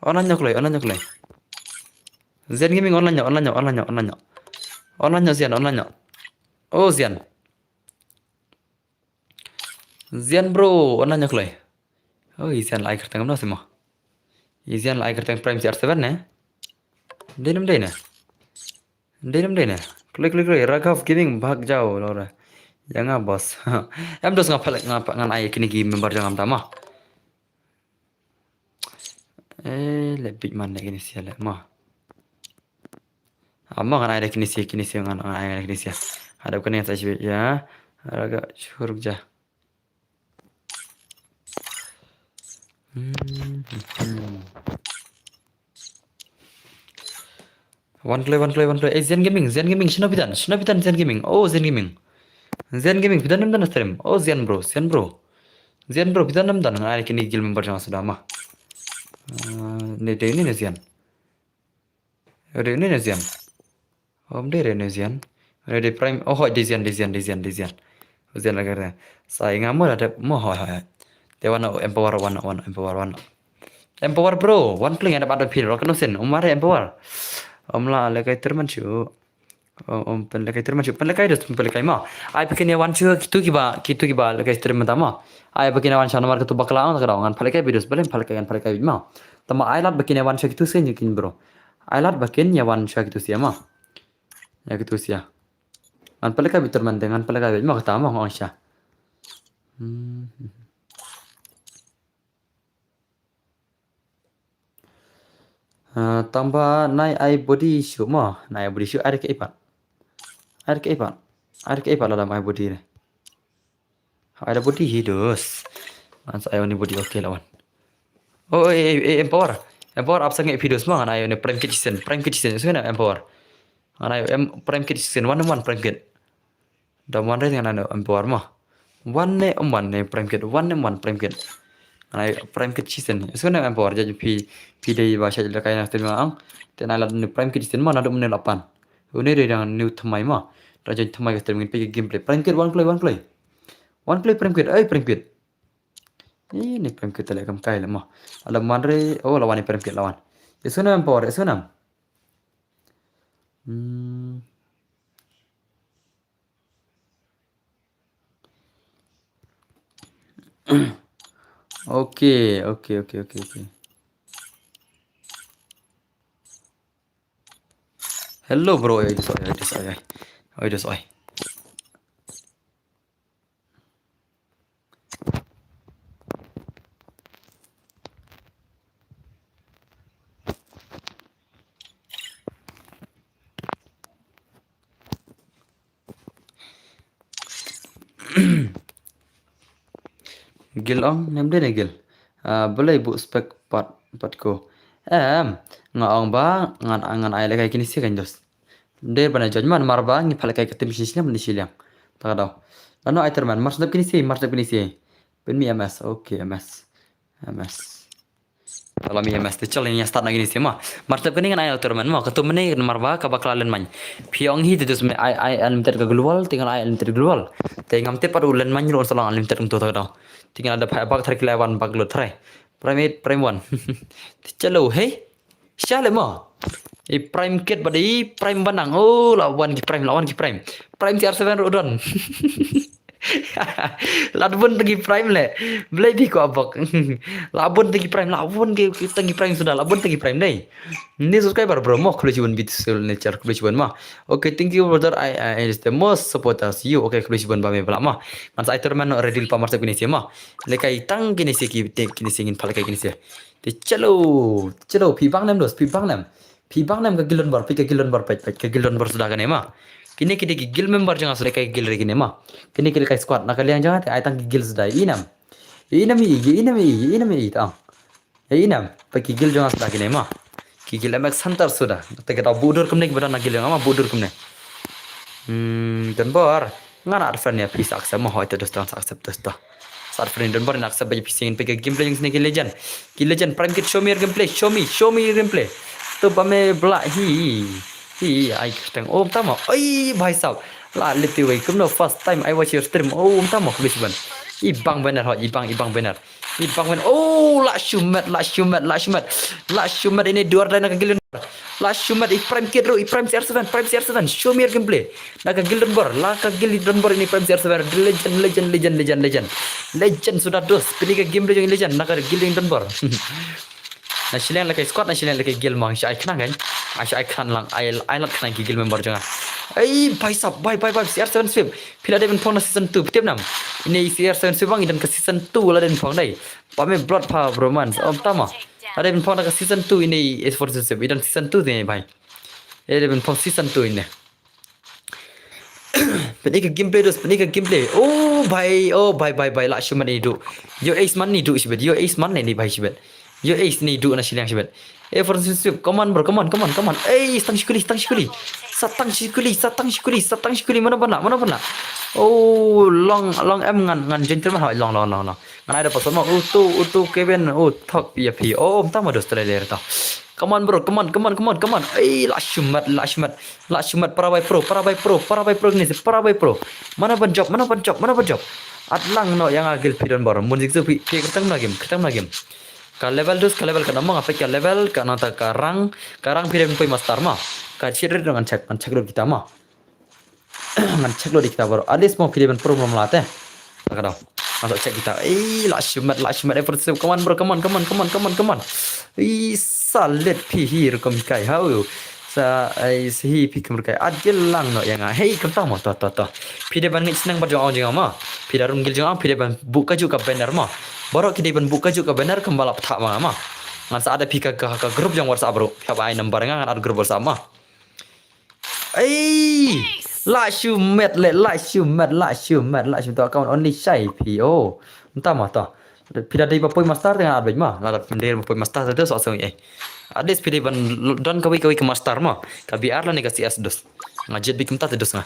Online nyok lei, online nyok lei. Zian Gaming online nyok, online nyok, online nyok, online nyok. Online nyok Zian, online nyok. Oh, Zian. Zian bro, wan na nyaklai. Oh, i Zian la ai kyrteng kam na sima. I Zian la ai kyrteng Prime C R seven ne? Dei nam dei ne? Dei nam dei ne? Klik klik klik, Raghav Gaming bhag jao lore. Ïa nga boss. Em dos nga phalek nga pa ngan ai kine ki member jong nga mynta ma. Eh, le bit man le kine sia le ma. Ama ngan ai da kine sia, kine sia ngan ai da kine sia. Hadap kane sa shi ya. Raga shuruk ja. Hmm, hmm, hmm. Wan kloi, wan kloi, wan kloi. Eh, Zen Gaming, Zen Gaming, shino phi don, shino phi don Zen Gaming. Oh, Zen Gaming. Zen Gaming, phi don nam don stream. Oh, Zen bro, Zen bro. Zen bro, phi don nam don. Ngan ai kine guild member jong nga suda ma. Ah, ne dei ne ne Zen. Re ne ne Zen. Om dei re ne Zen. Re dei Prime. Oh, hoi dei Zen, dei Zen, dei Zen, dei Zen. Zen la kare. Sa i nga mo la dep mo hoi hoi. Te wan empower wan wan empower wan. Empower bro, wan pling ada bad pin rock no sen. Umare empower. Om la le kai terman chu. Om pen le kai terman chu. Pen le kai dos pen le kai ma. Ai pin ya wan chu kitu kiba kitu kiba le kai terman tama. Ai pin ya wan chana mar kitu bakla ang tak daw ngan pale kai bidus balen pale kai ngan pale kai ma. Tama ai lat ba kin ya wan chu kitu sen kin bro. Ai lat ba kin ya wan chu kitu sia ma. Ya kitu sia. Ngan pale kai bitur man de ngan pale kai ma kata ma ngan sha. Hmm. Ah, tang ba nai ai body shu mo, nai ai body shu ai rek ipat. Ai rek ipat. Ai rek ipat la dam ai body ne. Ai da body hi dos. Ngan sa ai ni body okay lawan. Oh, eh, eh, eh, empower. Empower ap sange phi dos ma ngan ai ni prime kitchen, prime kitchen. Sngena empower. Ngan ai em prime kitchen one one prime kit. Da wan re ngan ai empower ma. Wan ne em wan ne prime kit, wan ne em wan prime kit. Ngan ai prime kit chisen. Isu ne empower ja phi phi dei ba sha le kai na stream ang. Te na la ne prime kit chisen ma na dum ne lapan. Une re dang new thamai ma. Da ja thamai ka stream ngin pe gameplay. Prime kit wan play wan play. Wan play prime kit. Ai prime kit. Ih ne prime kit le kam kai le ma. Ala man re oh lawan ne prime kit lawan. Isu ne empower isu ne. Hmm. Okay, okay, okay, okay, okay. Hello bro, oi dos oi, oi dos oi, oi. Oi dos oi. Gil ong nem de ne gil. Ah, balei bu spek pat pat ko. Em, nga ong ba ngan ngan ai le kai kini si kan dos. De bana judgment mar ba ngi phalkai ka tim shin shin ni shiliang. Ta daw. Lano ai terman mar sedap kini si, mar sedap kini si. Pin mi M S. Okay, M S. M S. Kalau mi M S te chal ni start na kini si ma. Mar sedap kini ngan ai terman ma. Katu mene mar ba ka bakla len man. Phi ong hi te dus me ai ai unlimited ka global, tinggal ai unlimited global. Te ngam te pat u len man ron salang unlimited kum tu ta daw. Tinggal ada bak thar kila wan bak lo thar. Prime eight, prime one. Te chalo, hey. Sha le mo. I prime kit bad i prime banang. Oh, la wan ki prime, la wan ki prime. Prime C R seven ruh don. La bun tang ki prime le. Blei bi ko abok. La bun tang ki prime, la bun ki tang ki prime suda, la bun tang ki prime dei. Ni subscriber bro mo, khublei shibun bit sul nature, khublei shibun ma. Okay, thank you brother. I, I is the most supporters you. Okay, khublei shibun ba me bla ma. Ngan sa iter man ready pa mar sep kini si ma. Lekai tang kini si ki te kini si ngin phalkai kini si. Te chalo, chalo, phi bang nem dos, phi bang nem. Phi bang nem ka gildon bar, phi ka gildon bar pet pet, ka gildon bar suda kane ma. Kine kide ki guild member jong nga suda kai guild re kine ma. Kine kide kai squad na ka liang jong nga te ai tang ki guild suda i nam. I nam i, i nam i, i nam i tang. I nam, pa ki guild jong nga suda kine ma. Ki guild M X Hunter suda. Te kita budur kumne ki badan na guild jong nga ma budur kumne. Hmm, dan bar. Nga na friend ya phi sa accept ma hoi te dos tang sa accept dos ta. Sa friend don bar na accept ba phi sing pe gameplay jong sne ki legend. Ki legend prime kit show me your gameplay, show me, show me your gameplay. To ba me bla hi. Hi ai tang om tama. Oi bhai sab. La lip ti wei kumno first time I watch your stream. Om tama khublei shibun. I bang banner hoi, i bang i bang banner. I bang banner. Oh la shumet, la shumet, la shumet. La shumet ini dua dai na ka gilin. La shimet i Prime Kid ruh, i Prime C R seven, Prime C R seven, show me your gameplay. Na ka guild Donbor, la ka guild Donbor ini Prime C R seven, legend, legend, legend, legend, legend. Legend suda dos, pynlong ka gameplay jong i legend, na ka guild Donbor. Na shileng la ka squad, na shileng la ka guild mang, sha ai khnang kan. Ai sha ai khnang lang, ai, ai lat khnang ki guild member jong nga. Ai, bhai sab, bhai, bhai, bhai, C R seven sweep. Phi la dei ban phong na season two, tip nam. Ini C R seven sweep bang, i don ka season two la dei ban phong dei. Ba me blood pa bromance. Om tama. Ada ban phong na ka season two ini Ace Force Sip. I don season two ini bhai. Ada ban phong season two ini. Pynlong ka gameplay dos, pynlong ka gameplay. Oh bhai, oh bhai, bhai, bhai, la shimet ini du. Yo Ace man ini du shibet. Yo Ace man ini bhai shibet. Yo Ace ini du na shileng shibet. Eh, Force Sip, come on bro, come on, come on, come on. Eh, satang shi kuli, satang shi kuli. Satang shi kuli, satang shi kuli, satang shi kuli. Mana bana, mana bana. Oh, long, long em ngan, ngan gentle man, long, long, long, long. Ngan ai da pasal ma, utu, utu Kevin, oh, thok, ya phi. Oh, om tama dos tele ler ta. Come on bro, come on, come on, come on, come on. Ei, la shimet, la shimet. La shimet, para bai pro, para bai pro, para bai pro ini, para bai pro. Mana ban jop, mana ban jop, mana ban jop. At lang no yang agil phi Donbor. Mun zik phi, phi kyrteng na game, kyrteng na game. Ka level dos, ka level ka namang, apa ka level, ka nangta ka rang, ka rang phi dei ban poi master ma. Ka cheat rate ngan check, ngan check dot kita ma. Ngan check lo di kita bro. At least mo phi dei ban pro mo mlate. Ka dau. Masuk check kita. Eh, la shimet, la shimet, eh, Force Sip. Come on bro, come on, come on, come on, come on, come on. Eh, salit phi hi rukom kai. Hau. Sa, eh, si hi phi kum kai. At gil lang no yang. Hey, kum ta mo, to, to, to. Phi dei ban ngit senang bad jong ang jong ma. Phi da rung gil jong ang, phi dei ban buka ju ka banner ma. Baroh ki dei ban buka ju ka banner kum ba la ptha ma, ma. Ngan sa ada phi ka, ka, ka group jong WhatsApp bro. Phi hap ai number nga ngan ad group WhatsApp ma. Ei! La shimet le, la shimet, la shimet, la shimet. To account only shai phi. Oh. Nta ma to. Phi da dei ba poi master tengah abej ma. La da phi dei ba poi master te so asong eh. At least phi dei ban don kawei kawei ka master ma. Ka B R lane ka C S dos. Nga jet bik mynta te dos nga.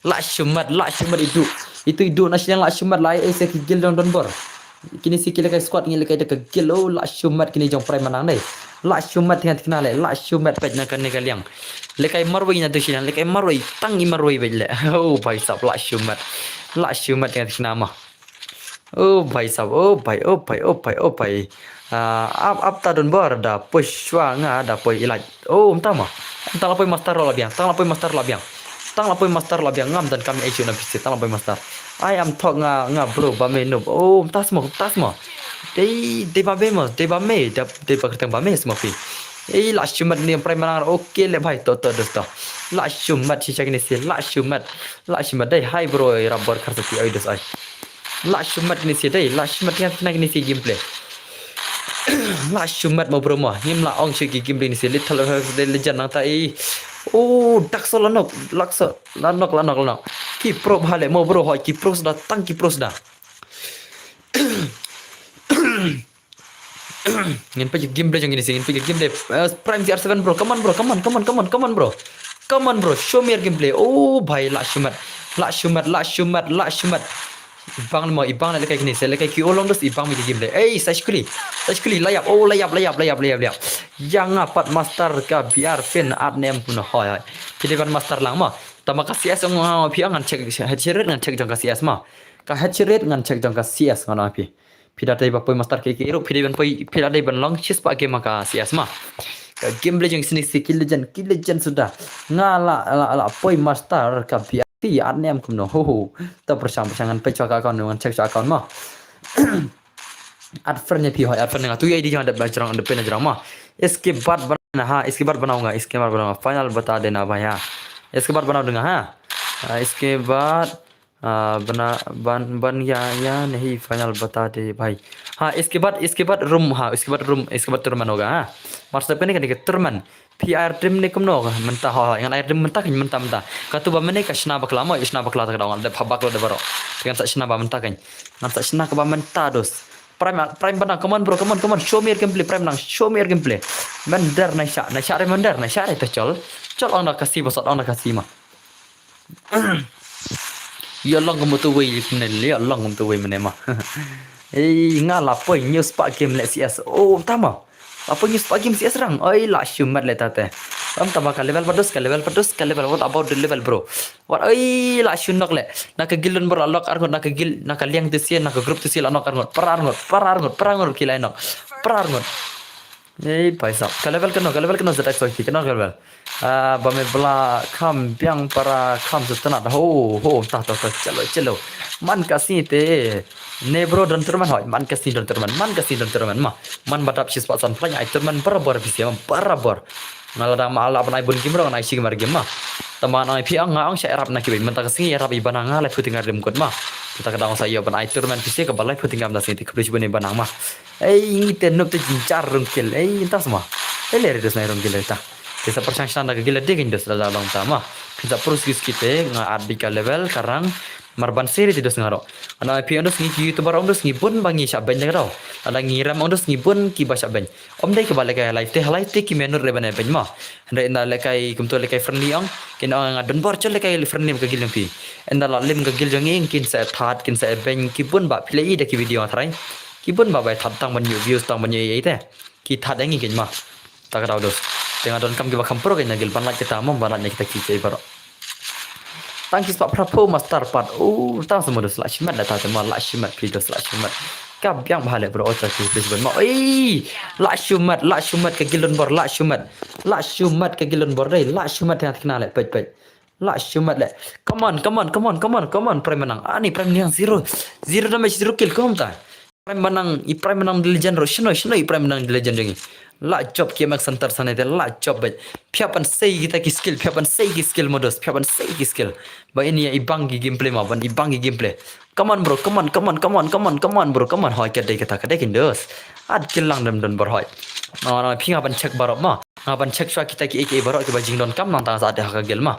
La shimet, la shimet i du. Itu i du na shileng la shimet la ai ai se ki guild jong Donbor. Kini si ki lehkai squad ngi lehkai da ka guild, oh, la shimet kini jong Prime Manang dei. La shimet tengah tengah le, la shimet peit na kane ka liang. Lehkai marwei na tu shileng, lehkai marwei, tang i marwei beit le. Oh, bhai sab, la shimet. La shimet tengah tengah ma. Oh, bhai sab, oh, bhai, oh, bhai, oh, bhai, oh, bhai. Ah, ap, ap ta Donbor da poi shuwa nga, da poi ilaj. Oh, mynta ma. Tang la poi master la biang, tang la poi master la biang. Tang la poi master la biang, ngam don kam ai shu na phi si, tang la poi master. Ai am thok nga, nga bro ba me noob. Oh, mynta sma, mynta sma. Dei, dei ba me mo, dei ba me, dei, dei ba kyrteng ba me sma phi. Ei, la shimet ni Prime Manang, okay le bhai, to, to, dosto. La shimet shisha kini si, la shimet. La shimet dei, hai bro, rubber kar sa phi ai dos ai. La shimet kini si dei, la shimet kini si gameplay. La shimet mo bro mo, ngim la ong shu ki gameplay ni si, Little Hearts dei legend nangta i. Oh, Dark Soul la nok, Dark Soul la nok, la nok, la nok. Ki pro bha le mo bro, hoi ki pro sda, tang ki pro sda. Ngin peit gameplay jong kini si, ngin peit gameplay. Eh, Prime C R seven bro, come on bro, come on, come on, come on, come on bro. Come on bro, show me your gameplay. Oh bhai, la shimet. La shimet, la shimet, la shimet. Ibang mo, ibang lehkai kini si, lehkai ki olong dos ibang mi ki gameplay. Ei, sa shkuli. Sa shkuli, layap, oh layap, layap, layap, layap, layap. Yang nga pat master ka B R phin at nem pun hoi hoi. Phi dei ban master lang ma. Tama ka C S ong phi ngan check head rate ngan check jong ka C S ma. Ka head rate ngan check jong ka C S ngan phi. Phi da dei ba poi master ki ki ruh, phi dei ban poi, phi da dei ban long shispah game ka C S ma. Ka gameplay jong sini si ki legend, ki legend suda. Nga la, la, la poi master ka B R phi at nem kumno. Ho, ho. Ta pyrshang, pyrshang ngan peit shuwa ka account, ngan check shuwa account ma. Add friend ïa phi hoi, add friend nga tu ïa I D jong nga dep ba jrong, dep pyn jrong ma. Iske bat bana ha, iske bat bana nga, iske bat bana nga. Final bata dena bhai ha. Iske bat bana dena ha. Ah, iske bat Ah, bana, ban, ban ya, ya, nahi final bata de bhai. Ha, iske baad, iske baad room, ha, iske baad room, iske baad tournament hoga, ha. Matlab kane, kane ka tournament. Phi ai dream ne kumno ka, mynta, ha, ha, ngan ai dream mynta, kan mynta, mynta. Katu ba mane ka shna bakla mo, shna bakla ta ka dang, de pha bakla de baro. Kan sa shna ba mynta kan. Ngan sa shna ka ba mynta dos. Prime, Prime bana, come on bro, come on, come on, show me your gameplay, Prime nang, show me your gameplay. Mynder, nai sha, nai sha re mynder, nai sha re ta chol. Chol ong da ka si, bosot ong da ka si ma. Ïa long kum tu wei ne, ïa long kum tu wei mane ma. Ei, nga la poi news pa game le C S. Oh, tama. La poi news pa game C S rang. Oi, la shimet le tate. Ram tama ka level padus, ka level padus, ka level. What about the level, bro? What, oi, la shunok le. Na ka guild bro la nok arngut, na ka guild, na ka liang tu sia, na ka group tu sia la nok arngut. Para arngut, para arngut, para arngut ki la nok. Para arngut. Ei, paisa. Ka level kano, ka level kano, zetak soi kano ka level. Ah, ba me bla kham biang para kham setenat. Ho, ho, ta, ta, ta, chalo, chalo. Man ka sngi te. Ne bro, don tournament hoi. Man ka sngi don tournament. Man ka sngi don tournament ma. Man ba dap shispah san pla ai tournament barabor bisi ma, barabor. Nga la dang ma la ban ai bun game ro, nga ai shi game ar game ma. Tama nang ai phi ang nga ang sha erap na ki bai. Mynta ka sngi erap i banang nga lai phuting ar lim kot ma. Mynta ka dang sa io ban ai tournament bisi ka ba lai phuting am da sngi te khublei shibun i banang ma. Ei, ngi te nop te jinjar rungkil. Ei, tas ma. Ei, le re dos nai rungkil ta. Te sa pyrshang shna da ka gila de kin dos la long ta ma. Phin sa prus gis kite nga at bi ka level karang mar ban seri ti dos ngaro. Ana phi ondos ngi ki YouTuber ondos ngi bun ba ngi sha ben da ka dau. Ana ngi ram ondos ngi bun ki ba sha ben. Om dei ki ba lekai live te, live te ki menur re ban ben ma. Hynda inda lekai kumto lekai friendly ong. Kin ong nga don bor chol lekai friendly ka gil jong phi. Inda la lim ka gil jong ngi kin sa that kin sa ben ki bun ba phi le i da ki video nga tharai. Ki bun ba bai that tang ban yu views tang ban yu ei te. Ki that da ngi kein ma. Ta ka dau dos. Te nga don kam ki ba kham pro kein na gil ban lait kita mom ban lait na kita ki kei baro. Tang ki spah phra pho master pat. Oh, tang sa mo dos la shimet la ta te ma la shimet phi dos la shimet. Ka biang bha le bro ota ki please ban ma. Ei, la shimet la shimet ka gil don bor la shimet. La shimet ka gil don bor dei la shimet tang kna le pet pet. La shimet le. Come on, come on, come on, come on, come on. Prime menang. Ani prime niang zero. Zero damage, zero kill. Kom ta. Prime menang, i prime menang di legend ro. Shino, shino i prime menang di legend jong i. La job ki Max Hunter sana te. La job bet. Phi hap ban sei kita ki skill, phi hap ban sei ki skill modos, phi hap ban sei ki skill. Ba ini i bang ki gameplay ma, ban i bang ki gameplay. Come on bro, come on, come on, come on, come on, come on bro, come on. Hoi ka dei kata ka dei kin dos. At kill lang dem don bor hoi. Ma, ma, phi nga ban check barok ma. Nga ban check shwa kita ki A K A barok ki ba jing don kam nang tang sa at ha ka gel ma.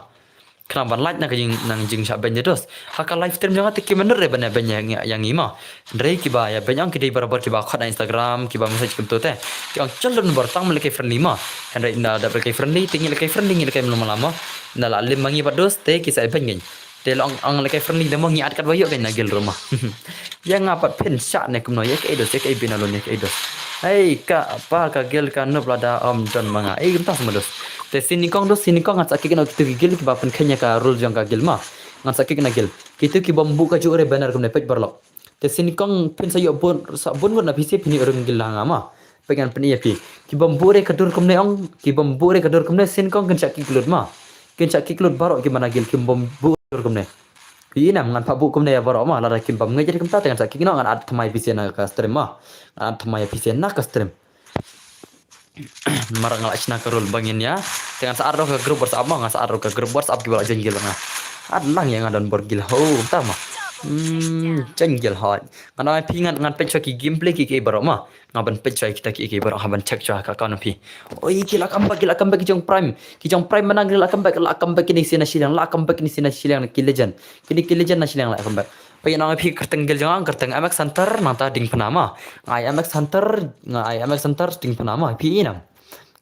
Khnang ban lait na ka jing nang jing sha ben dos. Ha ka live stream jong nga te ki menur re ban ya ben ya ngi ma. Hynrei ki ba ya ben ang ki dei barabor ki ba khot na Instagram ki ba message kumto te. Ki ang chal don bor tang mele kai friendly ma. Hynrei na da kai friendly te ngi le kai friendly ngi le kai mlama lama. Na la lim ma ngi ba dos te ki sa ben ngi. Te lo ang ang le kai friendly de ma ngi at kat ba yo kai na gil ruma. Ya nga pat phin sha ne kumno ya kai dos ya kai bin alon ya kai dos. Hei ka pa ka gil ka nup lada om don ma nga. Ei kumta sama dos. Te sini kong dos sini kong ngan sa kik na kitu ki gil ki ba pynkhenya ka rule jong ka gil ma. Ngan sa kik na gil. Kitu ki bambu ka ju re banner kumne pek barlok. Te sini kong phin sa yo bun sa bun ngut na phi si phin yo rung gil la nga ma. Pek ngan phin ya phi. Ki bambu re ka dur kumne ong ki bambu re ka dur kumne sini kong kin sa kik lut ma. Kin sa kik lut barok ki mana gil ki bambu dur kumne. Inam ngan pha bu kumne ya barok ma lada kim bam ngai jadi kumta te ngan sa kik no ngan at thamai phi si na ka stream ma. Ngan at thamai phi si na ka stream. Mar nga la shna ka rule bangin ya. Te ngan sa add ka group WhatsApp ma ngan sa add ka group WhatsApp ki ba la join gil nga. Add lang ya nga don bor gil ho ta ma. Hmm, join gil ho. Ngan ai phi ngan ngan pek chwa ki gameplay ki ki barok ma. Nga ban pek chwa kita ki ki barok ha ban check chwa ka account phi. Oi ki la comeback ki la comeback ki jong prime. Ki jong prime menang ki la comeback la comeback kini sina shiliang la comeback kini sina shiliang ki legend. Kini ki legend na shiliang la comeback. Pagi nang phi kerteng gil jong ang kerteng M X Hunter nang ta ding pna ma. Ngai M X Hunter ngai M X Hunter ding pna ma phi inam.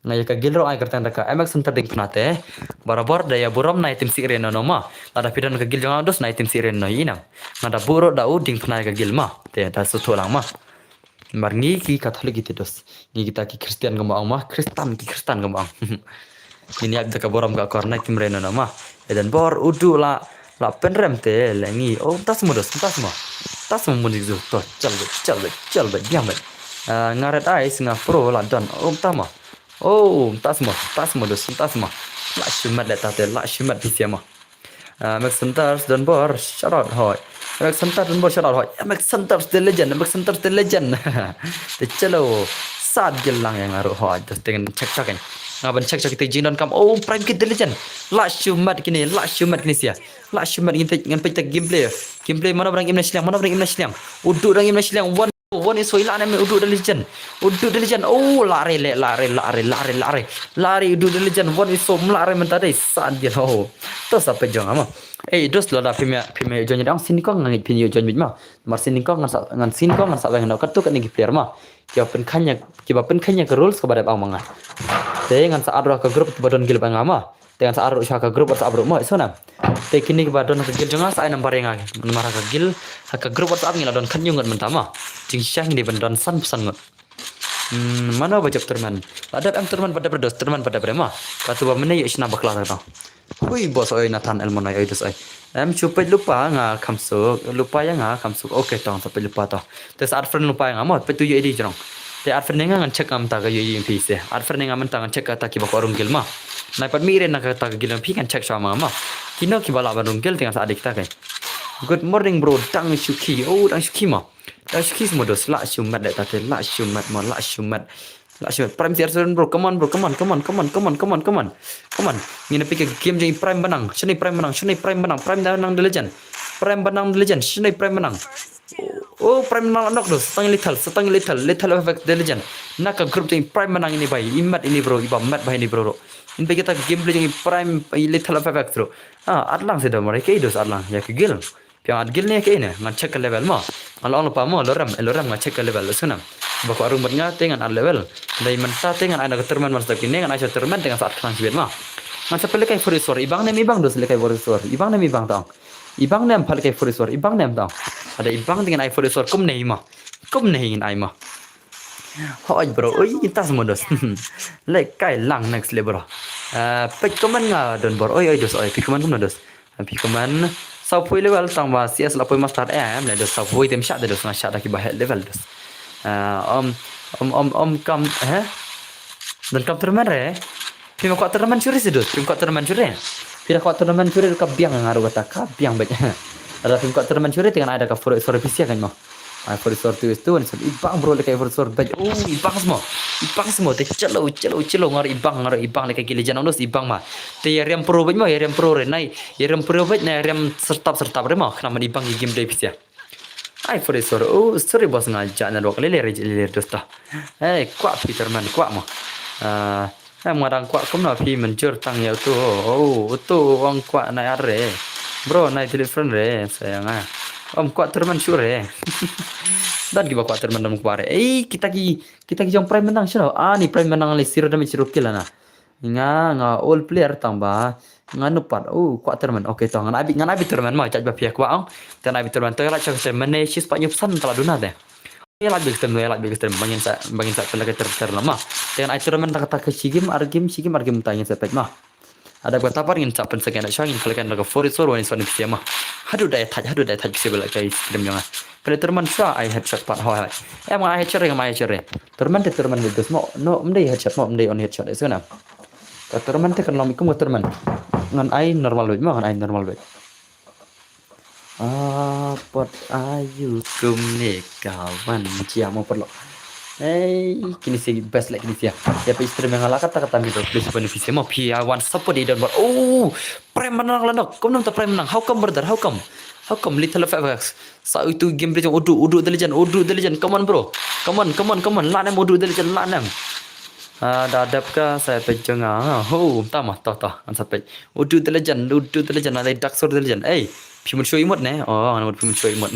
Ngai ka gil ro ai kerteng da ka M X Hunter ding pna te. Barabor da ya burom nai tim si re no no ma. Lada phi don ka gil jong ang dos nai tim si re no inam. Nga da buro da u ding pna ka gil ma. Te da su tholang ma. Mar ngi ki Katholik ki te dos. Ngi kita ki Kristian ka ma ang ma, Kristan ki Kristan ka ma ang. Ngi niap da ka borom ka kor na kim rena na ma. Eden bor udu la la penrem te le ngi. Oh, tas mo dos, tas mo. Tas mo mun zu to chal be chal be chal be diam be. Nga red eyes nga pro la don. Oh, tama. Oh, tas mo, tas mo dos, tas mo. La shimat le ta te, la shimat pisia ma. Max Hunters don bor shout out hoi. Max Hunters don bor shout out hoi. Max Hunters the legend, Max Hunters the legend. Te chalo sad gil lang yang aru hoi. Te tengen check check kan. Nga ban check check te jing don kam. Oh, Prime Kid the legend. La shumat kini, la shumat kini sia. La shumat kini te ngan pek gameplay. Gameplay mana barang imna shiliang, mana barang imna shiliang. Udu barang imna shiliang. One One iso ila ne me udu the legend. Udu the legend. Oh, lare le, lare, lare, lare, lare. Lare udu the legend. One iso mlare menta dei. San dia ho. To sa pe jong ama. Eh, dos lo da pime pime jong dang sini kong ngan pin yo jong ma. Mar sini kong ngan sa ngan sini kong ngan sa weng no katu kan ki player ma. Kiba pynkhanya kiba pynkhanya ka rules kaba dep ang manga. Te ngan sa adra ka group kiba don gil ba nga ma. Te ngan sa ar ruh sha ka group WhatsApp ruh mo iso na. Te kini kiba don ha ka gil jong nga sa ai number ïa nga. Namar ha ka gil ha ka group WhatsApp ngi la don khathynñiew ngut mynta ma. Jingshisha ngi dei ban don san phew san ngut. Hmm, mano ba jop tournament. La dep em tournament ba dep re dos tournament ba dep re ma. Katu ba mynne ïa shna bakla ta. Hui boss oi Nathan Elmon oi oi dos oi. Em shu peit lypa nga kham suk lypa ïa nga kham suk. Okay tong sa peit lypa to. Te sa add friend lypa ïa nga mo peit tu ïa I D jrong. Te ar pyrshah nga ngan check nga mynta ka ïohi ïa phi se. Ar pyrshah nga mynta ngan check kata kiba kwah rung guild ma. Nai pat mih re na kata ka guild ïa phi ngan check shuwa ma ma. Kino kiba lah ban rung guild te ngan sa add ïa kita ke. Good morning bro, dang shu kiew. Oh, dang shu kiew ma. Dang shu kiew mo dos, lah shu met de ta te, lah shu met ma, lah shu met. Lah shu met. Prime C R seven bro, come on bro, come on, come on, come on, come on, come on, come on. Come on. Ngin ïa peit ka game jong i Prime ba nang. Shano i Prime ba nang, shano i Prime ba nang, Prime ba nang the legend. Prime ba nang the legend, shano i Prime ba nang. Oh, Prime nang la knock dos. Sa tang lethal, sa tang lethal, lethal F X the legend. Na ka group jong i Prime ba nang ini bai, i met ini bro, i ba met bai ini bro. In bai kita gameplay jong i Prime, i lethal F X bro. Ah, at lang seh da mare ke dos at lang. Ïa ka guild. Phi ong at guild ne ke ne, ngan check ka level mo. Ngan ong lypa mo, lorem, eh, lorem ngan check ka level, sngewbha. Ba kwah rung bad nga te ngan at level. Dei mynta te ngan ai na ka tournament man step kine, ngan ai sha tournament te ngan sa at khnang shibit mo. Ngan sa peit lehkai Forest War, i bang ne em i bang dos lehkai Forest War, i bang ne em i bang tang. I bang ne em pha lehkai Forest War, i bang ne em tang. Ada i bang te ngan ai Forest War, kumne hi mo. Kumne hi ngan ai mo. Hoi bro, oi, intas mo dos. Lehkai lang next level bro. Eh, peit comment nga don bor, oi, oi dos, oi, peit comment kumno dos. Phi comment sa poi level tang ba C S la poi master em, le dos sa poi tem shah de dos nga shah da kiba heh level dos. Ah, om, om, om, om kam, eh? Don kam tournament re. Phi ma kwah tournament shuh re si dos, phi ma kwah tournament shuh re. Phi da kwah tournament shuh re ka biang nga ruh kata, ka biang beit. Ada phi ma kwah tournament shuh re te ngan ai da ka Forest War phi sia kan mo. Ai Forest War tu is tu, ni sa i bang bro lehkai Forest War beit. Oh, i bang smo. I bang smo te chalo, chalo, chalo ngar i bang, ngar i bang lehkai ki legend dos i bang ma. Te ïa riam pro beit mo, ïa riam pro re nai. Ïa riam pro beit nai, riam sertap sertap re mo. Khnang man i bang i game dei phi sia. Ai Forest War. Oh, sorry boss nga jah network lele re lele dos ta. Eh, kwah phi tournament kwah mo. Ah, em nga dang kwah kumno phi mynjur tang ïa utu. Oh, utu ong kwah nai ar re. Bro, nai delete friend re, sayang ah. Om kwah tournament shuh re. Dan kiba kwah tournament dang kwah re. Ei, kita ki, kita ki jong Prime menang shuh. Ah, ni Prime menang le zero damage zero kill na. Nga, nga all player tang ba. Nga nupat. Oh, kwah tournament. Okay, to ngan abi, ngan abi tournament ma, judge ba phi kwah ong. Te ngan abi tournament. To ïa la chak te mane shis pa nyup san tala duna te. Ïa la big stream, ïa la big stream. Bangin sa, bangin sa pela ka ter ter lama. Te ngan ai tournament ta kata ka shi game, ar game, shi game, ar game ta ngin sa pek ma. Ada gua tapar ngin sa pen sa ngin sa ngin kala kan ka Forest War wan sa ni phi ma. Haduh dai thaj, haduh dai thaj phi bela kai stream jong nga. Kala tournament sa ai headshot pat hoi. Em nga ai headshot re, em nga ai headshot re. Tournament te tournament de dos mo. No, mdei headshot mo, mdei on headshot. Eso na. Ka tournament te kan lom ikum ka tournament. Ngan ai normal wait mo, ngan ai normal wait. Ah, pot ayu kumne kawan jia mo perlo. Hey, kini si best like kini si ya. Ya pe stream nga la kata kata mi bro, please benefit mo phi ya wan support i don bro. Oh, Prime menang la nok. Kumno ta Prime menang? How come brother? How come? How come little F X? Sa itu game bro, udu udu the legend, udu the legend. Come on bro. Come on, come on, come on. La nem udu the legend, la nem. Ah, da dep ka sa peit jong nga. Ho, tama, to to. An sa peit. Udu the legend, udu the legend, alai Dark Sword the legend. Ei, phi mut show imut ne? Oh, ngan mut phi mut show imut.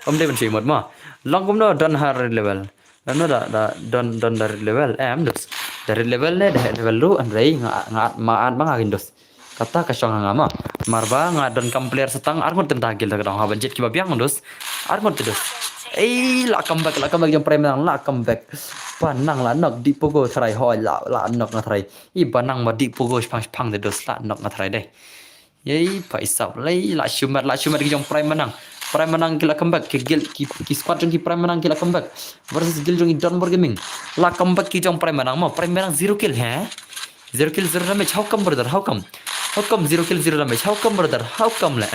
Om dei ban show imut ma. Long kumno don har level. Don no da da don don da level. Em dus. Da level ne da level lu an rei nga nga ma an ma nga gin dus. Kata ka shong nga ma. Marba nga don kam player setang arngut tenta gil da dong ha ban jet kiba biang dus. Arngut dus. Ei, la comeback, la comeback jong Prime nang, la comeback. Panang la nok di pogo tharai hoi la la nok nga tharai. I ba nang ma di pogo shpang shpang de dos la nok nga tharai dei. Yei, pa isap lei, la shumat, la shumat ki jong Prime menang. Prime menang ki la comeback, ki guild, ki, ki squad jong ki Prime menang ki la comeback. Versus guild jong i Don Bor Gaming. La comeback ki jong Prime menang mo, Prime menang zero kill, he? Zero kill, zero damage, how come brother, how come? How come zero kill, zero damage, how come brother, how come le?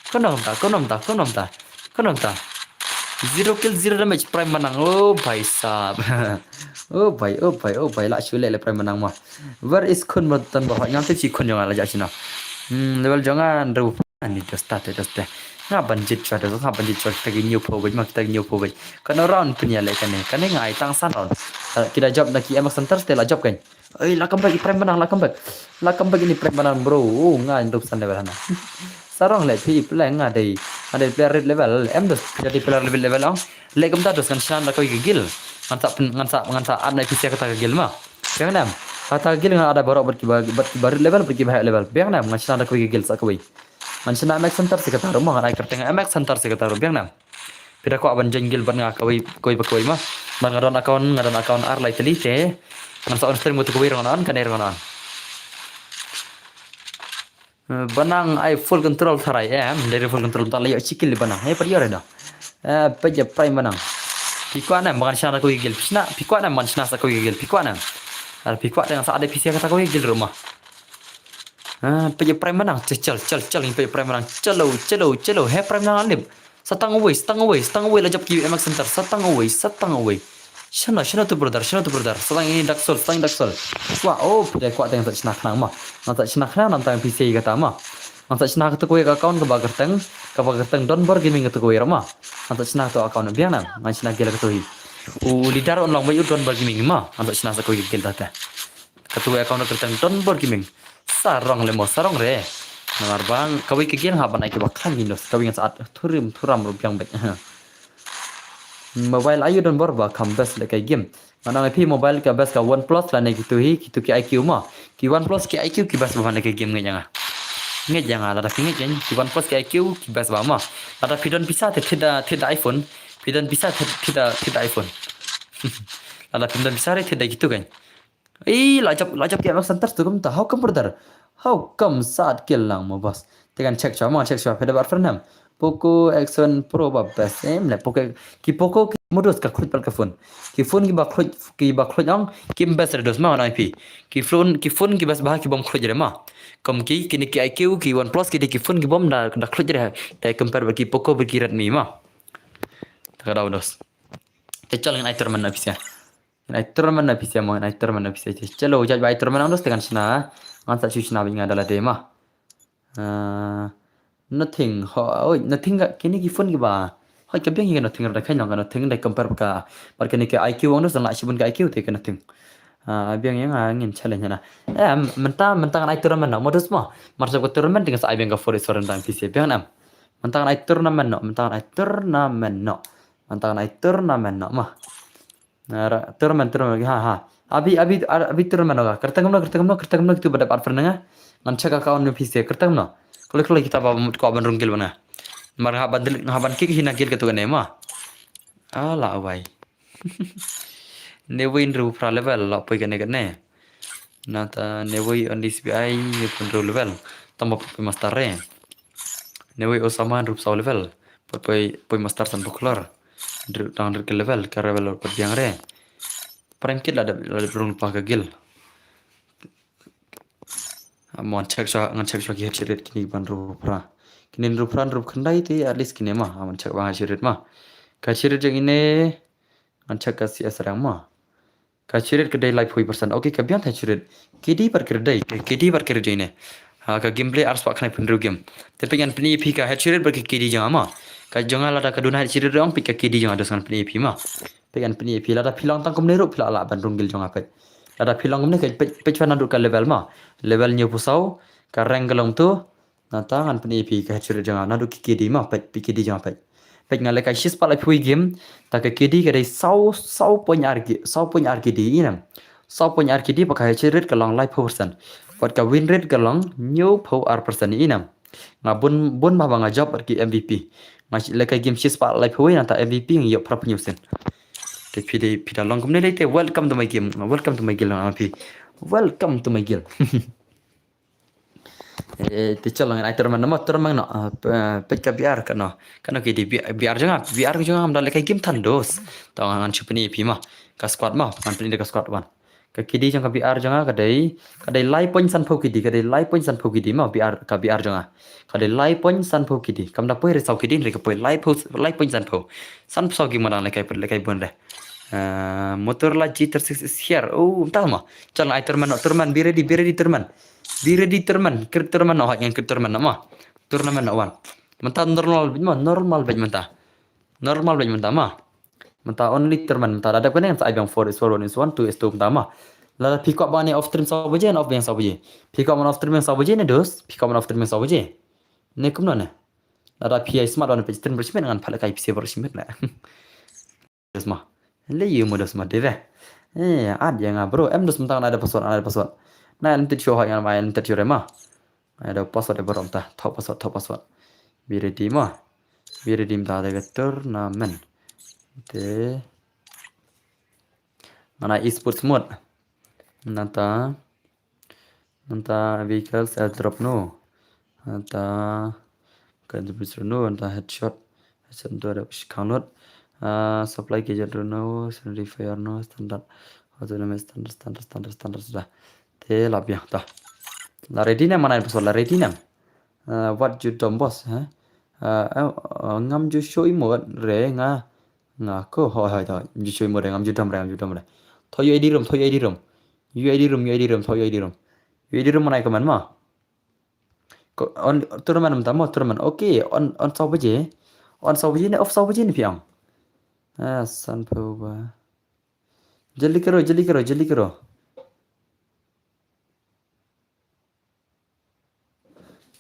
Konom ta, konom ta, konom ta. Konom ta. Zero kill, zero damage, Prime menang. Oh, bhai sahab. Oh, bhai, oh, bhai, oh, bhai. La shu le, le Prime menang ma. Where is Khun Matan Bahot? Ngam tip shi Khun jong nga la jah shina. Hmm, level jong nga, nru. Ani, dosta te, dosta. Nga ban jit chwa, dosta, nga ban jit chwa. Kita ki new po, ma kita ki new po. Kano round punya le kane. Kane nga ai tang san round. Eh, kita job na ki M X Center, te la job kan. Ei, la comeback, i Prime menang, la comeback. La comeback ini Prime menang, bro. Oh, nga ndup san level hana. Sarong le phi play nga dei. Nga dei player red level. Em dos, phi dei player red level ong. Le kumta dos ngan shna da kawei ka guild. Ngan sa pyn, ngan sa, ngan sa add na phi sia kata ka guild ma. Biang nam. Kata ka guild ngan add baroh bad kiba, bad kiba red level, bad kiba high level. Biang nam, ngan shna da kawei ka guild sa kawei. Ngan shna M X Center si kata ruh ma, ngan ai kyrteng M X Center si kata ruh. Biang nam. Phi da kwah ban join guild bad nga kawei, kawei pa kawei ma. Bad nga don account, nga don account ar lai tylli te. Ngan sa on stream utu kawei ruh ngan on, kane ruh ngan on. Eh, ba nang ai full control tharai em, dei full control ta la ïoh shi kill ba nang. Hei, pyrshah re da. Eh, pyrshah Prime ba nang. Phi kwah ne em ba ngan shna da kawei ka guild? Phi shna, phi kwah ne em ba ngan shna sa kawei ka guild? Phi kwah ne em? Lada phi kwah te ngan sa add ïa phi sha kata kawei ka guild ruh ma. Ah, peit ïa u Prime Manang, chal chal chal, peit ïa u Prime Manang, chalo chalo chalo, he Prime Manang lip. Sa tang uwei, sa tang uwei, sa tang uwei, la jop ki M X Center, sa tang uwei, sa tang uwei. Shano, shano tu brother, shano tu brother, sa tang ïa i Dark Soul, sa tang ïa i Dark Soul. Wah, oh, phi dei kwah te ngan sa shna khnang ma. Ngan sa shna khnang, ngan tang phi sha kata ma. Ngan sa shna kata kawei ka account kaba kyrteng, kaba kyrteng Donbor Gaming kata kawei ruh ma. Ngan sa shna kata account, biang ne em, ngan shna guild kata hi. U leader un long beit u Donbor Gaming ma, ngan sa shna sa kawei ka guild te. Kata kawei account kyrteng Donbor Gaming. Sarong le mo, sarong re. Namar ba kawei ka guild nga hap ban ai kiba khlaiñ hi, kawei ngan sa add thurim thuram ruh biang beit. Mobile aiu Donbor ba kham best lehkai game? Ngan ong ïa phi, mobile ka best ka OnePlus lane kitu hi, kitu ki I Q ma. Ki OnePlus ki I Q ki best bha lehkai game, ngeit ïa nga. Ngeit ïa nga, lada phi ngeit ïa nga, ki OnePlus ki I Q ki best bha ma. Lada phi don pisa te thied da, thied da iPhone. Phi don pisa thied, thied da, thied da iPhone. Lada phim don pisa re thied da kitu kan. Ei, la jop, la jop ki M X Center tu kumta. How come brother? How come sa add kill lang mo boss? Te ngan check shuwa, ngan check shuwa, phi da bat friend em? Poco X one Pro ba best em le, Poco, ki Poco ki modus ka khluit pat ka phone. Ki phone kiba khluit, kiba khluit ong kim best re dos ma, ngan ong ïa phi. Ki phone, ki phone ki best bha ki bym khluit re ma. Kum ki, kine ki I Q, ki OnePlus, ki dei ki phone ki bym da, da khluit re. Te compare bad ki Poco bad ki Redmi ma. Te ka dei dos. Te chal ngan ai tournament na phi sha. Ngan ai tournament na phi sha mo, ngan ai tournament na phi sha. Chalo, judge ba ai tournament nang dos te ngan shna. Ngan sa shu shna bad nga da lade ma. Ah, Nothing, ho, oi, Nothing ka, kine ki phone kiba. Hoi, ka biang hi ka Nothing, da kane ka Nothing da compare bad ka, bad kane ka I Q ong dos, la shibun ka I Q te ka Nothing. Ah, biang ïa nga, ngin challenge na. Eh, mynta, mynta ngan ai tournament noh mo dos mo. Mar sha ka tournament te ngan sa ai biang ka four X four nang phi sha, biang ne em? Mynta ngan ai tournament noh, mynta ngan ai tournament noh. Mynta ngan ai tournament noh ma. Nara, tournament, tournament, ha, ha. Abi, abi, abi tournament noh ka. Kyrteng kumno, kyrteng kumno, kyrteng kumno kitu ba da bat friend nga. Ngan check account na phi sha, kyrteng kumno. Kole, kole kita ba mut ko ban rung guild bad nga. Mar nga hap ban delete, nga hap ban kick hi na guild katu kane ma. Ala wai. Newei hynriew phra level, la poi kane kane. Nata newei only C B I, newei hynriew level. Tang ba poi master re. Newei Osama hynriew saw level. Poi, poi, poi master san phew klur. Hynriew, tang hynriew ki level, ka level pat biang re. Prime Kid la dep, la dep rung lypa ka guild. Ah, mo ngan check shuwa, ngan check shuwa ki head rate kine kiba hynriew phra. Kine hynriew phra, hynriew khyndai te at least kine ma. Ah, mo ngan check ba head rate ma. Ka head rate jong ine, ngan check ka C S rang ma. Ka head rate ka dei laiphew percent. Okay, ka biang head rate. K D pat ka dei, ka K D pat ka dei ne. Ha, ka gameplay ar spah khyndai phew hynriew game. Te peit ngan pyni ïa phi ka head rate bad ka K D jong nga ma. Ka jong nga lada ka duna head rate ong, peit ka K D jong nga dos, ngan pyni ïa phi ma. Peit ngan pyni ïa phi, lada phi long tang kumne ruh phi lah lah ban rung guild jong nga peit. Lada phi long kumne ka peit, peit shuwa naduh ka level ma. Level hynñiew phew saw, ka rank ka long tu. Nata ngan pyni ïa phi ka head rate jong nga, naduh ki K D ma, peit, peit K D jong nga peit. Peit nga lehkai shispah laiphew game, ta ka K D ka dei saw, saw point ar K D, saw point ar K D ine. Saw point ar K D bad ka head rate ka long laiphew percent. Bad ka win rate ka long hynñiew phew ar percent ine. Nga bun, bun bha ba nga jop bad ki M V P. Nga lehkai game shispah laiphew nata M V P nga ïoh phra phew hynñiew sien. Te phi dei, phi da long kumne dei te, welcome to my game, welcome to my guild, ah, phi. Welcome to my guild. Eh, te chalo ngan ai tournament noh, tournament noh, ah, pe-, peit ka B R kano. Kano ki dei B-, B R jong nga, B R jong nga, ngam da lehkai game than dos. To ngan shu pyni ïa phi ma. Ka squad ma, ngan pyni da ka squad wan. Ka K D jong ka B R jong nga ka dei, ka dei lai point sanphew K D, ka dei lai point sanphew K D ma, B R, ka B R jong nga. Ka dei lai point sanphew K D. Kam da poi re saw K D, hynrei ka poi laiphew, lai point sanphew. Sanphew saw game ma dang lehkai, lehkai bun re. Ah, motor la G thirty-six is here. Oh, mynta ma. Chalo ai tournament noh, tournament, be ready, be ready tournament. Be ready tournament, create tournament noh, hot ngan create tournament noh ma. Tournament noh wan. Mynta normal beit ma, normal beit mynta. Normal beit mynta ma. Mynta only tournament mynta, da dep kane ngan sa ai biang four is four, one is one, two is two mynta ma. Lada phi kwah ban ïa off stream saw baje, ngan off biang saw baje. Phi kwah ban off stream saw baje ne dos, phi kwah ban off stream saw baje. Ne kumno ne. Lada phi ïa smart ban peit stream baroh shi miet ngan phah lehkai phi baroh shi miet ne. Dos ma. Lei ïa mo dos ma dei ve. Eh, add ïa nga bro. Em dos mynta ngan ai da password, ngan ai da password. Ngan ai limited show hoi ngan ai limited show re ma. Ai da password e baroh mynta. Thok password, thok password. Be ready ma. Be ready mynta da ka tournament. Te. Ngan ai esports mode. Nata. Nata vehicles airdrop no. Nata ka airdrop no, nata headshot. Headshot nata da shi khang lut. Ah, supply gadget ruh no, sanitary fire no, standard. Autonomous standard, standard, standard, standard suda. Te la biang ta. La ready ne mana password la ready ne. Ah, wat ju dom boss, ha? Ah, eh, ah, ngam ju show emote re nga. Nga ko, hoi, hoi, hoi. Ju show emote re, ngam ju dom re, ngam ju dom re. Tho U I D rum, tho U I D rum. U I D rum, U I D rum, tho U I D rum. U I D rum mana comment ma. Ko, on, tournament mynta mo, tournament. Okay, on, on saw baje. On saw baje ne, off saw baje ne phi ong. Ah, sanphew ba. Jali karo, jali karo, jali karo.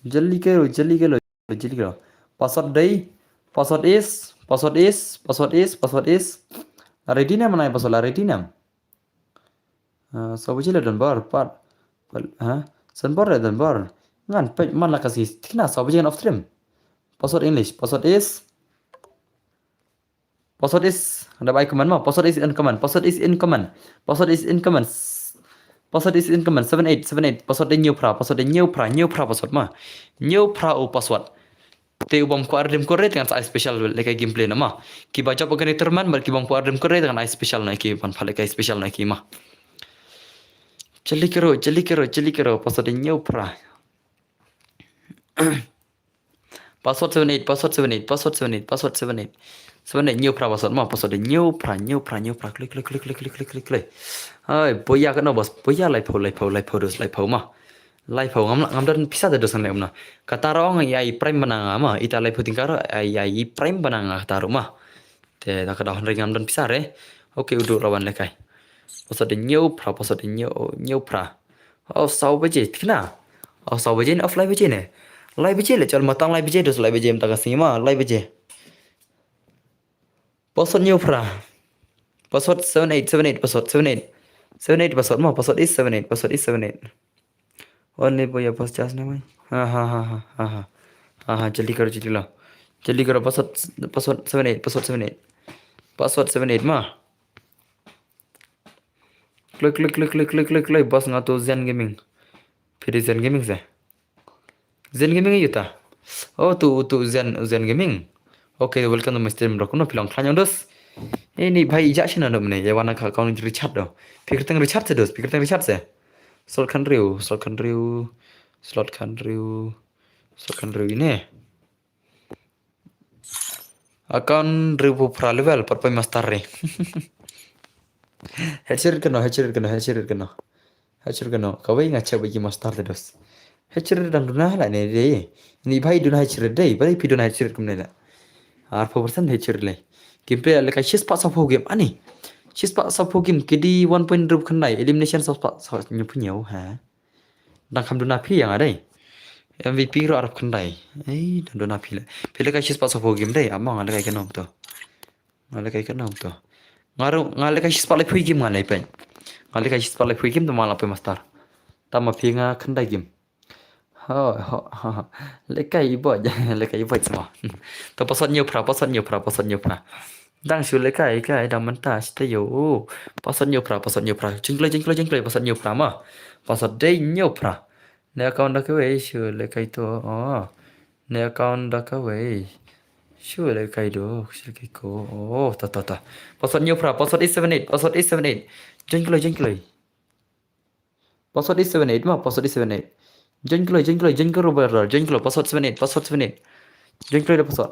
Jali karo, jali karo, jali karo. Password dei, password is, password is, password is, password is. La ready ne mana password, la ready ne. Ah, saw baje la don bor, pat, pat, ha? San bor la don bor. Ngan peit man la ka sngi, thikna saw baje ngan off stream. Password English, password is, password is, da bai comment ma, password is in comment, password is in comment, password is in comment, password is in comment, seven eight, seven eight, password dei hynñiew phra, password dei hynñiew phra, hynñiew phra password ma. Hynñiew phra u password. Te u bym kwah redeem code re te ngan sa ai special lehkai gameplay na ma. Kiba jop ha kane tournament bad ki bym kwah redeem code re te ngan ai special na ki, ban pha lehkai special na ki ma. Jali karo, jali karo, jali karo, password dei hynñiew phra. Password seven eight, password seven eight, password seven eight, password seven eight. Seven eight, hynñiew phra password ma, password dei hynñiew phra, hynñiew phra, hynñiew phra, kloi, kloi, kloi. Hai, boya katno boss, boya laiphew, laiphew, laiphew dos, laiphew ma. Laiphew, ngam, ngam don pisa te dos ngan leh kumno. Kata ruh ong ai prime bana nga ma, ita laiphew tyngka ruh ai, ai prime bana nga kata ruh ma. Te da ka da hynrei ngam don pisa re. Okay, u Duh la wan lehkai. Password dei hynñiew phra, password dei hynñiew, hynñiew phra. Off saw baje, thikna. Off saw baje ne, off lai baje ne. Lai baje leh, chal ma tang lai baje, dos lai baje mynta ka sngi ma, lai baje. Password hynñiew phra. Password seven eight, seven eight, password seven eight. Seven eight password ma, password is seven eight, password is seven eight. Only boya password just na mai. Ha, ha, ha, ha, ha, ha. Ha, ha, jali karo, jali karo. Jali karo, password, password seven eight, password seven eight. Password seven eight ma. Kloi, kloi, kloi, kloi, boss nga to Zen Gaming. Phi dei Zen Gaming se. Zen Gaming ïa uta. Oh, to, to Zen, Zen Gaming. Okay, welcome to my stream, bro. Kumno phi long, khlaiñ ong dos? Eh, ni bhai, ïa shano do mne, ïa wan ka account Richard do. Phi kyrteng Richard se dos, phi kyrteng Richard se. Slot khatriew, slot khatriew, slot khatriew, slot khatriew ine. Account hynriewphew phra level, pat poi master re. Headshot kano, headshot kano, headshot kano. Headshot kano. Kawei nga check ba ki master te dos. Headshot dang duna la ne dei. Ni bhai duna headshot dei, bhai phi duna headshot kumne la. Arphew percent headshot lei. Gameplay lehkai shispah sawphew game ani. Shispah sawphew game, K D one point hynriewphew khyndai, elimination shispah sawphew hynñiew, ha. Dang kham duna phi ïa nga dei. M V P ruh arphew khyndai. Ei, dang duna phi le. Phi lehkai shispah sawphew game dei, ama nga lehkai kano to. Nga lehkai kano to. Nga ruh, nga lehkai shispah laiphew game nga lehkai. Nga lehkai shispah laiphew game to ma la poi master. Tang ma phi nga khyndai game. Ho, ho, ho, ho. Lehkai i bot, lehkai i bot sama. To password hynñiew phra, password hynñiew phra, password hynñiew phra. Dang shu lehkai, kai, dang mynta, shu te ïoh. Password hynñiew phra, password hynñiew phra. Jingkloi, jingkloi, jingkloi, password hynñiew phra ma. Password dei hynñiew phra. Ne account da kawei, shu lehkai to, oh. Ne account da kawei. Shu lehkai do, shu lehkai ko. Oh, ta, ta, ta. Password hynñiew phra, password eight seven eight, password eight seven eight. Jingkloi, jingkloi. Password eight seven eight ma, password eight seven eight. Join kloi, join kloi, join kloi, brother, join kloi, password seven eight, password seven eight. Join kloi da password.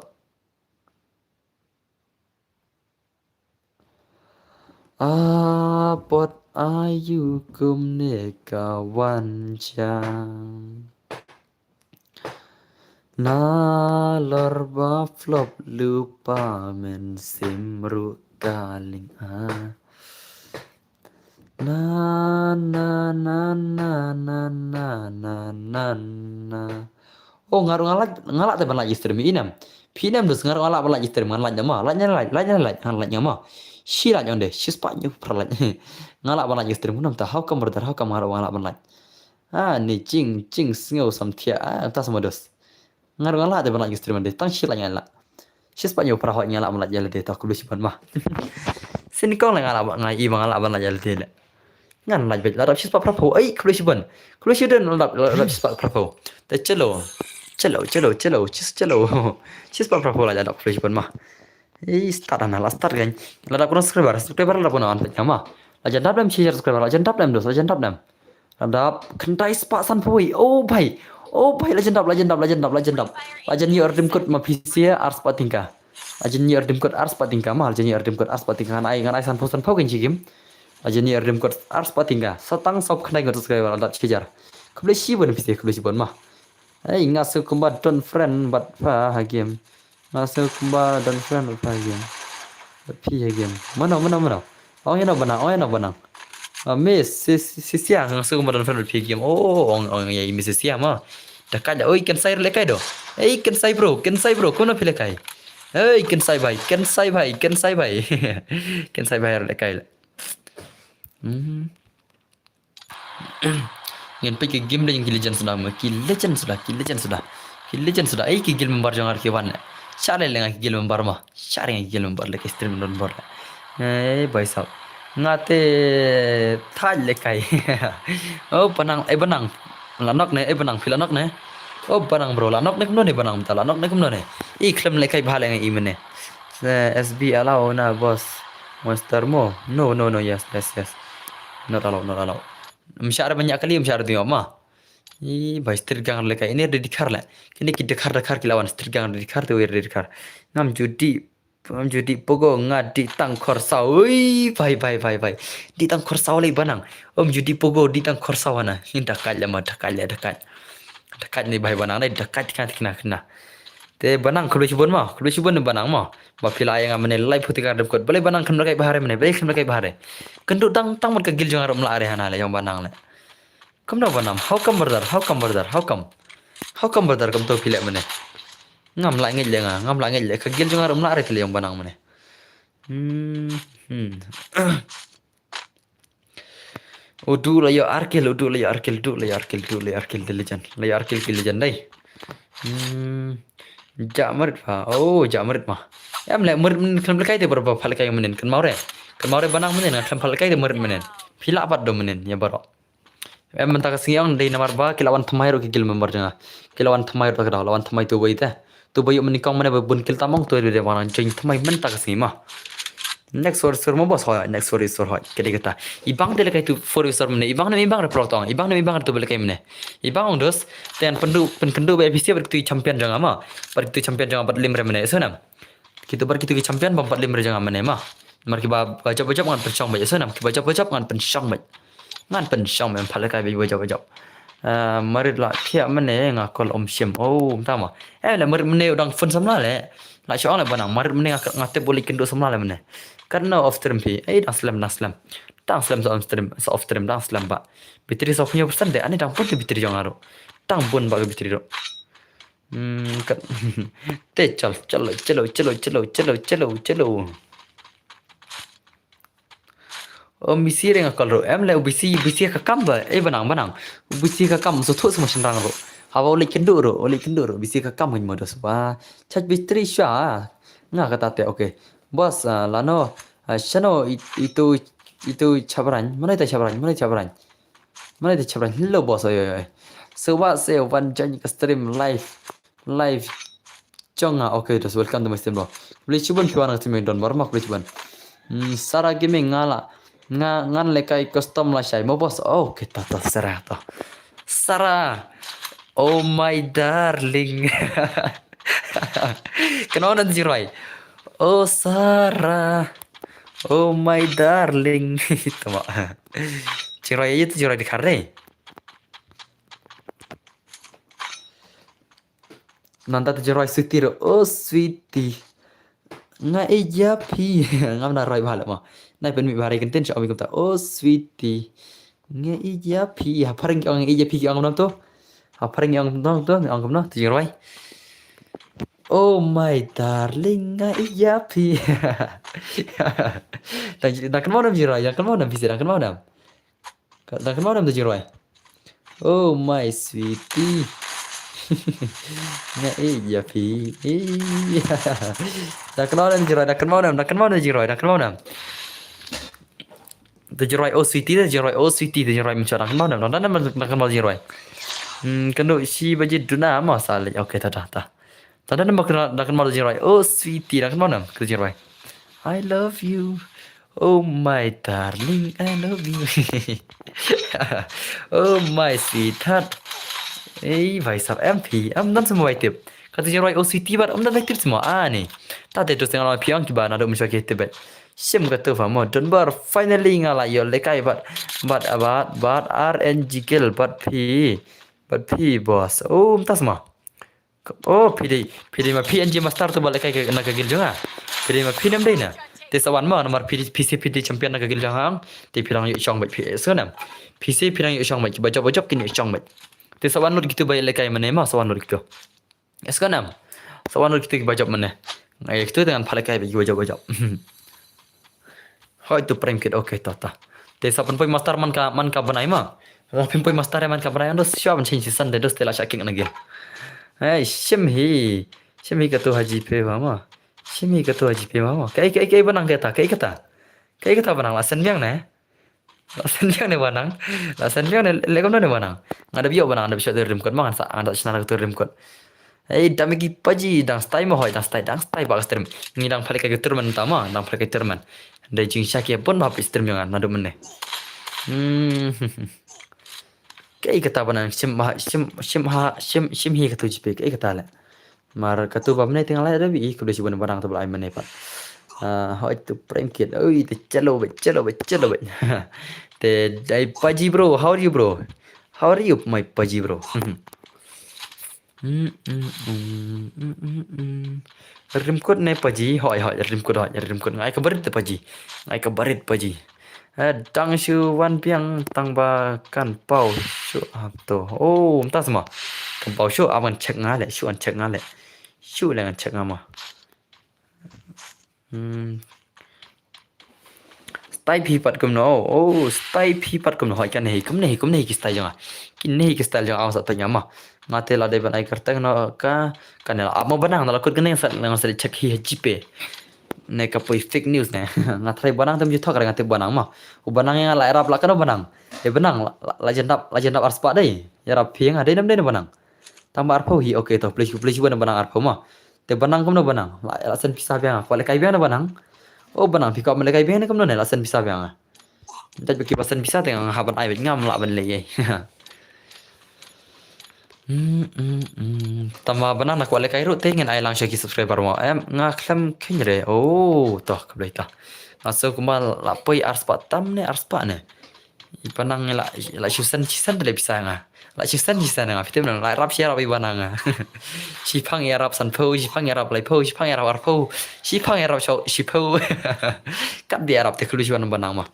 A bot aiu kumne ka wan jam. Nalor ba flop lypa mynsiem ruh ka ling a. Na, na, na. Oh, nga ruh nga lah, nga lah te ban lah ïa stream ïa inem. Phi inem dus, nga ruh nga lah ban lah ïa stream, ngan lah ïa ma, lah ïa, lah, lah ïa, lah, ngan lah ïa ma. Shi lah ïa onde, shispah hynñiew phra lah. Nga lah ban lah ïa stream, kumno ta, how come brother, how come nga ruh nga lah ban lah. Ah, ni jing, jing sngew samthiah, ah, ta sama dos. Nga ruh nga lah te ban lah ïa stream de, tang shi lah nga lah. Shispah hynñiew phra hoi nga lah ban lah ïa lade, ta khublei shibun ma. Sini kong lah nga lah, nga i ba nga lah ban lah ïa lade le. Ngan lah bad la dap shispah phra phew, ai khublei shibun. Khublei shibun la dap, la dap shispah phra phew. Te chalo. Chalo, chalo, chalo, chis chalo. Shispah phra phew la dap, khublei shibun ma. Ei, start ana, la start kan. La dap kano subscriber, subscriber la dap kano an pet nama. La jan dap dem share subscriber, la jan dap dem dos, la jan dap dem. La dap khyndai spah sanphew. Oh bhai. Oh bhai, la jan dap, la jan dap, la jan dap, la jan dap. La jan ïoh redeem code ma phi sia ar spah tyngka. La jan ïoh redeem code ar spah tyngka ma, la jan ïoh redeem code ar spah tyngka. Ngan ai, ngan ai sanphew sanphew kan shi game. La jan ïoh redeem code ar spah tyngka. Sa tang sop khyndai ngut subscriber la dap shi hajar. Khublei shibun phi sia, khublei shibun ma. Ei, nga sngewbha don friend bad pha ha game. Nga sngewbha don friend bad pha ha game. Bad phi ha game. Mano, mano, mano. Ong ïa no ba nang, ong ïa no ba nang. Ah, miss, si, si, si sia, nga sngewbha don friend bad phi ha game. Oh, ong, ong ïa i miss sia ma. Da kai da, oi, kan sai le kai do. Ei, kan sai bro, kan sai bro, kono phi le kai. Ei, kan sai bhai, kan sai bhai, kan sai bhai. Kan sai bhai le kai le. Mhm. Ngin peit ki game de ki legend suda ma, ki legend suda, ki legend suda. Ki legend suda. Ei, ki guild member jong nga ki wan. Share leh nga ki guild member ma. Share nga ki guild member le ki stream don bor. Ei, bhai sahab. Nga te thaj le kai. Oh, ba nang, ei ba nang. La nok ne, ei ba nang, phi la nok ne. Oh, ba nang bro, la nok ne kumno ne ba nang, ta la nok ne kumno ne. I khlem le kai bha le nga i mene. Eh, S B allow na boss. Monster mo. No, no, no, yes, yes, yes. Not allow, not allow. Mshah re banyak kali, mshah re tengok ma. Ih, bhai, street gang le kai. Ini re dikhar le. Kini ki dikhar, dikhar ki lawan street gang dikhar tu re dikhar. Ngam judi, ngam judi pogo nga di tang khorsaw. Ui, bhai, bhai, bhai, bhai. Di tang khorsaw le ba nang. Om judi pogo di tang khorsaw ana. Hin dakat le ma, dakat le, dakat. Dakat ni bhai ba nang, dai dakat kina, kina, kina. Te ba nang khublei shibun ma, khublei shibun ba nang ma. Ba phi la ai nga mene lai phuti ka dep kot. Balei ba nang khlem lehkai bha re mene, balei khlem lehkai bha re. Kynduh dang tang mut ka guild jong nga ruh ym lah re hana le jong ba nang le. Kumno ba nang, how come brother, how come brother, how come? How come brother, kumto phi leh mene. Ngam lah ngeit le nga, ngam lah ngeit le ka guild jong nga ruh ym lah re phi le jong ba nang mene. Hmm, hmm. Udu la ïoh ar kill, udu la ïoh ar kill, udu la ïoh ar kill, udu la ïoh ar kill, the legend. La ïoh ar kill ki legend dei. Hmm. Jah marit pha. Oh, jah marit ma. Em le marit menen khlem lehkai te ba pha lehkai menen. Kynmaw re. Kynmaw re ba nang menen, khlem pha lehkai te marit menen. Phi lah pat do menen, ïa baroh. Em mynta ka sngi ong dei namar ba ki la wan thymmai ruh ki guild member jong nga. Ki la wan thymmai ruh ka dei, la wan thymmai tu bai te. Tu bai ïoh menen kong mene ba bun kill tam ong tu dei ba nang join thymmai mynta ka sngi ma. Next war sur mo boss hoi, next war sur hoi. Kede kata. Ibang de lehkai tu for sur mene. Ibang ne ibang re prok tong. Ibang ne ibang re tu ba lehkai mene. Ibang ong dos. Te ngan pynduh, pyn-, pynduh ba F P C bad kitu champion jong nga ma. Bad kitu champion jong nga bad lim re mene. So nam. Kitu bad kitu ki champion bam pat lim re jong nga mene ma. Mar kiba, ba jop ba jop ngan pynshong bad. So nam. Kiba jop ba jop ngan pynshong bad. Ngan pynshong bad. Pha lehkai ba jop ba jop. Ah, marit la thiah mene nga kol om shim. Oh, mynta ma. Eh, le marit mene u dang phone samla le. La shu ong le ba nang marit mene nga, nga tip u leit kynduh samla le mene. Katno off stream phi. Eh, dang slem, dang slem. Dang slem sa off stream, sa off stream, dang slem ba. Battery sa hynñiew percent de, ani dang bun te battery jong nga ruh. Dang bun ba ka battery ruh. Hmm, kat. Te chal, chalo, chalo, chalo. O misi re nga kol ruh. Em le u bisi, bisi ka kam ba. Eh, ba nang, ba nang. U bisi ka kam, so thuh sama shenrang ruh. Haba u leit kynduh ruh, u leit kynduh ruh. Bisi ka kam ngan modus ba. Charge battery sha. Nga kata te, okay. Boss, ah, lano, ah, shano it-, itu, itu Chabrang. Mano ita Chabrang, mano ita Chabrang. Mano ita Chabrang. Hello, boss, oi, oi, oi. Sngewbha seh wan join ka stream live. Live. Jong nga, okay, just welcome to my stream, bro. Khublei shibun phi wan ka stream don bar ma, khublei shibun. Hmm, Sarah Gaming nga la. Nga ngan lehkai custom lashai mo boss. Oh, kita to Sarah to. Sarah. Oh my darling. Kynmaw na Jingrwai. Oh Sarah. Oh my darling. Tama. Jingrwai ïa tu Jingrwai dikhar re. Nangta tu Jingrwai sweetie re. Oh sweetie. Nga ïeit ïa phi. Ngam da roi bha le mo. Nai pynmih bha re kyntien sha ong kumta. Oh sweetie. Nga ïeit ïa phi. Ha phareng ki ong nga ïeit ïa phi ki ong kumno to. Ha phareng ki ong kumno to, nga ong kumno tu Jingrwai. Oh my darling, nga ïeit ïa phi. Dang, dang kynmaw nam Jingrwai, dang kynmaw nam phi, dang kynmaw nam. Dang kynmaw nam tu Jingrwai. Oh my sweetie. Nga ïeit ïa phi. Dang kynmaw nam Jingrwai, dang kynmaw nam, dang kynmaw nam Jingrwai, dang kynmaw nam. Tu Jingrwai, oh sweetie, tu Jingrwai, oh sweetie, tu Jingrwai mynshwa dang kynmaw nam, dang, dang, dang kynmaw Jingrwai. Hmm, kynduh shi baje duna ma sa leit. Okay, ta, ta, ta. Tang da namar ka da kan mar jingrwai. Oh sweetie, da kan mar nam ka jingrwai. I love you. Oh my darling, I love you. Oh my sweetheart. Ei, vai sap em phi. Em dan semua bai tip. Kata jingrwai oh sweetie bat em dan bai tip semua. Ah ni. Ta te terus tengah lama piang kiba nado mencuak kita bet. Sim kata famo. Don bar finally nga la yo lekai bat bat bat bat R N G girl bat phi. Bat phi boss. Oh, em tas ma. Oh, phi dei, phi dei ma phi N G Master tu ba lekai na ka guild jong nga. Phi dei ma phi nam dei na. Te sa wan ma namar phi dei, phi si phi dei champion na ka guild jong nga. Te phi dang ïoh shong bad phi, eh, so nam. Phi si phi dang ïoh shong bad, ba jop ba jop kin ïoh shong bad. Te sa wan lut kitu ba lekai mane ma, sa wan lut kitu. Eh, so nam. Sa wan lut kitu ba jop mane. Ngai kitu dengan pha lekai ba jop ba jop. Hoi tu prem kit, okay, ta ta. Te sa pynpoi master man ka, man ka bnai ma. Sa pynpoi master man ka bnai, dos shuwa ban change season de, dos te la sha kick na guild. Hey, shim hi. Shim hi katu ha G P ba ma. Shim hi katu ha G P ba ma. Kai, kai, kai banang kata, kai kata. Kai kata banang la sen biang ne. La sen biang ne banang. La sen biang ne, le kam ne banang. Nga da bio banang, da bio rim kot ma, nga sa, nga da sna katu rim kot. Ei, dam ki paji, dang stai ma hoi, dang stai, dang stai ba ka stream. Ngi dang phalek ka tournament ta ma, dang phalek ka tournament. Dei jing sha ki bun ba hap stream jong nga, naduh mynne. Hmm. Kei kata ba nang shim ha, shim, shim ha, shim, shim hi katu G P, kei kata le. Mar katu ba mynne teng lai da bi, khublei shibun ba nang tu ba lai mynne pat. Ah, hoi tu prem kit. Oi, te chalo ba, chalo ba, chalo ba. Te dai paji bro, how are you bro? How are you my paji bro? Mm, mm, mm, mm, mm, mm. Rimkut ne paji, hoi, hoi, rimkut, hoi, rimkut. Ngai ka barit te paji. Ngai ka barit paji. Eh, dang shu wan biang tang ba kan pau shu ap to. Oh, mynta sma. Kan pau shu ap ngan check nga le, shu an check nga le. Shu le ngan check nga ma. Hmm. Style phi pat kumno? Oh, style phi pat kumno? Hoi, kane hi, kumne hi, kumne hi ki style jong nga. Kine hi ki style jong nga, sa tanya ma. Nga te la dei ban ai kyrteng no ka, kane la ap mo banang, la kut kane sa, nga sa check hi ha G P. Ne ka poi fake news ne. Nga try banang tem ju thok re nga te banang ma. U banang ïa nga la ïarap la kano banang. Te banang la, la, la jendap, la jendap arspah dei. Ïarap phi nga dei nam dei ne banang. Tang ba arphew hi, okay to, please, please, ban banang arphew ma. Te banang kumno banang? La, la send pisa biang, kwah lehkai biang na banang. Oh, banang phi kwah lehkai biang ne kumno ne, la send pisa biang. Dei ba ki ba send pisa te nga hap ban ai bad ngam lah ban leh ei. Hmm, hmm, hmm. Tang ba banang na kwah lehkai ruh te ngin ai lang sha ki subscriber mo. Em, nga khlem kheiñ re. Oh, to, khublei to. Nga sngew kumba la poi arspah tam ne, arspah ne. I banang la, la shu send, shu send te leh pisa nga. La shu send, shu send nga. Phi tip ne, la ïarap shi ïarap i banang nga. Shipang ïarap sanphew, shipang ïarap laiphew, shipang ïarap arphew, shipang ïarap shiphew. Katba ïarap te khublei shibun banang ma.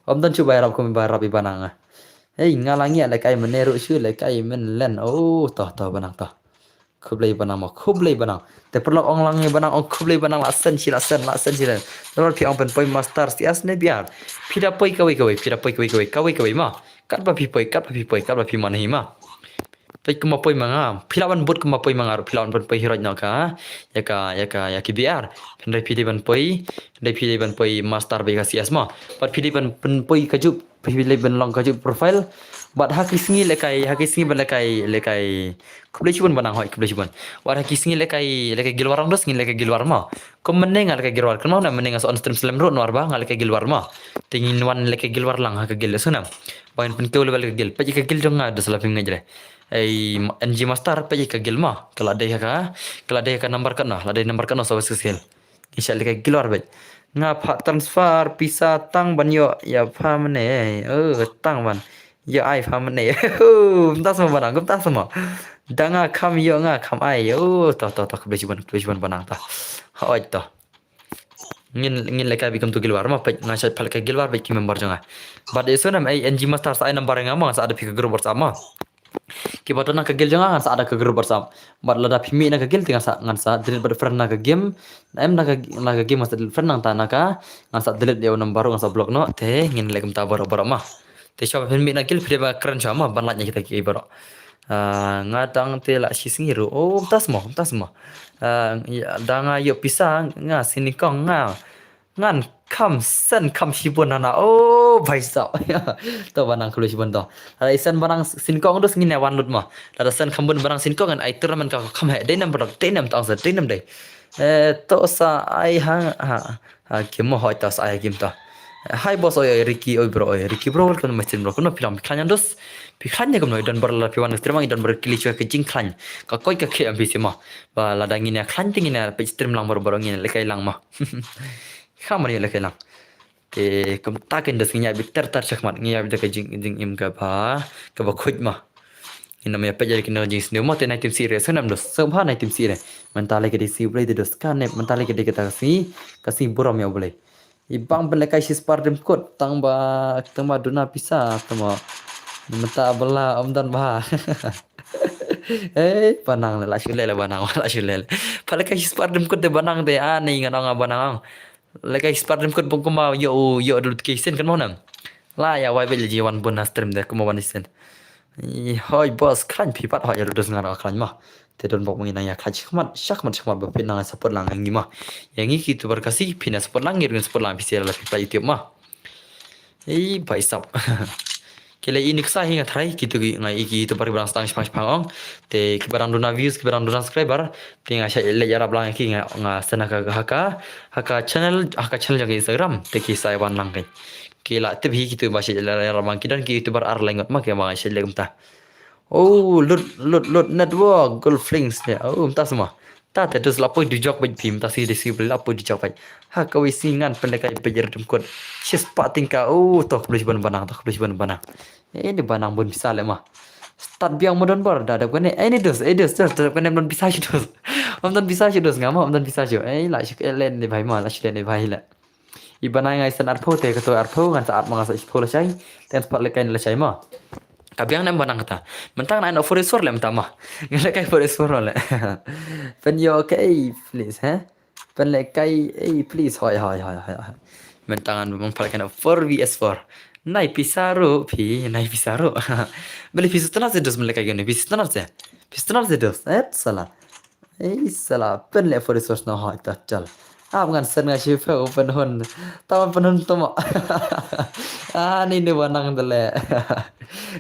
Ym don shuh ba ïarap kum ba ïarap i banang nga. Hei, nga la ngiah lehkai mynne ruh shu lehkai mynlen. Oh, to, to banang to. Khublei banang mo, khublei banang. Te paralok ong lang ïa banang, ong khublei banang, la send shi, la send, la send shi, la send. Namar phi ong pynpoi master sias ne biar. Phi da poi kawei kawei, phi da poi kawei kawei, kawei kawei ma. Katba phi poi, katba phi poi, katba phi man hi ma. Peit kumba poi ma nga. Phi lah ban bud kumba poi ma nga ruh, phi lah ban pynpoi heroic noh ka. Ïa ka, ïa ka, ïa ki B R. Hynrei phi dei ban poi, hynrei phi dei ban poi master bad ka sias ma. Bad phi dei ban pynpoi kajuh phi leh ban long kajuh profile. Bad ha ki sngi lehkai, ha ki sngi ban lehkai, lehkai. Khublei shibun banang hoi, khublei shibun. Bad ha ki sngi lehkai, lehkai guild war ong dos, sngi lehkai guild war ma. Kum mynne nga lehkai guild war, kynmaw ne mynne nga sa on stream slem ruh namar ba nga lehkai guild war ma. Te ngin wan lehkai guild war lang ha ka guild sngewbha. Ba ngin pynkiew level ka guild. Peit ka guild jong nga da sla phim ngeit re. Ei, N G Master, peit ka guild ma. Ka la dei ha ka, ka la dei ha ka number katno, la dei number katno sa wes ka skill. Ngi shah lehkai guild war bad. Nga phah transfer pisa tang ban ïoh ïa pha mynne. Oh, tang ban ïoh ai pha mynne. Oh, mynta sma banang, mynta sma. Da nga kham ïoh nga kham ai. Oh, to, to, to, khublei shibun, khublei shibun banang to. Hoi to. Ngin, ngin lehkai bad kumtu guild war ma, peit nga shah phah lehkai guild war bad ki member jong nga. Bad i sngewbha ei N G Master sa ai number nga ma, sa add phi ka group WhatsApp ma. Kiba don na ka guild jong nga ngan sa add ha ka group WhatsApp. Bad lada phi mih na ka guild te ngan sa, ngan sa delete bad friend na ka game. Na em na ka, na ka game ngan sa delete friend, nangta na ka ngan sa delete ïa u number ruh ngan sa block noh. Te ngin leh kumta baroh baroh ma. Te shuwa ba phin mih na guild phi dei ban kren shuwa ma ban lait na kita kiei baroh. Ah, nga dang te la shi sngi ruh. Oh, mynta sma, mynta sma. Ah, ïa, da nga ïoh pisa nga sngewnyngkong nga. Ngan kham send kham shibun hana. Oh, bhai sab. To ba nang khlem shibun to. Lada i send ba nang singkong dus ngin ïa wan lut mo. Lada send kham bun ba nang singkong ngan ai tournament ka kham he. Dei nam bro, dei nam tang sa, dei nam dei. Eh, to sa ai ha ha ha kim mo hoi to sa ai kim to. Hi boss oi, oi Ricky oi bro oi. Ricky bro, welcome to my stream bro. Kumno phi long, phi khlaiñ dos? Phi khlaiñ ne kumno? I don bor la phi wan stream, i don bor kili chwa ka jingkhlaiñ. Ka koi ka khie am phi sima. Ba lada ngin ïa khlaiñ te ngin ïa peit stream lang bor bor ngin ïa lehkai lang mo. Kham ïa lehkai lang. Te kumta kin dos ngin ïa bit ter ter shakhmat, ngin ïa bit da ka jing jingim kaba kaba khuid mo. Ngin ym ïa peit ïa kine jingsniew mo, te nai tim sih re, sngewbha nam dos, sngewbha nai tim sih re. Mynta lei ka dei sngi U Blei te dos, ka nep mynta lei ka dei kata ka sngi, ka sngi burom ïa U Blei. I bang pynlehkai shispah rim kut tang ba, tang ba duna pisa tang ba mynta ba la ym don bha. Eh, ba nang la shu leh, la ba nang la shu leh. Pynlehkai shispah rim kut te ba nang te, ani ngan ong ba nang ong. Lehkai shispah rim kut bun kumba ïoh, ïoh dul te ki sien kan mo nam. La ïa wai bel ji wan bun na stream te kumba wan sien. I hoi boss khlaiñ phi pat hoi ïa dos ngan ong khlaiñ mo. Te don bok ma ngi nang ïa khlaiñ shakhmat, shakhmat, shakhmat ba phi nang support lang ngi mo. Ïa ngi ki YouTuber Khasi phi nang support lang ngi ruh ngin support lang phi sha la phi pla YouTube mo. Ei bhai sab. Ki lei i nuksa hi nga tharai kito ki nga i ki YouTuber kiba dang sdang shipang shipang ong. Te kiba dang duna views, kiba dang duna subscriber. Te nga shait leit ïarap lang ki nga, nga send ha ka, ha ka, ha ka channel, ha ka channel jong ka Instagram. Te ki sa wan lang ki. Ki la tip hi kito ba shait leit ïarap lang ki don ki YouTuber ar lai ngut ma kiba nga shait leit kumta. Oh, lut, lut, lut network, Gold Flings ne. Oh, mynta sma. Ta te dus la poi du jok bait phi, mynta si de si la poi du jok bait. Ha kawei sngi ngan pynlehkai bait rim kut. Shispah tyngka. Oh, to khublei shibun ba nang, to khublei shibun ba nang. Eh, ni ba nang bun pisa leh ma. Start biang mo don bor, da da kane. Eh, ni dus, eh, dus, dus, da kane don pisa shi dus. Ym don pisa shi dus, nga ma, ym don pisa shi. Eh, la shi len ni bhai ma, la shi len ni bhai la. I ba nang ngai send arphew te kato arphew ngan sa ap ma nga sa shiphew lashai. Te ngan sa pat lehkai lashai ma. Ka biang ne em ba nang kata. Mynta ngan ai noh four eight four leh mynta ma. Ngan lehkai four eight four leh. Pynïoh kai please, ha? Pynlehkai ei please, hoi, hoi, hoi, hoi, hoi. Mynta ngan ym pat lehkai noh four V S four. Nai pisa ruh phi, nai pisa ruh. Beli phi sutnas se dos mynlehkai gane, phi sutnas se. Phi sutnas se dos, eh, sala. Ei sala, pynleh four eight four snoh hoi ta chal. Ap ngan send nga shiphew pynhun. Tama pynhun tama. Ah, ni ni ba nang dale.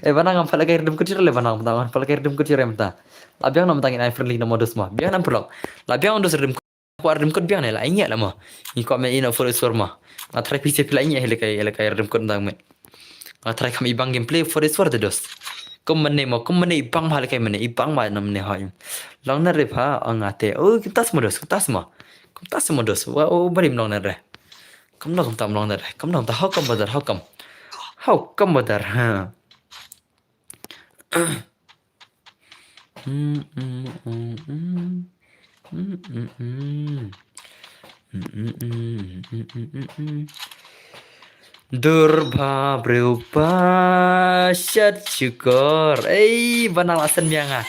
Eh, ba nang ngam pynlehkai rim kut shi re ba nang, ba nang ngam pynlehkai rim kut shi re mynta. La biang noh mynta ngin ai friendly na mo dos ma. Biang nam pulok. La biang dos rim kut, rim kut biang ne la ai ngiah la mo. Ngi kwah men ïa noh four eight four ma. Nga tharai phi sha phi la ai ngiah hi lehkai, lehkai rim kut mynta met. Nga tharai kham i bang gameplay four eight four te dos. Kum mynne mo, kum mynne i bang bha lehkai mynne, i bang bha na mynne hoi. Long na re pha, ong nga te. Oh, kumta sma dos, kumta sma. Kumta sma dos. Wa, oh, bari long na re. Kumno kumta long na re. Kumno kumta, how come brother, how come? How come brother, ha? Dur ba briew ba shat shukor. Ei, ba nang la send biang nga.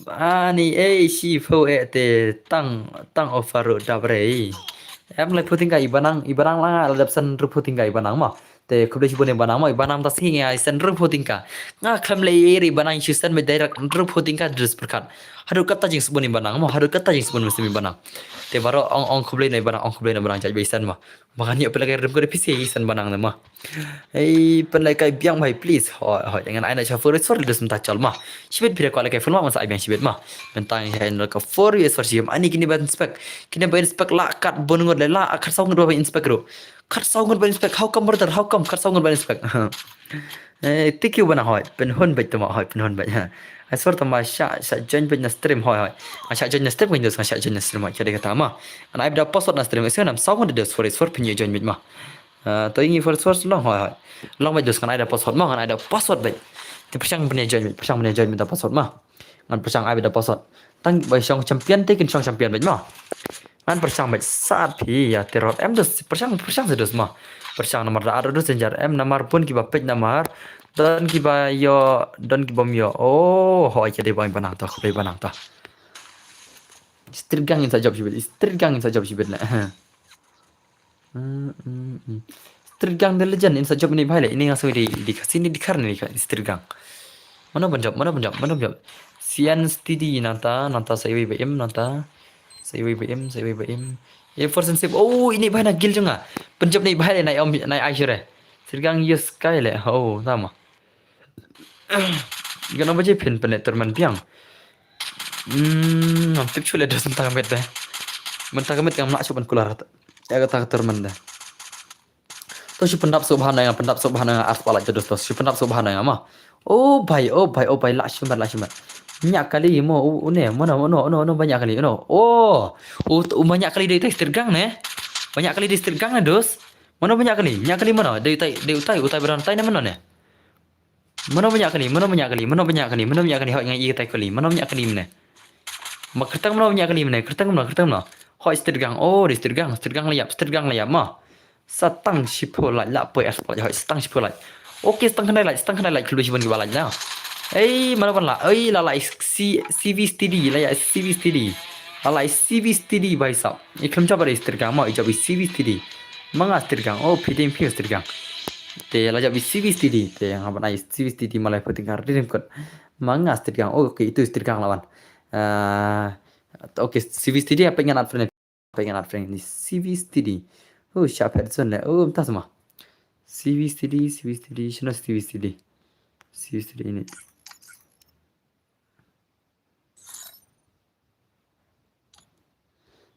Ani, ei, shiphew eh te tang, tang offer ruh dap re. Em laiphew tyngka i ba nang, i ba nang la nga la dap send hynriewphew tyngka i ba nang ma. Te khublei shibun i ba nang mo, i ba nang ta sngi nga send hynriewphew tyngka. Nga khlem leh ei ei i ba nang shu send beit direct hynriewphew tyngka dress pyrkhat. Haduh katta jingsbun i ba nang mo, haduh katta jingsbun mynsiem i ba nang. Te baroh ong ong khublei na i ba nang, ong khublei na ba nang jait ba i send mo. Ba ngan ïoh pynlehkai rim kut phi sha i send ba nang mo. Ei pynlehkai biang bhai please. Hoi hoi ngan ai na cha four eight four dos mynta chal mo. Shibit phi da kwah lehkai full mo ngan sa ai biang shibit mo. Mynta ngi hai na ka four eight four shim ani kine ba inspect. Kine ba inspect la kat bun ngut le la kat saw ngut ba inspect ruh. Kat saw ngut ba inspect, how come brother, how come kat saw ngut ba inspect? Eh, thank you ba nang hoi, pynhun beit tama hoi, pynhun beit ha. Ai sor tama sha, sha join beit na stream hoi hoi. Nga sha join na stream kan dos, nga sha join na stream hoi, kya dei kata ma. Ngan ai da password na stream, isi nam saw ngut dos four eight four pynjoin beit ma. Ah, to ngi four eight four long hoi hoi. Long beit dos ngan ai da password ma, ngan ai da password beit. Te pyrshang pynjoin beit, pyrshang pynjoin beit da password ma. Ngan pyrshang ai beit da password. Tang ba shong champion te kin shong champion beit ma. Ngan pyrshang beit sat phi ïa te rot em dos pyrshang pyrshang se dos ma. Pyrshang namar da ar dos danger em namar pun kiba peit namar. Don kiba ïoh don kiba ym ïoh. Oh hoi kya dei ba nang ta khublei ba nang ta. Street gang in sa job shibit. Street gang in sa job shibit na. Street gang the legend in sa job ini bhai le ini nga soi di di Khasi ni di khar ni Street gang. Mana ban job, mana ban job, mana ban job. Sian steady nata nata sa iwi ba im nata. Sa iwi ba im, sa iwi ba im. Ye for sensitive. Oh, ini bhai na guild jong nga. Pynjop ini bhai le na om na ai shure. Sirgang yes kai le. Oh, sama. Gana baje phin pynleh tournament biang. Hmm, ngam tip shu le dos mynta ka miet de. Mynta ka miet ngam lah shu ban kular. Ya kata ka tournament de. To shu pyndap suk bha na nga, pyndap suk bha na nga, ar spah lak te dos, to shu pyndap suk bha na nga ma. Oh bhai, oh bhai, oh bhai, lak shim bha, lak shim bha. Ñiah kali mo, u, une, mano, mano, mano, mano, ba ñiah kali, no. Oh, u, u ba ñiah kali dei tai Stirgang ne. Ba ñiah kali dei Stirgang ne dos. Mano ba ñiah kali, ñiah kali mano, dei tai, dei utai, utai ba don tai ne mano ne. Mano ba ñiah kali, mano ba ñiah kali, mano ba ñiah kali, mano ba ñiah kali, hoi nga i tai kali, mano ba ñiah kali mane. Ma kyrteng mano ba ñiah kali mane, kyrteng mano, kyrteng mano. Hoi Stirgang, oh, dei Stirgang, Stirgang la ïap, Stirgang la ïap ma. Sa tang shiphew like la poi ar spah like, hoi, sa tang shiphew like. Okay, sa tang khyndai like, sa tang khyndai like, khlem shibun kiba like la. Ei, mano ban la, ei, la la C, CV Steady, la ïa CV Steady. La la CV Steady bhai sab. I khlem jop ba dei Stirgang ma, i jop i CV Steady. Ma nga Stirgang, oh, phi dei phi Stirgang. Te la jop i CV Steady, te nga ban ai CV Steady ma lai photing kar rim kot. Ma nga Stirgang, oh, okay, itu Stirgang lawan. Ah, okay, CV Steady apa ngan add friend? Apa ngan add friend ni? CV Steady. Oh, siapa Edson le? Oh, entah semua. CV Steady, CV Steady, sino CV Steady. CV Steady ini.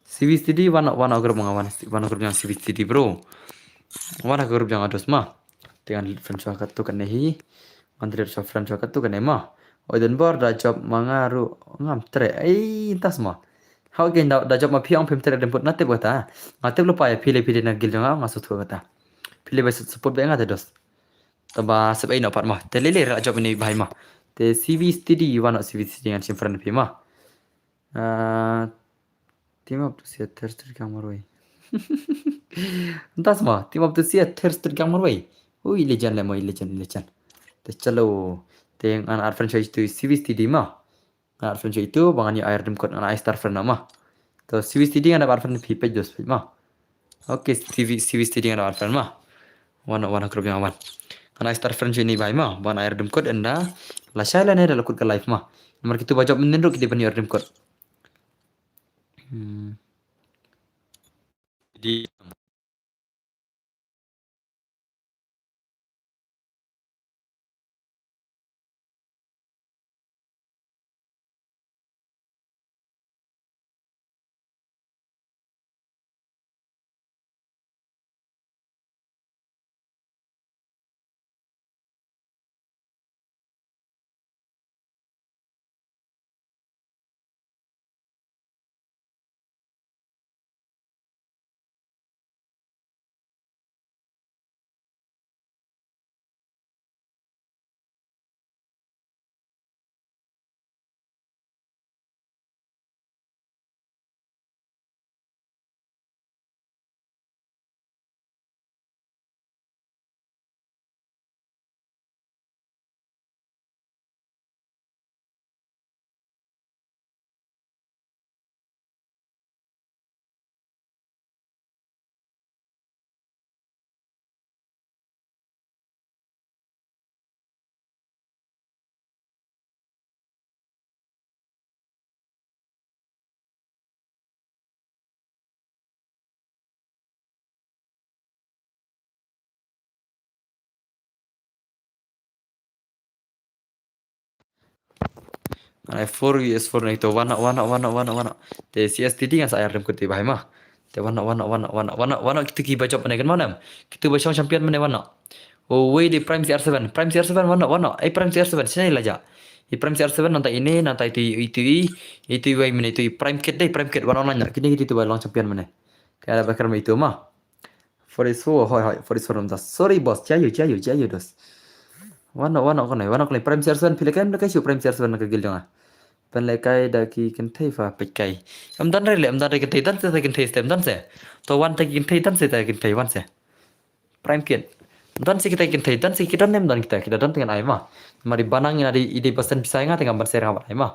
CV Steady, wan, wan group ma nga, wan, wan group jong CV Steady, bro. Wan group jong nga dos ma. Te ngan delete friend shuwa katto katne hi. Ngan delete shuwa friend shuwa katto katne ma. Oi, don bor da jop ma nga ruh ngam treh. Ei, tas ma. Hau gen da, da jop ma phi ong phim treh dem put na tip kata. Nga tip lupa ïa phi le phi dei na guild jong nga, nga sngewthuh kata. Phi le ba support ba nga te dos. Taba sep ei no pat ma. Te lele ra jop ini bhai ma. Te CV Steady, wan CV Steady ngan shim friend phi ma. Ah, team up to see a third street gang marwei. Entah semua, team up to see a third street gang marwei. Ui, legend le mo, legend, legend. Te chalo. Te ngan add friend shuwa itu CV Steady ma. Ngan add friend shuwa itu, ba ngan ïa ai redeem code, ngan ai star friend ma. To CV Steady ngan add friend phi page dos page ma. Okay, CV, CV Steady ngan add friend ma. Wan, wan group jong nga wan. Ngan ai star friend shuwa ini bhai ma. Ba ngan ai redeem code ynda la shai lane da la kut ka live ma. Namar kitu ba jop mynnin ruh ki dei ban ïoh redeem code. Hmm. Jadi Ngan ai four vs four na ito, wan noh, wan noh, wan noh, wan noh, wan noh. Te CSTD ngan sa ai redeem code te bhai ma. Te wan noh, wan noh, wan noh, wan noh, wan noh, wan noh, kitu kiba jop mynne kan ma ne em. Kitu ba shong champion mynne wan noh. Uwei dei Prime CR seven, Prime CR seven wan noh, wan noh. Ei Prime CR seven, shane la jah. I Prime CR seven nangta ine, nangta itu, itu i, itu i wei mynne itu i Prime Kid dei, Prime Kid wan online noh. Kine kitu ba long champion mynne. Te ada bakar ma itu ma. Forty-four, hoi, hoi, forty-four namta. Sorry boss, jia ïa u, jia ïa u, jia ïa u dos. Wan noh, wan noh, wan noh, wan noh, Prime CR seven, phi lehkai, em lehkai shuh Prime CR seven na ka guild jong nga. Pynlehkai da ki kynthei pha peit kai. Em don re leh, em don re kynthei, don se kynthei stem, don se. To wan te ki kynthei, don se te kynthei, wan se. Prime Kid. Don se kita kynthei, don se ki don ne em don kita, kita don te ngan ai ma. Namar i Banang ina dei, i dei ba send pisa ïa nga te ngam ban share, ngam ban ai ma.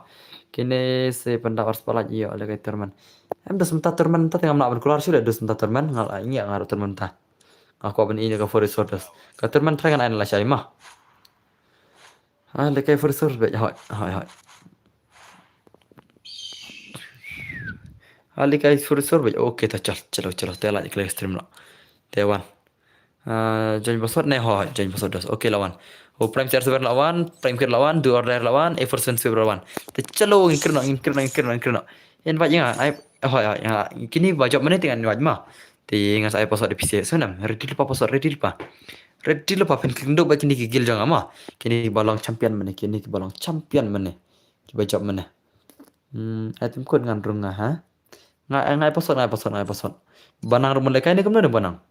Kine se pynda ar spah like ïoh lehkai tournament. Em dos mynta tournament mynta te ngam lah ban kular shuh leh dos mynta tournament, nga la ïa nga ruh tournament mynta. Nga kwah ban ïa ka Forest Sword dos. Ka tournament try ngan ai na lashai ma. Ah, lehkai Forest Sword beit, hoi, hoi, hoi. Hali kai sur sur bej. Okay, ta chal, chalo, chalo. Te la klik stream la. Te wan. Ah, join password ne ho, join password dos. Okay, la wan. Oh, Prime C R seven la wan, Prime Kid la wan, Do or Die la wan, A four seven Swift la wan. Te chalo, ngin kren noh, ngin kren noh, ngin kren noh, ngin kren noh. Invite nga, ai, ho, ya, ya. Kini ba jop mane te ngan invite ma. Te nga sa ai password da phi seh. Sngew em, ready lypa password, ready lypa. Ready lypa, phin kynduh ba kini ki guild jong nga ma. Kini ba long champion mane, kini ki ba long champion mane. Ki ba jop mane. Hmm, ai tim kut ngan rung nga, ha. Nga, nga ai password, nga ai password, nga ai password. Banang ruh mut lehkai ne kumno ne Banang?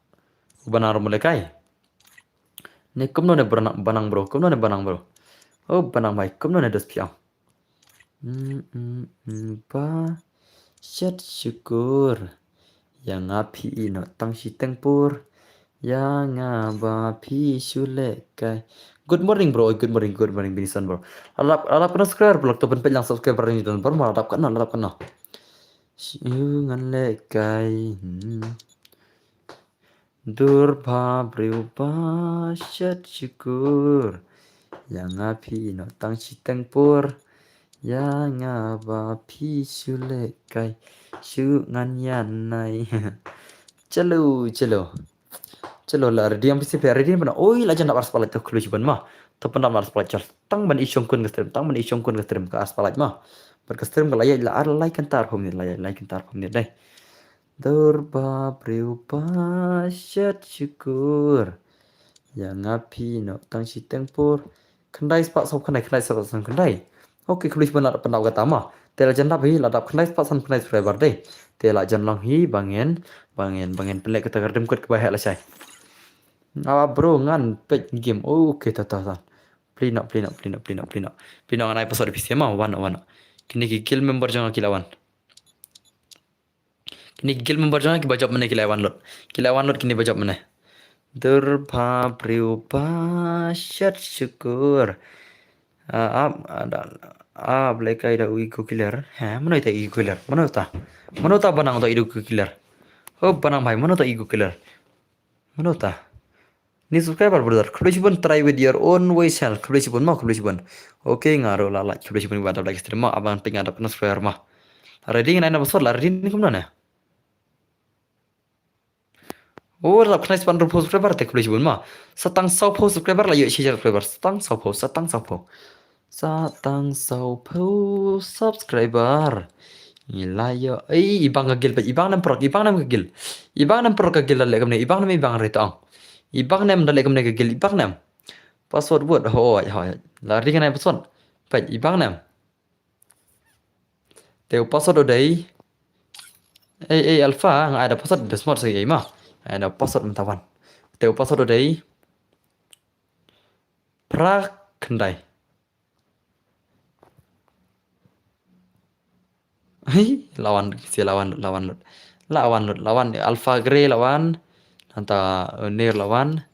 Banang ruh mut lehkai. Ne kumno ne Banang, Banang bro, kumno ne Banang bro? Oh, Banang bhai, kumno ne dos phi ong? Hmm, hmm, hmm, ba shet shukur. Ïa nga phi ïehnoh tang shiteng por. Ïa nga ba phi shu lehkai. Good morning bro, good morning, good morning Binison bro. La dap, la dap katno subscriber bro, to pynpeit lang subscriber ring don bro, la dap katno, la dap katno. Shu ngan lehkai. Hmm. Dur ba briew ba shet shukur. Ïa nga phi ïehnoh tang shiteng por. Ïa nga ba phi shu lehkai. Shu ngan ïa nai. Chalo, chalo. Chalo, la ready ïa phi seh, ready ban. Oi, la jan dap ar spotlight, to khlem shibun ma. To pyndap ar spotlight, chal. Tang ban i shongkun ka stream, tang ban i shongkun ka stream ka ar spotlight ma. Bad ka stream ka la ïaid la ar lai kynta arphew minit, la ïaid lai kynta arphew minit dei. Dur ba briew ba shet shukur. Ïa nga phi ïehnoh tang shiteng por. Khyndai spah saw khyndai, khyndai spah san khyndai. Okay, khublei shibun la pyndap kata ma. Te la jan dap hi, la dap khyndai spah san khyndai subscriber dei. Te la jan long hi ba ngin, ba ngin, ba ngin pynleh kata ka rim kot kaba heh lashai. Ah, bro, ngan peit game. Okay, ta, ta, ta. Plie noh, plie noh, plie noh, plie noh, plie noh. Plie noh, ngan ai password da phi seh ma, wan noh, wan noh. Kine ki guild member jong nga ki la wan. Kine ki guild member jong nga ki ba jop mynne ki la wan lut. Ki la wan lut kine ba jop mynne. Dur ba briew ba shet shukur. Ah, ap, ah, da, ap lehkai da u Ego Killer. He, mano ita Ego Killer? Mano ta? Mano ta Banang ta Ego Killer? Oh, Banang bhai, mano ta Ego Killer? Mano ta? New subscriber brother. Khublei shibun, try with your own voice channel. Khublei shibun ma, khublei shibun. Okay, nga ruh la like, khublei shibun ba dap like stream ma, aban ping nga dap kena subscriber ma. Ready ngan ai na password la, ready ne kumno ne? Oh, la dap khyndai spah hynriewphew subscriber te khublei shibun ma. Sa tang sawphew subscriber la ïoh shi hajar subscriber. Sa tang sawphew, sa tang sawphew. Sa tang sawphew subscriber. Ngi la ïoh. Ei, i bang ka guild, i bang nem prok, i bang nem ka guild. I bang nem prok ka guild la leh kumne, i bang nem, i bang re tong. I bang nem da leh kumne ka guild, i bang nem. Password word, hoi, hoi. La ring ngan ai password. Peit, i bang nem. Te u password u dei. Ei, ei, Alpha, nga ai da password, da smart sa ei ma. Ai da password mynta wan. Te u password u dei. Phra khyndai. Hi, la wan, si la wan, la wan lut. La wan lut, la wan, Alpha Grey la wan. Nangta, uh, Nir la wan.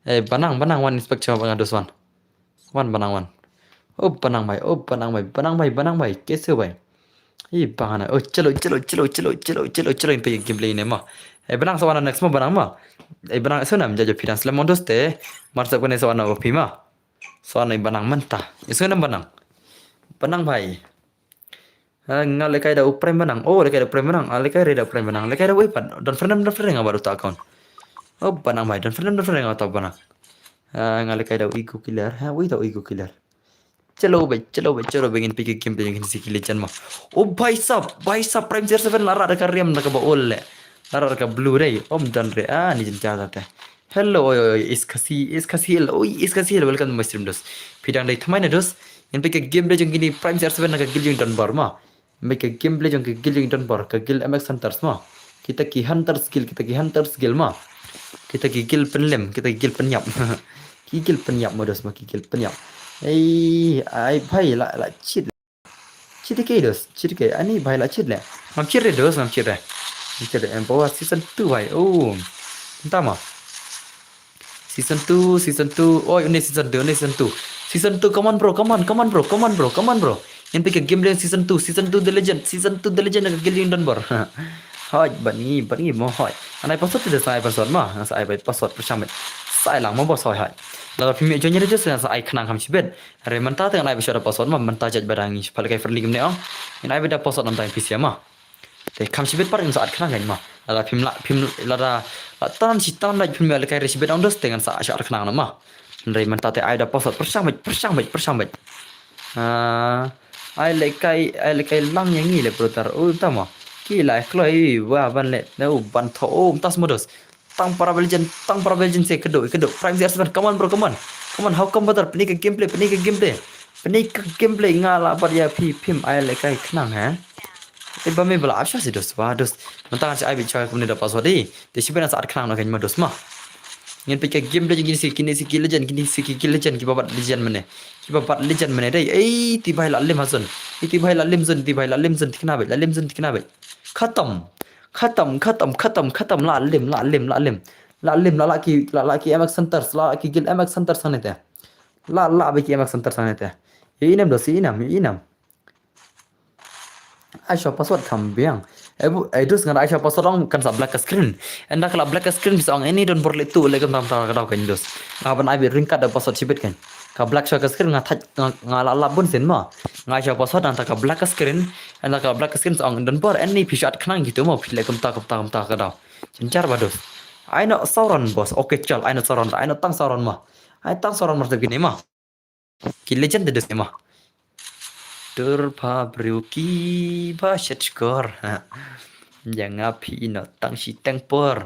Eh, Banang, Banang wan inspector ba nga dus wan. Wan Banang wan. Oh, Banang bhai, oh, Banang bhai, Banang bhai, Banang bhai. Kaise bhai? Hi, Banang. Oh, chalo, chalo, chalo, chalo, chalo, chalo, chalo, in peit gameplay ne ma. Eh, Banang sa wan next ma, Banang ma. Eh, Banang sa nam jaja pidang slam mondos te. Mar sa kone sa wan phi ma. Sa wan Banang mynta. Ïa sngewbha Banang. Banang bhai. Ha, nga lehkai da u Prime Banang. Oh, lehkai da u Prime Banang. Ah, lehkai re da u Prime Banang. Lehkai da u iPad. Don Fernand, Don Fernand nga bad uta account. Oh, Banang bhai. Don Fernand, Don Fernand nga uta Banang. Ha, nga lehkai da u Ego Killer. Ha, ui da u Ego Killer. Chalo bhai, chalo bhai, chalo bhai, ngin peit ka game bhai, ngin si ki legend ma. Oh, bhai sab, bhai sab, Prime C R seven la rah da ka riam da kaba ol le. La rah da ka blue dei. Om don re. Ah, ni jin cha te. Hello, oi, oi, oi, Is Khasi, Is Khasi Hill, oi, Is Khasi Hill, welcome to my stream, dos. Phi dang dei thymmai ne, dos? Ngin peit ka gameplay jong kine Prime C R seven na ka guild jong Don Bor ma. Ngin peit ka gameplay jong ka guild jong Don Bor, ka guild M X Hunters ma. Kita ki Hunters guild, kita ki Hunters guild ma. Kita ki guild pynlem, kita ki guild pynïap. Ki guild pynïap ma, dos ma, ki guild pynïap. Ei, ai bhai, la, la cheat. Cheat ke, dos, cheat ke. Ani bhai la cheat le. Ngam cheat re, dos, ngam cheat re. Ngam cheat re. Em, bawa season two bhai. Oh. Entah ma. Season two, season two. Oh, ini season two, ini season two. Season two, come on bro, come on, come on bro, come on bro, come on bro. Ngin peit ka gameplay season two, season two The Legend, season two The Legend na ka guild jong Don Bor. Hoi, bad ngi, bad ngi mo hoi. Ngan ai password te, dos, ngan ai password ma. Ngan sa ai password pyrshah met. Sa ai lang mo boss hoi hoi. Lada phi mih join re, dos, ngan sa ai khnang kham shibit. Re mynta te ngan ai beit da password ma, mynta jait ba dang ngi shu peit lehkai friendly kumne ong. Ngin ai beit da password namta ïa phi sha ma. Te kham shibit pat ngan sa at khnang kein ma. Lada phim lah, phim lada la tan shi tan la phim ïa lehkai re shibit ong dos te ngan sa at khnang noh ma. Hynrei mynta te ai da password pyrshang beit, pyrshang beit, pyrshang beit. Ah, ai lehkai, ai lehkai lang ïa ngi le brother. Oh, ta ma. Ki la kloi wa ban le. No, ban tho. Oh, tas mo dos. Tang para ba legend, tang para ba legend se kedo, kedo. Prime zero seven, come on bro, come on. Come on, how come brother? Pynïaid ka gameplay, pynïaid ka gameplay. Pynïaid ka gameplay nga la bat ïa phi phim ai lehkai khnang ha. Te ba me ba la ap sha si dos, ba dos. Mynta ngan sa ai beit sha kumne da password di. Te shibit ngan sa at khnang noh kein ma dos ma. Ngin peit ka gameplay kine si, kine si ki legend, kine si ki legend kiba bat legend mynne. Kiba bat legend mynne dei. Ei, ti bai la lim ha zone. Ei, ti bai la lim zone, ti bai la lim zone, thikna beit, la lim zone, thikna beit. Khatam. Khatam, khatam, khatam, khatam, la lim, la lim, la lim. La lim, la la ki, la la ki M X Hunters, la la ki guild M X Hunters hangne te. La la ba ki M X Hunters hangne te. Ïa inem dos, ïa inem, ïa inem. Ai sha password kham biang. Eh bu, eh dos ngan ai sha password ong kan sa black ka screen. Ynda ka la black ka screen bisa ong ini don bor le tu le kan tam tam ka daw kein dos. Nga ban ai beit ryngkat da password shibit kein. Ka black sha ka screen nga thait nga, nga la la bun sin ma. Nga ai sha password ynda ka black ka screen. Ynda ka la black ka screen sa ong don bor ini phi sha at khnang gitu ma phi le kumta kumta kumta ka daw. Jynjar ba dos. Ai noh sauran bos. Okay chal ai noh sauran, ai noh tang sauran ma. Ai tang sauran ma sdep kine ma. Ki legend te dos ne ma. Dur pha briew kiba shet shkor. Ïa nga phi noh tang shi teng por.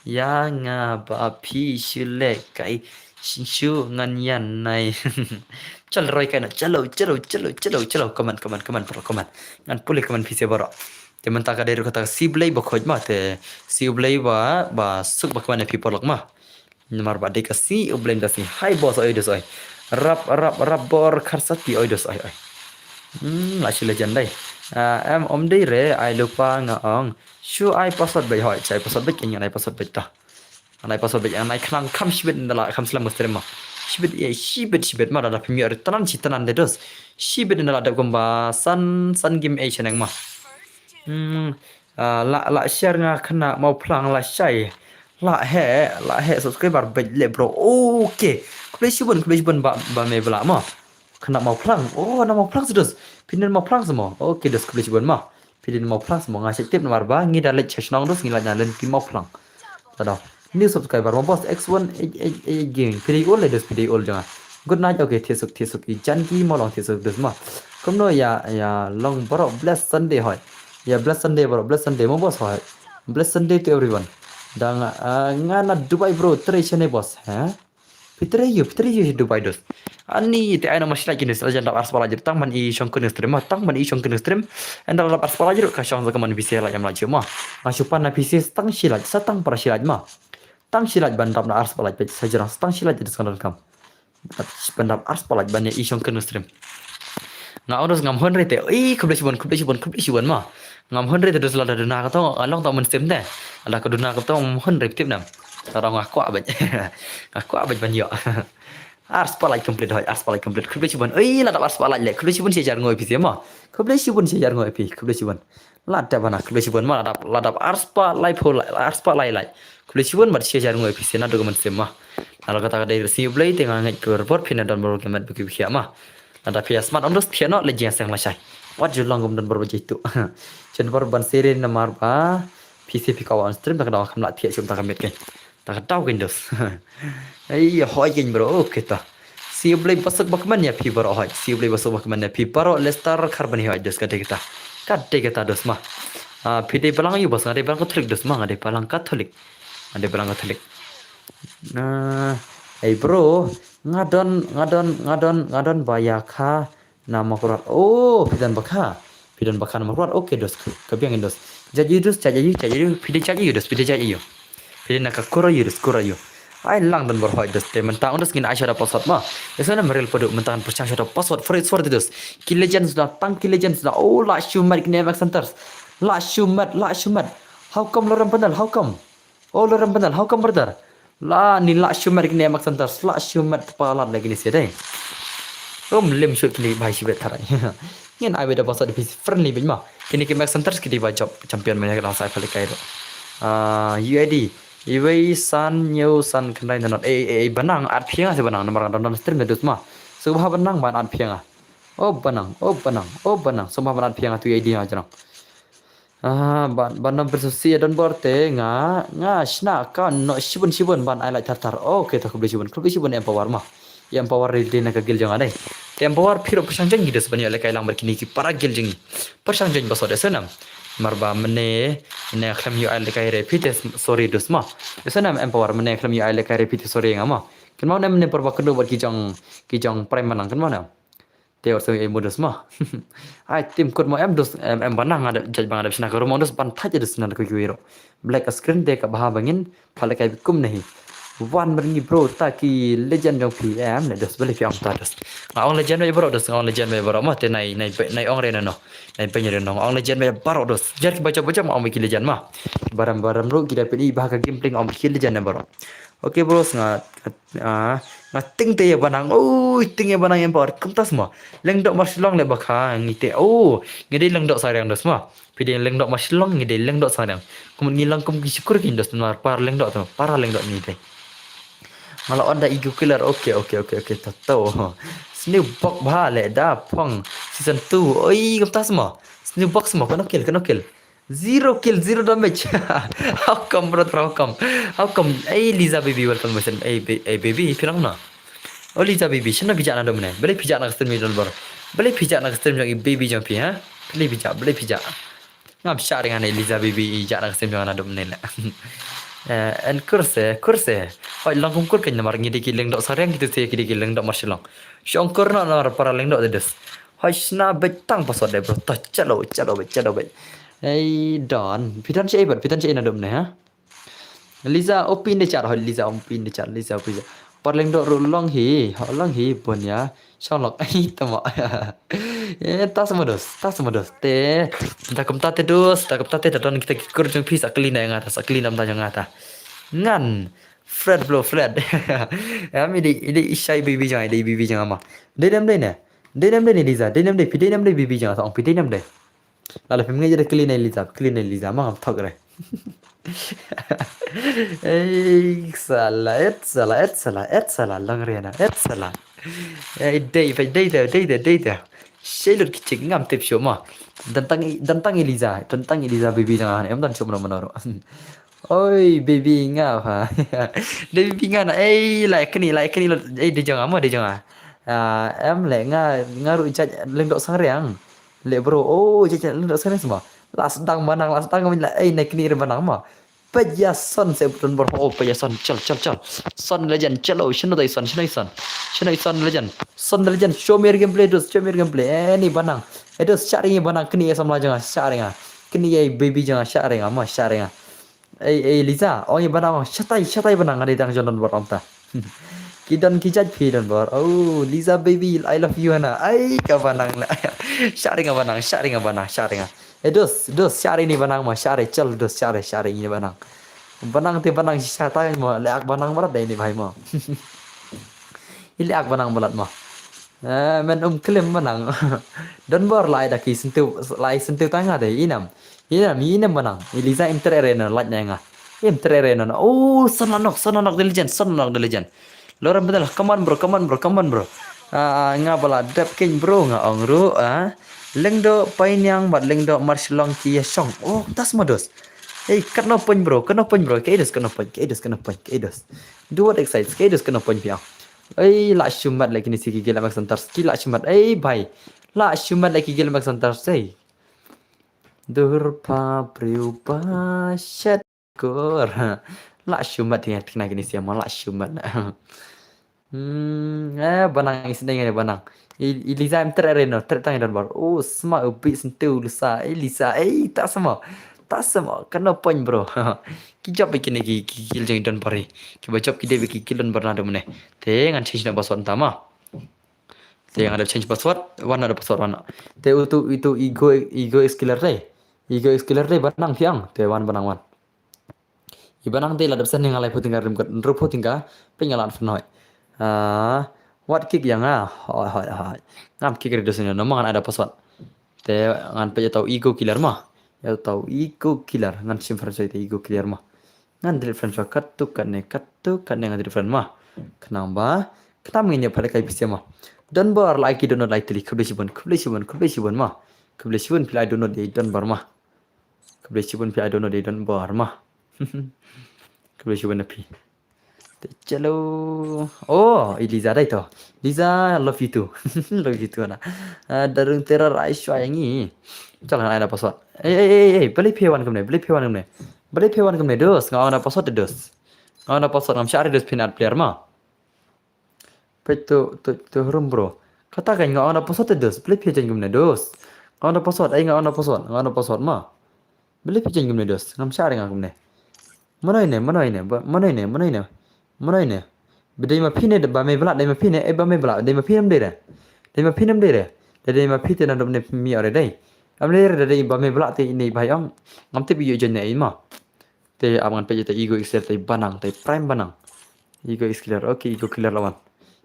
Ïa nga ba phi shu lehkai shu ngan ïa nai. Chal roi kai noh. Chalo, chalo, chalo, chalo, chalo. Comment, comment, comment, bro, comment. Ngan pule comment phi se bro. Te mynta ka dei ruh kata ka siblei ba khot ma te siblei ba ba suk ba kmen phi por lak ma. Namar ba dei ka si u blame da si. Hai boss oi dos oi. Rap rap rap bor kharsati oi dos oi oi. Hmm, la shi legend dai. Ah, em om dei re ai lupa nga ong. Shu ai password bai hoi, ai password bai kenya ai password bai ta. Ngan ai password bad ngan ai khnang kham shibit nda la kham slem ka stream ma. Shibit ïa shibit shibit ma da da phim ïoh re tanan shi tanan de dos. Shibit nda la dep kumba san san game ei shaneng ma. Hmm. Ah, la la share nga khnang mawphlang la shai. La he la he subscriber bad le bro. Okay. Khublei shibun khublei shibun ba ba me bla ma. Khnang mawphlang. Oh na mawphlang se dos. Phin mawphlang se mo. Okay dos khublei shibun ma. Phi dei na mawphlang se mo nga check tip namar ba ngi da leit sha shnong dos ngi leit na len ki mawphlang. Tado. New subscriber mo boss X one eight eight eight gaming. Phi dei ol le dos phi dei ol jong nga. Good night okay thiasuk thiasuk i jan ki mo long thiasuk dos ma. Kumno ïa ïa long bro bless Sunday hoi. Ïa bless Sunday bro bless Sunday mo boss hoi. Bless Sunday to everyone. Da nga ah, nga na Dubai bro tre shane boss ha. Phi trei ïa, phi trei ïa Dubai dos. Ani te ai na ma shi lait kine sa jan dap arspah lait tang ban i shong kene stream ma, tang ban i shong kene stream. Ynda dap arspah lait ka shong sa ka man phi se lait am lait ma. Nga shu pan na phi se tang shi lait, sa tang para shi lait ma. Tang shi lait ban dap na arspah lait phi sa jrang sa tang shi lait dos kan kam. Ban dap arspah lait ban i shong kene stream. Nga ong dos ngam hon rei te. Ih, khublei shibun, khublei shibun, khublei shibun ma. Ngam hon rei te dos lada duna ka tong, along tong mun stem te. Lada ka duna ka tong ngam hon rei tip nam. Lada nga kwah bad. Nga kwah bad ban ïoh. Arspah lait complete hoi, arspah lait complete. Khublei shibun. Ih, lada arspah lait le. Khublei shibun shi hajar ngoi phi ma. Khublei shibun shi hajar ngoi phi. Khublei shibun. Lada bana khublei shibun ma lada lada arspah lai pho lai arspah lai lai. Khublei shibun bad shi hajar ngoi phi sena document sim ma. Lada kata ka dei resi blei te nga ngeit ka report phi na don bor kemet baki baki ma. Lada phi smart om dos thiah noh le jing seng lashai. Wat ju long gum don bor baje tu. Chen bor ban sere namar ba phi se phi ka wan stream ta ka daw kam la thiah shum ta ka met ke. Ta ka daw kein dos. Ai hoi kein bro, okay ta. Si u blei basuk bakman ïa phi bro hoi. Si u blei basuk bakman ïa phi bro Lester Carbon hoi dos ka dei kata. Ka dei kata dos ma. Ah, phi dei balang ïu bos nga dei balang Katholik dos ma nga dei balang Katholik. Nga dei balang Katholik. Nah, ei bro, nga don nga don nga don nga don ba ïa kha Na Mawkyrwat. Oh, phi don ba kha. Phi don ba kha na Mawkyrwat. Okay dos. Ka biang dos. Judge ïa dos, judge ïa, judge ïa. Phi dei judge ïa dos, phi dei judge ïa. Phi dei na ka kura ïa dos, kura ïa. Ai lang don bor hoi dos. Te mynta ong dos ngin ai sha da password ma. Ïa sa na meril padu mynta kan pyrshang sha da password. For it, for it dos. Ki legends da, tang ki legends da. Oh, la shu mat kine Max Hunters. La shu mat, la shu mat. How come Lorem Panel? How come? Oh, Lorem Panel, how come brother? La ni la shumat kine Max Hunters, la shumat palat lagi ni sih deh. Um lim shoot kini bai shibet tharai. Ngin ai beda basa di friendly bit ma. Kini ki Max Hunters kini ba job champion manya kena sai palik kai do. Ah, U I D. Iwei san nyew san kendai nanot. Eh, eh, eh, banang at phiang si banang. Namar don don stream na dus ma. So bah banang ban at phiang ah. Oh banang, oh banang, oh banang. So bah ban at phiang ah tu U I D ma janang. Ah, ban ban nang pyrsusi ïa don bor te nga nga shna ka no shibun shibun ban ai lai thar thar. Okay, to khublei shibun, khublei shibun Empower ma. Ïa Empower ri dei na ka guild jong nga dei. Te Empower phi ruh pyrshang join ki dus ban ïoh lehkai lang bad kine ki para guild jong ngi. Pyrshang join ba sot ïa snam. Mar ba mynne mynne khlem ïoh ai lehkai re phi te sorry dus ma. Ïa snam Empower mynne khlem ïoh ai lehkai re phi te sorry nga ma. Kynmaw ne mynne por ba kynduh bad ki jong ki jong prime ma nang kynmaw ne. Te ot semi modus ma. Ai tim kut mo em dus em em banang ada jaj bang ada sna ka rumong dus ban thaj dus na ku ku ro. Black screen te ka bha bangin pale kai kum nahi. Wan berngi bro ta ki legend jong phi em ne dus beli phi ong ta dus. Nga ong legend me bro dus nga ong legend me bro ma te nai nai nai ong re no. Nai peng re no ong legend me bro dus. Jar ki baca baca ma ong ki legend ma. Baram baram ro ki da pili bha ka gameplay ong ki legend me bro. Okay bro nga Ah, nga ting te ïa banang. Oi, ting ïa banang ïa bor. Kumtas mo. Lengdok mar Shillong le bakha ngi te. Oh, ngi dei lengdok Sariang dos mo. Phi dei lengdok mar Shillong ngi dei lengdok Sariang. Kum ngi lang kum ki syukur ki dos mar par lengdok tu. Para lengdok ngi te. Ngala onda igu killer. Okay, okay, okay, okay. Tato. Snew box bha le da phong. Season two. Oi, kumtas mo. Snew box mo. Kano kill, kano kill. Zero kill, zero damage. How come, bro? How come? How come? Hey, Liza baby, welcome, welcome. Hey, ba- hey baby, phi nang na? Oh, Liza baby, shano phi jah na dum ne? Bele phi jah na ka stream jong bor. Bele phi jah na ka stream jong i baby jong phi, ha? Bele phi jah, bele phi jah. Ngam sha ring ane Liza baby i jah na ka stream jong na dum ne la. Eh, en kurse, kurse. Hoi long kum kur kan namar ngi dei ki lengdok Sariang kitu te ki dei ki lengdok mar Shillong. Shong kur na namar para lengdok te des. Hoi shna bet tang pasot de bro. Ta chalo, chalo bet, chalo bet. Ei don, phi don shi ei bad, phi don shi ei na dum ne ha? Liza opi ne char hoi Liza opi ne char Liza opi. Parleng dok ru long hi, ho long hi pun ya. Shong lok ai tama. Eh, tas mados, tas mados. Te, ta kumta te dos, ta kumta te ta don kita ki kur jong phi sakli na nga ta, sakli nam ta jong nga ta. Ngan, Fred bro, Fred. Ya mi di, di ishai baby jong, di baby jong ama. Dei nam dei ne, dei nam dei ne Liza, dei nam dei, phi dei nam dei baby jong, ong phi dei nam dei. Lala phim ngai jada clean ai Liza, clean ai Liza, ma ngam thok re. Ei, sala, et sala, et sala, et sala, lang re na, et sala. Ei, dei, dei, dei, dei, dei, dei, dei. Shailut kichik ngam tip shu ma. Dantang, dantang Eliza, dantang Eliza baby dang em dan shu mano mano. Oi, baby nga ha. Dei baby nga na, ei, lai kani, lai kani lo, ei, dei jong ama, dei jong a. Ah, em le nga, nga ru jaj lengdok sang riang. Le bro, oh, jaj lengdok sang riang sama. Las dang manang, las dang min la, ei, na kini re manang ma. Peja son se button bor, oh, peja son, chal, chal, chal. Son legend, chalo, shino dai son, shino son. Shino son legend. Son legend, show me your gameplay, dos, show me your gameplay. Eh, ni banang. Eh, dos, sharing banang, kini ya samla janga, sharing ah. Kini ya baby janga, sharing ah, ma, sharing ah. Ei, ei, Liza, ong i banang, shatai, shatai banang, ada dang jalan bor ong ta. Ki don ki jaj phi don bor. Oh, Liza baby, I love you hana. Ai, ka banang la. Sharing ah banang, sharing ah banang, sharing ah. Eh, dos, dos, sharing ni banang ma, sharing, chal, dos, sharing, sharing ni banang. Banang te banang shatai ma, le ak banang balat dai ni bhai ma. Ile ak banang balat ma. Eh, men um klim banang. Don bor lai da ki sentu, lai sentu tanga dai, inam. Ina mi ina manang. Eliza inter arena light na nga. Inter arena. Oh, sana nok, sana nok diligent, sana nok diligent. Lora bedal, come on bro, come on bro, come on bro. Ah, nga bala dep king bro nga ong ru ah. Lengdo painiang bat lengdo marshilong ki ya shong. Oh, tas mados. Hey, kat no point bro, kat no point bro. Ke idos, kat no point, ke idos, kat no point, ke idos. Do what excites, ke idos, kat no point piang. Hey, la shumat lagi ni si ki gila mak santar, ki la shumat. Hey, bhai. La shumat lagi gila mak santar, say. Dur pa priu pa shet kor. La shumat hi tikna kini siama la shumat. Hmm, eh, banang isneng ni banang. I- Eliza em ter arena, ter tang don bar. Oh, sma ubi sentu lusa. Eliza, eh, tak sama. Tak sama. Kena point bro. Ki job kini ki ki kil jeng don bari. Ki ba job ki debi ki kil don bar na domne. Te ngan change na password tama. Te ngan ada change password, wan ada password wan. Te utu itu ego ego is killer dai. Ego is killer dai banang piang. Te wan banang wan. I banang te la dep sen ngalai puting ka rim kat rup puting ka ping la fnoi. Ah, what kick yang ah. Hoi hoi hoi. Ngam kick redo sini no ngan ada password. Te ngan pe tau ego killer ma. Ya tau ego killer ngan sim far te ego killer ma. Ngan delete friend sha kat tu kat ne kat tu kat ne ngan delete friend ma. Khnang ba khnang ngin ya phale kai pisa ma. Don bar lai ki download lai tili khublei shibun khublei shibun khublei shibun ma. Khublei shibun phi lai download dei don bar ma. Khublei shibun phi, I don't know, they don't bore ma. Khublei shibun na phi. Te chalo. Oh, i Liza dei to. Liza, love you too. Love you too na. Ah, darung tera rai shwa yang i. Chalo, ai na password. Eh, eh, eh, eh, balei phi wan kumne, balei phi wan kumne. Balei phi wan kumne, dos. Nga wan na password, dos. Nga wan na password, ngam shah re dos phin add player ma. Peit to, to, to harum bro. Kata kan nga wan na password, dos. Balei phi jan kumne, dos. Nga wan na password, ai nga wan na password, nga wan na password ma. Balei phi jan kumne, dos. Ngam shah re nga kumne. Mano ine, mano ine, ba, mano ine, mano ine. Mano ine. Ba dei ma phi ne, ba me bla, dei ma phi ne, eh, ba me bla, dei ma phi nam dei re. Dei ma phi nam dei re. Dei, dei ma phi te na dom ne mi ore dei. Am dei re, dei ba me bla te ine bai ong. Ngam tip yu jan ne i ma. Te am ngan peit te Ego X Killer te Banang, te Prime Banang. Ego X Killer, okay, Ego Killer lawan.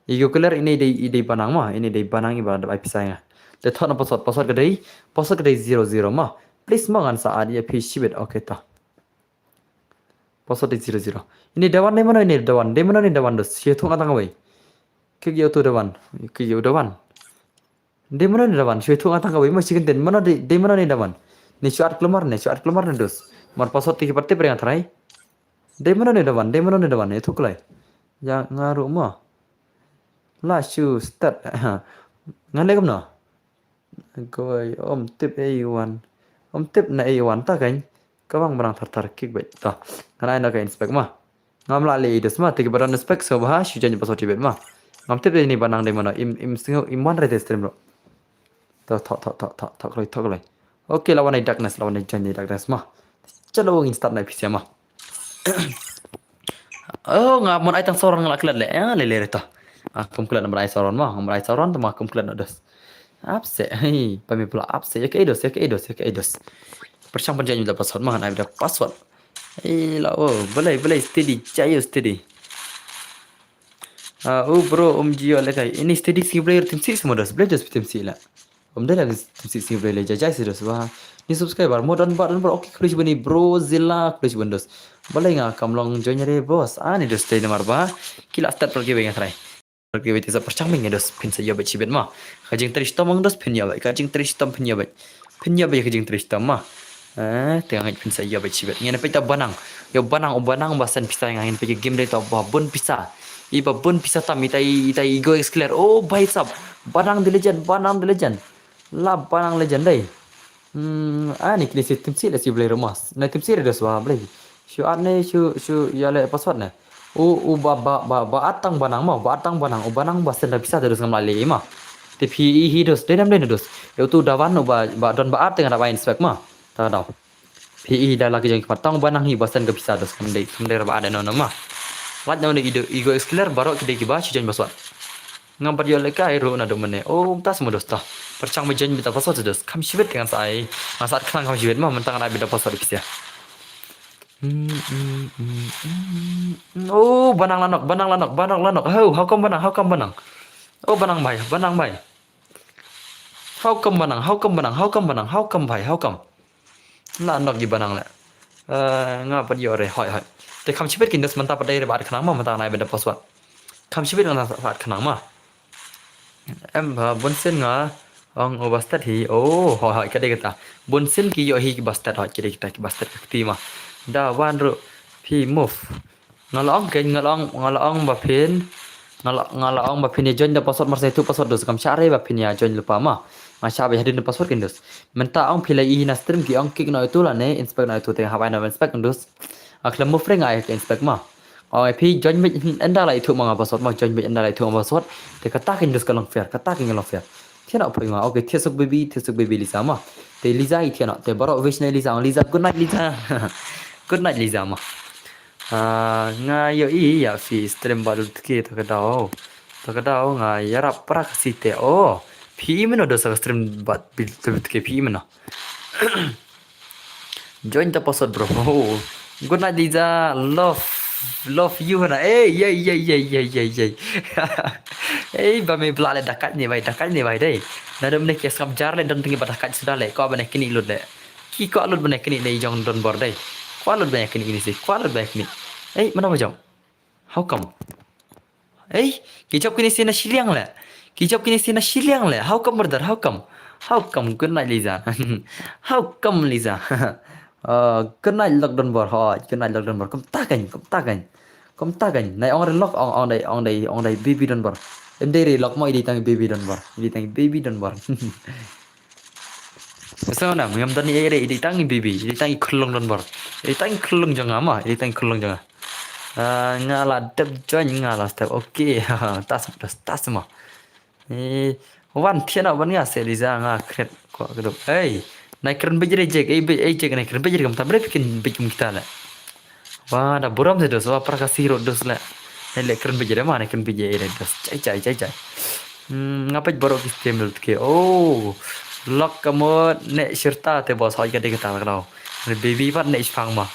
Ego Killer ine dei, i dei Banang ma, ine dei Banang i ba da bai pisa nga. Te thot na password, password ka dei, password ka dei zero zero ma. Please ma ngan sa add ïa phi shibit, okay ta. Password dei zero zero. Ine Dawan, dei mano ine Dawan, dei mano ine Dawan dos, shi thung atang wei. Kik ïa u tu Dawan, kik ïa u Dawan. Dei mano ne Dawan, shu ïathuh nga tang kawei ma shi kyntien, mano dei, dei mano ne Dawan. Ne shu at klamar ne, shu at klamar ne dos. Mar password te ki pat tip re nga tharai. Dei mano ne Dawan, dei mano ne Dawan, ïathuh kloi. Ïa nga ruh mo. La shu start. Ngan leh kumno? Kawei, ym tip ei wan. Ym tip na ei wan ta kan. Ka bang ba nang thar thar kik beit. Ta. Ngan ai na ka inspect ma. Ngam lah leh i dos ma, te ki ba don inspect sngewbha shu jan password shibit ma. Ngam tip ïa ine Banang dei mano, im, im sngew, im wan re te stream ruh. To, to, to, to, to, to, kloi, to, kloi. Okay, la wan i darkness, la wan i jan i darkness ma. Chalo ngin start na phi sia ma. Oh, nga mon ai tang soron nga la klet leh. Ya, leh leh re to. Ah, kum klet na mon ai soron ma, mon ai soron to ma kum klet na dos. Apse, hei, ba me pula apse, ïa ka ei dos, ïa ka ei dos, ïa ka ei dos. Pyrshang pynjah ïa da password ma, ngan ai da password. Ei, la, oh, balei, balei, steady, jaio steady. Ah, oh, bro, um, jio, lekai. Ini steady si blei tim si semua dos, blei dos tim si la. Um, dah lah tim si si blei le jajai si dos, wah. Ni subscriber, mo don ba, don ba, okay, khublei shibun i bro, Zilla, khublei shibun dos. Balei nga kam long join re, bos. Ah, ni dos tei namar ba. Ki la start pergi wei nga try. Ki wei te sa pyrshang meng dos phin sa ïoh beit shibit ma. Ka jingtrei shitom ang dos phin ïoh beit. Ka jingtrei shitom phin ïoh beit. Phin ïoh beit ka jingtrei shitom ma. Eh, te nga ngeit phin sa ïoh beit shibit. Ngin peit ta Banang. Ïa Banang, u Banang ba send pisa nga ngin peit game dei ta ba bun pisa. I ba bun pisa tam ita i, ita i Ego X Killer. Oh, bai sap. Banang the legend, Banang the legend. La Banang legend dei. Hmm, ani kini si tim si la si blei rumas. Na tim si re dos ba blei. Shu at ne, shu, shu ïa le password ne. U, u ba, ba, ba, ba at tang Banang ma, ba at tang Banang, u Banang ba send da pisa te dos ngam lah leh ma. Te phi i hi dos, dei nam dei na dos. Ïa u tu Dawan u ba, ba don ba at te nga da ba inspect ma. Ta dau. Phi i da la ki jong ki pat tang Banang hi ba send ka pisa dos ngam dei, ngam dei ra ba at no no ma. Lait no ne Ego, Ego X Killer baroh ki dei ki ba shu join password. Ngam pat ïoh leh kai ruh na dum mane. Oh, tas mo dos ta. Pyrshang me join beit ta password dos. Kham shibit ngan sa ai. Ngan sa at khnang kham shibit ma, mynta ngan ai beit ta password pisa. Hmm, hmm, hmm, hmm, hmm. Oh, Banang la nok, Banang la nok, Banang la nok. How, how come Banang, how come Banang? Oh, Banang bai, Banang bai. How come Banang, how come Banang, how come Banang, how come bai, how come? La nok i Banang le. Eh, nga pat ïoh re, hoi, hoi. Te kham shibit kin dos mynta pat dei re ba at khnang ma, mynta ngan ai beit da password. Kham shibit ngan sa at khnang ma. Em ba bun sien nga ong u ba stet hi. Oh, hoi, hoi, ka dei kata. Bun sien ki ïoh hi ki ba stet, hoi, ki dei kita ki ba stet ka kti ma. Da wan ruh phi move. Nga la ong kein, nga la ong, nga la ong ba phin. Nga la, nga la ong ba phin ïa join da password, mar sa ïathuh password dos, kam shah re ba phin ïa join lypa ma. Nga shah ba ïa hadien da password kin dos. Mynta ong phi la i na stream ki ong kick noh ïa tu lane inspect noh ïa tu, te hap ai na inspect kin dos. Nga khlem move re nga ai ka inspect ma. Ong phi join beit ynda la ïathuh ma nga password ma, join beit ynda la ïathuh ma nga password. Te kata kin dos ka long fair, kata kin long fair. Thiah noh phi ma, okay, thiah suk baby, thiah suk baby Liza ma. Te Liza i thiah noh, te baroh wish na Liza, ong Liza, good night Liza. Good night Liza ma. Ah, nga ïohi ïa phi stream bad Lutke ta ka daw. Ta ka daw nga ïarap pra ka site. Oh, phi i mynno da sa ka stream bad Lutke, phi i mynno? Join ta password bro. Good night Liza. Love. Love you na. Ey, ey, ey. Ey, ba me blah le dakat ni bai, dakat ni bai dei. Na dum ne kes ngam jar le don tingi ba dakat suda le. Ko ba ne kini lut le. Ki kwah lut bane kini ne jong don bor dei. Kwah lut bane kini kini si. Kwah lut bane kini. Ei, mana ba jong? How come? Ei, ki jop kini si na shiliang le. Ki jop kini si na shiliang le. How come, brother? How come? How come? Good night, Liza. How come, Liza? Uh, good night lok Donbor. Hoi, good night lok Donbor. Kumta kan, kumta kan. Kumta kan. Nai ong re lok, ong, ong dei, ong dei, ong dei baby Donbor. Em dei re lok mo, i dei tang baby Donbor. I dei tang baby Donbor. Masa na, ngam don i re, i dei tang baby, i dei tang i khulung Donbor. I dei tang i khulung jong nga mo, i dei tang i khulung jong nga. Ah, nga la dep join, nga la step. Okay, tas, tas, tas mo. Eh, wan thiah noh ban nga se Liza nga kret ko kedup. Hey, nai kren bej re Jek, ei bej, ei Jek nai kren bej re kam tam re phi kren bej kum kita le. Wa da burom se dos, wa para ka siro dos le. Nai le kren bej re ma, nai kren bej re dos. Chai, chai, chai, chai. Hmm, nga pej baroh ki stem dul ke. Oh, lok ka mut ne shirta te bos hoi ka de ka tal ka dau. Baby pat ne shpang ma.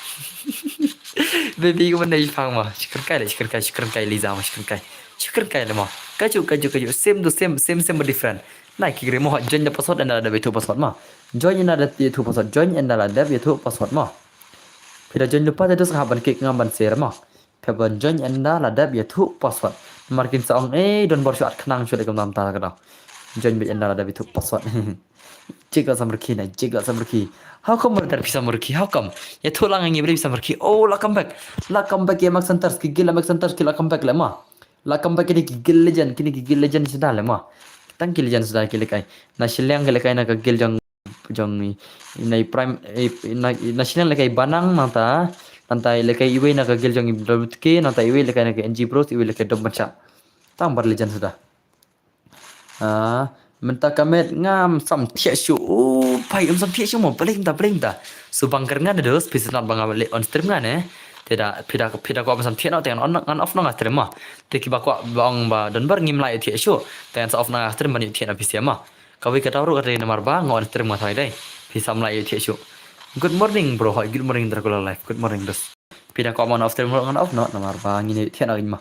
Baby ka mut ne shpang ma. Shikren kai le, shikren kai, shikren kai Liza ma, shikren kai. Shikren kai le ma. Kaju, kaju, kaju. Same to same, same, same but different. Nai ki kri mo join da password ynda la dep ïathuh password ma. Join ynda la dep ïathuh password. Join ynda la dep ïathuh password ma. Phi da join lypa te dos nga hap ban kik ngam ban share ma. Phi ban join ynda la dep ïathuh password. Namar kin sa ong, eh, Donbor shu at khnang shu leh kumta kumta ka dau. Join beit ynda la dep ïathuh password. Jek la samrkhie na, jek la samrkhie. How come brother phi samrkhie? How come? Ïathuh lang ngi brother phi samrkhie. Oh, la come back. La come back ïa Max Hunters, ki guild la Max Hunters ki la come back le ma. La come back kine ki guild legend, kine ki guild legend suda le ma. Tang ki legend suda ki lehkai. Na shiliang ki lehkai na ka guild jong, jong i, na i prime, eh, na, na shiliang lehkai Banang nangta, nangta i lehkai iwei na ka guild jong i W T K, nangta iwei lehkai na ka N G Bros, iwei lehkai Dom Bancha. Tang bar legend suda. Ah, mynta ka met ngam sam thiah shuh. Oh, pai, um sam thiah shuh mo, paling ta, paling ta. So bang ker ngan dos, phi sa nat ba nga leh on stream ngan eh. Te da, phi da, phi da ko um sam thiah noh, te ngan on, ngan off noh nga stream ma. Te kiba kwah ba ong ba Donbor ngim lah ïoh thiah shuh. Te ngan sa off noh nga stream ban ïoh thiah noh phi sha ma. Kawei ka daw ruh ka dei namar ba nga on stream nga thai dei. Phi sam lah ïoh thiah shuh. Good morning bro, hoi, good morning Dracula Life. Good morning dos. Phi da ko mon off stream ruh ngan off noh namar ba ngin ïoh thiah noh ngin ma.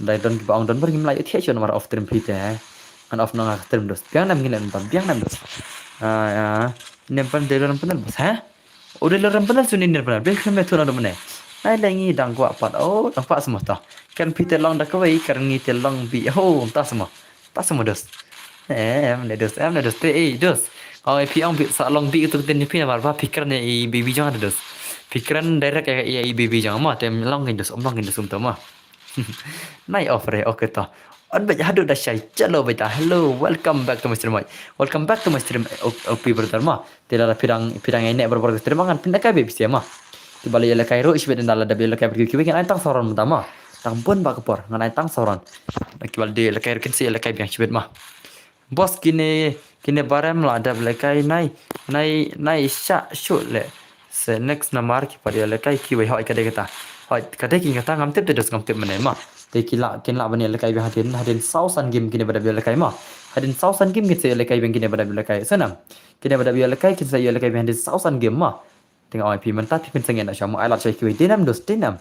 Dei don kiba ong Donbor ngim lah ïoh thiah shuh namar off stream phi te. Ngan off noh nga stream dos. Biang nam ngin leh nonton, biang nam dos. Ah, ya. Nem pan dei lorem panel bos, ha? O dei lorem panel suni nem panel. Bek khlem leh thuh noh dum ne. Nai leh ngi dang kwah pat. Oh, dang kwah semata. Kan phi te long da kawei, kan ngi te long bi. Oh, ta sema. Ta sema dos. Eh, em le dos, em le dos te, eh, dos. Oh, phi ong bi sa long bi tu tin phi namar ba phi kren i baby jong dos. Phi kren direct i, i baby jong ma, te long kin dos, um long kin dos um to ma. Nai off re, okay to. On bej haduh da shai, chalo beta. Hello, welcome back to my stream. Welcome back to my stream, O P brother ma. Te lada phi dang, phi dang ïa ne barabor ka stream ngan pynda kai beb sia ma. Kiba la ïalehkai ruh shibit ynda la dep ïalehkai bad kiwei kiwei ngan ai tang saron mynta ma. Tang bun ba ka por ngan ai tang saron. Kiba la dei ïalehkai ruh kin sa ïalehkai biang shibit ma. Bos kine, kine barem la dep lehkai nai, nai, nai shah shuh leh. Se next namar ki pat ïalehkai kiwei hoi ka dei kata. Hoi ka dei kin kata ngam tip te dos ngam tip mynne ma. Te ki la, kin la ban ïalehkai biang hadien, hadien saw san game kine ba dep ïalehkai ma. Hadien saw san game kin sa ïalehkai biang kine ba dep ïalehkai. Sanam. Kine ba dep ïalehkai kin sa ïalehkai biang hadien saw san game ma. Te nga ong ïa phi mynta phi pynsangeh noh sha mo, ai lad sha kiwei, dei nam dos, dei nam.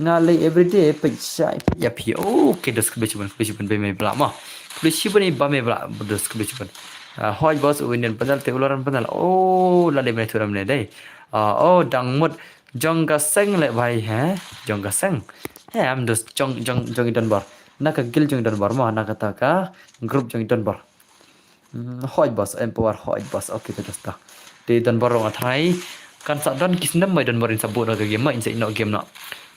Nga leh everyday peit shai peit ïa phi. Oh, okay dos, khublei shibun, khublei shibun ba me bla ma. Khublei shibun ba me bla dos, khublei shibun. Ah, hoi bos, u Indian panel te u Loran panel. Oh, la dei mynne tu mynne dei. Ah, oh, dang mut jong ka seng leh bhai, he? Jong ka seng. He, am dos jong, jong, jong i Donbor. Na ka guild jong i Donbor ma, na kata ka group jong i Donbor. Hmm, hoi bos, empower hoi bos. Okay, te dos ta. Te Donbor nga tharai kan sa don ki snem mai Donbor in sa buh noh ka game ma, in sa ïeh noh game noh.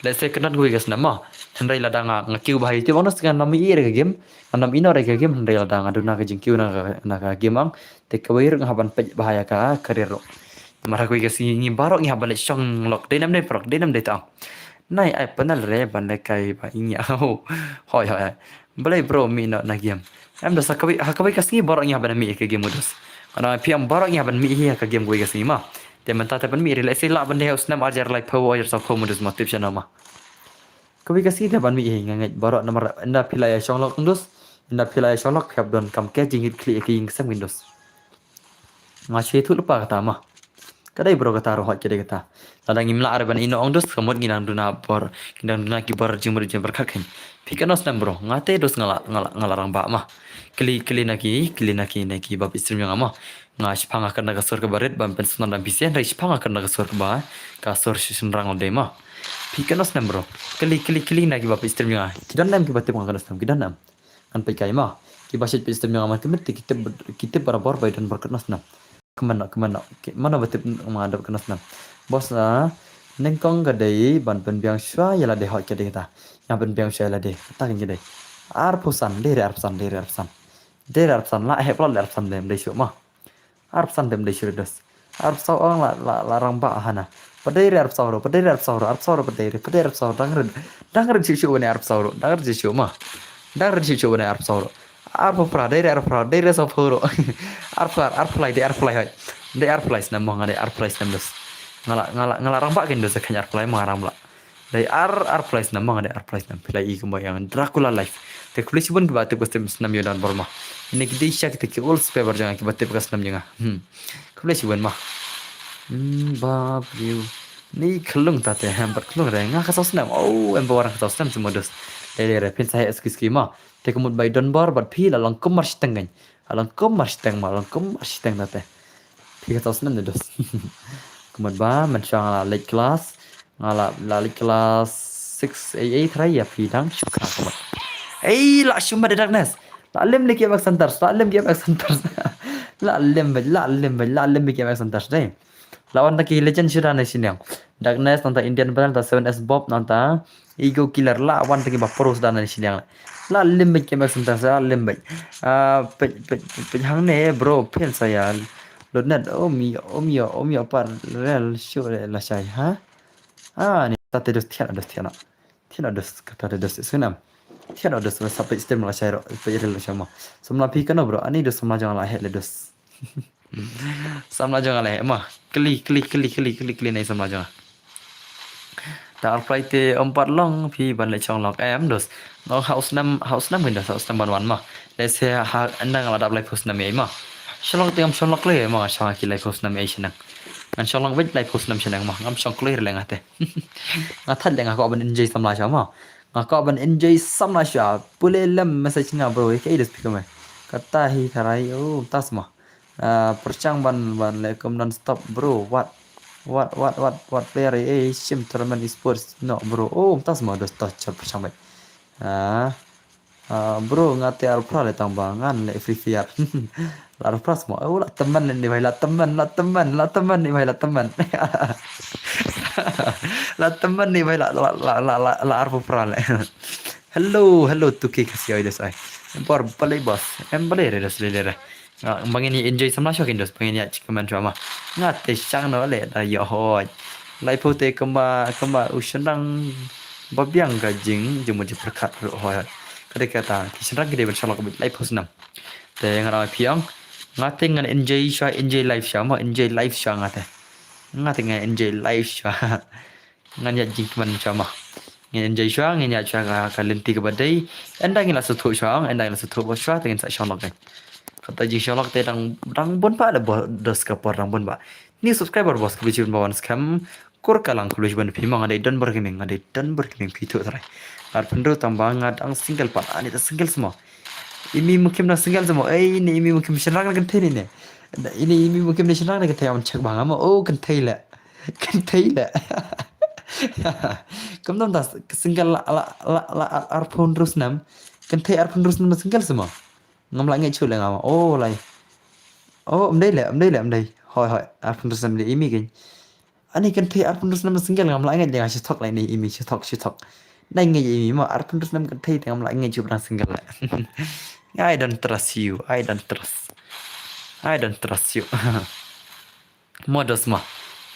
Let's say kan don kawei ka snem ma. Hynrei lada nga, nga kiew bha ïa te bang dos ngan ym ïeh re ka game. Ngan ym ïeh noh re ka game hynrei lada nga duna ka jingkiew na ka, na ka game ang. Te kawei ruh nga hap ban peit bha ïa ka career ruh. Namar ha kawei ka sngi ngi baroh ngi hap ban leit shong lok. Dei nam dei paralok, dei nam dei tang. Nai ai panel re ban lehkai ba ïa ngi. Hoi hoi. Balei bro mih noh na game? Em dos ha kawei, ha kawei ka sngi baroh ngi hap ban mih ïa ka game dos. Nga ong ïa phi em baroh ngi hap ban mih hi ha ka game kawei ka sngi ma. Te mynta te ban mih hi lehse lah ban dei ha u snem ar hajar laiphew ar hajar sawphew ma dos ma tip shano ma. Kawei ka sngi te ban mih hi nga ngeit baroh namar ynda phi la ïa shong lok dos. Ynda phi la ïa shong lok phi hap donkam ka jingïeit khlieh ïa ka ïing ka sem kin dos. Nga shu ïathuh lypa kata ma. Ka dei bro kata ruh hoi ka dei kata. Lada ngim lah re ban ïeh noh ong dos ka mut ngi dang duna bor, ngi dang duna ki bor jingmut jingpyrkhat khein. Phi katno snem bro? Nga te dos nga la, nga la, nga la rangbah ma. Kylli, kylli na ki, kylli na ki, na ki ba peit stream jong nga ma. Nga shipang nga kren da ka sur kaba rit ban pynsngew da phi sien, hynrei shipang nga kren da ka sur kaba, ka sur shynrang ong dei ma. Phi katno snem bro? Kylli, kylli, kylli na ki ba peit stream jong nga. Ki don em kiba tip nga katno snem, ki don em? Ngan peit kai ma. Kiba shait peit stream jong nga man ka miet te ki tip, ki tip barabor ba i Donbor katno snem. Kmen noh, kmen noh. Mano ba tip ma Donbor katno snem. Boss na, nyngkong ka dei ban pynbiang shuwa ïa lade, hooid ka dei kata. Ïa pynbiang shuwa ïa lade, kata ka dei. Arphew san, dei re arphew san, dei re arphew san. Dei re arphew san, la heh palat le arphew san, dei, dei shuh ma. Arphew san te ym dei shuh re dos. Arphew saw ong la, la, la rangbah hana. Pat dei re arphew saw ruh, pat dei re arphew saw ruh, arphew saw ruh pat dei re, pat dei re arphew saw, dang rit. Dang rit shuh shuh ban ïa arphew saw ruh, dang rit shuh shuh ma. Dang rit shuh shuh ban ïa arphew saw ruh. Arphew phra, dei re arphew phra, dei re saw phew ruh. Arphew phra, arphew lai, dei arphew lai hooid. Dei arphew lai snem mo, nga dei arphew lai snem dos. Nga la, nga la, nga la rangbah kein dos, khein arphew lai mo nga rangbah. Dei ar, arphew lai snem mo, nga dei arphew lai snem. Phi la i kumba ïa nga Dracula life. Te khublei shibun kiba tip ka step snem ïa u Don Bor ma. Ine ki dei sha kita ki old subscriber jong nga kiba tip ka snem jong nga. Hmm. Khublei shibun ma. Hmm, ba briew. Ni khlung ta te, em, pat khlung re, nga ka saw snem. Oh, em ba war nga ka saw snem shu modus. Dei, dei re, phin sa heh ski ski ma. Te ka mut ba i Don Bor bad phi la long kum mar shiteng kein. La long kum mar shiteng ma, la long kum mar shiteng ta te. Phi ka saw snem ne dos. Ka mut ba, mynshuwa nga la late class. Nga la, la late class six A A tharai ïa phi dang shu kha ka mut. Ei, la shu mat de Darkness. La lem de ki F X Hunters, la lem ki F X Hunters. La lem bad, la lem bad, la lem de ki F X Hunters dei. La wan ta ki legend shu da ne siniang. Darkness, nangta Indian Bell, nangta Seven S Bob, nangta Ego Killer, la wan ta ki ba pros da ne siniang. La lem bad ki F X Hunters, la lem bad. Ah, pej, pej, pej hangne bro, phin sa ïa. Lutnet, om ïa, om ïa, om ïa par rel shu re la shai, ha? Ah, ni ta te dos thian, dos thian. Thian dos, kata te dos, sunam. Thian dos, sa pej stem la shai ro, pej rel la shai ma. Samla phi kano bro, ani dos samla jong la heh le dos. Samla jong la heh ma. Kli, kli, kli, kli, kli, kli nei samla jong. Ta arphew lai te ym pat long phi ban leit shong lok em dos. Nga ong ha u snem, ha u snem kein dos, ha u snem ban wan ma. Lehse ha ynda nga la dap laiphew snem ei ma. Shong lok te ngam shong lok lei ma, nga shong ha ki laiphew snem ei shnong. Ngan shong lok beit laiphew snem shnong ma, ngam shong kloi re lei nga te. Nga thait lei nga kwah ban enjoy samla shuwa ma. Nga kwah ban enjoy samla shuwa. Pule lem message nga bro, kaei dos phi kumne. Kata hi tharai, oh, tas ma. Ah, pyrshang ban, ban leh kum non stop bro. What? What, what, what, what player, eh, shim tournament esports. No bro. Oh, tas ma dos, tas, chap pyrshang beit. Ah. Ah, bro, nga te arphew phra le tang ba ngan leh Free Fire. La arphew phra sma. Oh, la tymmen ni bhai, la tymmen, la tymmen, la tymmen ni bhai, la tymmen. La tymmen ni bhai, la, la, la arphew phra le. Hello, hello, tuki kasi oi dos ai. Bor balei boss. Em balei re dos le re. Nga, ba ngin ïa enjoy samla shuwa kein dos, ba ngin ïa chicken man shuwa ma. Nga te shang no le da ïa hoi. Laiphew te kumba, kumba u shynrang ba biang ka jing, jingmut jingpyrkhat ruh hoi. Ka dei kata, ki shynrang ki dei ban shong lok beit laiphew snem. Te nga ong ïa phi ong, nga te ngan enjoy shuwa, enjoy life shuwa ma, enjoy life shuwa nga te. Nga te ngan enjoy life shuwa. Ngan ïa jingkmen shuwa ma. Ngin enjoy shuwa, ngin ïa shuwa ka, ka lynti kaba dei. Ynda ngin la sngewthuh shuwa, ynda ngin la sngewthuh ba shuwa, te ngin sa shong lok kein. Kata jingshong lok te dang, dang bun ba le bo, dos ka por dang bun ba. New subscriber boss, khublei shibun ba wan skhem. Kur ka lang khublei shibun phi ma, nga dei Don Bor Gaming, nga dei Don Bor Gaming phi thuh trai. Ar pynru tang ba nga dang single pat, ani ta single sma. Imi mukim dang single sma, ei ni imi mukim shynrang na kynthei ni ne. Ini imi mukim dang shynrang na kynthei, am check ba nga ma, oh kynthei le. Kynthei le. Kumno ta single la, la, la, la, arphew hynriew snem. Kynthei arphew hynriew snem single sma. Ngam lah ngeit shuh le nga ma. Oh, lai. Oh, ym dei le, ym dei le, ym dei. Hoi, hoi. Arphew hynriew snem le imi kein. Ani kynthei arphew hynriew snem single ngam lah ngeit le nga, shu thok le ni imi, shu thok, shu thok. Nai ngeit imi ma, arphew hynriew snem kynthei te ngam lah ngeit shuh ba dang single le. I don't trust you, I don't trust. I don't trust you. Mo dos ma.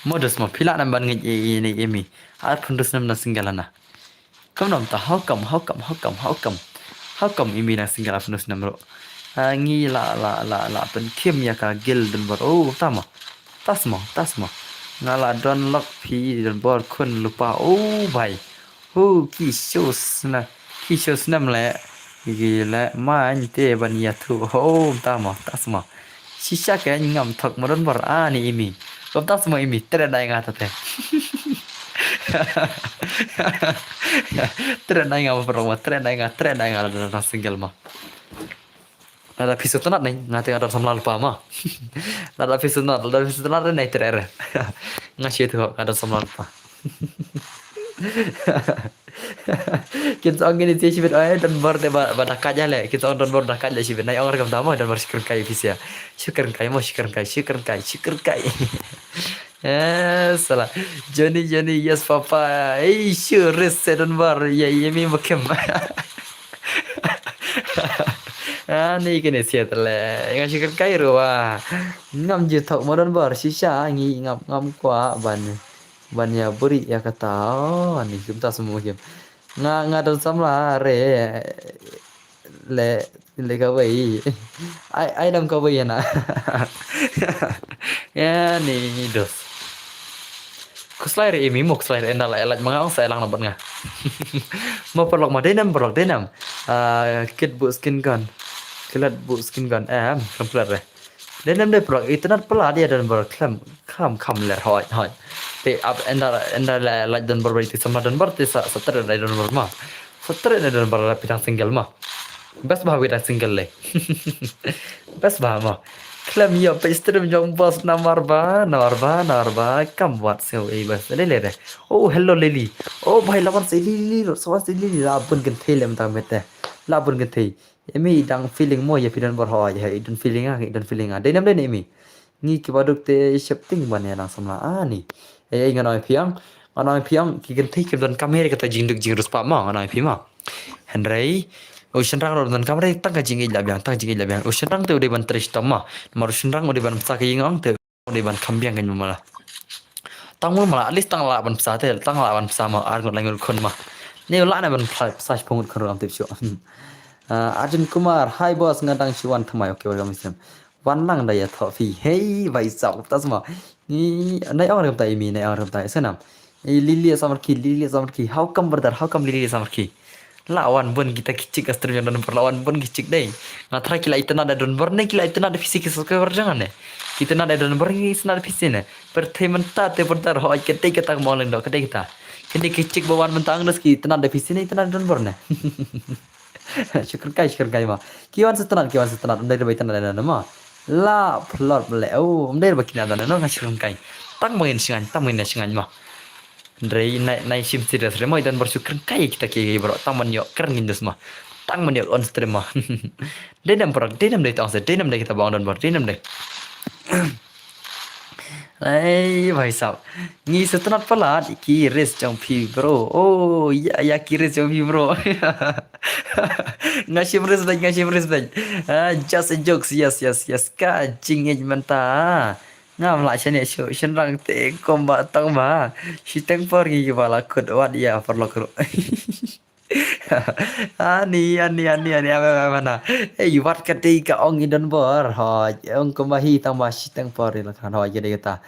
Mo dos ma. Phi lah nam ban ngeit i, i, ni imi. Arphew hynriew snem na single na. Kumno ta, how come, how come, how come, how come? How come imi na single arphew hynriew snem ruh? Ah, ngi la, la, la, la pynkhim ïa ka guild Don Bor. Oh, ta ma. Tas ma, tas ma. Nga la don lok phi Don Bor khun lypa. Oh, bhai. Hu, ki shu snem, ki shu snem le, ki le main te ban ïathuh. Ho, ta ma, tas ma. Shisha ka ngam thok ma Don Bor ani imi. Ko tas ma imi, tret dai nga ta te. Tret dai nga ma prong ma, tret dai nga, tret dai nga la da single ma. Lada phi sngewtynnat ne, nga te nga don samla lypa ma. Lada phi sngewtynnat, lada phi sngewtynnat ne, tret re. Nga shi tu nga don samla lypa. Kin sa ong ngin ïa shibit, oi, Don Bor te ba, ba da kait ïa le. Kin sa ong Don Bor da kait le shibit. Nai ong re kam ta mo, Don Bor shi kyrngkai phi sia. Shi kyrngkai mo, shi kyrngkai, shi kyrngkai, shi kyrngkai. Eh, salah. Johnny, Johnny, yes, papa. Ei, sure, res, eh, don bor. Ya, ya, mi makem. Ah, ni kene siat le. Nga shi kyrkai ruh wa. Ngam ju thok mo don bor. Shisha, ngi ngam, ngam kwah ban. Ban ya buri ya kata. Oh, ni kumta semua kem. Nga, nga don samla re. Le, le kawei. Ai, ai dam kawei ya na. Ya, ni dos. Kuslai re imi mo kuslai re enda la elat manga ong sa elang nabat nga. Mo paralok ma denam paralok denam. Ah, kit bu skin gun. Kilat bu skin gun. Em, kam kilat re. Denam de paralok itanat pala dia don bor klam kam kam ler hoi hoi. Te ap enda enda la elat don bor bai ti samla don bor ti sa sa ter don bor ma. Sa ter don bor la pitang single ma. Best ba wi da single le. Best ba ma. Klem yo pe stream jong boss namar ba, namar ba, namar ba. Kam wat sngeu ei bas. Le le de. Oh, hello Lily. Oh, bhai lawan se Lily, lawan se Lily la bun gen thei lem tang mete. La bun gen thei. Emi dang feeling mo ya pi don bor ho ya, i don feeling ah, i don feeling ah. Dei nam dei ne emi. Ngi ki baduk te shepting ban ya nang samla ani. Ei ei ngan oi phiang. Ngan oi phiang ki gen thei ki don kamera kata jingduk jingrus pa ma ngan oi phi ma. Hynrei u shynrang ruh don kamera tang ka jingïeit la biang, tang jingïeit la biang. U shynrang te u dei ban trei shitom ma. Namar u shynrang u dei ban psa ka ïing ong te u dei ban kham biang ka nyum mala. Tang mul mala, at least tang la ban psa te, tang la ban psa ma ar ngut lai ngut khun ma. Ne u la na ban psa, psa shiphew ngut khun ruh lam tip shuh. Ah, Arjun Kumar, hi boss, nga dang shu wan thymmai. Okay, welcome, Mister. Wan lang da ya thoh phi. Hey, bhai sab, ta sma. Ni, nai ong rem ta imi, nai ong rem ta. Sanam. Ei, Lily Samarkhi, Lily Samarkhi. How come, brother? How come Lily Samarkhi? La wan bun kita ki chick ka stream jong don bor, la wan bun ki chick dei. Nga tharai ki la itynnad da don bor ne, ki la itynnad da phi shi ki subscriber jong ne. Ki itynnad da don bor ngi itynnad da phi shi ne. Pyrthei mynta te brother hoi ka dei kata ka mawlyngdoh ka dei kata. Kine ki chick ba wan mynta ang dos ki itynnad da phi shi ne, itynnad da don bor ne. Shu kyrkai, shu kyrkai ma. Ki wan sa itynnad, ki wan sa itynnad, ym dei ba itynnad da don ma. La phlot le, oh, ym dei ba kine da don, nga shu kyrkai. Tang ba ngin shngain, tang ba ngin shngain ma. Hynrei nai, nai shim serious re mo, i don bor shu kyrkai kita ki bro, tang ban ïoh kren ngin dus ma. Tang ban ïoh on stream ma. Dei nam bro, dei nam dei tang se, dei nam dei kita ba ong don bor, dei nam dei. Ei, bhai sab. Ngi sa itynnad palat ki res jong phi bro. Oh, ya, ya ki res jong phi bro. Nga shim res bad, nga shim res bad. Ah, just a jokes, yes, yes, yes. Ka jingïeit mynta. Ngam lah shane shu shynrang te kumba tang ba. Shiteng por ngi ba la kut wat ya paralok ruh. Ani, ani, ani, ani, ame, ame, mana. Eh, wat ka dei ka ong i don bor. Hoi, ong kumba hi tang ba shiteng por la kan hoi ka dei kata.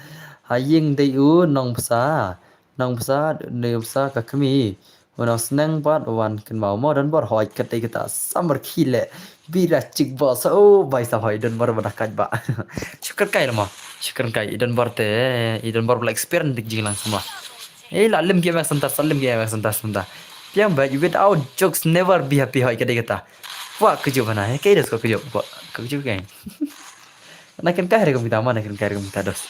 Ha ïing dei u nong bsa. Nong bsa, nong bsa ka kmie. U nong sneng pat wan kynmaw mo don bor hoi ka dei kata. Samar khile. Bira chick boss. Oh, bai sa hoi don bor ba da kaj ba. Shu kyrkai la mo. Shu kyrkai i don bor te. I don bor ba la experience dik jinglang samla. Eh, la lim ki M X Center, sa lim ki M X Center, Center. Piang ba, without jokes, never be happy hoi ka dei kata. Wa ka jop hana, eh, ka dos ko ka jop, wa ka jop ka. Na kan kai re kumta ma, na kan kai re kumta dos.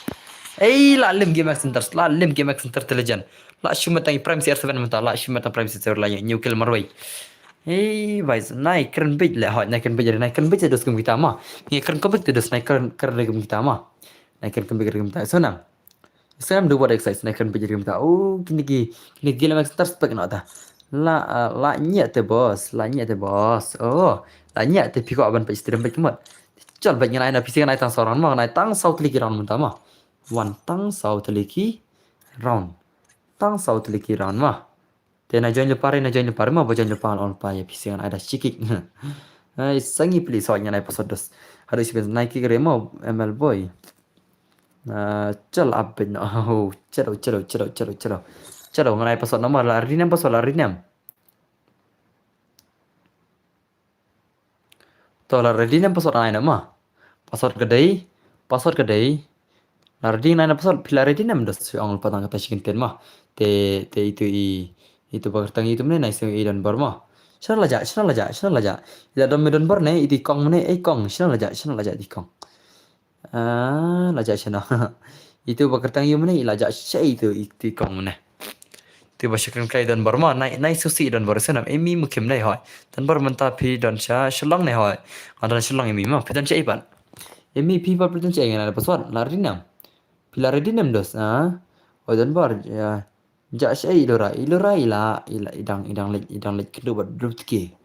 Eh, la lim ki M X Center, la lim ki M X Center te legend. La shu met tang Prime C R seven mynta, la shu met tang Prime C R seven la new kill marwei. Eh, bhai, nai kren bit le hoi, nai kren bit, nai kren bit dos kumta ma. Ngi kren kumta dos, nai kren, kren re kumta ma. Nai kren kumta kumta. So nang. Sam do what excites na kan bajir kumta. Oh, kini ki, kini ki lama star spek na ta. La, ah, la nya te boss, la nya te boss. Oh, la nya te piko aban pa stream pa kemot. Chal ba ngai na pisi ngai tang saw round ma, ngai tang saw tli ki round mynta ma. Wan tang saw tli ki round. Tang saw tli ki round ma. Te na join lypa re, na join lypa re ma, ba join lypa on pa ya pisi ngan ai da shikik. Ai sangi please hoi ngan ai password dos. Hadu shi ben nai ki re ma M L boy. Ah, chal up ben no. Oh, chalo, chalo, chalo, chalo, chalo. Chalo ngan ai password nama la rename password la rename. To la ready ne password ai na ma. Password ka dei, password ka dei. La ready ne na password, phi la ready ne dos ong patang kata shi kynten ma. Te, te itu i, itu ba kyrteng itu mne nai seng i don bor ma. Shana la ja, shana la ja, shana la ja. Ila don me don bor ne, itu i kong mne, ei kong, shana la ja, shana la ja itu i kong. Ah, la ja shano. Itu ba kyrteng yu mane, la ja shai itu, itu kong mane. Itu ba shakren kai don bor ma, nai, nai susi don bor sanam, emi mukim dai hoi. Don bor mynta phi don sha Shillong ne hoi. Nga don Shillong emi ma, phi don sha ipan. Emi phi ba phi don sha ngan ai password, la rinam. Ila ready nem dos, ah. Oi Donbor, ya. Ja sha i lura, i lura ila, ila, i dang, i dang leit, i dang leit kynduh bad dub tke.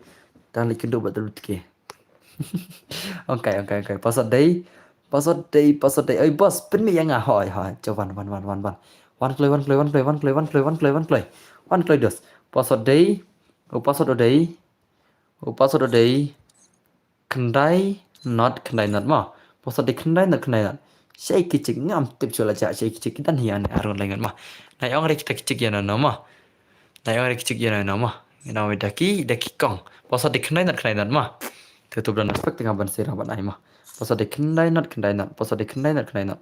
Dang leit kynduh bad dub tke. Okay, okay, okay. Password dei, password dei, password dei. Oi boss, pynmih ïa nga, hoi, hoi. Jo wan, wan, wan, wan, wan. Wan kloi, wan kloi, wan kloi, wan kloi, wan kloi, wan kloi, wan kloi. Wan kloi dos. Password dei, u password u dei, u password u dei. Khyndai not, khyndai not mo. Password dei khyndai not, khyndai not. Shei ki chik ngam tip shuh la ja, shei ki chik ki dang hi ane arun lengan mo. Na ong re kita ki chik ïa no no mo. Na ong re ki chik ïa no no mo. Ina we da ki, da ki kong. Password dei khyndai not, khyndai not mo. Tu tu bla na spek tengah ban serang ban ai mo. Password dei khyndai not, khyndai not. Password dei khyndai not, khyndai not.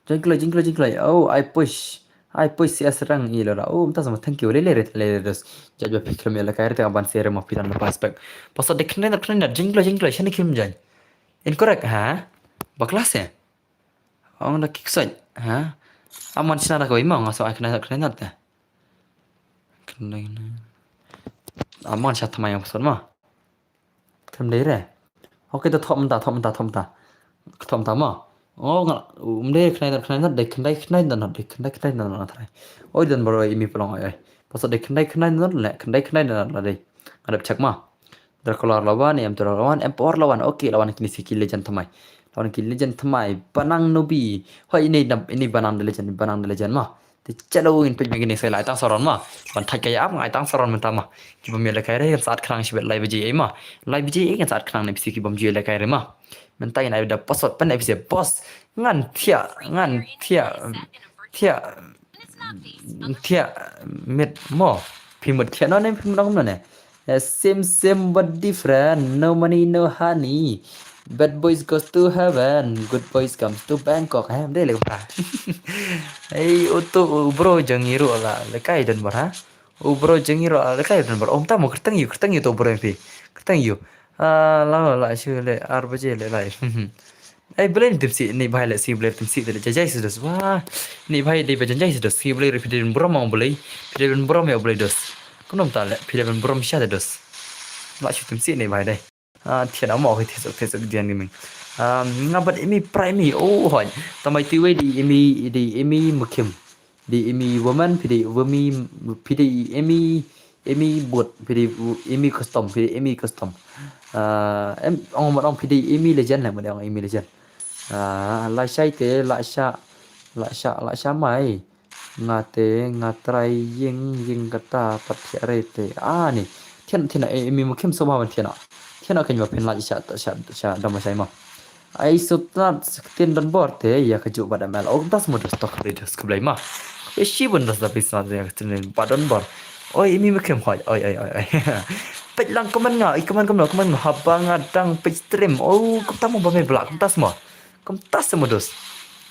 Jingkloi, jingkloi, jingkloi. Oh, I push. I push C S rank i lora. Oh, mynta sama thank you. Le le le le dos. Jaj ba phi khlem ïa la kai re tang ban share ma phi dan lepas pek. Password dei khyndai not, khyndai not. Jingkloi, jingkloi. Shane kim jai. Incorrect ha? Bakla se. Ong da kick side ha? Aman shna da kawai ma nga so ai khyndai not, khyndai not ta. Khyndai not. Aman sha thamai ong password ma. Them dei re. Okay, to thom ta, thom ta, thom ta. Thom ta mo. Oh, nga, um dei khyndai not, khyndai not, dei khyndai, khyndai not, dei khyndai, khyndai not, not try. Oi Donbor oi, imi pynlong oi, oi. Password dei khyndai, khyndai not le, khyndai, khyndai not la dei. Nga dep check mo. Dracula la wan, M two la wan, M four la wan. Okay, la wan kine si ki legend thymmai. La wan ki legend thymmai. Banang Nubi. Hoi ini, ini Banang the legend, Banang the legend mo. Te chalo ngin peit ma kine sa lai tang saron mo. Ban thait ka ïa ap ngai tang saron mynta mo. Ki bym ïa lehkai re kan sa at khnang shibit lai baje ei mo. Lai baje ei kan sa at khnang ne phi ki bym ju ïa lehkai re mo. Mynta ngin ai da password pyn ai phi boss. Ngan thiah, ngan thiah. Thiah. Thiah mit mo. Phi mut thiah no ne phi mut ong no ne. Eh, same, same but different. No money, no honey. Bad boys goes to heaven. Good boys comes to Bangkok. Em dei leh kumta. Ei, uto u bro jong ngi ruh la lehkai Donbor ha. U bro jong ngi ruh la lehkai Donbor. Om tamo kyrteng ïu, kyrteng ïu to bro phi. Kyrteng ïu. Ah, la la shu le ar baje le lai. Ei, Blei Tymsi, ni bhai le si Blei Tymsi de jajai sidos. Wah, ni bhai de jajai sidos. Si Blei re phi de burom ong Blei. Phi de burom ong Blei dos. Kumno ta le phi de burom sha de dos. La shu Tymsi ni bhai de. Ah, thiah mo, okay, thiah sok, thiah sok dian gaming. Ah, nga bad imi prime mi. Oh, hoi. Tamai tiwei di imi, di imi mukim. Di imi woman, phi di womi, phi di imi, imi boot, phi di imi custom, phi di imi custom. Ah, em, ong mo ong phi di imi legend lah, mo ong imi legend. Ah, la shai te, la sha, la sha, la sha mai. Nga te, nga trai ïing, ïing kata, pat thiah re te. Ah, ni. Thiah, thiah, eh, imi mukim so ba thiah. Thiah kan ma phin la sha, sha, sha, dam shai ma. Ai sutnat ktien Donbor te ïa ka juk bad M L. Oh, das mo das tok dei das khublei ma. Khublei shibun das da phi sutnat ïa ka ktien ba Donbor. Oi, imi mukim hoi. Oi, oi, oi, oi. Peit lang comment nga, i comment kumno, comment nga haba nga dang peit stream. Oh, kumta mo ba me blak, kumta mo. Kumta mo dos.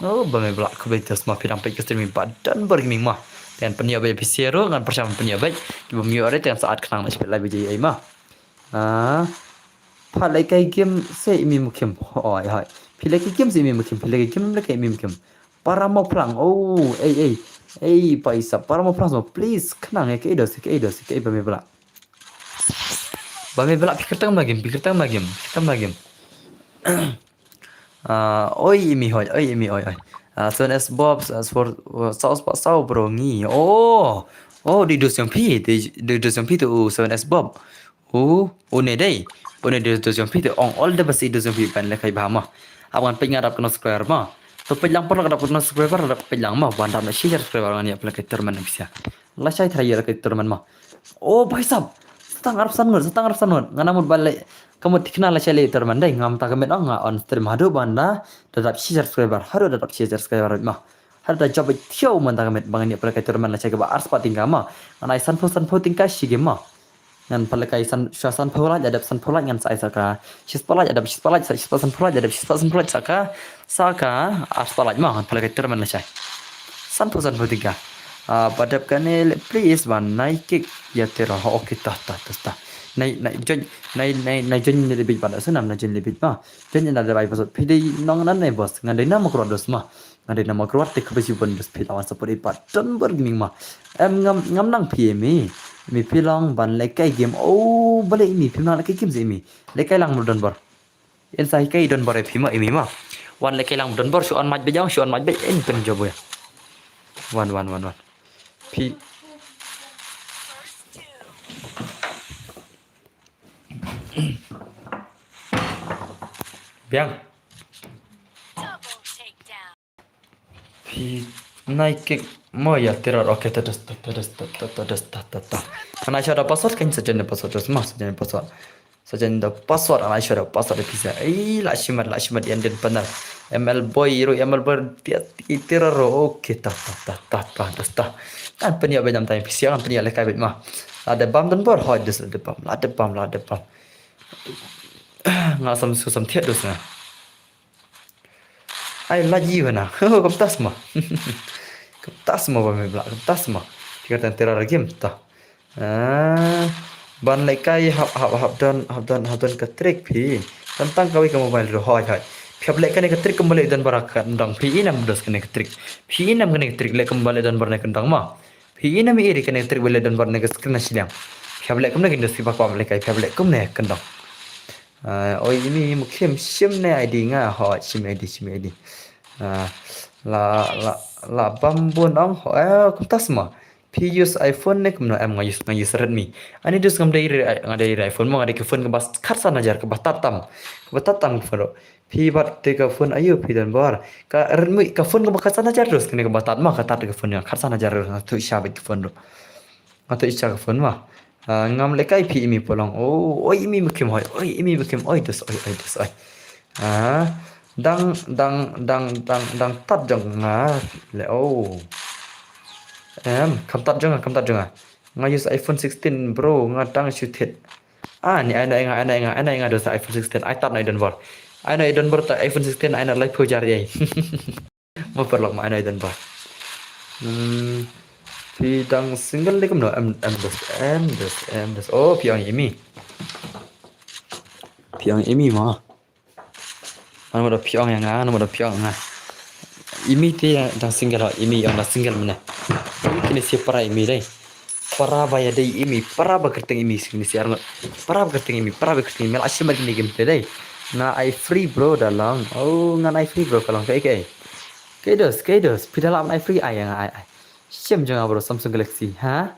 Oh, ba me blak khublei das ma phi dang peit ka stream ba Donbor Gaming ma. Ngan pynïoh ba phi share ruh, ngan pyrshang pynïoh ba. Ki bym ïoh re te ngan sa at khnang na shipit lai baje ei ma. Ah. Pha lehkai game se imi mukim. Hoi, hoi. Phi lehkai game se imi mukim. Phi lehkai game lehkai imi mukim. Para mo plang. Oh, ei, ei. Ei, paisa. Para mo plang so. Please, khnang ïa ka eidos, ka eidos, ka ei ba me blak. Ba me blak phi kyrteng ma game, phi kyrteng ma game, phi kyrteng ma game. Ah, oi imi hoi, oi imi oi, oi. Ah, Seven S Bob, ah, for, uh, saus pa sau bro ngi. Oh. Oh, di dos jong phi, di, di dos jong phi tu, uh, Seven S Bob. Oh, oh ne dei. Oh ne di dos jong phi tu ong all the best di dos jong phi ban lehkai bha ma. Ap ngan peit nga dap kano subscriber ma. To peit lang por dap kano subscriber dap peit lang ma. Ban dap na shi subscriber ngan ïa pynlehkai tournament na pisa. Lashai trai ïa lehkai tournament ma. Oh, bhai sab. Satang arphew san ngut, satang arphew san ngut. Nga nang mut ban leh. Ka mut thikna lashai leh tournament dei. Ngam ta ka met ong nga on stream haduh ban da. Da dap shi subscriber. Haduh da dap shi subscriber ma. Haduh da jop thiaw man ta ka met ba ngan ïa pynlehkai tournament lashai kaba arspah tyngka ma. Ngan ai sanphew sanphew tyngka shi game ma. Ngan pynlehkai san, sha sanphew lait, da dap sanphew lait ngan sa ai sa ka. Shispah lait, da dap shispah lait, sa shispah sanphew lait, da dap shispah sanphew lait sa ka. Sa ka, arspah lait ma, ngan pynlehkai tournament lashai. Sanphew, sanphew tyngka. Ah, ba dap kane le, please, ban nai kick ïa tero. Ha, okay, ta, ta, ta, ta. Nai, nai, join, nai, nai, nai, join le bit ban da, sunam nai join le bit ma. Join ina da bai boss. Phi dei nong nan ne boss. Ngan dei na ma kro dos ma. Nga dei na ma kro te khublei shibun dos phi la wan support i pat Donbor Gaming ma. Em ngam, ngam nang phi imi. Imi phi long ban lehkai game. Oh, balei imi phi nang lehkai game se imi. Lehkai lang mo Donbor. Ïa sa hikai Donbor e phi ma imi ma. Wan lehkai lang Don Bor, shu on mic beit ïa, shu on mic beit, yn pynjob ïa. Wan, wan, wan, wan. Phi. Biang. Phi nai kick mo ïa Terror, okay, ta das, ta das, ta das, ta das, ta ta ta. Kan ai sha da password, kan sa jan da password, das mo, sa jan da password. Sa jan da password, ai sha da password da pisa. Ei, la shimat, la shimat ïa den panel. M L Boy, ru M L Boy, tia, i Terror, okay, ta ta ta ta ta das ta. Kan pynïa beit nam tai pisa, kan pynïa lehkai beit mo. La da bam Don Bor, hoi, das la da bam, la da bam, la da bam. Nga sam su sam thiat dus nga. Ai, la ji wana. Kumta sma. Kumta sma ba me bla, kumta sma. Phi kyrteng Terror game ta. Ah, ban lehkai hap, hap, hap don, hap don, hap don ka trick phi. Tang tang kawei ka mobile ruh, hoi, hoi. Phi hap leh kane ka trick kumba leh Don Bor ha ka khyndang phi, i nam dos kane ka trick. Phi i nam kane ka trick leh kumba leh Don Bor ha ka khyndang mo. Phi i nam i ri kane ka trick ba leh Don Bor ha ka screen na shiliang. Phi hap leh kumne ka industry ba kwah lehkai, phi hap leh kumne ka khyndang. Ah, oi, imi mukhim, shim ne I D nga, ho, shim I D, shim I D. Ah, la, la, la bam bun ong, ho, eh, kumta sma. Phi use iPhone ne kumno, em, nga use, nga use Redmi. Ani dus ngam dei ri, nga dei ri iPhone mo, nga dei ka phone kaba khatsan hajar, kaba tad tam. Kaba tad tam ka phone ruh. Phi bat te ka phone aïu phi Don Bor. Ka Redmi, ka phone kaba khatsan hajar dus, kane kaba tad mo, ka tad ka phone ïa, khatsan hajar dus, nga tu sha beit ka phone ruh. Nga tu sha ka phone mo. Ah, ngam lehkai phi imi polong. Oh, oi imi mukhim hoi. Oi imi mukhim. Oi dus, oi, oi dus, oi. Ah, dang, dang, dang, dang, dang tad jong nga le, oh. Em, kham tad jong nga, kham tad jong nga. Nga use iPhone sixteen, bro, nga dang shu thied. Ah, ni ai na nga, ai na nga, ai na nga dos iPhone sixteen. Ai tad na i Don Bor. Ai na i Don Bor ta iPhone sixteen, ai na laiphew hajar ei. Mo paralok mo, ai na i Don Bor. Hmm, phi dang single ne kumno, em, em dos, em dos, em dos. Oh, phi ong imi. Phi ong imi mo. Ano mo da phi ong ïa nga, ano mo da phi ong ïa nga. Imi te dang single ho, imi ong dang single mynne. Imi kine shi para imi dei. Para ba ïadei imi, para ba kyrteng imi, kine shi arngut. Para ba kyrteng imi, para ba kyrteng imi, la shimet kine game te dei. Nga ai free bro da long. Oh, ngan ai free bro ka long kaei kaei. Kaei dos, kaei dos, phi da lah ban ai free, ai ïa nga ai ai. Shem jong nga bro, Samsung Galaxy, ha?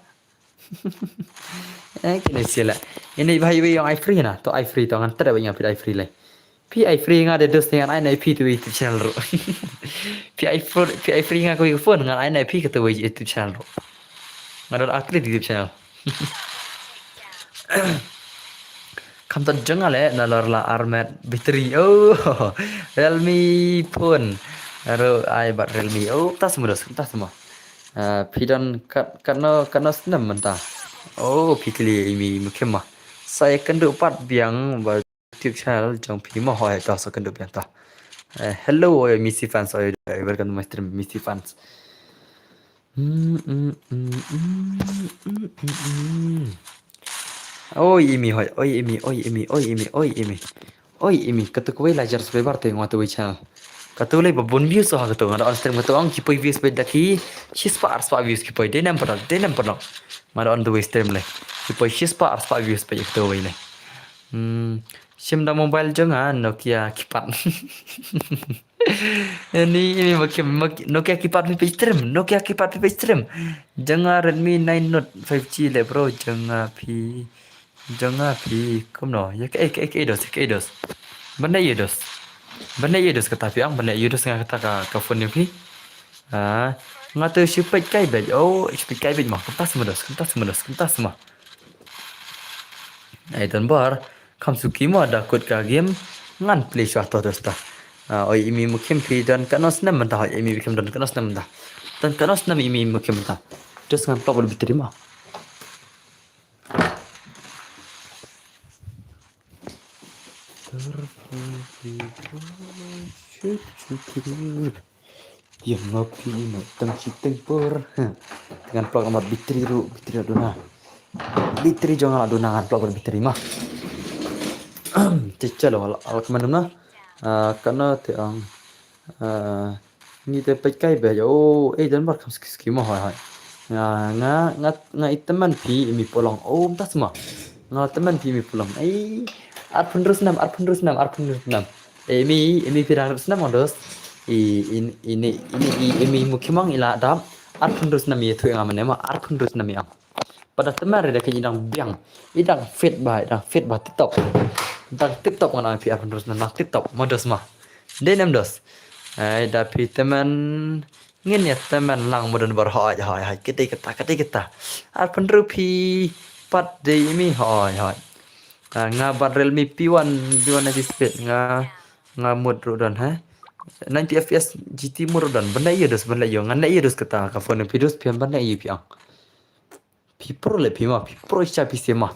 Eh, kine shi la. Ine ba iwei ong ai free na, to ai free to ngan tet ba nga phi ai free lei. Phi ai free nga de dos ne ngan ai na phi tu YouTube channel ruh. Phi ai free, phi ai free nga kawei ka phone ngan ai na phi katu wei YouTube channel ruh. Nga don akli di YouTube channel. Kham tad jong nga le, na lor la armet battery. Oh, Realme phone. Aro ai bat Realme. Oh, tas mo dos, tas mo. Ah, phi don kat, katno, katno snem mynta. Oh, phi kylli imi mukhim mo. Sa ïa kynduh pat biang ba YouTube channel jong phi mo, hoi, to sa kynduh biang to. Eh, hello, oi, Messi fans, oi, welcome to my stream, Messi fans. Mm, mm, mm, mm, mm, mm, mm. Oi imi hoi, oi imi, oi imi, oi imi, oi imi. Oi imi, katu kawei la hajar subscriber te nga tu wei channel. Katu lei ba bun views ha katu, nga da on stream katu ong ki poi views ba da ki shispah arspah views ki poi, de nam pernah, de nam pernah. Nga da on tu wei stream lei. Ki poi shispah arspah views ba katu wei lei. Hmm, shim da mobile jong nga Nokia keypad. Ini, ini makin, makin, Nokia keypad phi peit stream, Nokia keypad phi peit stream. Jong nga Redmi nine Note five G le bro, jong nga phi, jong nga phi, kumno, ïa kaei, kaei, kaei dos, kaei dos. Ban leh ïa dos. Ban leh ïa dos kata phi ong, ban leh ïa dos nga kata ka, ka phone ïa phi. Ah, nga tu shu peit kai beit, oh, shu peit kai beit mo, kumta sma dos, kumta sma dos, kumta sma. Ai Don Bor, kham suki mo da kut ka game, ngan play shuwa to dosta. Ah, oi imi mukhim phi don katno snem mynta, oi imi mukhim don katno snem mynta. Don katno snem imi mukhim mynta. Dos ngan plop battery mo. Ïa nga phi ma tang shi teng por. Ngan plug namar battery ruh, battery la duna. Battery jong nga la duna, ngan plug battery ma. Check check lo ala kemana na. Ah, kana te ang. Ah, ni te pek kai be. Oh, eh, Don Bor kam ski ski mo, hoi, hoi. Nga, nga, nga, nga iteman phi imi polong. Oh, tas ma. Nga teman phi imi polong. Ai, arphew hynriew snam, arphew hynriew snam, arphew hynriew snam. Emi, emi phi dang rit snem ong dos. I, i, ini, ini, i, emi Mukhimang i la dap. Arphew hynriew snem i ïathuh ïa nga mynne ma, arphew hynriew snem i ong. Pat da tymmen re da kane i dang biang. I dang fit bha, i dang fit bha tip top. Dang tip top ngan ong ïa phi arphew hynriew snem dang tip top. Mo dos ma. Dei ne em dos. Ai da phi tymmen. Ngin ïa tymmen lang mo Donbor hoi, hoi, hoi. Kata kata, kata kata. Arphew hynriew phi pat dei emi hoi, hoi. Ah, nga bad Realme P one, P one ninety speed nga, nga mut ruh don, ha. Ninety F P S G T mut ruh don. Ban leh ïa dos, ban leh ïa. Ngan leh ïa dos kata ka phone phi dos phi ban leh ïa phi ong. Phi pro leh phi ma, phi pro sha phi sha ma.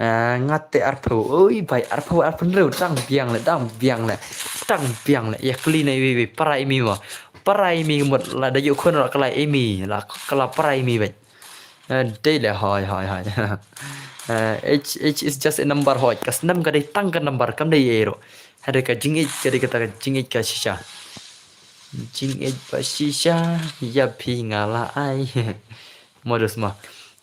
Ah, nga te arphew, oi bai arphew, arphew hynriew, dang biang leh, dang biang leh, dang biang leh. Ïa kylli na iwei iwei, para imi ma. Para imi mut la da ïoh khun la ka la imi, la ka la para imi beit. Eh, dei leh hoi, hoi, hoi. Eh, age, age is just a number hoi. Ka snem ka dei tang ka number, kam dei ei ruh. Hynrei ka jingïeit ka dei kata ka jingïeit ka shisha. Jingïeit ba shisha, ïa phi nga la ai. Mo dos ma.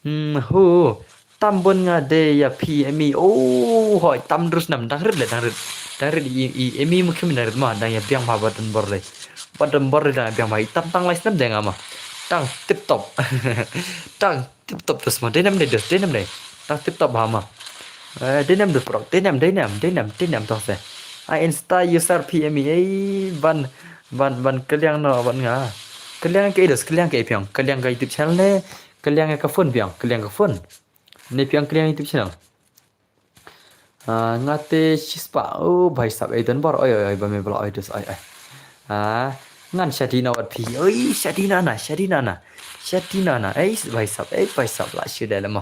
Hmm, hu. Tam bun nga dei ïa phi emi. Oh, hoi, tam hynriew snem, dang rit leh, dang rit. Dang rit i, i, emi Mukhim dang rit ma, dang ïa biang bha bad Donbor leh. Bad Donbor leh dang ïa biang bha, i tam tang lai snem dei nga ma. Dang tip top. Dang tip top dos ma, dei ne em dei dos, dei ne em dei. Dang tip top bha ma. Eh, dei ne em dos prok, dei ne em, dei ne em, dei ne em, dei ne em dos eh. Ai Insta user phi emi ei ban, ban, ban kylliang noh bad nga. Kylliang kaei dos, kylliang kaei phi ong, kylliang ka YouTube channel ne, kylliang ka phone phi ong, kylliang ka phone. Ne phi ong kylliang YouTube channel. Ah, nga te shispah, oh, bhai sab, eh, Donbor, oi, oi, oi, ba me bla, oi, dos, oi, oi. Ah, ngan shadina wat phi, oi, shadina na, shadina na, shadina na, eh, bhai sab, eh, bhai sab, la shu dei leh ma.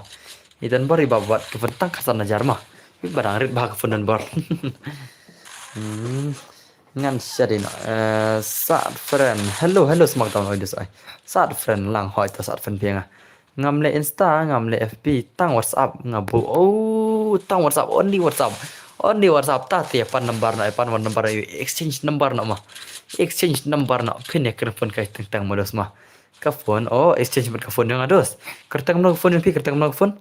I Donbor i ba wat ka phone tang khatsan hajar ma. I ba dang rit bha ka phone Donbor. Hmm. Ngan shadina, eh, sad friend. Hello, hello, smackdown, oi, dos, oi. Sad friend, lang hoi, to sad friend phi nga. Ngam leh Insta, ngam leh F B, tang WhatsApp, nga bu. Oh, tang WhatsApp, only WhatsApp. Only WhatsApp, ta te pan number na, pan one number na, exchange number na ma. Exchange number na, phin ïa kren phone kai teng teng ma dos ma. Ka phone, oh, exchange bad ka phone jong nga dos. Kyrteng mano ka phone jong phi, kyrteng mano ka phone.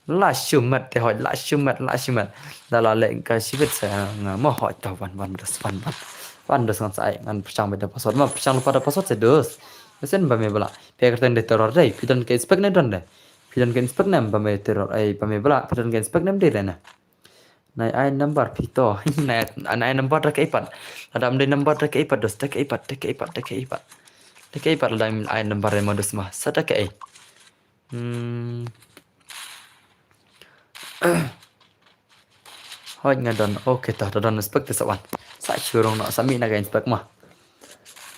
La shu met te hoi, la shu met, la shu met. Da la leh ka shibit sa nga ma hoi ta wan, wan dos, wan, wan. Wan dos ngan sa ai, ngan pyrshang bad da password ma, pyrshang lypa da password sa dos. Sen ba me bla. Phi kyrteng dei Terror dei, phi don ka inspect ne don dei. Phi don ka inspect ne ba me Terror, ai ba me bla, phi don ka inspect ne dei dei na. Nai ai number phi to. Nai, nai ai number da ka iPad. Lada em dei number da ka iPad dos, da ka iPad, da ka iPad, da ka iPad. Da ka iPad lada ai number ma dos ma. Sa da ka ai. Hmm. Hoi nga don. Okay, ta don inspect sa wan. Sa shu rong no, sa mi na ka inspect ma.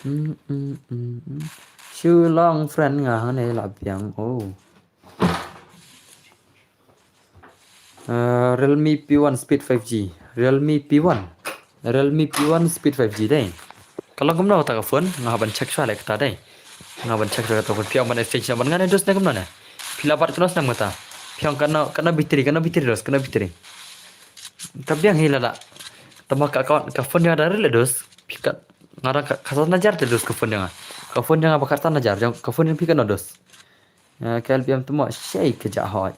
Hmm, hmm, hmm, hmm. Shu long friend nga hangne la biang. Oh. Uh, Realme P one Speed five G. Realme P one. Realme P one Speed five G dei. Ka long kumno kata ka phone? Nga hap ban check shuwa leh kata dei. Nga ban check shuwa kata phone. Phi ong ban exchange na ban nga ne dos ne kumno ne? Phi la bat kano snem kata? Phi ong kano, kano battery, kano battery dos, kano battery. Ka biang hi lada. Tama ka account, ka phone jong nga da rit leh dos. Phi ka, nga dang ka, khatsan hajar te dos ka phone jong nga. Ka phone jong nga ba khatsan hajar, jong, ka phone jong phi kano dos. Eh, ka L P M tama shei ka jah hoi.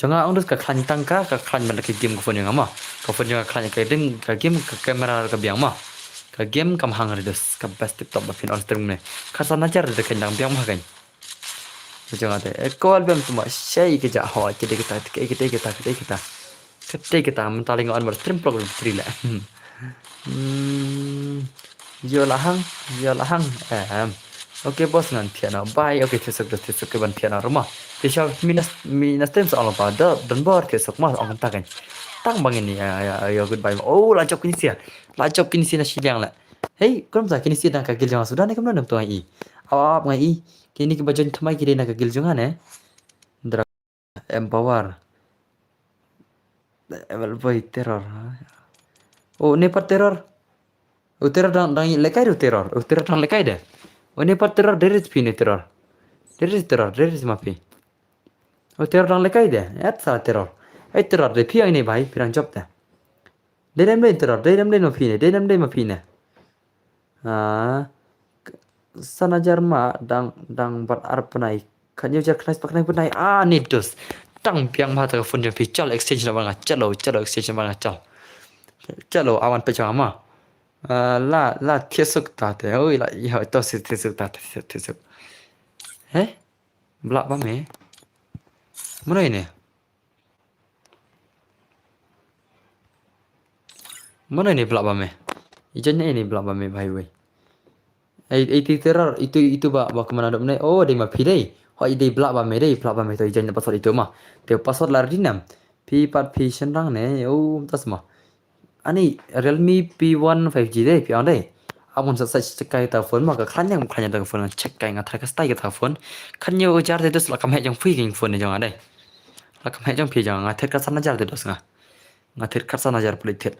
Jong nga ong dos ka khlaiñ tang ka, ka khlaiñ ban ka game ka phone jong nga ma. Ka phone jong nga khlaiñ ka game, ka game ka camera ka biang ma. Ka game kam hang re dos, ka best tip top ba phin on stream ne. Khatsan hajar da ka dang biang ma ka. Jong nga te, eh, ka L P M tama shei ka jah hoi, ka dei kata, ka dei kata, ka dei kata. Kata kata mynta lei nga on bad stream prok battery leh. Hmm. Ïoh la hang, ïoh la hang. Em. Okay boss ngan thiah noh. Bye. Okay, thiah suk, thiah suk ban thiah noh ruh ma. Te sha mi na, mi na stream sa ong lypa. Da, Donbor thiah suk ma ong kumta kan. Tang ba ngin ïa, ïa, ïa, goodbye. Oh, la jop kine shi. La jop kine shi na shiliang leh. Hei, kumno sa kine shi dang ka guild jong nga suda ne kumno nang tu ngai i. Ap, ap ngai i. Kine kiba join thymmai ki dei na ka guild jong nga ne. Empower. Level boy Terror. Oh, ne pat Terror. Oh, Terror dang, dang lehkai de Terror. Oh, Terror dang lehkai de. Oh, ne pat Terror, dei rit phi ne Terror. Dei rit Terror, dei rit ma phi. Oh, Terror dang lehkai de. Et sa Terror. Ei Terror, dei phi ong ne bhai, phi dang jop de. Dei dem dei Terror, dei dem dei ma phi ne, dei dem dei ma phi ne. Ah, san hajar ma dang, dang bad ar bnai. Khathynñiew hajar khyndai spah khyndai bnai. Ah, ne dos. Dang biang ma ta ka phone jong phi, chalo exchange na ba nga, chalo, chalo exchange na ba nga, chalo. Chalo, awan peit jong nga ma. Ah, la, la thiah suk ta te. Oi, la, ïa, to si thiah suk ta te, thiah suk. He? Blah ba me? Mano ine? Mano ine blah ba me? Ijan ine blah ba me, bhai wei. Ei, ei, ti terar, itu, itu ba, ba kemana dok ne? Oh, dei ma phi dei. Ho, i dei blah ba me dei, blah ba me to ijan password itu ma. Te password la ri nam. Phi pat phi shenrang ne, oh, tas ma. Ani Realme P one five G dei, phi ong dei. Amun sa sa check kai ta phone ma, ka khlaiñ yang khlaiñ ta phone, check kai nga thra ka stai ka ta phone. Khan nyu jar te dus la kam he jong phi king phone ne jong dei. La kam he jong phi jong nga thet ka san hajar te dus nga. Nga thet ka san hajar pule thet.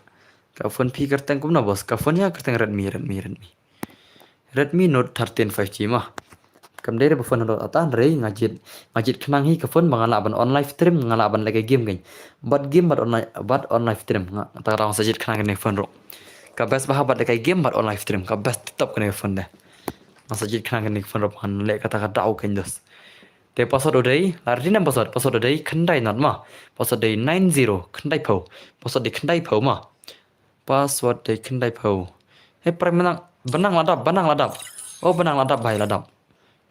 Ka phone phi kyrteng kumno boss? Ka phone ya kyrteng Redmi, Redmi, Redmi. Redmi Note thirteen five G ma. Kam dei re ba phone hynrei ata hynrei nga jied, nga jied khnang hi ka phone ba nga lah ban on live stream, nga lah ban leh kai game kein. Bad game bad online, bad on live stream nga ta ka dang sa jied khnang kane phone ruh. Ka best ba ha bad leh kai game bad on live stream, ka best tip top kane phone de. Nga sa jied khnang kane phone ruh ngan leh kata ka daw kein dus. Te password u dei, la ri nam password, password u dei khyndai not ma. Password dei nine zero, khyndai phew. Password dei khyndai phew ma. Password dei khyndai phew. He prai Benang, Benang la dap, Benang la dap. Oh, Benang la dap bhai, la dap.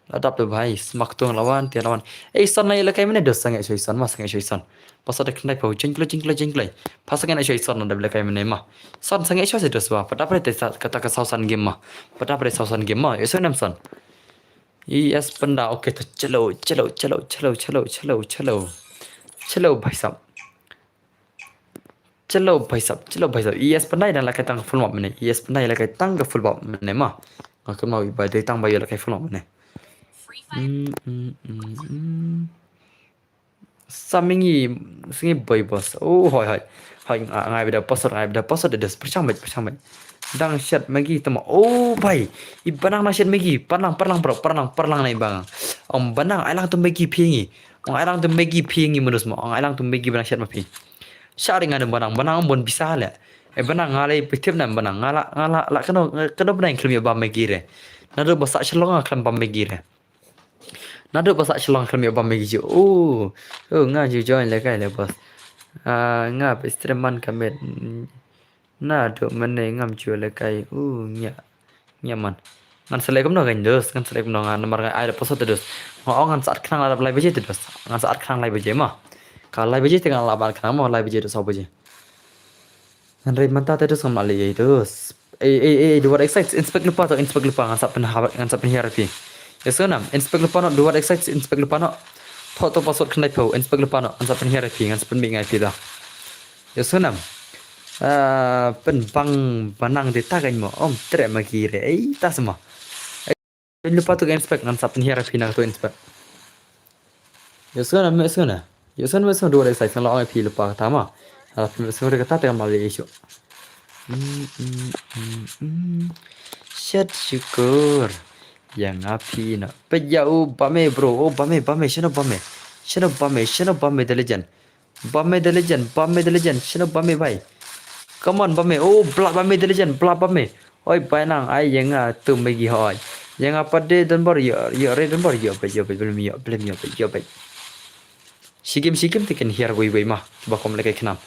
La dap de bhai, smak tung la wan, tia la wan. Ei son na ïa leh kai mane dos sangeh soi son, ma sangeh soi son. Password dei khyndai phew, jingkloi, jingkloi, jingkloi. Pas sangeh na soi son na dap leh kai mane ma. Son sangeh soi dos ba, pat dap re te sa, kata ka saw san game ma. Pat dap re saw san game ma, ïa soi nam son. Yes, pynda, okay, to chalo, chalo, chalo, chalo, chalo, chalo, chalo. Chalo, bhai sahab. Chalo, bhai sahab, chalo, bhai sahab. Yes, pynda, ïa la kai tang ka full map mane. Yes, pynda, ïa la kai tang ka full map mane ma. Nga kynmaw ba dei tang ba ïa la kai full map mane. Mm, mm, mm, mm. Sa myngi, sngi boy boss. Oh, hoi, hoi. Hoi, nga, ngai bida password, ngai bida password, des, pyrshang bait, pyrshang bait. Dang shet Maggi tama. Oh, bhai. I Benang na shet Maggi. Parlang, parlang, bro. Parlang, parlang na i bang. Ong Benang, ai lang tu Maggi phi ngi. Ong ai lang tu Maggi phi ngi menus mo. Ong ai lang tu Maggi Benang shet ma phi. Sha ri nga dem Benang, Benang ong bun bisa le. Eh, Benang nga lei pitip na Benang. Nga la, nga la, la kano, kano Benang khlem ïa ba Maggi re. Naduh ba sah Shillong nga khlem ba Maggi re. Naduh ba sah Shillong khlem ïa ba Maggi ju. Oh, oh, nga ju join le kai le boss. Ah, nga pe stream man ka met. Naduh mane ngam ju le kai. Uh, nya. Nya man. Ngan select kumno kan dus, ngan select kumno ngan namar ngan ai da password te dus. Nga ong ngan sah khnang la dap lai baje te dus. Ngan sah khnang lai baje ma. Ka lai baje te ngan la ban khnang ma lai baje te saw baje. Ngan rei mynta te dus ngam la leh ei dus. Ei, ei, ei, do what excite, inspect lypa to, inspect lypa ngan sah pynha, ngan sah pynhiar phi. Ïa sngewbha nam, inspect lypa no, do what excite, inspect lypa no. Tho to password khyndai phew, inspect lypa no, ngan sah pynhiar phi, ngan sah pynmih ngai phi da. Ïa sngewbha nam. Ah, pynbang Benang de ta kan mo, om tre Maggi re, ei ta sma. Pyn lypa to inspect ngan sah pynhiar phi na to inspect. Ïa sngewbha nam, ïa sngewbha nam. Ïa sngewbha nam, ïa sngewbha do what excite ngan la ong phi lypa ta ma. Hala phi sngewbha kata te ngan la leh ei shuh. Mm, mm, mm, mm. Shet shukur. Ïa nga phi na. Peit ïa u ba me bro. Oh ba me, ba me, shano ba me. Shano ba me, shano ba me the legend. Ba me the legend, ba me the legend, shano ba me bhai. Come on ba me, oh blah ba me the legend, blah ba me. Oi Benang, ai ïa nga tu Maggi hoi. Ïa nga pat de don bor ïa, ïa re don bor ïa beit, ïa beit, blem ïa, blem ïa beit, ïa beit. Shi game, shi game te kin hiar wei wei ma. Ba kom leh kai khnam.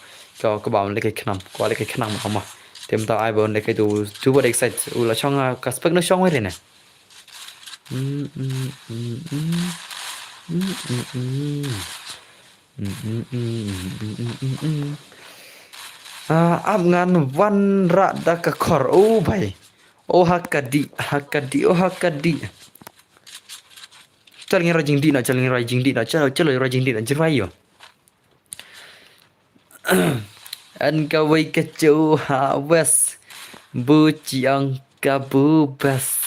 Ko, ko ba leh kai khnam, ko leh kai khnam ma ma. Te mynta ai ba leh kai tu, tu ba excite. U la shong, ah, ka spek no shong wei re ne. Mm, mm, mm, mm. Mm, mm, mm. Mm, mm, mm, mm, mm, mm, mm. Ah, ap ngan wanrah da ka khor. Oh, bhai. Oh, ha ka dih, ha ka dih, oh, ha ka dih. Chal ngi roi jingdih na, chal ngi roi jingdih na, chal, chal roi jingdih na, jingrai ïo. Yn kawei ka chew ha west, bu chiang ka bu best.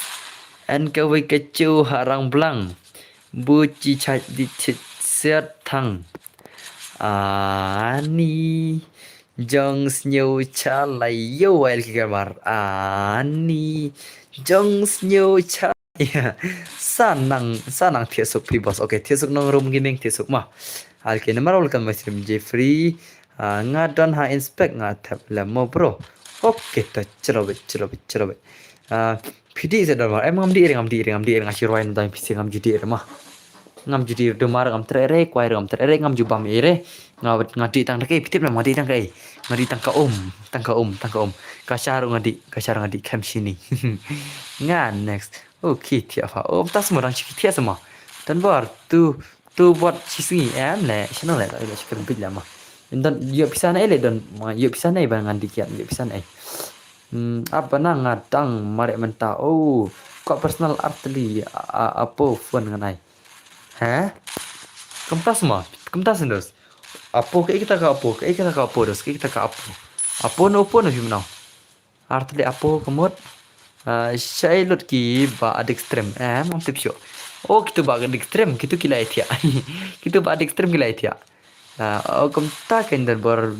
Yn kawei ka chew ha rang blang, bu chi chait di chit siat thang. Ani jong sñiaw cha lai yo el ki kamar. Ani jong sñiaw cha. Sa nang, sa nang thiah suk phi boss. Okay, thiah suk nong rum gaming thiah suk ma. Okay, namar welcome my stream Jeffrey. Ah, nga don ha inspect nga thep le mo bro. Okay, to chalo bit, chalo bit, chalo bit. Ah, phi dih se don ma. Em ngam dih re, ngam dih re, ngam dih re, nga shi roi na dang phi se ngam ju dih re ma. Ngam ju dih dumar ngam treh re, kwai re ngam treh re, ngam ju bam ei re. Nga nga dih tang da kaei, phi tip ne em nga dih tang kaei. Nga dih tang ka um, tang ka um, tang ka um. Ka sha ruh nga dih, ka sha ruh nga dih khem shini. Nga next. Okay, thiah pha. Oh, tas mo dang shi thiah sa mo. Don bor tu tu bot shi sngi em le, shano le ta ila shi karbit la mo. Don ïoh pisa ne le don, ïoh pisa ne ba ngan dih kiad, ïoh pisa ne. Hmm, apa na nga dang mareh mynta. Oh, ka personal artylli a, a, apo phone ngan ai. He? Kumta sma, kumta sen dos. Apo kaei kata ka apo, kaei kata ka apo dos, kaei kata ka apo. Apo no apo no phim nang. Artylli apo ka mut. Ah, shai lut ki ba adik stream. Eh, mam tip shu. Oh, kitu ba adik stream, kitu ki lai thiah. Kitu ba adik stream ki lai thiah. Ah, oh, kumta kan don bor,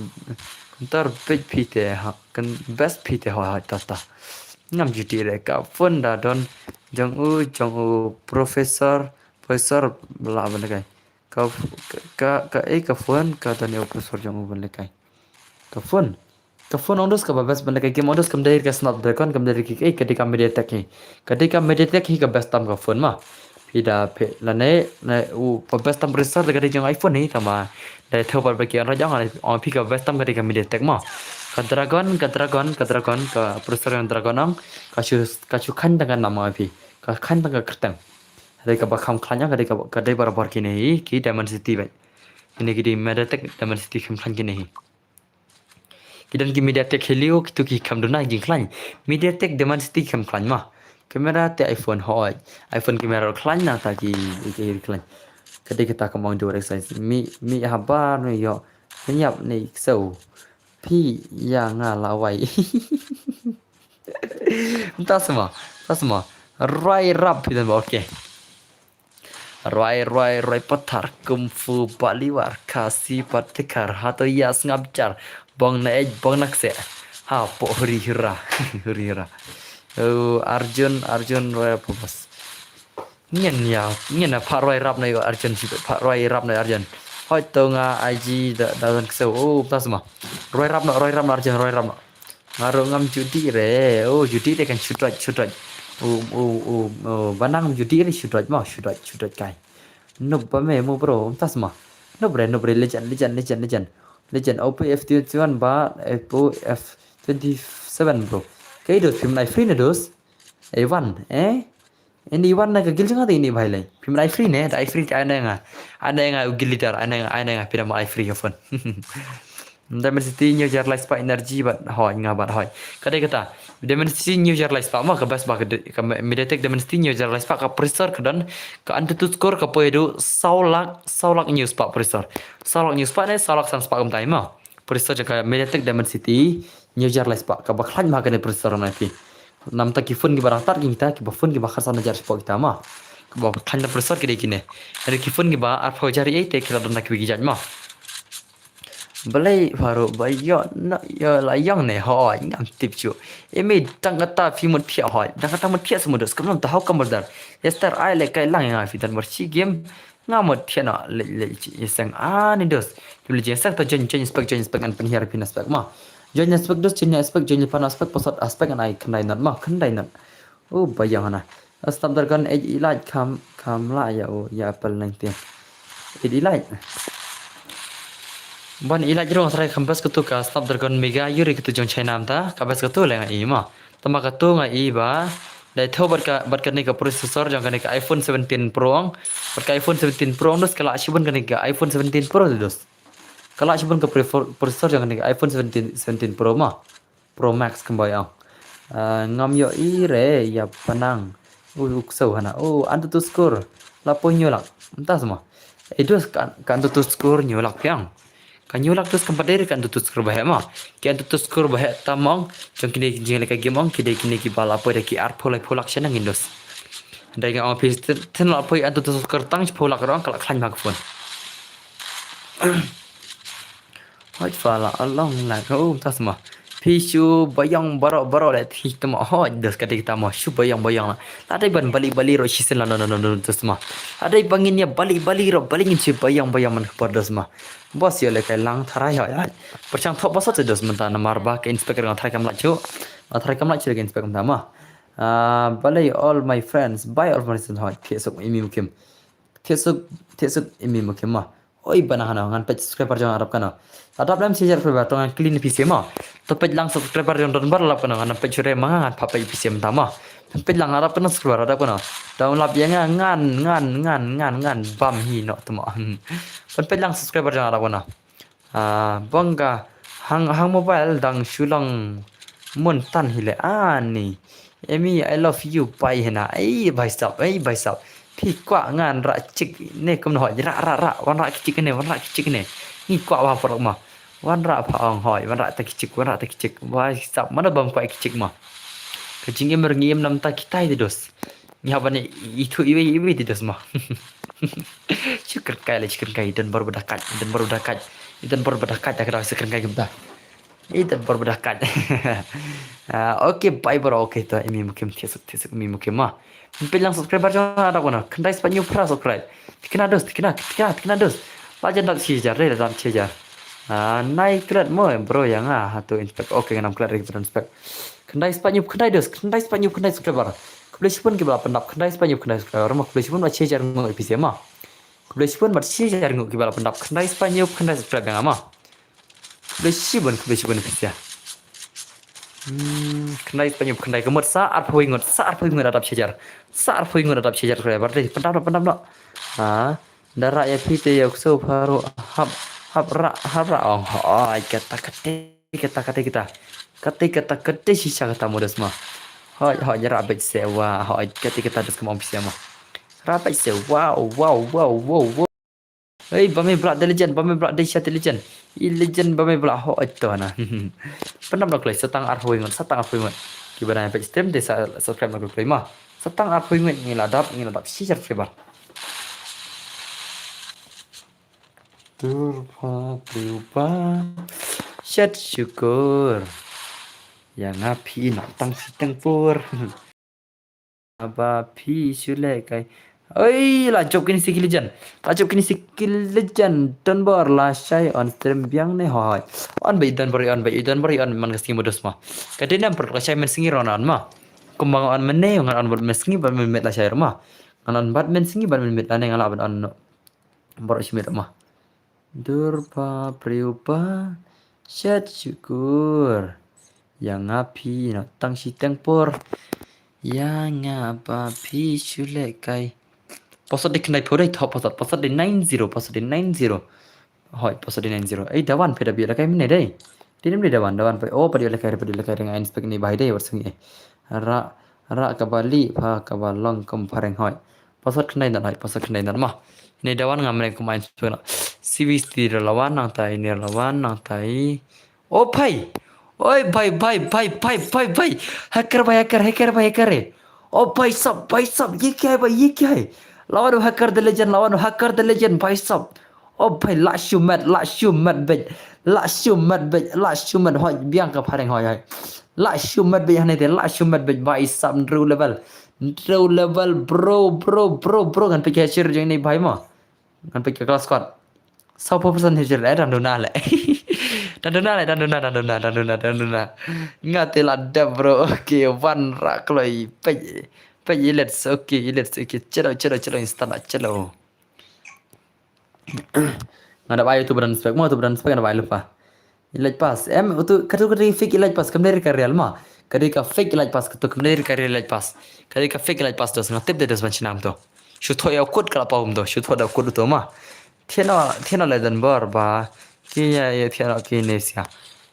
kumta best phi te ha, kan best phi te ha, ha, ta, ta. Ngam ju dih re ka phone da don jong u, jong u professor, professor la ban lehkai. Ka, ka, ka, ka, eh, ka phone, ka don ïa u professor jong u ban lehkai. Ka phone. Ka phone ong dos kaba best ban lehkai game ong dos kam dei ka Snapdragon, kam dei ki, eh, ka dei ka MediaTek hi. Ka dei ka MediaTek hi ka best tam ka phone ma. Phi da phi lane, ne, u, pa best tam processor da ka dei jong iPhone hi, tama. Da thew pat ba ki ong ra jong, ong phi ka best tam ka dei ka MediaTek ma. Ka Dragon, ka Dragon, ka Dragon, ka processor jong Dragon ong, ka shu, ka shu khan tang ka nam ong phi. Ka khan tang ka kyrteng. Ka dei kaba kham khlaiñ ong, ka dei kaba, ka dei barabor kine hi, ki Dimensity bait. Kine ki dei MediaTek Dimensity kham khlaiñ kine hi. Ki don ki MediaTek Helio, kitu ki kham duna jingkhlaiñ. MediaTek Dimensity kham khlaiñ ma. Camera te iPhone hoi. iPhone camera khlaiñ nangta ki, ki khlaiñ. Ka dei kata ka mong DualSense. Mi, mi habar mi ïoh. Pynïap ne ksew. Phi ïa nga lawei. Mynta sma, mynta sma. Rwai rap phi don ba, okay. Rwai, rwai, rwai pathar, kung fu, baliwar, khasi, patikar, hato ïa sngap jar, bong na ej, bong na kse. Hapoh huri hura, huri hura. Oh, Arjun, Arjun, rwai apa bas. Ngin ïa, ngin ïa pha rwai rap na ïa Arjun, pha rwai rap na ïa Arjun. Hoi to nga aji da, da don ksew. Oh, mynta sma. Rwai rap na, rwai rap na Arjun, rwai rap na. Nga ruh ngam ju dih re. Oh, ju dih re kan shu dwait, shu dwait. Oh, oh, oh, oh, ba nang ju dih re shu dwait mo, shu dwait, shu dwait kai. Noob ba me mo bro, mynta sma. Noob re, noob re, legend, legend, legend, legend. Legend, O P F twenty-one ba, O P F twenty-seven bro. Kaei dos, phim nai free ne dos? Evan, eh? Ini wan na ka guild jong nga te ini bhai lai. Phim ai free ne, da ai free te ai na nga. Ai na nga u guild leader, ai na nga, ai na nga phi da ma ai free ka phone. Dimensity New Year Life Spark energy bad hoi nga bad hoi. Ka dei kata. Dimensity New Year Life Spark ma ka best ba ka de-, ka me-, MediaTek Dimensity New Year Life Spark ka processor ka don ka AnTuTu score ka poi du saw lak, saw lak new spark processor. Saw lak new spark ne, saw lak san spark kumta ma. Processor jong ka MediaTek Dimensity New Year Life Spark kaba khlaiñ ma kane processor na phi. Namta ki phone kiba rangtat kita, kiba phone kiba khatsan hajar spot kita ma. Kiba khlaiñ da processor ki dei kine. Hynrei ki phone kiba arphew hajar ei te ki la don da kiwei ki jait ma. Balei pharu ba ïoh na ïoh la ïong ne hoi ngam tip shuh. Eme dang kata phi mut thiah hoi. Dang kata mut thiah semudus kam nam ta hau kam berdar. Ester ai le kai lang ïa nga phi dan bar shi game. Nga mut thiah na le le chi ïa seng ani dos. Phi le jeng seng ta join join spec join spec an pynhiar phi na spec ma. Join spec dos join spec join pan spec pasat spec an ai khyndai not ma khyndai not. Oh, ba ïang hana. Snapdragon eight Elite kham, kham la ïa u, ïa Apple nineteen. Eight Elite. Ban Elite ruh nga tharai kham best katu ka Snapdragon Mega Uri katu jong China mynta, ka best katu leh nga i ma. Tama katu nga i ba, dei thew bad ka, bad kane ka processor jong kane ka iPhone seventeen Pro ong, bad ka iPhone seventeen Pro ong dos ka lah shibun kane ka iPhone seventeen Pro dos. Ka lah shibun ka prefer-, processor jong kane ka iPhone seventeen, seventeen Pro ma. Pro Max kumba ïa ong. Ah, ngam ïohi re ïa panang. U, u ksew hana. U, AnTuTu score. La poi hynñiew lak. Mynta sma. Ei dos ka, ka AnTuTu score hynñiew lak phi ong. Ka hynñiew lak dos kam pat dei re ka AnTuTu score ba heh ma. Ki AnTuTu score ba heh tam ong. Jong kine ki jingleh ka game ong. Ki dei kine kiba la poi da ki arphew laiphew lak shaneng ngin dos. Dei nga ong phi ten, ten la poi AnTuTu score tang shiphew lak ruh ong ka la khlaiñ ma ka phone. Hoi pha la along la ka um ta sma. Phi shu ba ïong baroh baroh le thi tama hoi dos ka dei tama shu ba ïong ba ïong la. La dei ban bali bali ruh shisien la no no no no ta sma. La dei ban ngin ïa bali bali ruh bali ngin shu ba ïong ba ïong man ka por dos ma. Bos ïa le kai lang tharai hoi hoi. Pyrshang thok bos hot dos mynta namar ba ka inspector nga tharai kam lah shu. Nga tharai kam lah shu ka inspector mynta ma. Ah, balei all my friends, bye all my friends hoi. Phi sok imi mukim. Thiah suk, thiah suk imi mukim ma. Oi bana hana ngan peit subscriber jong Arab kano. Adap lem shi hajar subscriber to ngan clean phi sima. To peit lang subscriber jong Don Bar lap kano ngan peit sure ma ngan pha peit phi sim tama. Peit lang Arab kano subscriber Arab kano. Down lap ya nga ngan ngan ngan ngan ngan bam hi no tama. Peit lang subscriber jong Arab kano. Ah, bang ka hang hang mobile dang shu long mun tan hi le ani. Emi, I love you, bye hena. Ei, bhai sab, ei, bhai sab. Phi kwah ngan rah chik ne kum no hoi, rah, rah, rah, wan rah ki chik ne, wan rah ki chik ne. Ngi kwah wa porok ma. Wan rah pha ong hoi, wan rah ta ki chik, wan rah ta ki chik. Bhai sab, mana bam kwah ki chik ma. Ka jingim er ngi im nam ta kitai ti dos. Ngi haba ne itu iwi iwi ti dos ma. Shukran kai le, shukran kai, i Don Bar ba da kaj, i Don Bar ba da kaj, i Don Bar ba da kaj, da ka da shukran kai kumta. I Don Bar ba da kaj. Ah, okay, bye bro, okay, to, imi mukim, thiah suk, thiah suk, imi mukim ma. Peit lang subscriber jong nga da kano. Khyndai spah hynñiew phra subscribe. Thikna dos, thikna, thikna, thikna dos. La jan dap shi hajar, dei la jan shi hajar. Ah, nai klet mo, bro, ya nga, ha to inspect. Okay, ngan ym klet re ki ba don inspect. Khyndai spah hynñiew, khyndai dos, khyndai spah hynñiew, khyndai subscriber. Khublei shibun ki ba la pyndap, khyndai spah hynñiew, khyndai subscriber. Ma khublei shibun ba shi hajar ngut phi sima. Khublei shibun ba shi hajar ngut ki ba la pyndap, khyndai spah hynñiew, khyndai subscriber nga ma. Khublei shibun, khublei shibun phi sia. Hmm, khyndai spah hynñiew, khyndai ka mut sa arphew ngut, sa arphew ngut adap shi hajar. Sa arphew ngut adap shi hajar khublei bar dei, pyndap noh, pyndap noh. Ha, da rah ïa phi te ïa u ksew pharu hap, hap rah, hap rah ong. Hoi, kata kate, kata kate kata. Kate kata kate shisha kata modes ma. Hoi, hoi, rah beit se wa, hoi, kate kata des ka mong phi sia ma. Rah beit se, wow, wow, wow, wow, wow. Hei, ba me blah the legend, ba me blah the shot legend. I legend ba me blah ho ito na. Pyndap noh kloi, sa tang arphew ngut, sa tang arphew ngut. Ki ba dang peit stream te sa subscribe noh kloi ma. Sa tang arphew ngut ngi la dap, ngi la dap shi hajar subscriber. Tur pha priu ba. Shet syukur. Ïa nga phi noh tang shi tang por. Ba phi shu leh kai. Oi, la jop kine si ki legend. La jop kine si ki legend. Don Bor la shai on stream biang ne hoi. On ba i Don Bor, on ba i Don Bor, on man ka sngi modes ma. Ka dei nam per la shai men sngi ron on ma. Kumba on men ne ngan on bad men sngi bad men met la shai ma. Ngan on bad men sngi bad men met la ne nga lah ban on noh. Bor shi met ma. Dur ba priu ba shet syukur. Ïa nga phi noh tang shi tang por. Ïa nga ba phi shu leh kai. Posot dei khyndai phew dei thok posot. Posot dei nine zero. Posot dei nine zero. Hoi, posot dei nine zero. Ei, Dawan phi da bia leh kai mynne dei. Dei nim dei Dawan, Dawan phi. Oh, phi da leh kai, phi da leh kai, nga inspect ni ba hi dei wat sngi. Rah, rah kaba lieh pha kaba long kum phareng hoi. Posot khyndai nat hoi, posot khyndai nat ma. Ni Dawan nga mynne kum inspect na. C V C la wan nangtai, ni la wan nangtai. Oh bhai. Oi bhai, bhai, bhai, bhai, bhai, bhai. Hacker bhai, hacker, hacker bhai, hacker eh. Oh bhai sab, bhai sab, ye kya hai bhai, ye kya hai? Lawan hacker the legend, lawan hacker the legend, bhai sab. Oh bhai, la shu met, la shu met bhai. La shu met bhai, la shu met hoi, biang ka phareng hoi hoi. La shu met bhai, hane te, la shu met bhai, bhai sab, ndru level. Ndru level, bro, bro, bro, bro, ngan peit ka share jong ni bhai mo. Ngan peit ka class squad. Saw percent hijir eh, dang duna leh. Dang duna leh, dang duna, dang duna, dang duna, dang duna. Nga te la dep bro, okay, wan rak loi, peit, peit elite, okay, elite, okay, chalo, chalo, chalo, instant, chalo. Nga da bai tu brand spec mo, tu brand spec nga da bai lupa. Elite pass, em, tu, katu, katu fake elite pass, kam dei ka real ma. Katu ka fake elite pass, katu kam dei ka real elite pass. Katu ka fake elite pass dos, nga tip de dos ban shnam tu. Shu thoh ïa u kut ka la pau kumto, shu thoh da u kut uto ma. Thiah noh, thiah noh leh Don Bor ba. Ki ïa, ïa thiah noh kine sia.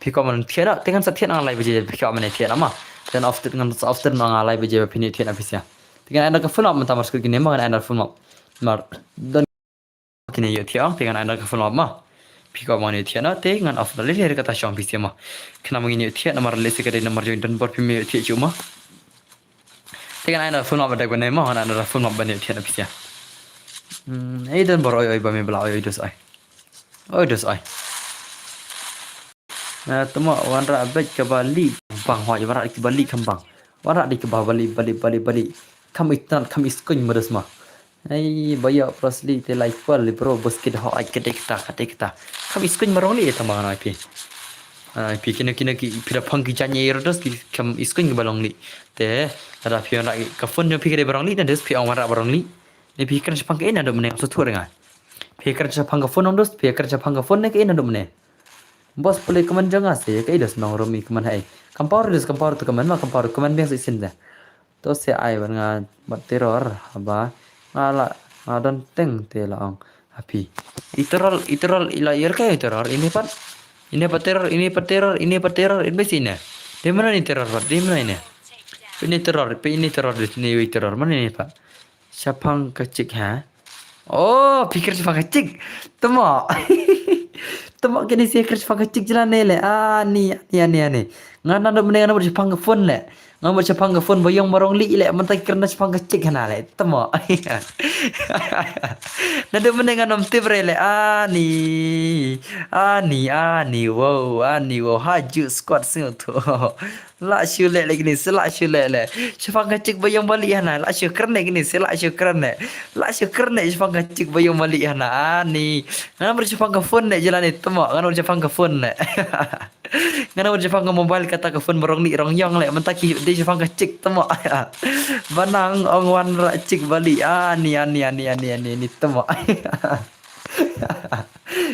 Phi kwah ban thiah noh, te ngan sa thiah noh lai baje, phi kwah ban thiah noh ma. Te ngan off, ngan sa off, ngan lai baje ba phin thiah noh phi sia. Te ngan ai noh ka full map mynta mar skut kine ma, ngan ai noh full map. Mar don kine ïa thiah, te ngan ai noh ka full map ma. Phi kwah ban thiah noh, te ngan off noh lei lei kata shong phi sia ma. Khnang ba ngin ïa thiah namar lehse ka dei namar jong Don Bor phim ïa thiah shuh ma. Te ngan ai noh full map ba dei ba ne mo, ngan ai noh full map ba ne thiah noh phi sia. Hmm, ei Don Bor oi oi ba me blah oi oi dos oi. Oi dos oi. Na tuma wan rah beit kaba lieh bang hoi, wan rah kaba lieh kham bang. Wan rah di kaba bali bali bali bali. Kham itan kham iskuin modes ma. Ei ba ïa plasli te lai kwal li bro, basket hoi ka dei kata, ka dei kata. Kham iskuin marong li tama ngan ai phi. Ai phi kino kino ki phi da phong ki janye rodos ki kham iskuin ki ba long li. Te lada phi wan rah ka phone jong phi ka dei ba rong li, na des phi ong wan rah ba rong li. Ne phi kren shaphang kaei naduh mynne, sa thuh ring nga. Phi kren shaphang ka phone nong dos, phi kren shaphang ka phone ne kaei naduh mynne. Boss pule kmen jong nga se kaei dos nong rumi kmen hai. Kam pau dos, kam pau to kmen ma, kam pau kmen biang sa isin da. To se ai ban nga bat terror haba nga la nga don teng te la ong. Happy. I terror, i terror, i la yer ka i terror, ini pat. Ini pat terror, ini pat terror, ini pat terror, ini besi ne. Di mana ni terror pat, di mana ini? Ini terror, pe ini terror, di sini i terror, mana ini pat? Shaphang ka chick ha. Oh, phi kren shaphang ka chick. Temo. Temo kini si kren shaphang ka chick jela ne le. Ah, ni, ni, ni, ni. Nga naduh mynne nga naduh shaphang ka phone le. Nga naduh shaphang ka phone ba ïong ba rong lih le. Mynta ki kren shaphang ka chick hana le. Temo. Naduh mynne nga nam tip re le. Ah, ni. Ah, ni, ah, ni, wow, ah, ni, wow. Ha ju squad sing tu. La shu le le kini si la shu le le. Shaphang ka chick ba ïong ba lih hana. La shu kren le kini si la shu kren le. La shu kren le shaphang ka chick ba ïong ba lih hana. Ah, ni. Nga naduh shaphang ka phone le jela ne temo. Nga naduh shaphang ka phone le. Nga naduh shaphang ka mobile kata ka phone ba rong lih rong ïong le. Mynta ki di shaphang ka chick temo. Ba nang ong wan ra chick ba lih. Ah, ni, ah, ni, ah, ni, ah, ni, ah, ni, ni temo.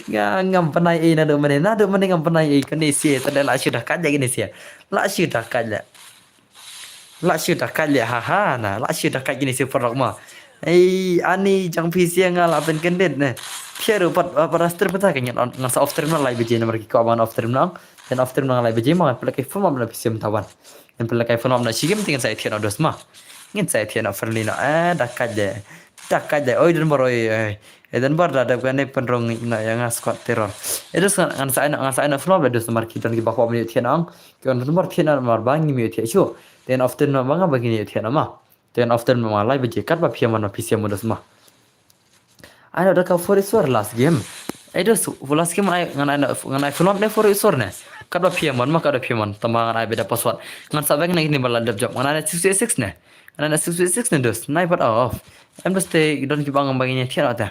Nga ngam pynai ei naduh mynne, naduh mynne ngam pynai ei kini si, te la shu da kat le kini si. La shu da kat le. La shu da kat le ha ha na, la shu da kat kini si paralok ma. Ei, ani jong phi si nga la pynkyndit ne. Phi ruh pat, pat, pat stream pat ka ngan, ngan sa off stream na lai baje namar ki ko ban off stream na. Then off stream na lai baje ma, pynlehkai phone map na phi sim tawan. Then pynlehkai phone map na shi game te ngan sa ïathied na dos ma. Ngan sa ïathied na friendly na, eh, da kat le. Da kat le. Oi, don bor, oi, oi. Eh, don bor da dep kane pynrung na ïa nga squad terror. Eh, dos ngan, ngan sa ïa, ngan sa ïa phone map dos namar ki don ki ba ko ba ïathied na ong. Ki don bor thied namar ba ngi ïathied shu. Then off stream na ba nga ba ngi ïathied na ma. Then off stream na ma lai baje kat ba phi ïa man ma phi sim ma dos ma. Ai no da ka four is four last game. Ai dos last game ai ngan ai no, ngan ai phone map ne four is four ne. Kat ba phi ïa man ma kat ba phi ïa man. Tama ngan ai beda password. Ngan sa beng ne kini ba la dep jop. Ngan ai six eight six ne. Ngan ai six eight six ne dos. Nai pat off. Em dos te don ki ba nga ba ngi ïathied na te.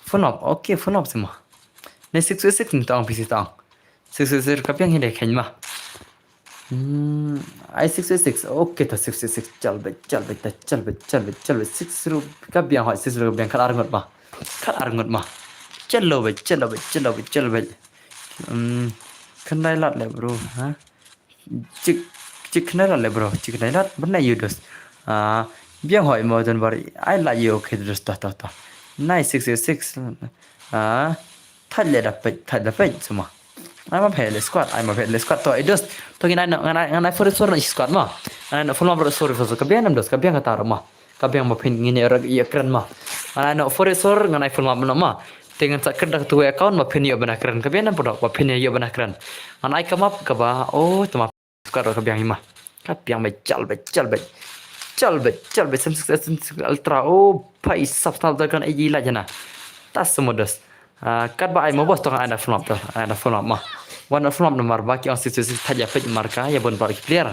Phone map. Okay, phone map sima. Ne six eight six ni tang phi si tang. Six eight six ka biang hi de khein ma. Hmm, ai six eight six. Okay, ta six eight six. Chal beit, chal beit, ta chal beit, chal beit, chal beit. Six ruh ka biang hoi, six ruh ka biang khat ar ngut ma. Khat ar ngut ma. Chalo beit, chalo beit, chalo beit, chalo beit. Hmm, khyndai lad le bro, ha? Chick, chick khyndai lad le bro, chick khyndai lad, bynai ïa u dos. Ah, biang hoi mo don bor, ai lad ïa u, okay dos, ta, ta, ta. Nai six eight six. Ah, thait le da peit, thait da peit sima. Ai ma peit le squad, ai ma peit le squad to, eh dos. To ngin ai no, ngan ai, ngan ai four is four na squad ma. Ngan ai no phone map four is four, ka biang nam dos, ka biang kata ruh ma. Ka biang ba phin ngin ïa rak ïa kren ma. Ngan ai no four is four, ngan ai phone map no ma. Te ngan sa kren da ka tu account ba phin ïa ban kren. Ka biang nam pdok ba phin ïa ban kren. Ngan ai ka map kaba, oh, te map ka ruh ka biang hi ma. Ka biang beit, chal beit, chal beit. Chal beit, chal beit, Samsung, Samsung Ultra. Oh, bhai sab, sab da kan ai la jana. Tas mo dos. Ah, kat ba ai mo bos to kan ai da phone map to, ai da phone map ma. Wan da phone map namar ba ki ong six six six thait ïa peit marka ïa bon bar ki player.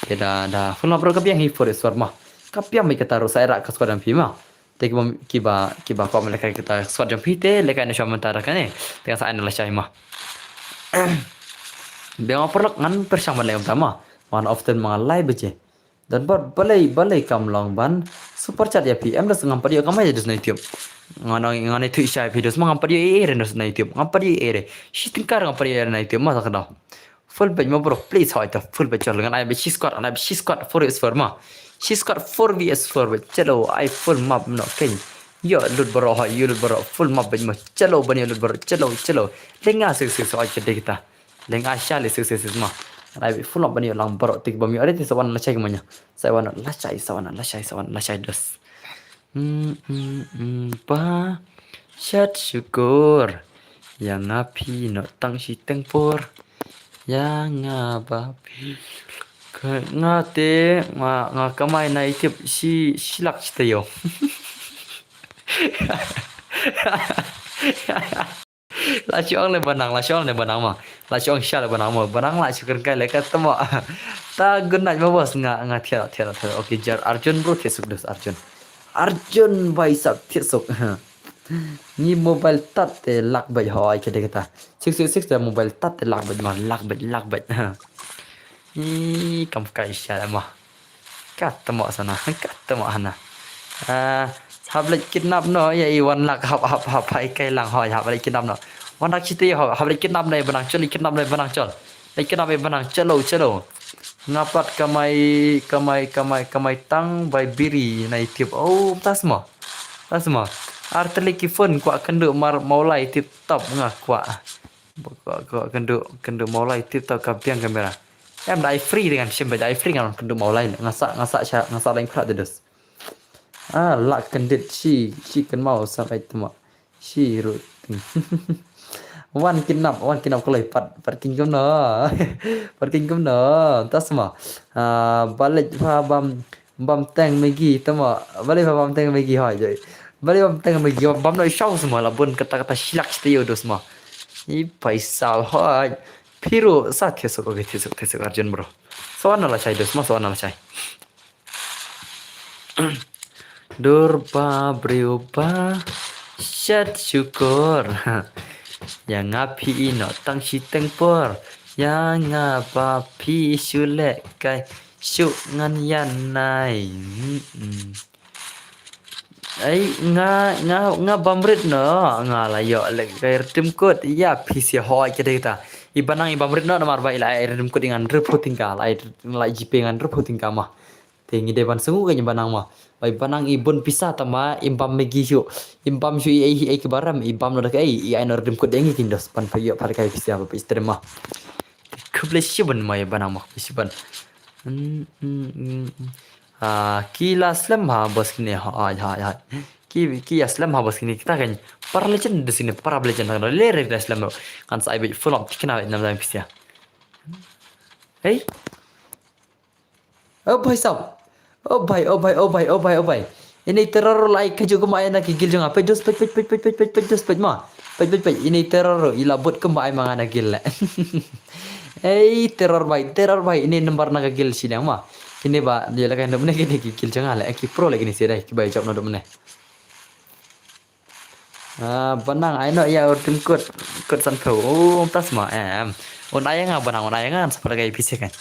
Te da, da phone map ruh ka biang hi four is four ma. Ka biang beit kata ruh sa ïa rak ka squad jong phi ma. Te kiba, kiba, kiba ko ma lehkai kata squad jong phi te lehkai na shwa mynta da kane. Te sa ai na lashai ma. Biang ma paralok ngan pyrshang ban leh kumta ma. Wan off stream ma nga lai baje. Don bor balei, balei kam long ban super chat ïa phi. Em dos ngam pat ïoh kamai dos na YouTube. Ngan, ngan ïathuh shai phi dos ma ngam pat ïoh ei ei re dos na YouTube. Ngam pat ïoh ei ei re. Shi tyngka ngam pat ïoh ei ei re na YouTube ma sa ka daw. Full beit ma bro, please hoi ta full beit chal ngan ai beit shi squad, ngan ai beit shi squad four V S four ma. Shi squad four V S four beit chalo ai full map no keng. Ïoh lut bro hoi, ïoh lut bro full map beit ma chalo ban ïoh lut bro chalo chalo. Lenga six six hoi kete kita. Lenga sha le six six six ma. Ngan ai beit full map ban ïoh lang bro tik bam ïoh re ti sa wan lashai ma nya. Sa wan lashai, sa wan lashai, sa wan lashai dos. Mm, mm, mm, ba shat syukur ïa nga phi noh tang shi teng por. Ïa nga ba phi ka nga te nga, nga kamai na itip shi, shi lak shi taïew. La shu ong le ba nang, la shu ong le ba nang ma. La shu ong sha le ba nang ma. Ba nang la shu kren kai le ka tamo. Ta good night ma bos nga, nga thiah, thiah, thiah. Okay, jar Arjun bro thiah suk dos Arjun. Arjun bhai sab thiah suk. Ngi mobile tat te lak beit hoi kete kata. Six six six te mobile tat te lak beit ma, lak beit, lak beit. Ih, kam kai sha le ma. Ka tamo sana, ka tamo hana. Ah, Hap leit kidnap noh ïa i Wan Lak, hap, hap, hap, hap, i kai lang hoi, hap leit kidnap noh. Wan Lak, shite hoi, hap leit kidnap noh i Banang, chol, leit kidnap noh i Banang, chol. Leit kidnap i Banang, chalo, chalo. Nga pat kamai, kamai, kamai, kamai tang bai biri na i tip. Oh, tas mo. Tas mo. Ar tylli ki phone kwah kynduh mar Mawlai tip top nga kwah. Kwah, kwah kynduh, kynduh Mawlai tip top ka biang kamera. Em da ai free dengan shim ba da ai free ngan kynduh Mawlai. Nga sa, nga sa sha, nga sa lain khrat de dos. Ah, lak kyndit shi, shi kynmaw sa bai tma. Shi ruh. Wan kidnap, wan kidnap kloi pat, pat king kumno. Pat king kumno. Tas ma. Ah, balej pha bam, bam teng Maggi tma. Balej pha bam teng Maggi hoi joi. Balej bam teng Maggi, bam no shaw sma la bun kata kata shilak shite yo dos ma. I paisa hoi. Phi ruh sa thiasuk, okay, thiasuk, thiasuk Arjun bro. Sa wan na la shai dos ma, sa wan na la shai. Dur ba briew ba shet shukor. Ïa nga phi ïehnoh tang shiteng por. Ïa nga ba phi shu lehkai shu ngan ïa nai. Mm-mm. Ai nga, nga, nga bam rit noh, nga la ïoh lehkai ryndem kut. Ïa phi sha hoi ka dei ta. I Banang i bam rit noh namar ba i la ai ryndem kut i ngan hynriewphew tyngka, la ai, la ai GPay ngan hynriewphew tyngka ma. Te ngi dei ban sngew ka i Banang ma. Ba i Banang i bun pisa tama, im bam Maggi shuh. Im bam shuh i ei, i ei ki baram, i bam noh da ka ei, i ai noh ryndem kut da ngi kin dos. Ban pha ïoh pha da ka ei pisa ba pisa trema. Khublei shibun ma i Banang ma, khublei shibun. Hmm, hmm, hmm, hmm. Ah, ki la slem ha bos kine, ha, ha, ha, ha. Ki, ki la slem ha bos kine, kita kan. Para legend di sini, para legend. Le re la slem. Kan sa ai bit full up, tikna nam dam pisa. Hey. Oh bhai sab. Oh bhai, oh bhai, oh bhai, oh bhai, oh bhai. Ini terror lai kaju kuma ai na ki gil jong nga. Pej dos, pej, pej, pej, pej, pej, pej, pej dos, pej ma. Pej, pej, pej. Ini terror i la bud kuma ai ma nga na gil le. Ei, terror bhai, terror bhai. Ini number na ka gil shi dang ma. Kini ba, dia la ka number ne kini ki gil jong nga le. Ki pro le kini shi dai, ki bai jop na dum ne. Ah, Banang, ai noh ïa u ryndem kut, kut sanphew. Oh, tas ma, em. Un ai nga Banang, un ai nga, sa pha da ka ei pisa kan.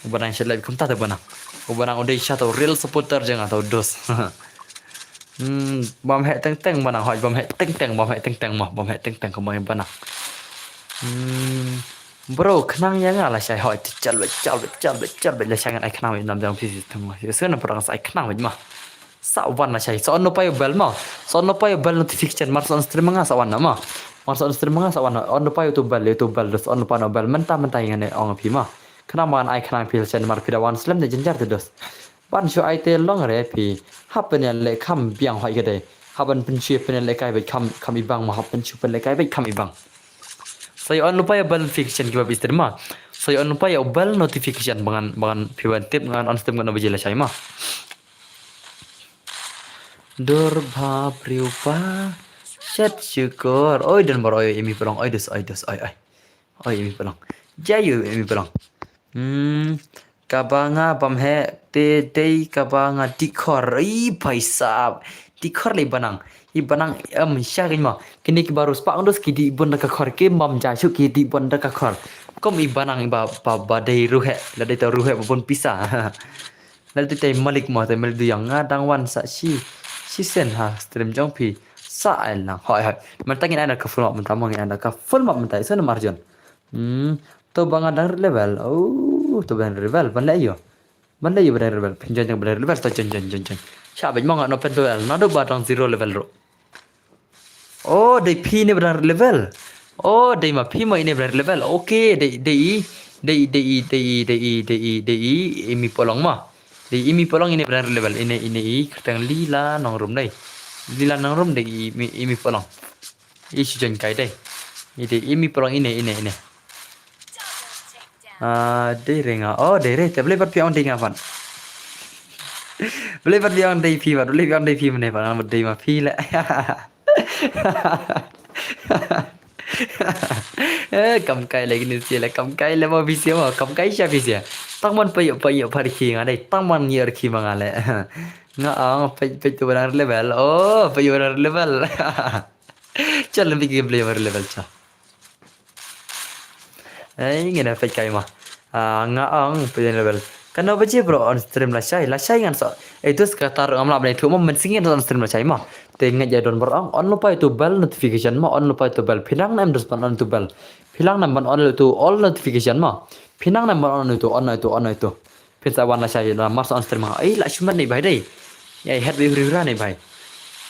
U Banang sha leh kumta te Banang. U Banang u dei sha ta u real supporter jong nga ta u dos. Hmm, bam heh teng teng Banang, hoi, bam heh teng teng, bam heh teng teng ma, bam heh teng teng kumba i Banang. Hmm, bro, khnang ïa nga la shai, hoi, chal bit, chal bit, chal bit, chal bit, la shai ngan ai khnang bit nam jong phi teng ma. Ïa sngewna parang sa ai khnang bit ma. Sa wan na shai, sa on no pa ïa u bell ma. Sa on no pa ïa u bell notification, mar sa on stream nga sa wan na ma. Mar sa on stream nga sa wan na. On no pa ïa u bell, ïa u bell, dos on no pa no bell. Mynta, mynta ngan ong phi ma. Khnang ma ngan ai khnang phi la shai mar phi da wan slem ne jynjar te dos. Ban shu ai te long re phi. Hap pynïaleh kham biang hoi ka dei. Hap ban pynshu pynïaleh kai bad kham, kham ibang ma hap pynshu pynleh kai bad kham ibang. Sa ïa on lypa ïa bell notification kiba phi stream ma. Sa ïa on lypa ïa bell notification ba ngan, ba ngan phi ban tip ngan on stream ngan ba jila shai ma. Dur ba briew ba shet shukor. Oi, don bor oi, imi pelong, oi, dos, oi, dos, oi, oi. Oi, imi pelong. Jayu, imi pelong. Hmm, kaba nga bam heh te dei kaba nga dih khor. Ih, bhai sahab. Dih khor le i Banang. I Banang, em, sha kynmaw. Kine kiba riewspah ngan dos ki dih bun da ka khor. Kim bam ja shuh ki dih bun da ka khor. Kum i Banang ba, ba, ba dei riewheh. La dei ta riewheh ba bun pisa. La dei ta malik mo, ta malik dei ïa nga dang wan sa shi. Shisien ha stream jong phi. Sa ai lang. Hoi, hoi. Mynta ngin ai na ka full map, mynta mo ngin ai na ka full map mynta. Isa na margin. Hmm, to ba nga dang rit level. Oh, to ba dang rit level. Ban leh ïa u. Ban leh ïa u ba dang rit level. Phin join dang ba dang rit level. To join, join, join, join. Sha bad mo nga no pen to el. Naduh ba dang zero level ruh. Oh, dei phi ne ba dang rit level. Oh, dei ma phi ma ine ba dang rit level. Okay, dei, dei i. Dei, dei i, dei i, dei i, dei i, dei i, imi polong ma. Dei imi polong ine ba dang rit level. Ine, ine i. Kyrteng Lila Nongrum dei. Lila Nongrum dei i, imi, imi polong. I shu join kai dei. I dei, imi polong ine, ine, ine. Ah, dei re nga. Oh, dei re. Te balei pat phi ong dei nga pat. Balei pat phi ong dei phi pat. Balei phi ong dei phi mane pat. Nga dei ma phi le. Eh, kam kai le kine sia le. Kam kai le ma phi sia ma. Kam kai sha phi sia. Tang man pa ïoh, pa ïoh pa rikhi nga dei. Tang man ngi rikhi ma nga le. Nga ong pa, pa tu ba dang rit level. Oh, pa ïoh ba dang rit level. Chal, lem bik gameplay ba rit level cha. Ei, ngin da peit kai ma. Ah, nga ong peit level. Kano baje bro on stream lashai, lashai ngan sa. Itu sekatar ngam lah bani tu mo, mynsngi ngan on stream lashai mo. Te ngan ja don bro on lupa itu bell notification mo, on lupa itu bell. Phi nang em dus ban on itu bell. Phi nang em ban on itu all notification mo. Phi nang em ban on itu, on itu, on itu. Phin sa wan lashai na mars on stream mo. Ai la shumat ni bai dei. Ya head bi huri hura ni bai.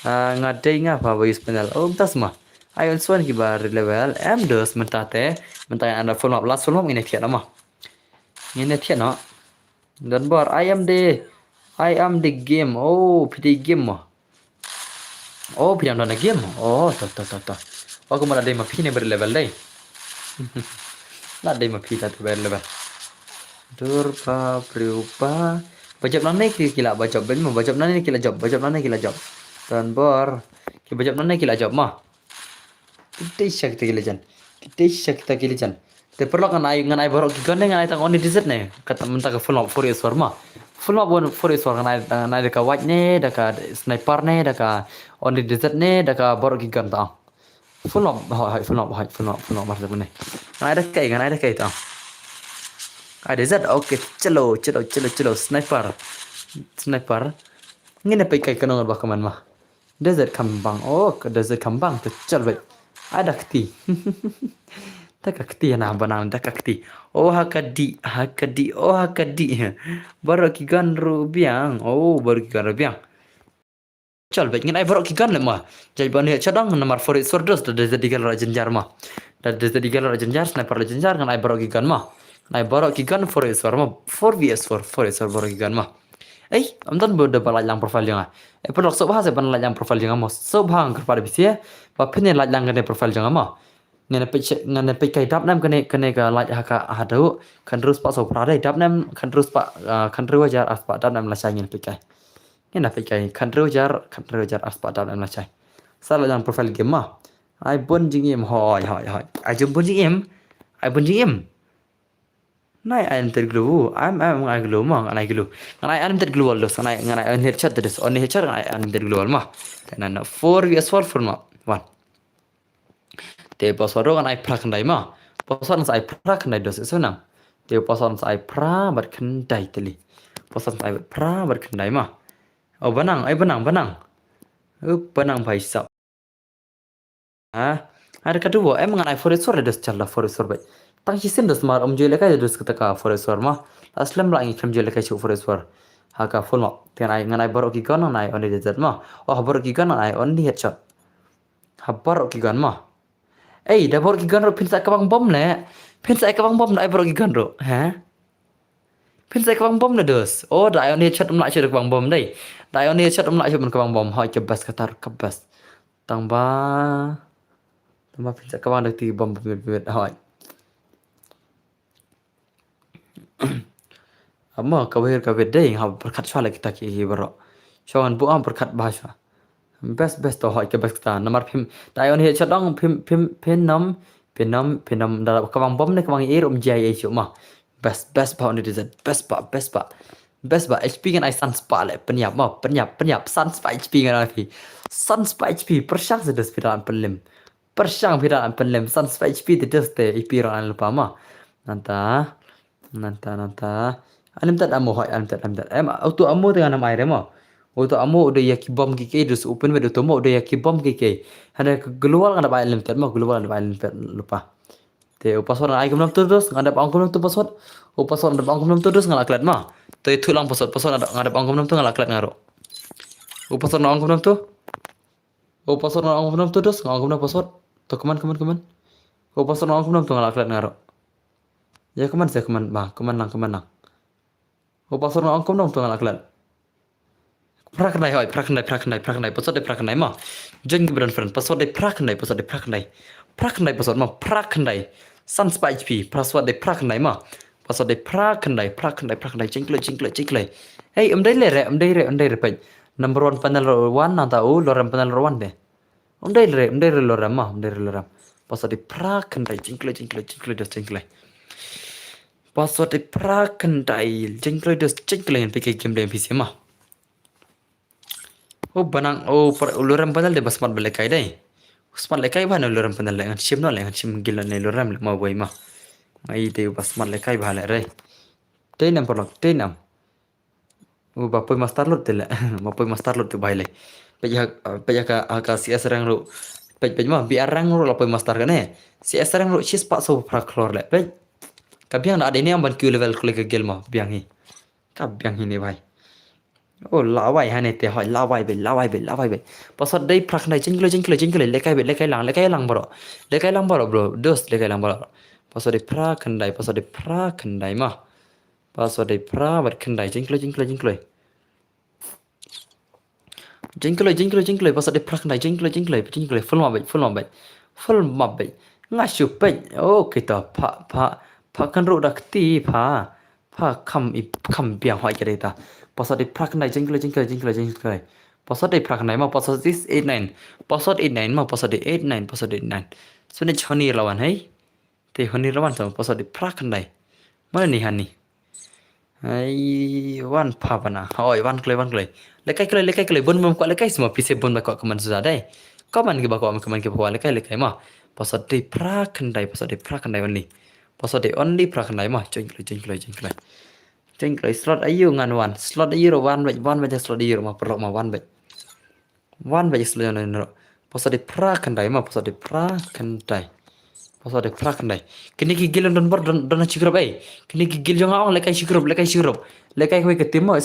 Ah, nga dei nga pa ba use panel. Oh, tas mo. Ai on swan ki ba level. Em dus mynta te. Mynta ngan full map, last full map ngin thiat mo. Ngin thiat no. Don bor, I am the, I am the game. Oh, phi dei game mo. Oh, phi dang don the game. Oh, to to to to. Oh, kumba la dei ma phi ne ber level dei. La dei ma phi la dei ber level. Dur pa priu pa. Ba jop nangne ki ki la ba jop ben mo, ba jop nangne ki la jop, ba jop nangne ki la jop. Don bor. Ki ba jop nangne ki la jop mo. Kita sha kita ki la jan. Kita sha kita ki la jan. Te paralok ngan ai, ngan ai baroh ki gun ne, ngan ai tang only desert ne. Kata mynta ka full map four S four mo. Full map one four S four ngan ai, ngan ai da ka white ne, da ka sniper ne, da ka only desert ne, da ka baroh ki gun tang. Full map, hoi, hoi, full map, hoi, full map, full map, mar ne. Ngan ai da kai, ngan ai da kai tang. Ai desert, okay, chalo, chalo, chalo, chalo, sniper. Sniper. Ngin ne peit kai kano ngan ba command mo. Desert kambang. Oh, ka desert kambang te chal bai. Ai da kti. Da ka kti na ba nang da ka kti. Oh, ha ka di, ha ka di, oh, ha ka di. Baroh ki gun ruh biang. Oh, baroh ki gun ruh biang. Chal bai ngin ai baroh ki gun le mo. Jai ba ne chadang namar four S four dus da desert eagle ra jenjar mo. Da desert eagle ra jenjar, sniper ra jenjar, ngan ai baroh ki gun mo. Ngan ai baroh ki gun four S four mo. Four V S four, four S four baroh ki gun mo. Ei, am don ba da ba lait lang profile jong nga. Eh, paralok sop ha se ban lait lang profile jong nga mo. Sop ha nga kyrpad bisi. Ba phin lait lang kane profile jong nga mo. Ngan peit, ngan peit kai dap nem kane, kane ka lait ha ka ha dau. Khan rus pa so pra dei dap nem, khan rus pa, ah, khan rus jar as pa dap nem la chai ngan peit kai. Ngan peit kai khan rus jar, khan rus jar as pa dap nem la chai. Sa lait lang profile game mo. Ai bun jingim hoi, hoi, hoi. Ai jum bun jingim. Ai bun jingim. Nai unlimited global. Am, am, ngan ai global mo, ngan ai global. Ngan ai unlimited global dus, ngan ai, ngan ai unlimited headshot dus. Only headshot ngan ai unlimited global mo. Te ngan four V S four full mo. One. Te password ngan ai phra khyndai mo. Password ngan ai phra khyndai dus, so nang. Te password ngan ai phra bad khyndai teli. Password ngan ai phra bad khyndai mo. Oh, banang, ai banang, banang. Up, banang bhai sab. Ha? Ada ka duo, em ngan ai four S four dus chal da four S four bai. Tang shisien dus mar um jui lekai dus kata ka four S four mo. Aslem la ngi khlem jui lekai shu four S four. Ha ka full mo. Te ngan ai, ngan ai baroh ki gun ngan ai only desert mo. Oh, baroh ki gun ngan ai only headshot. Ha baroh ki gun mo. Ei, da baroh ki gun ruh phin sa ka bang bom le. Phin sa ka bang bom da ai baroh ki gun ruh. Ha? Phin sa ka bang bom le dus. Oh, da ai only headshot um lah shu da ka bang bom dei. Da ai only headshot um lah shu ban ka bang bom. Hoi ka best kata ruh ka best. Tang ba. Tang ba phin sa ka bang da ti bom bom bom hoi. Amo ka wir ka wir dei ha pyrkhat shwa la kita ki hi baroh. Shwa ngan bu am pyrkhat ba shwa. Best best to hoi ka best kita. Namar phim ta ai on hi chadong phim phim phin nam phin nam phin nam da ka bang bom ne ka bang ir um jai ai shu ma. Best best ba on di zat best ba best ba. Best ba H P ngan ai san spah le pynyap ma pynyap pynyap san spah H P ngan ai phi. San spah H P pyrshang sa da spah pynlim. Pyrshang phi da pynlem san spah H P te des te ipi rang an lepa ma. Nanta nanta nanta. Anem tat amo hoi anem tat anem tat. Em auto amo te ngan am ai re ma. Auto amo udah ya ki bom ki ke dus open wed auto mo udah ya ki bom ki ke. Hada global ngan da bai limited ma global ngan da bai limited lepa. Te u password ngan ai kumnam tu dus ngan da bai kumnam tu password. U password ngan da bai kumnam tu dus ngan la klet ma. Te tu lang password password ngan da bai kumnam tu ngan la klet ngaro. U password ngan kumnam tu. O password nga ong kumno tu dos nga ong kumno password. To kmen kmen kmen. O password nga ong kumno tu nga la klet nga ro. Ya kmen se kmen ba kmen lang kmen lang. O password nga ong kumno tu nga la klet. Phra khyndai hoi phra khyndai phra khyndai phra khyndai password de phra khyndai ma. Join ki bran friend password de phra khyndai password de phra khyndai. Phra khyndai password ma phra khyndai. San spah H P password de phra khyndai ma. Password de phra khyndai phra khyndai phra khyndai jingkloi jingkloi jingkloi. Hei um dei le re um dei re um dei re pej. Number one panel ro one nang ta u lorem panel ro one de. Um dei re um dei re lorem ma um dei re lorem. Password de phra khyndai jingkloi jingkloi jingkloi dos jingkloi. Password de phra khyndai jingkloi dos jingkloi ngan pike game de N P C ma. O banang o lorem panel de ba smart ba lekai dei. Smart lekai ba no lorem panel le ngan shim no le ngan shim gil ne lorem le ma wei ma. Ai de ba smart lekai ba le re. Te nam paralok, te nam. U ba poi master lut te le. Ba poi master lut te bai le. Peit ha, peit ha ka, ha ka C S rank ruh. Peit, peit ma, B R rank ruh la poi master kane. C S rank ruh shispah saw phra klur le. Peit. Ka biang da dei ne ym ban kiew level kloi ka guild ma. Biang hi. Ka biang hi ne bai. Oh, lawai hane te hoi, lawai be, lawai be, lawai be. Password dei phra khyndai, jingkloi, jingkloi, jingkloi, lekai be, lekai lang, lekai lang baroh. Lekai lang baroh, bro. Dos, lekai lang baroh. Password dei phra khyndai, password dei phra khyndai ma. Password dei phra bad khyndai, jingkloi, jingkloi, jingkloi. Jingkloi, jingkloi, jingkloi, password dei phra khyndai, jingkloi, jingkloi, jingkloi, full map beit, full map beit. Full map beit. Nga shu peit. Oh, kita pha, pha, pha kan ruh da kti, pha. Pha kham i, kham biang hoi kere ta. Password dei phra khyndai, jingkloi, jingkloi, jingkloi, jingkloi. Password dei phra khyndai ma, password is eight nine. Password eight nine ma, password dei eight nine, password eight nine. So ne choni lawan, hei. Te honi rawan sa, password dei phra khyndai. Mane ni hani. Ai, wan pha bana. Oi, wan kloi, wan kloi. Lekai kloi, lekai kloi. Bun bun kwah lekai semua pise bun ba kwah kmen suda dei. Kmen ki ba kwah, kmen ki ba kwah lekai, lekai ma. Password dei phra khyndai, password dei phra khyndai only. Password dei only phra khyndai ma. Join kloi, join kloi, join kloi. Join kloi, slot aiu ngan wan. Slot aiu ruh wan beit, wan beit slot aiu ruh ma, paralok ma, wan beit. Wan beit slot aiu ruh. Password dei phra khyndai ma, password dei phra khyndai. Password dei phra khyndai. Kine ki guild don bor don, don shi group ei. Kine ki guild jong nga ong lekai shi group, lekai shi group. Lekai kawei ka team ma.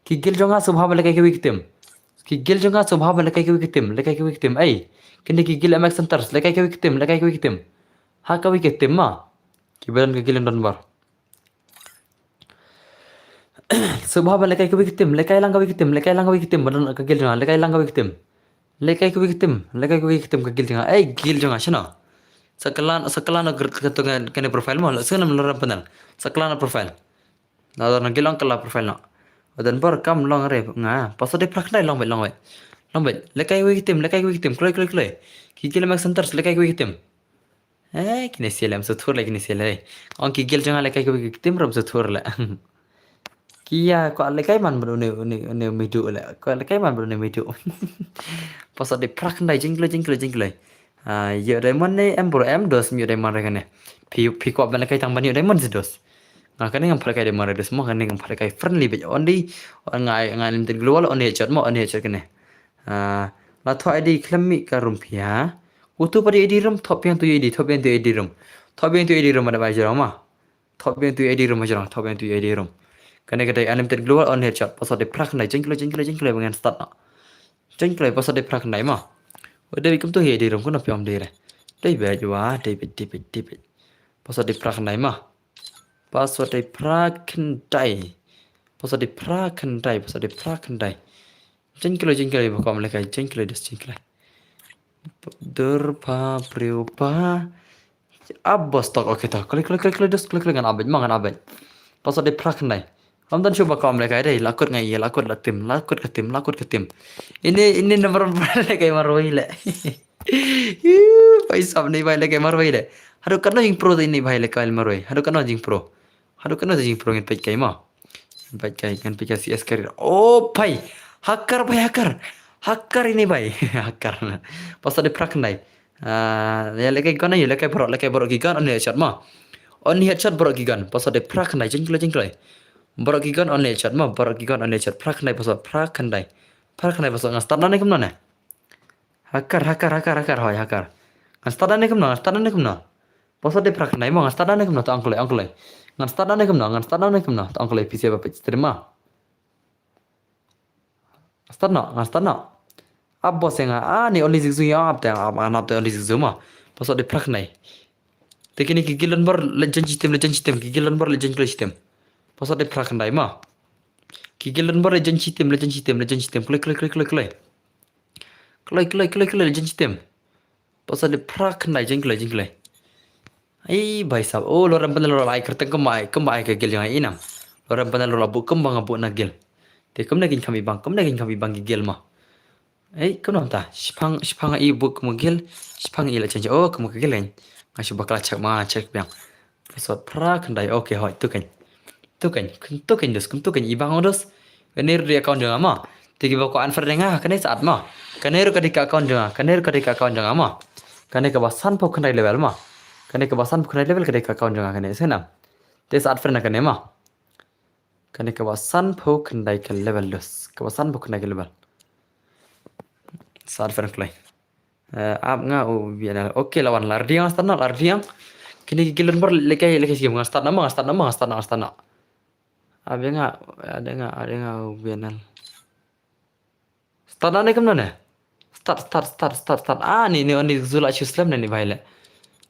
Ki guild jong nga sngewbha ban lekai kawei ka team. Ki guild jong nga sngewbha ban lekai kawei ka team, lekai kawei ka team ei. Kine ki guild M X Hunters, lekai kawei ka team, lekai kawei ka team. Ha kawei ka team ma. Ki ba don ka guild don bor. Sngewbha ban lekai kawei ka team, lekai lang kawei ka team, lekai lang kawei ka team, ba don ka guild jong nga, lekai lang kawei ka team. Lekai kawei ka team, lekai kawei ka team ka guild jong nga. Ei, guild jong nga shano? Sa klan, sa klan ka, ka, ka, kane profile mo, la sngewbha lorem panel. Sa klan profile. Na don guild long kala profile no. Don bor kam long re nga. Password dei phra khyndai long beit, long beit. Long beit. Lekai kawei ka team, lekai kawei ka team, kloi, kloi, kloi. Ki guild M X Hunters, lekai kawei ka team. Eh, kine sile, ym sngewthuh le kine sile. Ong ki guild jong nga lekai kawei ka team ruh ym sngewthuh le. Ki ïa kwah lekai man bad une, une, une maidu le. Kwah lekai man bad une maidu. Password dei phra khyndai, jingkloi, jingkloi, jingkloi. Ah, ïoh diamond ne em bro, em dos, ym ïoh diamond re kane. Phi, phi kwah ban lekai tang ban ïoh diamond si dos. Nga kane ngam pat lekai diamond re dos mo, kane ngam pat lekai friendly beit only. Nga, nga limited global only headshot mo, only headshot kane. Ah, la thoh I D khlem mih ka room phi ha. Utu pat I D room, thoh biang tu I D, thoh biang tu I D room. Thoh biang tu I D room, ada bai jrong ma. Thoh biang tu I D room jrong, thoh biang tu I D room. Kane ka dei unlimited global only headshot. Password dei phra khyndai, jingkloi, jingkloi, jingkloi, ba ngan start noh. Jingkloi, password dei phra khyndai ma. Wa dei kumtu hi I D room, kumno phi ong dei re. Dei beit wa, dei beit, dei beit, dei beit. Password dei phra khyndai ma. Password dei phra khyndai. Password dei phra khyndai, password dei phra khyndai. Jingkloi, jingkloi, ba kwah ban lekai, jingkloi, dos jingkloi. Dur pa, briew pa. Ap bos tok, okay to. Kloi, kloi, kloi, kloi, dos, kloi, kloi, ngan update, ma ngan update. Password dei phra khyndai. Ym don shuh ba kwah ban lekai dei, la kut nga ïa, la kut la team, la kut ka team, la kut ka team. Ini, ini number one lekai marwei le. Yu, paisa ni bai lekai marwei le. Haduh katno jingpro ini bai lekai marwei. Haduh katno jingpro. Haduh katno jingpro ngan peit kai ma. Ngan peit kai, ngan peit kai C S career. Oh, pai. Hacker bai hacker. Hacker ini bai. Hacker. Password dei phra khyndai. Ah, ïa lekai gun ïa, lekai baroh, lekai baroh ki gun only headshot ma. Only headshot baroh ki gun. Password dei phra khyndai, jingkloi, jingkloi. Baroh ki gun only headshot ma, baroh ki gun only headshot. Phra khyndai, password phra khyndai. Phra khyndai password, ngan start nangne kumno ne. Hacker, hacker, hacker, hacker, hoi, hacker. Ngan start nangne kumno, ngan start nangne kumno. Password dei phra khyndai mo, ngan start nangne kumno, to ong kloi, ong kloi. Ngan start nangne kumno, ngan start nangne kumno, to ong kloi, phi sa ba peit stream ma. Start noh, ngan start noh. Ap bos ïa nga, ah, ni only zigzu ïa ap te, ap, ngan ap te only zigzu ma. Password dei phra khyndai. Te kine ki guild don bor, la join shi team, la join shi team, ki guild don bor, la join kloi shi team. Password dei phra khyndai ma. Ki guild don bor, la join shi team, la join shi team, la join shi team. Kloi, kloi, kloi, kloi, kloi. Kloi, kloi, kloi, kloi, la join shi team. Password dei phra khyndai, jingkloi, jingkloi. Ai, bhai sahab. Oh, lorem panel lorem ai kyrteng kumba ai, kumba ai ka guild jong nga i nam. Lorem panel lorem buh kumba nga buh na guild. Te kumne kin kham ibang, kumne kin kham ibang ki guild ma. Ei, kumno ta. Shipang, shipang i buh kum guild, shipang i la change. Oh, kum ka guild kan. Nga shu bakla check ma, check biang. Password phra khyndai. Okay, hoi, tu kan. Tu kan, tu kan dos, kum tu kan ibang dos. Kane ruh dei account jong nga ma. Te kiba kwah unfriend nga, kane sa add ma. Kane ruh ka dei ka account jong nga, kane ruh ka dei ka account jong nga ma. Kane kaba sanphew khyndai level ma. Kane kaba sanphew khyndai level ka dei ka account jong nga kane, sa nam. Te sa add friend kane ma. Kane kaba sanphew khyndai ka level dos. Kaba sanphew khyndai ka level. Sa fan kloi. Eh, ap nga u bianal. Okay, la wan la rdiang start na la rdiang. Kine ki kilon bor lekai lekai sim nga start na ma nga start na ma nga start na start na. Ap nga ada nga ada nga u bianal. Start na ne kam na ne. Start start start start start. Ah ni ni oni zu la shu slem ne ni bai le.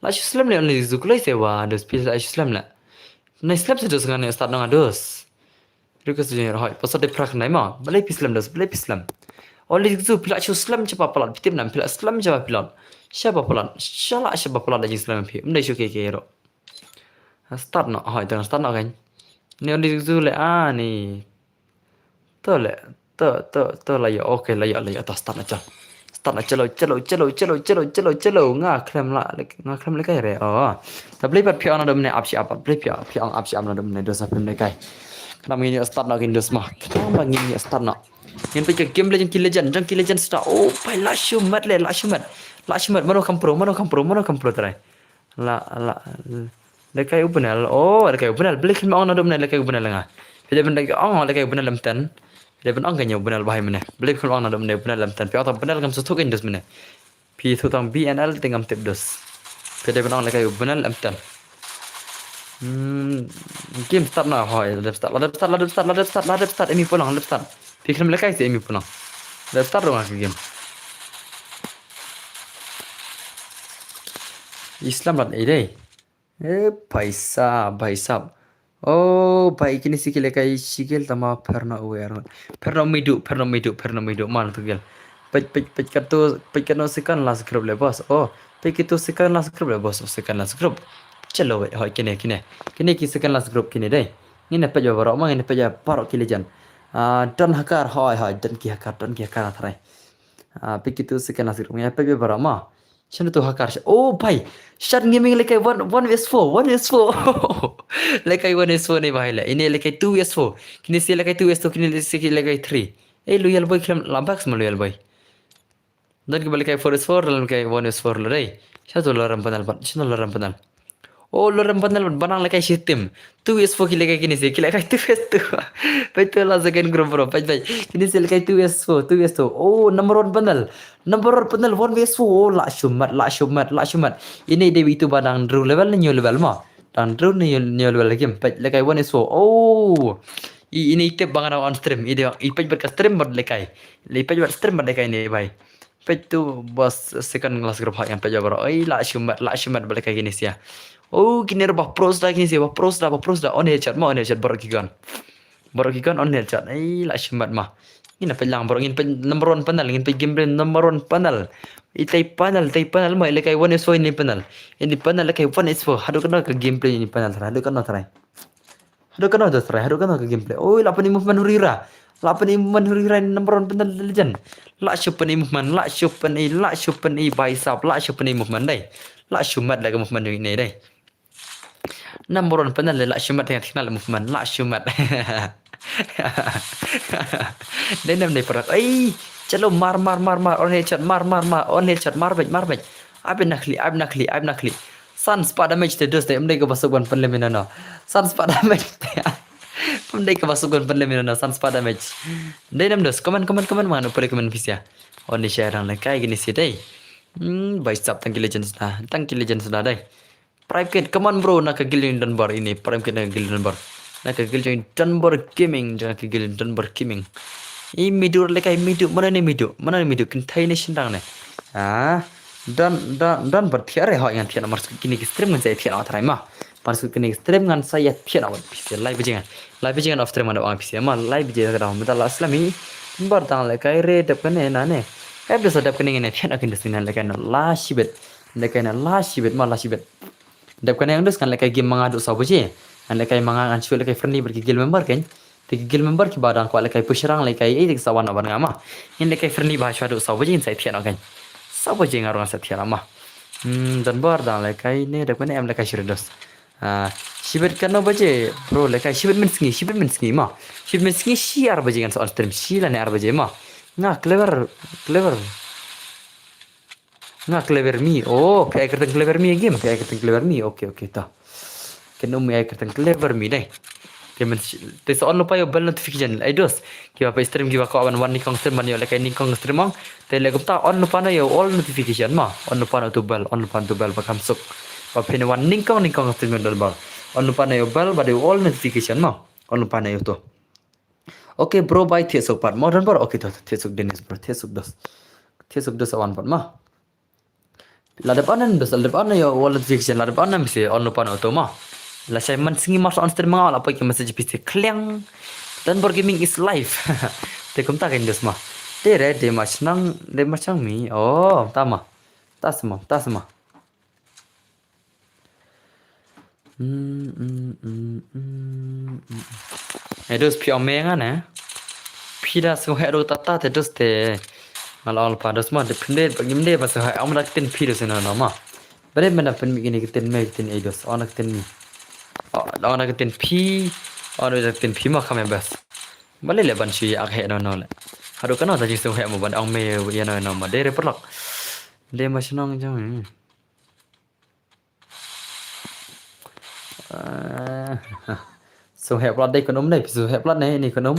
La shu slem ne oni zu kloi se wa dos pis la shu slem le. Ni slem se dos nga ne start na nga dos. Request junior hoi. Pasal de prak nai ma. Balai pis slem dos balai pis slem. Oli zu pila shu slem chapa palat pitim nam pila slem chapa pilat. Chapa palat. Shala chapa palat da jing slem pi. Mdai shu ke ke ro. Start no hoi tang start no kan. Ni oli zu le ah ni. To le to to to la yo okay la yo la yo to start na chal. Start na chalo chalo chalo chalo chalo chalo chalo nga klem la nga klem le kai re. Oh. Ta play pat phi on do mne ap shi ap play phi phi on ap shi ap do mne do sa phi mne kai. Kana ngin start na kin dos ma. Kana ngin start na. Ngin pe ke game legend kill legend jang kill legend start. Oh pai la shu mat le la shu mat. La shu mat mano kam pro mano kam pro mano kam pro trai. La la lekai u bnel. Oh lekai u bnel blik ma ong na dum ne lekai u bnel nga. Pide ben lekai ong lekai u bnel lam ten. Pide ben ong kanya u bnel bahai mene blik ma ong na dum ne bnel lam ten pi ota bnel kam sutuk in dus mene. Pi tutang B N L tingam tip dus. Pide ben ong lekai u bnel lam ten. Hmm. Game start na hoi la dep start la dep start la dep start la dep start la dep start emi pulang la dep start. Pi khlem lekai si emi pulang. La dep start dong game. Islam lat ei dei. Eh paisa paisa. Oh pai kini si kile kai sigil tama pherna uer. Pherna midu pherna midu pherna midu mal tu gel. Pej pej pej katu pej kanu second last group le boss. Oh pej kitu second last group le boss second last group. Chalo wei hoi kine kine kine ki second last group kine dei. Ngine pej babarok ma ngine pej babarok kile jan. Ah don hakar hoi hoi don ki hakar don ki hakar athrai. Ah pej kitu second last group ngine pej babarok ma. Shan tu hakar sha. Oh pai. Shan ngeming lekai one one vs four one vs four. Lekai one vs four ne bahai le. Ine lekai two vs four. Kini si lekai two vs two kini si lekai three. Eh loyal boy khlem labak sama loyal boy. Dan ki balik kai four vs four dalam kai one vs four lo dei. Sha tu loram panel pat. Sha tu loram panel. Oh loram panel pat banang lekai shitim. Two vs four ki lekai kini si ki lekai two vs two. Pai tu la second group bro. Pai pai. Kini si lekai two vs four two vs two. Oh number one panel. Number one panel one vs four. Oh la shumat la shumat la shumat. Ini dewi tu badang drew level ni new level ma. Dang drew ni new level game. Pai lekai one vs four. Oh. I ini tip bang on stream. I de i pai berka stream ber lekai. Lekai ber stream ber lekai ni bai. Peit tu bos second class group ha yang peit ba bro. Oi la shumat la shumat ba lehkai kine sia. Oh kine ba pros da kine sia ba pros da ba pros da on headshot ma on headshot bro ki gun. Bro ki gun on headshot. Oi la shumat ma. Ngin peit lang bro ngin peit number one panel ngin peit game brain number one panel. Itai panel itai panel ma lehkai one is one panel. Ini panel lehkai one is four. Hadu kena ke gameplay ini panel try. Hadu kena try. Hadu kano da try, hadu kano ka gameplay. Oi, la pynïaid movement hurira. La pynïaid movement hurira number one panel legend. La shu pynïaid movement, la shu pynïaid, la shu pynïaid bai sap, la shu pynïaid movement dai. La shu mat da ka movement ri ne dai. Number one panel la shu mat tengah tengah movement, la shu mat. Dai nam dai parat. Ai, chalo mar mar mar mar on headshot mar mar mar on headshot mar bej mar bej. Abin nakli, abin nakli, abin nakli. San spah damage te dos te, ym dei kaba suk ban pynlem ïa no. San spah damage te. Ym dei kaba suk ban pynlem ïa no, san spah damage. Dei nam dos, comment, comment, comment, man, upale comment pisa. Oni share dang lehkai kine sia dei. Hmm, bai sap tang ki legends na, tang ki legends na dei. Prime Kid, come on bro, na ka guild jong Dunbar ini, Prime Kid na ka guild jong Dunbar. Na ka guild jong Dunbar Gaming, na ka guild jong Dunbar Gaming. I midu lehkai midu, mana ne midu, mana ne midu, kynthei ne shynrang ne. Ah. Don don don bad thiah re hoi ngan thiah namar suk kine ki stream ngan sa thiah na trai ma. Par suk kine ki stream ngan sa thiah na wan pisa lai baje ngan. Lai baje ngan off stream ngan wan pisa ma lai baje ka dau mita la slami. Bar tang lehkai re dep kane na ne. Kai bdes dep kane ngan thiah na kin des ngan lehkai na la shibet. Lehkai na la shibet ma la shibet. Dep kane ngan des ngan lehkai game manga duk saw baje. Ngan lehkai manga ngan shu lehkai friendly bad ki guild member kan. Te ki guild member kiba dang kwah lehkai push rank lehkai ei te ki sa wan ban nga ma. Ngin lehkai friendly ba shu haduh saw baje ngin sa thiah noh kan. Saw baje nga ruh ngan sa thiah noh ma. Hmm, Dunbar dang lehkai ne dep kane em lehkai shi dos. Ah, shibit kano baje bro lehkai shibit mynsngi shibit mynsngi ma. Shibit mynsngi shi ar baje ngan sa on stream shi lane ar baje ma. Nga clever clever. Nga clever mi. Oh, phi ai kyrteng clever mi game. Phi ai kyrteng clever mi. Okay, okay, ta. Kynum mi ai kyrteng clever mi dei. Te men te sa on lypa ïa u bell notification. Ai dos, kiba peit stream kiba kwah ban wan nyngkong stream ban ïoh lehkai nyngkong stream ong. Te leh kumta on lypa noh ïa u all notification mo. On lypa noh utu u bell, on lypa noh utu u bell ba kham suk. Ba phin wan nyngkong nyngkong stream don bor. On lypa noh ïa u bell bad ïa u all notification mo. On lypa noh ïa utu. Okay bro, bye, thied suk pat mo don bor. Okay to, thied suk Dennis bro, thied suk dos. Thied suk dos sa wan pat mo. La dep on ne dos, la dep on ne ïa u all notification, la dep on ne message, on lypa noh utu mo. Lashai man sngi mar sa on stream ma nga la poi ki message phi te kliang. Don bor gaming is live. Te kumta kein dos mo. Te re, de ma shnong, de ma shnong mi. Oh, ta mo. Ta sma, ta sma. Hmm, hmm, hmm, hmm, hmm. Eh, dos phi ong me nga ne. Phi da sngewheh ruh ta ta te dos te. Nga la ong lypa dos mo, de phin de, ba ngim de ba sngewheh, ong da ktien phi dos noh noh mo. Balei mynta pynmih kine ktien me ktien ei dos, ong da ktien me. Oh, ong da ktien phi, ong da ktien phi mo kham ïa best. Balei leh ban shu ïa ak heh noh noh leh. Haduh katno ta jingsngewheh mo ban ong me ïa noh noh mo, de re paralok. De ma shnong jong. Ah, sngewheh palat dei kynum dei, sngewheh palat ne, ne kynum.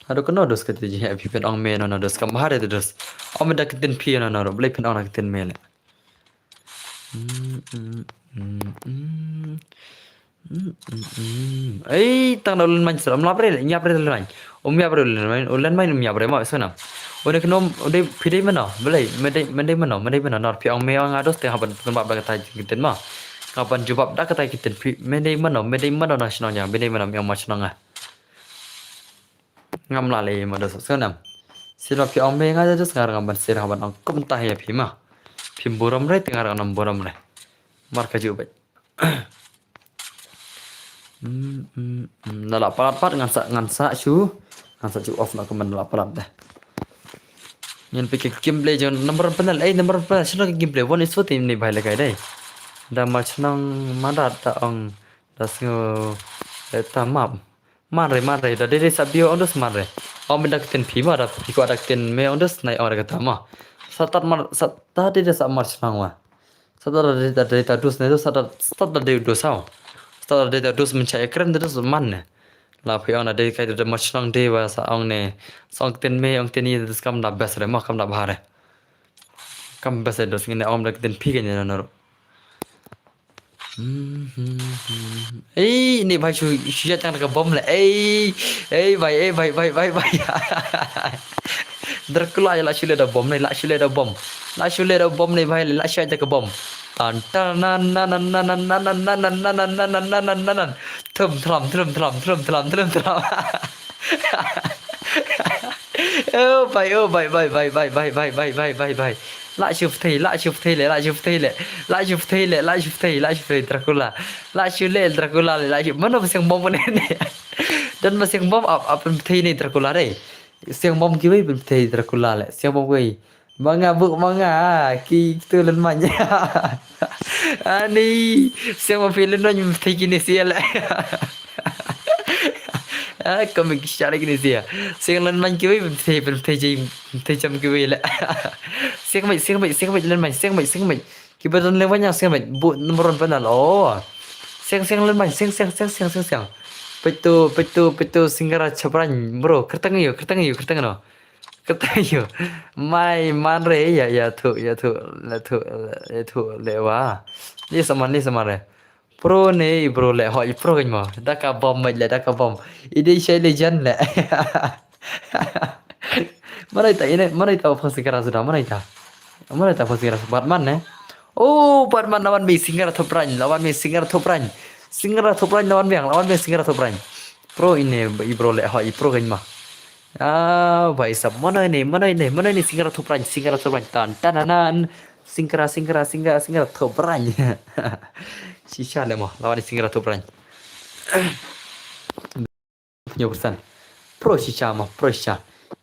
Haduh katno dos kata jingeh phi phin ong me noh noh dos, kam bha re te dos. Ong me da ktien phi noh noh, balei phin ong da ktien me leh. Hmm, hmm, hmm, hmm. Hmm, hmm, hmm. Ei, tang da u Lenmain sir, um lap re, um ïap re u Lenmain. Um ïap re u Lenmain, u Lenmain um ïap re mo, sngewna. Une kynum, une phi dei mano, balei, me dei, me dei mano, me dei mano, nor phi ong me ong nga dos te nga ban jubab da katai ki ktien mo. Nga ban jubab da katai ki ktien phi, me dei mano, me dei mano na shnong jong, me dei mano, me ong ma shnong nga. Ngam lah lei mo dos, sngewna. Sir ma phi ong me nga dos, nga ruh ngam ban sir, nga ban ong kumta ïa phi mo. Phim burom re, te nga ruh ngam burom re. Mar kajuh beit. Hmm, hmm, hmm. Da lah palat pat ngan sa, ngan sa shu. Ngan sa shu off noh kumban da lah palat de. Ngin peit ki gameplay jong number one panel. Eh, number one panel, shano ki gameplay? One is fourteen ne bhai lehkai dei. Da ma shnong madat da ong da sngew, eh, ta map. Man re, man re, da dei dei sa bio ong dos man re. Ong me da ktien phi mo, da phi kwah da ktien me ong dos, nai ong re kata mo. Sa tad mar, sa tad dei dei sa mar shnong wa. Sa tad da dei, da dei ta dos ne dos, sa tad, sa tad da dei dos haw. Sa tad da dei ta dos mynshwa ïa kren da dos man ne. La phi ong da dei kai da ma shnong dei wa sa ong ne. Sa ong ktien me, ong ktien i dos kam da best re mo, kam da bha re. Kam best re dos ngin ong da ktien phi kein ne na ruh. Hmm, hmm, hmm. Ei, ne bhai shu, shu ïaid tang da ka bom le. Ei, ei bhai, ei bhai, bhai, bhai, bhai. Dracula la shu leh da bom ne, la shu leh da bom. La shu leh da bom ne bhai, la shu ïaid da ka bom. Tan tan nan nan nan nan nan nan nan nan nan nan nan nan nan nan nan. Thum thlam thum thlam thum thlam thum thlam. Oh bhai, oh bhai, bhai, bhai. La shu pyrthei, la shu pyrthei le, la shu pyrthei le. La shu pyrthei le, la shu pyrthei, la shu pyrthei Dracula. La shu le Dracula le, la shu. Mano ba siang bom ne ne. Don ba siang bom ap, ap pyrthei ne Dracula re. Siang bom kiwei pyrthei Dracula le. Siang bom kiwei. Ma nga buk ma nga, ki tu Lenmain. Ani, siang ma phi Lenmain pyrthei kine sia le. Ah, kami ki share kine sia. Siang Lenmain kiwei pyrthei, pyrthei jai, pyrthei jam kiwei le. Siang mai, siang mai, siang mai Lenmain, siang mai, siang mai. Kiba don Lenmain siang mai, bu number one panel. Oh. Siang, siang Lenmain, siang, siang, siang, siang, siang, siang. Petu, petu, petu Singara Chapran, bro. Kertang ïu, kertang ïu, kertang no. Kata ïu. Mai man re ïa, ïa thu, ïa thu, le thu, ïa thu le wa. Ni saman, ni saman re. Pro ne bro le, hoi pro kan mo. Da ka bom mai le, da ka bom. Ide shai legend le. Mana ita ine, mana ita phone Singara suda, mana ita. Mana ita phone Singara Batman ne. Oh, Batman lawan mi Singara Thopran, lawan mi Singara Thopran. Singara Thopran lawan mi, lawan mi Singara Thopran. Pro ine i bro le, hoi pro kan mo. Ah, bhai sab, mano ine, mano ine, mano ine Singara Thopran, Singara Thopran, tan, tan, tan, tan. Singara, Singara, Singara, Singara Thopran. Shisha le mo, lawan Singara Thopran. Nyo persen. Pro shisha mo, pro shisha.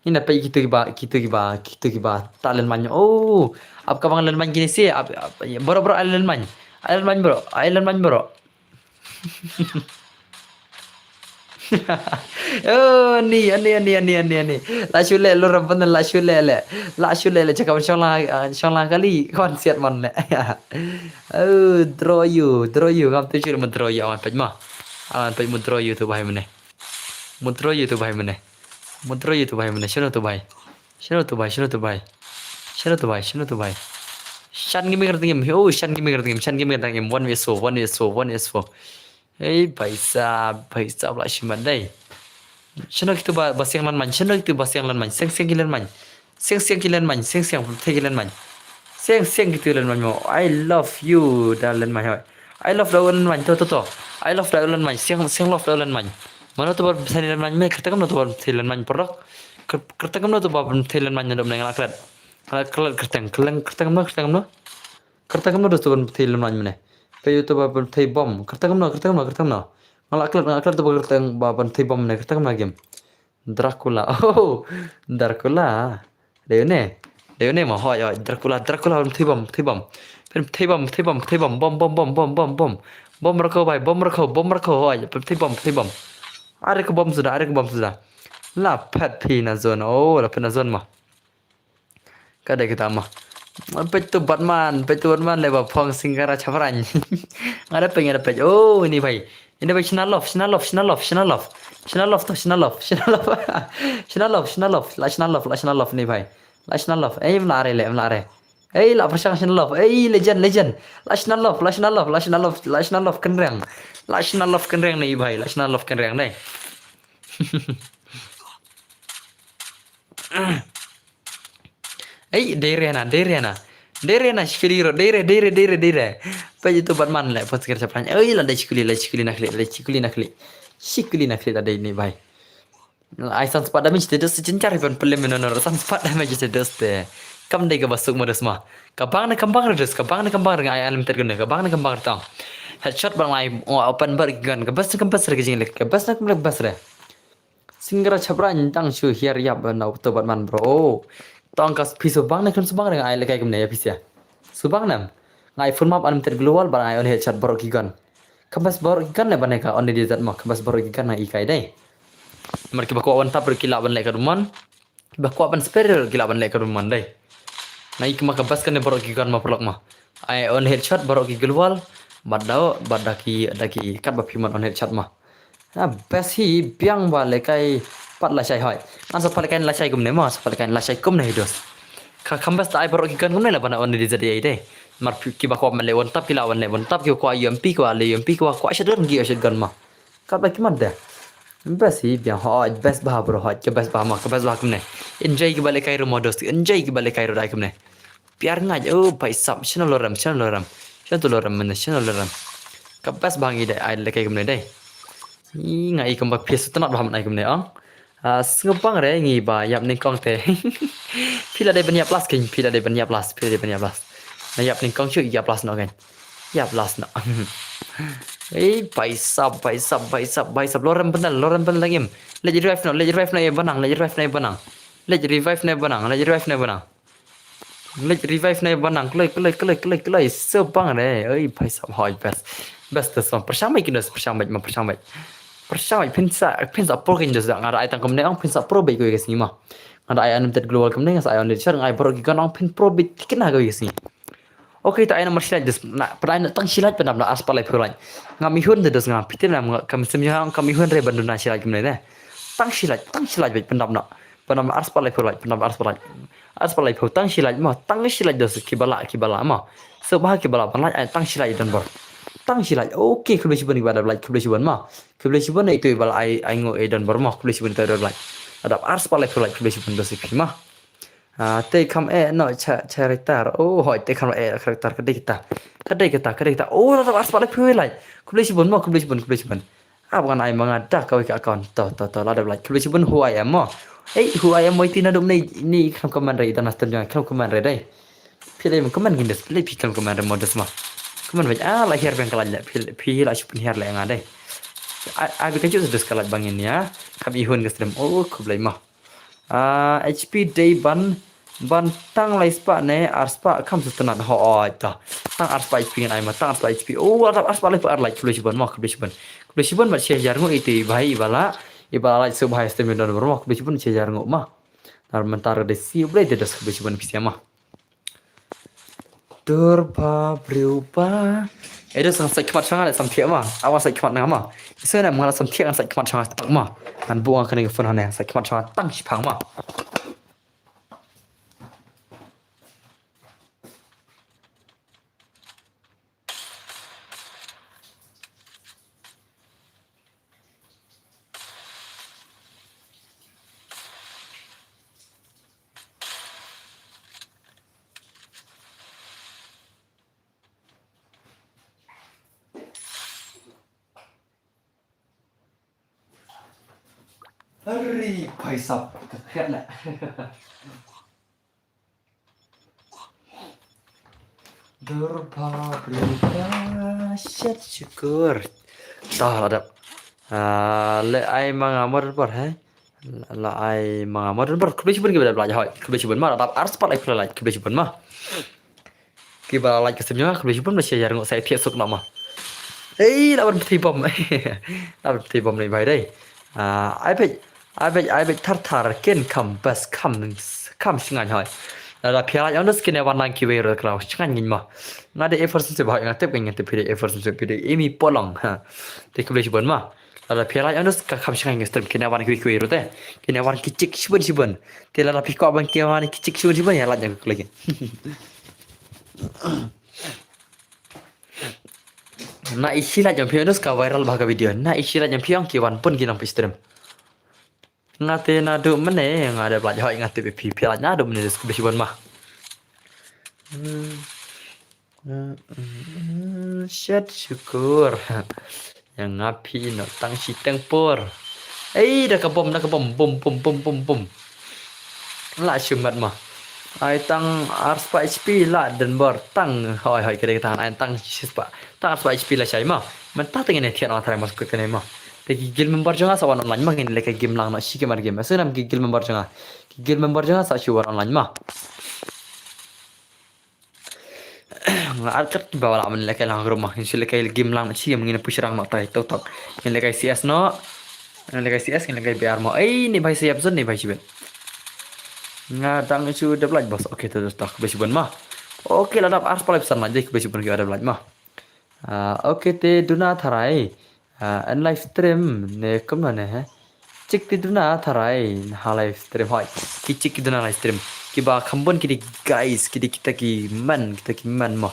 Ina pe kitu kiba, kitu kiba, kitu kiba. Ta Lenmain. Oh, ap ka bang Lenmain kine sia, ap, ap, bro, bro, ai Lenmain. Ai Lenmain, bro. Ai Lenmain, bro. Oh, ani, ani, ani, ani, ani, ani. La shu le, lo ram pan la shu le le. La shu le le, cakap shong la, ah, shong la kali, kon siat man le. Oh, draw you, draw you, kam tu shu le draw you, awan pej ma. Ah, peit mut draw ïa utu bhai mynne. Mut draw ïa utu bhai mynne. Mut draw ïa utu bhai mynne. Shano utu bhai? Shano utu bhai? Shano utu bhai? Shano utu bhai? Shano utu bhai? Shan Gaming kyrteng im. Oh, Shan Gaming kyrteng im. Shan Gaming kyrteng im. One vs four, one vs four, one vs four. Ei, bhai sab, bhai sab la shimat dei. Shano kitu ba, ba siang lan man. Shano kitu ba siang lan man. Siang siang ki lan man. Siang siang ki lan man. Siang siang pyrthei ki lan man. Siang siang kitu lan man mo. I love you da lan man hoi. I love da lan man to to to. I love da lan man. Siang siang love da lan man. Mano to ba pyrthei lan man me. Kyrteng mano to ba pyrthei lan man pyrlok. Kyr-, kyrteng mano to ba pyrthei lan man nadom nang la klet. La klet kyrteng. Kyrteng kyrteng mano kyrteng mano. Kyrteng kumno dos to ban pynthei lem lain mynne. Peit ïa uto ba pynthei bom. Kyrteng kumno, kyrteng kumno, kyrteng kumno. Nga la klet, nga la klet uto ba kyrteng ba pynthei bom mynne, kyrteng kumno game. Dracula. Oh, Dracula. Dei une. Dei une ma hoi, hoi. Dracula, Dracula pynthei bom, pynthei bom. Pynthei bom, pynthei bom, pynthei bom. Bom, bom, bom, bom, bom, bom. Bom rakho bhai, bom rakho, bom rakho hoi. Pynthei bom, pynthei bom. Are ka bom suda, are ka bom suda. La phet phi na zone. Oh, la phet na zone ma. Ka dei kata ma. Peit tu Batman, peit tu Batman le ba phong Singara Chabrang. Nga da peit, nga da peit. Oh, ini bhai. Ini bhai shna love, shna love, shna love, shna love. Shna love to, shna love, shna love. Shna love, shna love, la shna love, la shna love ni bhai. La shna love. Ei, mla re le, mla re. Ei, la pyrshang shna love. Ei, legend, legend. La shna love, la shna love, la shna love, la shna love kynreng. La shna love kynreng ni bhai, la shna love kynreng ni. Ei, dei re na, dei re na. Dei re na, shikuli ro, dei re, dei re, dei re, dei re. Peit ïa uto Batman le, pos kir chapran. Ei, la dei shikuli, la shikuli na khlieh, la shikuli na khlieh. Shikuli na khlieh la dei ni bhai. Ai san spot damage te dos jinjar ban pele menono san spot damage te dos te. Kam dei kaba suk mo dos ma. Ka bang ne kam bang re dos, ka bang ne kam bang re ai unlimited gun ne, ka bang ne kam bang re tang. Headshot bang ai open bar gun, ka best ne kam best re ka jingleh, ka best ne kam best re. Singara Chabrang tang shu hiar ïap na uto Batman bro. Tang ka phi subang ne kan subang ne ai lekai kumne ïa phi sia. Subang ne. Ngai full map unlimited global ban ai on headshot baroh ki gun. Ka best baroh ki gun ne ban ka on di zat ma ka best baroh ki gun na ikai dei. Mar ki ba kwah one tap ki lah ban leh ka rumon. Ki ba kwah ban spare ki lah ban leh ka rumon dei. Na i kama ka best kan ne baroh ki gun ma paralok ma. Ai on headshot baroh ki global. Bad dau bad da ki da ki kat ba phi mon on headshot ma. Ha best hi biang ba lekai pat lashai hoi. Ngan sa pat lekai lashai kumne ma, sa pat lekai lashai kumne hi dos. Ka kham best ai baroh ki gun kumne la bana on di zat ai dei. Mar ki ba kwah man le one tap ki la one le one tap ki kwah U M P kwah le U M P kwah kwah shotgun ki shotgun ma. Kat ba ki man de. Best hi biang hoi best ba bro hoi ka best ba ma ka best ba kumne. Enjoy ki ba lekai ro ma dos enjoy ki ba lekai ro dai kumne. Piar ngaj, oh, bhai sab, shano lorem, shano lorem. Shano tu lorem, mene, shano lorem. Ka best bang i dei, ai lekai kumne dei. I nga i kumba phi sutnat ba ham ai kumne ong. Ah, sngewbang re ngi ba ïap nyngkong te. Phi la dei ban ïap last king, phi la dei ban ïap last, phi la dei ban ïap last. Na ïap nyngkong shu ïap last no kan. Ïap last no. Ei, bhai sab, bhai sab, bhai sab, bhai sab. Lorem bendal, lorem bendal ngim. Lej revive no, lej revive no ïa banang, lej revive no ïa banang. Lej revive no ïa banang, lej revive no ïa banang. Lej revive na banang kloi kloi kloi kloi kloi. Sebang re. Oi bhai sab hoi best. Best tu song. Pyrshang bait kino pyrshang bait ma pyrshang bait. Pyrshang bait phin sa phin sa pro kin just nga da ai tang kumne ong phin sa pro bait ko ka sngi ma. Nga da ai unlimited global kumne nga sa ai unlimited share nga ai bro ki kan ong phin pro bait kina ko ka sngi. Okay ta ai namar shilaj dus na pynai na tang shilaj pyndap na arspah laiphew laj. Ngam ihun de dus nga phi te nam nga kam sim jong nga ong kam ihun re ban duna shilaj kumne ne. Tang shilaj tang shilaj bait pyndap na. Pyndap na arspah laiphew laj pyndap na arspah laj. Arspah laiphew tang shilaj ma tang shilaj dus kiba lah kiba lah ma. Sngewbha kiba lah ban laj ai tang shilaj donbor. Tang shilaj okay khublei shibun kiba dap laj khublei shibun ma. Khublei shibun ito iba lah ai ai ngo ai donbor ma khublei shibun ito dap laj. Adap arspah laiphew laj khublei shibun dus phi ma. Ah, te kham eh no cha character. Oh, hoi te kham eh character ka dei kita. Ka dei kita, ka dei kita. Oh, la dap arspah laiphew laj. Khublei shibun mo, khublei shibun, khublei shibun. Ap ngan ai ma nga dak kawei ka account. To, to, to, la dap laj. Khublei shibun who I am mo. Ei, who I am mo iti na dum nei ni kham comment re ita na stem jong kham comment re dei. Phi lei comment gin des, phi lei phi kham comment re mo des ma. Comment bait ah la hiar beng ka laj le, phi phi la shu pynhiar le nga dei. Ai ai bi ka jus des ka laj bang in ya. Kham ihun ka stem. Oh, khublei ma. Ah, H P dei ban ban tang lai spah ne ar spah kham sutnat hoi ta. Tang ar spah H P ngan ai ma tang ar spah H P. Oh, ar ar spah lai pa ar lai khublei shibun ma khublei shibun. Khublei shibun ma shi hajar ngo iti bhai ibala ibala lai su bhai stem don bro ma khublei shibun shi hajar ngo ma. Nar mentar de si blei de das khublei shibun phi sia ma. Dur ba briew ba. Ado sang sait khmat shanga le sam thiak ma. Awa sait khmat na ma. Isa na ma la sam thiak ngan sait khmat shanga tang ma. Ngan buang kane ka phone hane sait khmat shanga tang shipang ma. Hari paisap ka khiat na. Durba berubah syat syukur. Tah la dap. Ah, le ai manga modern por he. La ai manga modern por. Khublei shibun ki ba la like hoi. Khublei shibun ma la dap ar spot ai pula like. Khublei shibun ma. Ki ba la like ka sim nyanga khublei shibun ma share ngu sai thiak suk na ma. Ei la ban pthi bom. La ban pthi bom ni bai dei. Ah, ai pek Ai bek ai bek thar thar ken kam bas kam kam shngain hoi. Lada phi la ïoh nus kine wan lang kiwei ruh kraw shngain ngin ma. Nga de effort sensei ba nga tip nga tip phi de effort sensei phi de imi polong ha. Te khublei shibun ma. Lada phi la ïoh nus ka kam shngain ngi stream kine wan kiwei kiwei ruh te. Kine wan kichik shibun shibun. Te lada phi ko ban kine wan kichik shibun shibun ïa la jang klik. Na isi la jam phi nus ka viral ba ka video. Na isi la jam phi ong ki wan pun ki nang phi stream. Nga te naduh mynne nga dep lait hoi nga tip ïa phi phi lait naduh mynne khublei shibun ma. Hmm. Hmm, hmm, hmm, shet shukur. Ïa nga phi noh tang shiteng por. Ei da ka bom da ka bom bom bom bom bom bom. La shimet ma. Ai tang ar spah H P la den bor tang hoi hoi kade tang ai tang shispah. Tang ar spah H P la shai ma. Mynta te ngin ïa thied noh tharai ma skut kane ma. Te ki guild member jong nga sa wan online ma ngin lehkai game lang noh shi game ar game. Sa nam ki guild member jong nga. Ki guild member jong nga sa shu wan online ma. Nga at kat ki ba wala men lehkai lang group ma. Ngin shu lehkai game lang noh shi game ngin push rang noh tharai tok tok. Ngin lehkai C S noh. Ngin lehkai C S ngin lehkai B R mo. Ei ni bai siap zon ni bai shibun. Nga dang shu dep lait boss. Okay to to khublei shibun ma. Okay la dap ar spah lai pesan lait dei khublei shibun ki dep lait ma. Ah, okay te duna tharai. Ah, en live stream ne kumno ne he. Chik te duna tharai ha live stream hoi. Ki chik ki duna live stream. Ki ba khambun ki di guys ki di kita ki man kita ki man mo.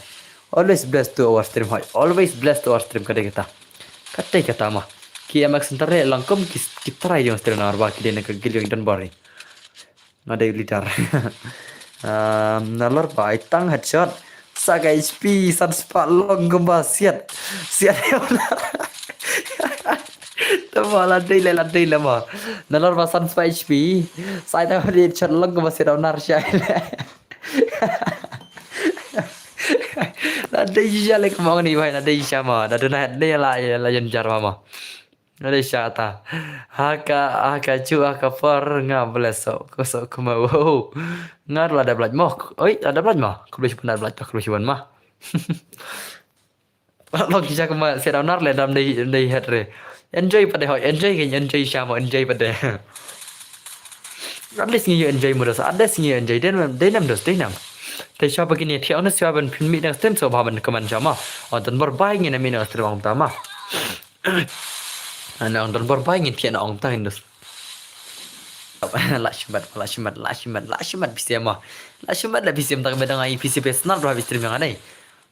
Always blessed to our stream hoi. Always blessed to our stream kade kita. Kate kata ma. Ki M X Center le lang kum ki ki tharai jong stream na ba ki de ne ka guild jong don bori. Nga dei leader. Um, nalor ba ai tang headshot. Sa ka H P san spah long kumba siat. Siat. Tama la dei le la dei le ma. Nalor ba san spah H P. Sa ai tang headshot long kumba siat nar shai le. La dei shisha le kumba ni bai la dei shisha ma. Da duna dei la la yan jar ma ma. Nga dei sha ta. Haka haka chu haka por nga bless so ko so kuma wow. Nga la da blaj mo. Oi, la da blaj mo. Khublei shibun da blaj ta khublei shibun ma. Long shisha kuma se da nar le dam dei dei het re. Enjoy pade hoi, enjoy ke enjoy sha mo enjoy pade. At least ngi enjoy mo das, at least ngi enjoy den den nam das den nam. Te sha ba kini thiak na sha ban phin mi dang stem so ba ban kaman sha ma. O dan bor bai ngi na mi na stem ong ta ma. Ana ong don bor bai ngin thiah na ong ta hindus. La shimat la shimat la shimat la shimat bisiam ma. La shimat la bisiam tak medang ai P C P snar dua bisiam yang anai.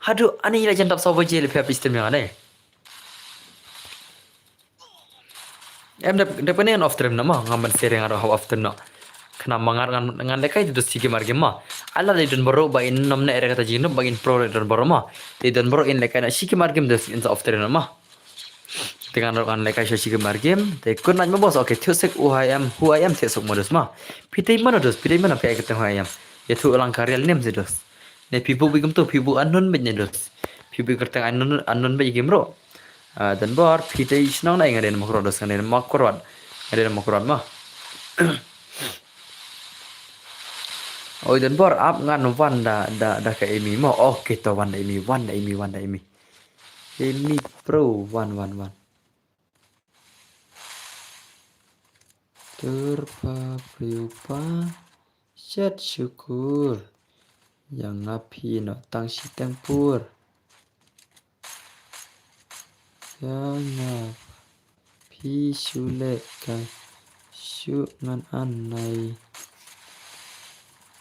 Haduh ani la jendap sawo je le pia bisiam yang anai. Em dep dep ne off stream na ma ngam ban sharing aro off stream no. Kena mangar ngan ngan lekai tu sigi margem ma. Ala le don boro ba in nom ne ere kata jinop ba in pro le don boro ma. Te don boro in lekai na sigi margem des in sa off stream na ma. Te ngan rok ngan lekai sha shi game ar game. Te kun nai ma boss. Okay, thiu sek u hai am, hu ai am thiu sek modus ma. Phi tei mano dos, phi tei mano phi ai kyrteng hu ai am. Ya thiu lang ka real name si dos. Ne phi bu bi kum tu, phi bu unknown bit ne dos. Phi bu kyrteng unknown unknown bit game ro. Ah, dan bor phi tei shnong nai ngade ma krod dos ngade ma krod. Ngade ma krod ma. Oi dan bor ap ngan wan da da da ka emi ma. Okay to wan da emi, wan da emi, wan da emi. Emi pro wan wan wan. Tur pa priu pa shet syukur. Yang ngapi no tang shi teng pur. Ya nga phi shu leh ka shu ngan an nai.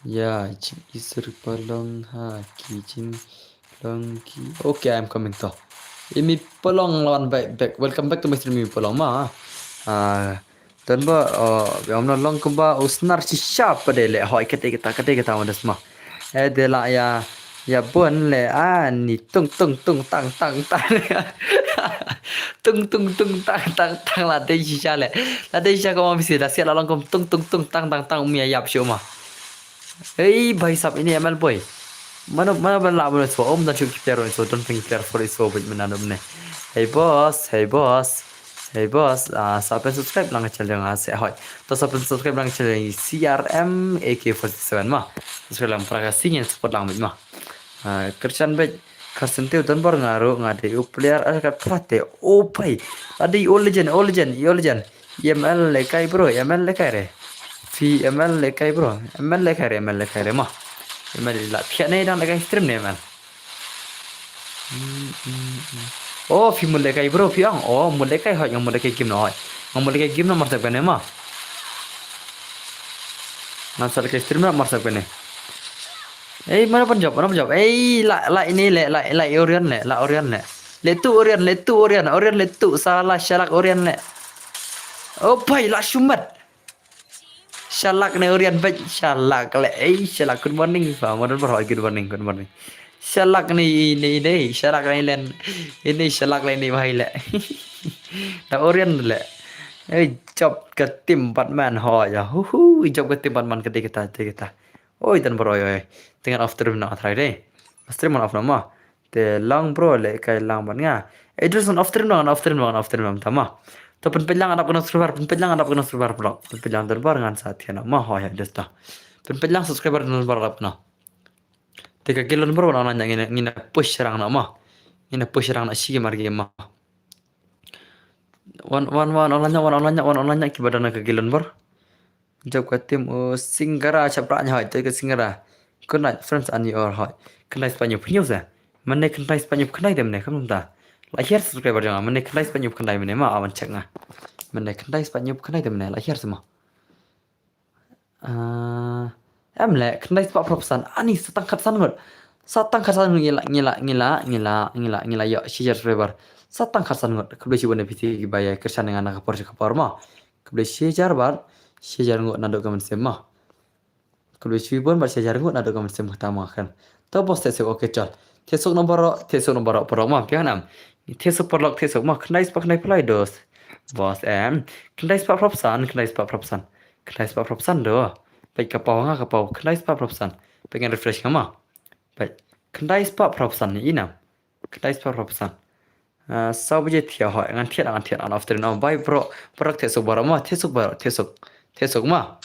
Ya jing isur palong ha ki jing long ki. Okay, I'm coming to. Imi palong lawan back, back. Welcome back to my stream, imi palong ma. Ah, don ba, uh, yam na long kumba usnar si sharp pa de le hoi kete kita kete kita ma das ma. Eh de la ya ya bun le ani tung tung tung tang tang tang. Tung tung tung tang tang tang la de si sha le. La de si sha ko ma bisi da sia la long kum tung tung tung tang tang tang mi ya yap shu ma. Ei bhai sab ini M L boy. Mana mana ban la mana so om dan shu ki player so don't think player for so bit mana dum ne. Hey boss, hey boss. Hey boss, ah sa pen subscribe lang channel nga se hoi. To sa pen subscribe lang channel C R M A K forty-seven ma. Subscribe lang para ka singin support lang bit ma. Ah Christian bit Christian teu don bor nga ru nga de u player ar ka prate. Oh pai. Adi o legend, o legend, o legend. M L le kai bro, M L le kai re. Fi M L le kai bro, M L le kai re, M L le kai re ma. M L la thiah ne dang le kai stream ne M L. Oh, fi mut le kai bro, fi ang. Oh, mut le kai hoi, mut le kai game no hoi. Mut le kai game no mar tak bane ma. Ngan sa le kai stream no mar tak bane. Ei, mana ban jawab, mana ban jawab. Ei, la la ini le, la la Orion le, la Orion le. Le tu Orion, le tu Orion, Orion le tu sa la shalak Orion le. Oh pai la shumat. Shalak ne Orion bai shalak le. Ei shalak good morning. Fa modern bor good morning, good morning. Shalak ni ini ini shalak ni len. Ini shalak le ini bai le. Ta Orion le. Ei job ka tim Batman ho ya. Hu hu job ka tim Batman kete kita kete kita. Oi dan bor oi oi. Tengah off stream na try deh. Stream on off nama. Te lang bro le kai lang ban nga. Address on off stream lang off stream lang off stream lang tama. To pen pejlang adap kena server pen pejlang adap kena server bro. Pen pejlang server ngan sa tiana ma ho ya just ta. Pen pejlang subscriber dan server adap kena. Te ka gilon bro na nanya ngina ngina push rang na ma. Ngina push rang na shi mar game ma. Wan wan wan online wan online wan online ki badana ka gilon bro. Jop ka tim u Singara chapra nya hoi to ka Singara. Good night friends and you all hoi. Khnai spanyol pnyo sa. Mane khnai spanyol khnai dem ne kam ta. La hiar subscriber jang mane khnai spanyol khnai mane ma awan check nga. Mane khnai spanyol khnai dem ne la hiar sama. Ah, em le khnai spanyol propsan ani satang khat san ngut. Satang khat san ngut ngila ngila ngila ngila ngila ngila yo share subscriber. Satang khat san ngut. Kable shi bone piti ki baya kersan dengan ka por ka por ma. Kable shi jar bar shi jar ngut naduk ka mynsiem ma. Kable shi bon bar shi jar ngut naduk ka mynsiem kata ma kan. To bos te se okay chal. Te sok nombor te sok nombor por ma pian am. Te sok por lok te sok ma khnai spanyol khnai play dos. Bos em. Khnai spanyol propsan khnai spanyol propsan. Khnai spanyol propsan do. Pai ka pau nga ka pau khnai spanyol propsan. Pengen refresh nga ma. Pai. Khnai spanyol propsan ni ina. Khnai spanyol propsan. Ah, saw baje thia hoi ngan thiat ngan thiat an after no bai bro bro thesuk baro ma thesuk baro thesuk thesuk ma.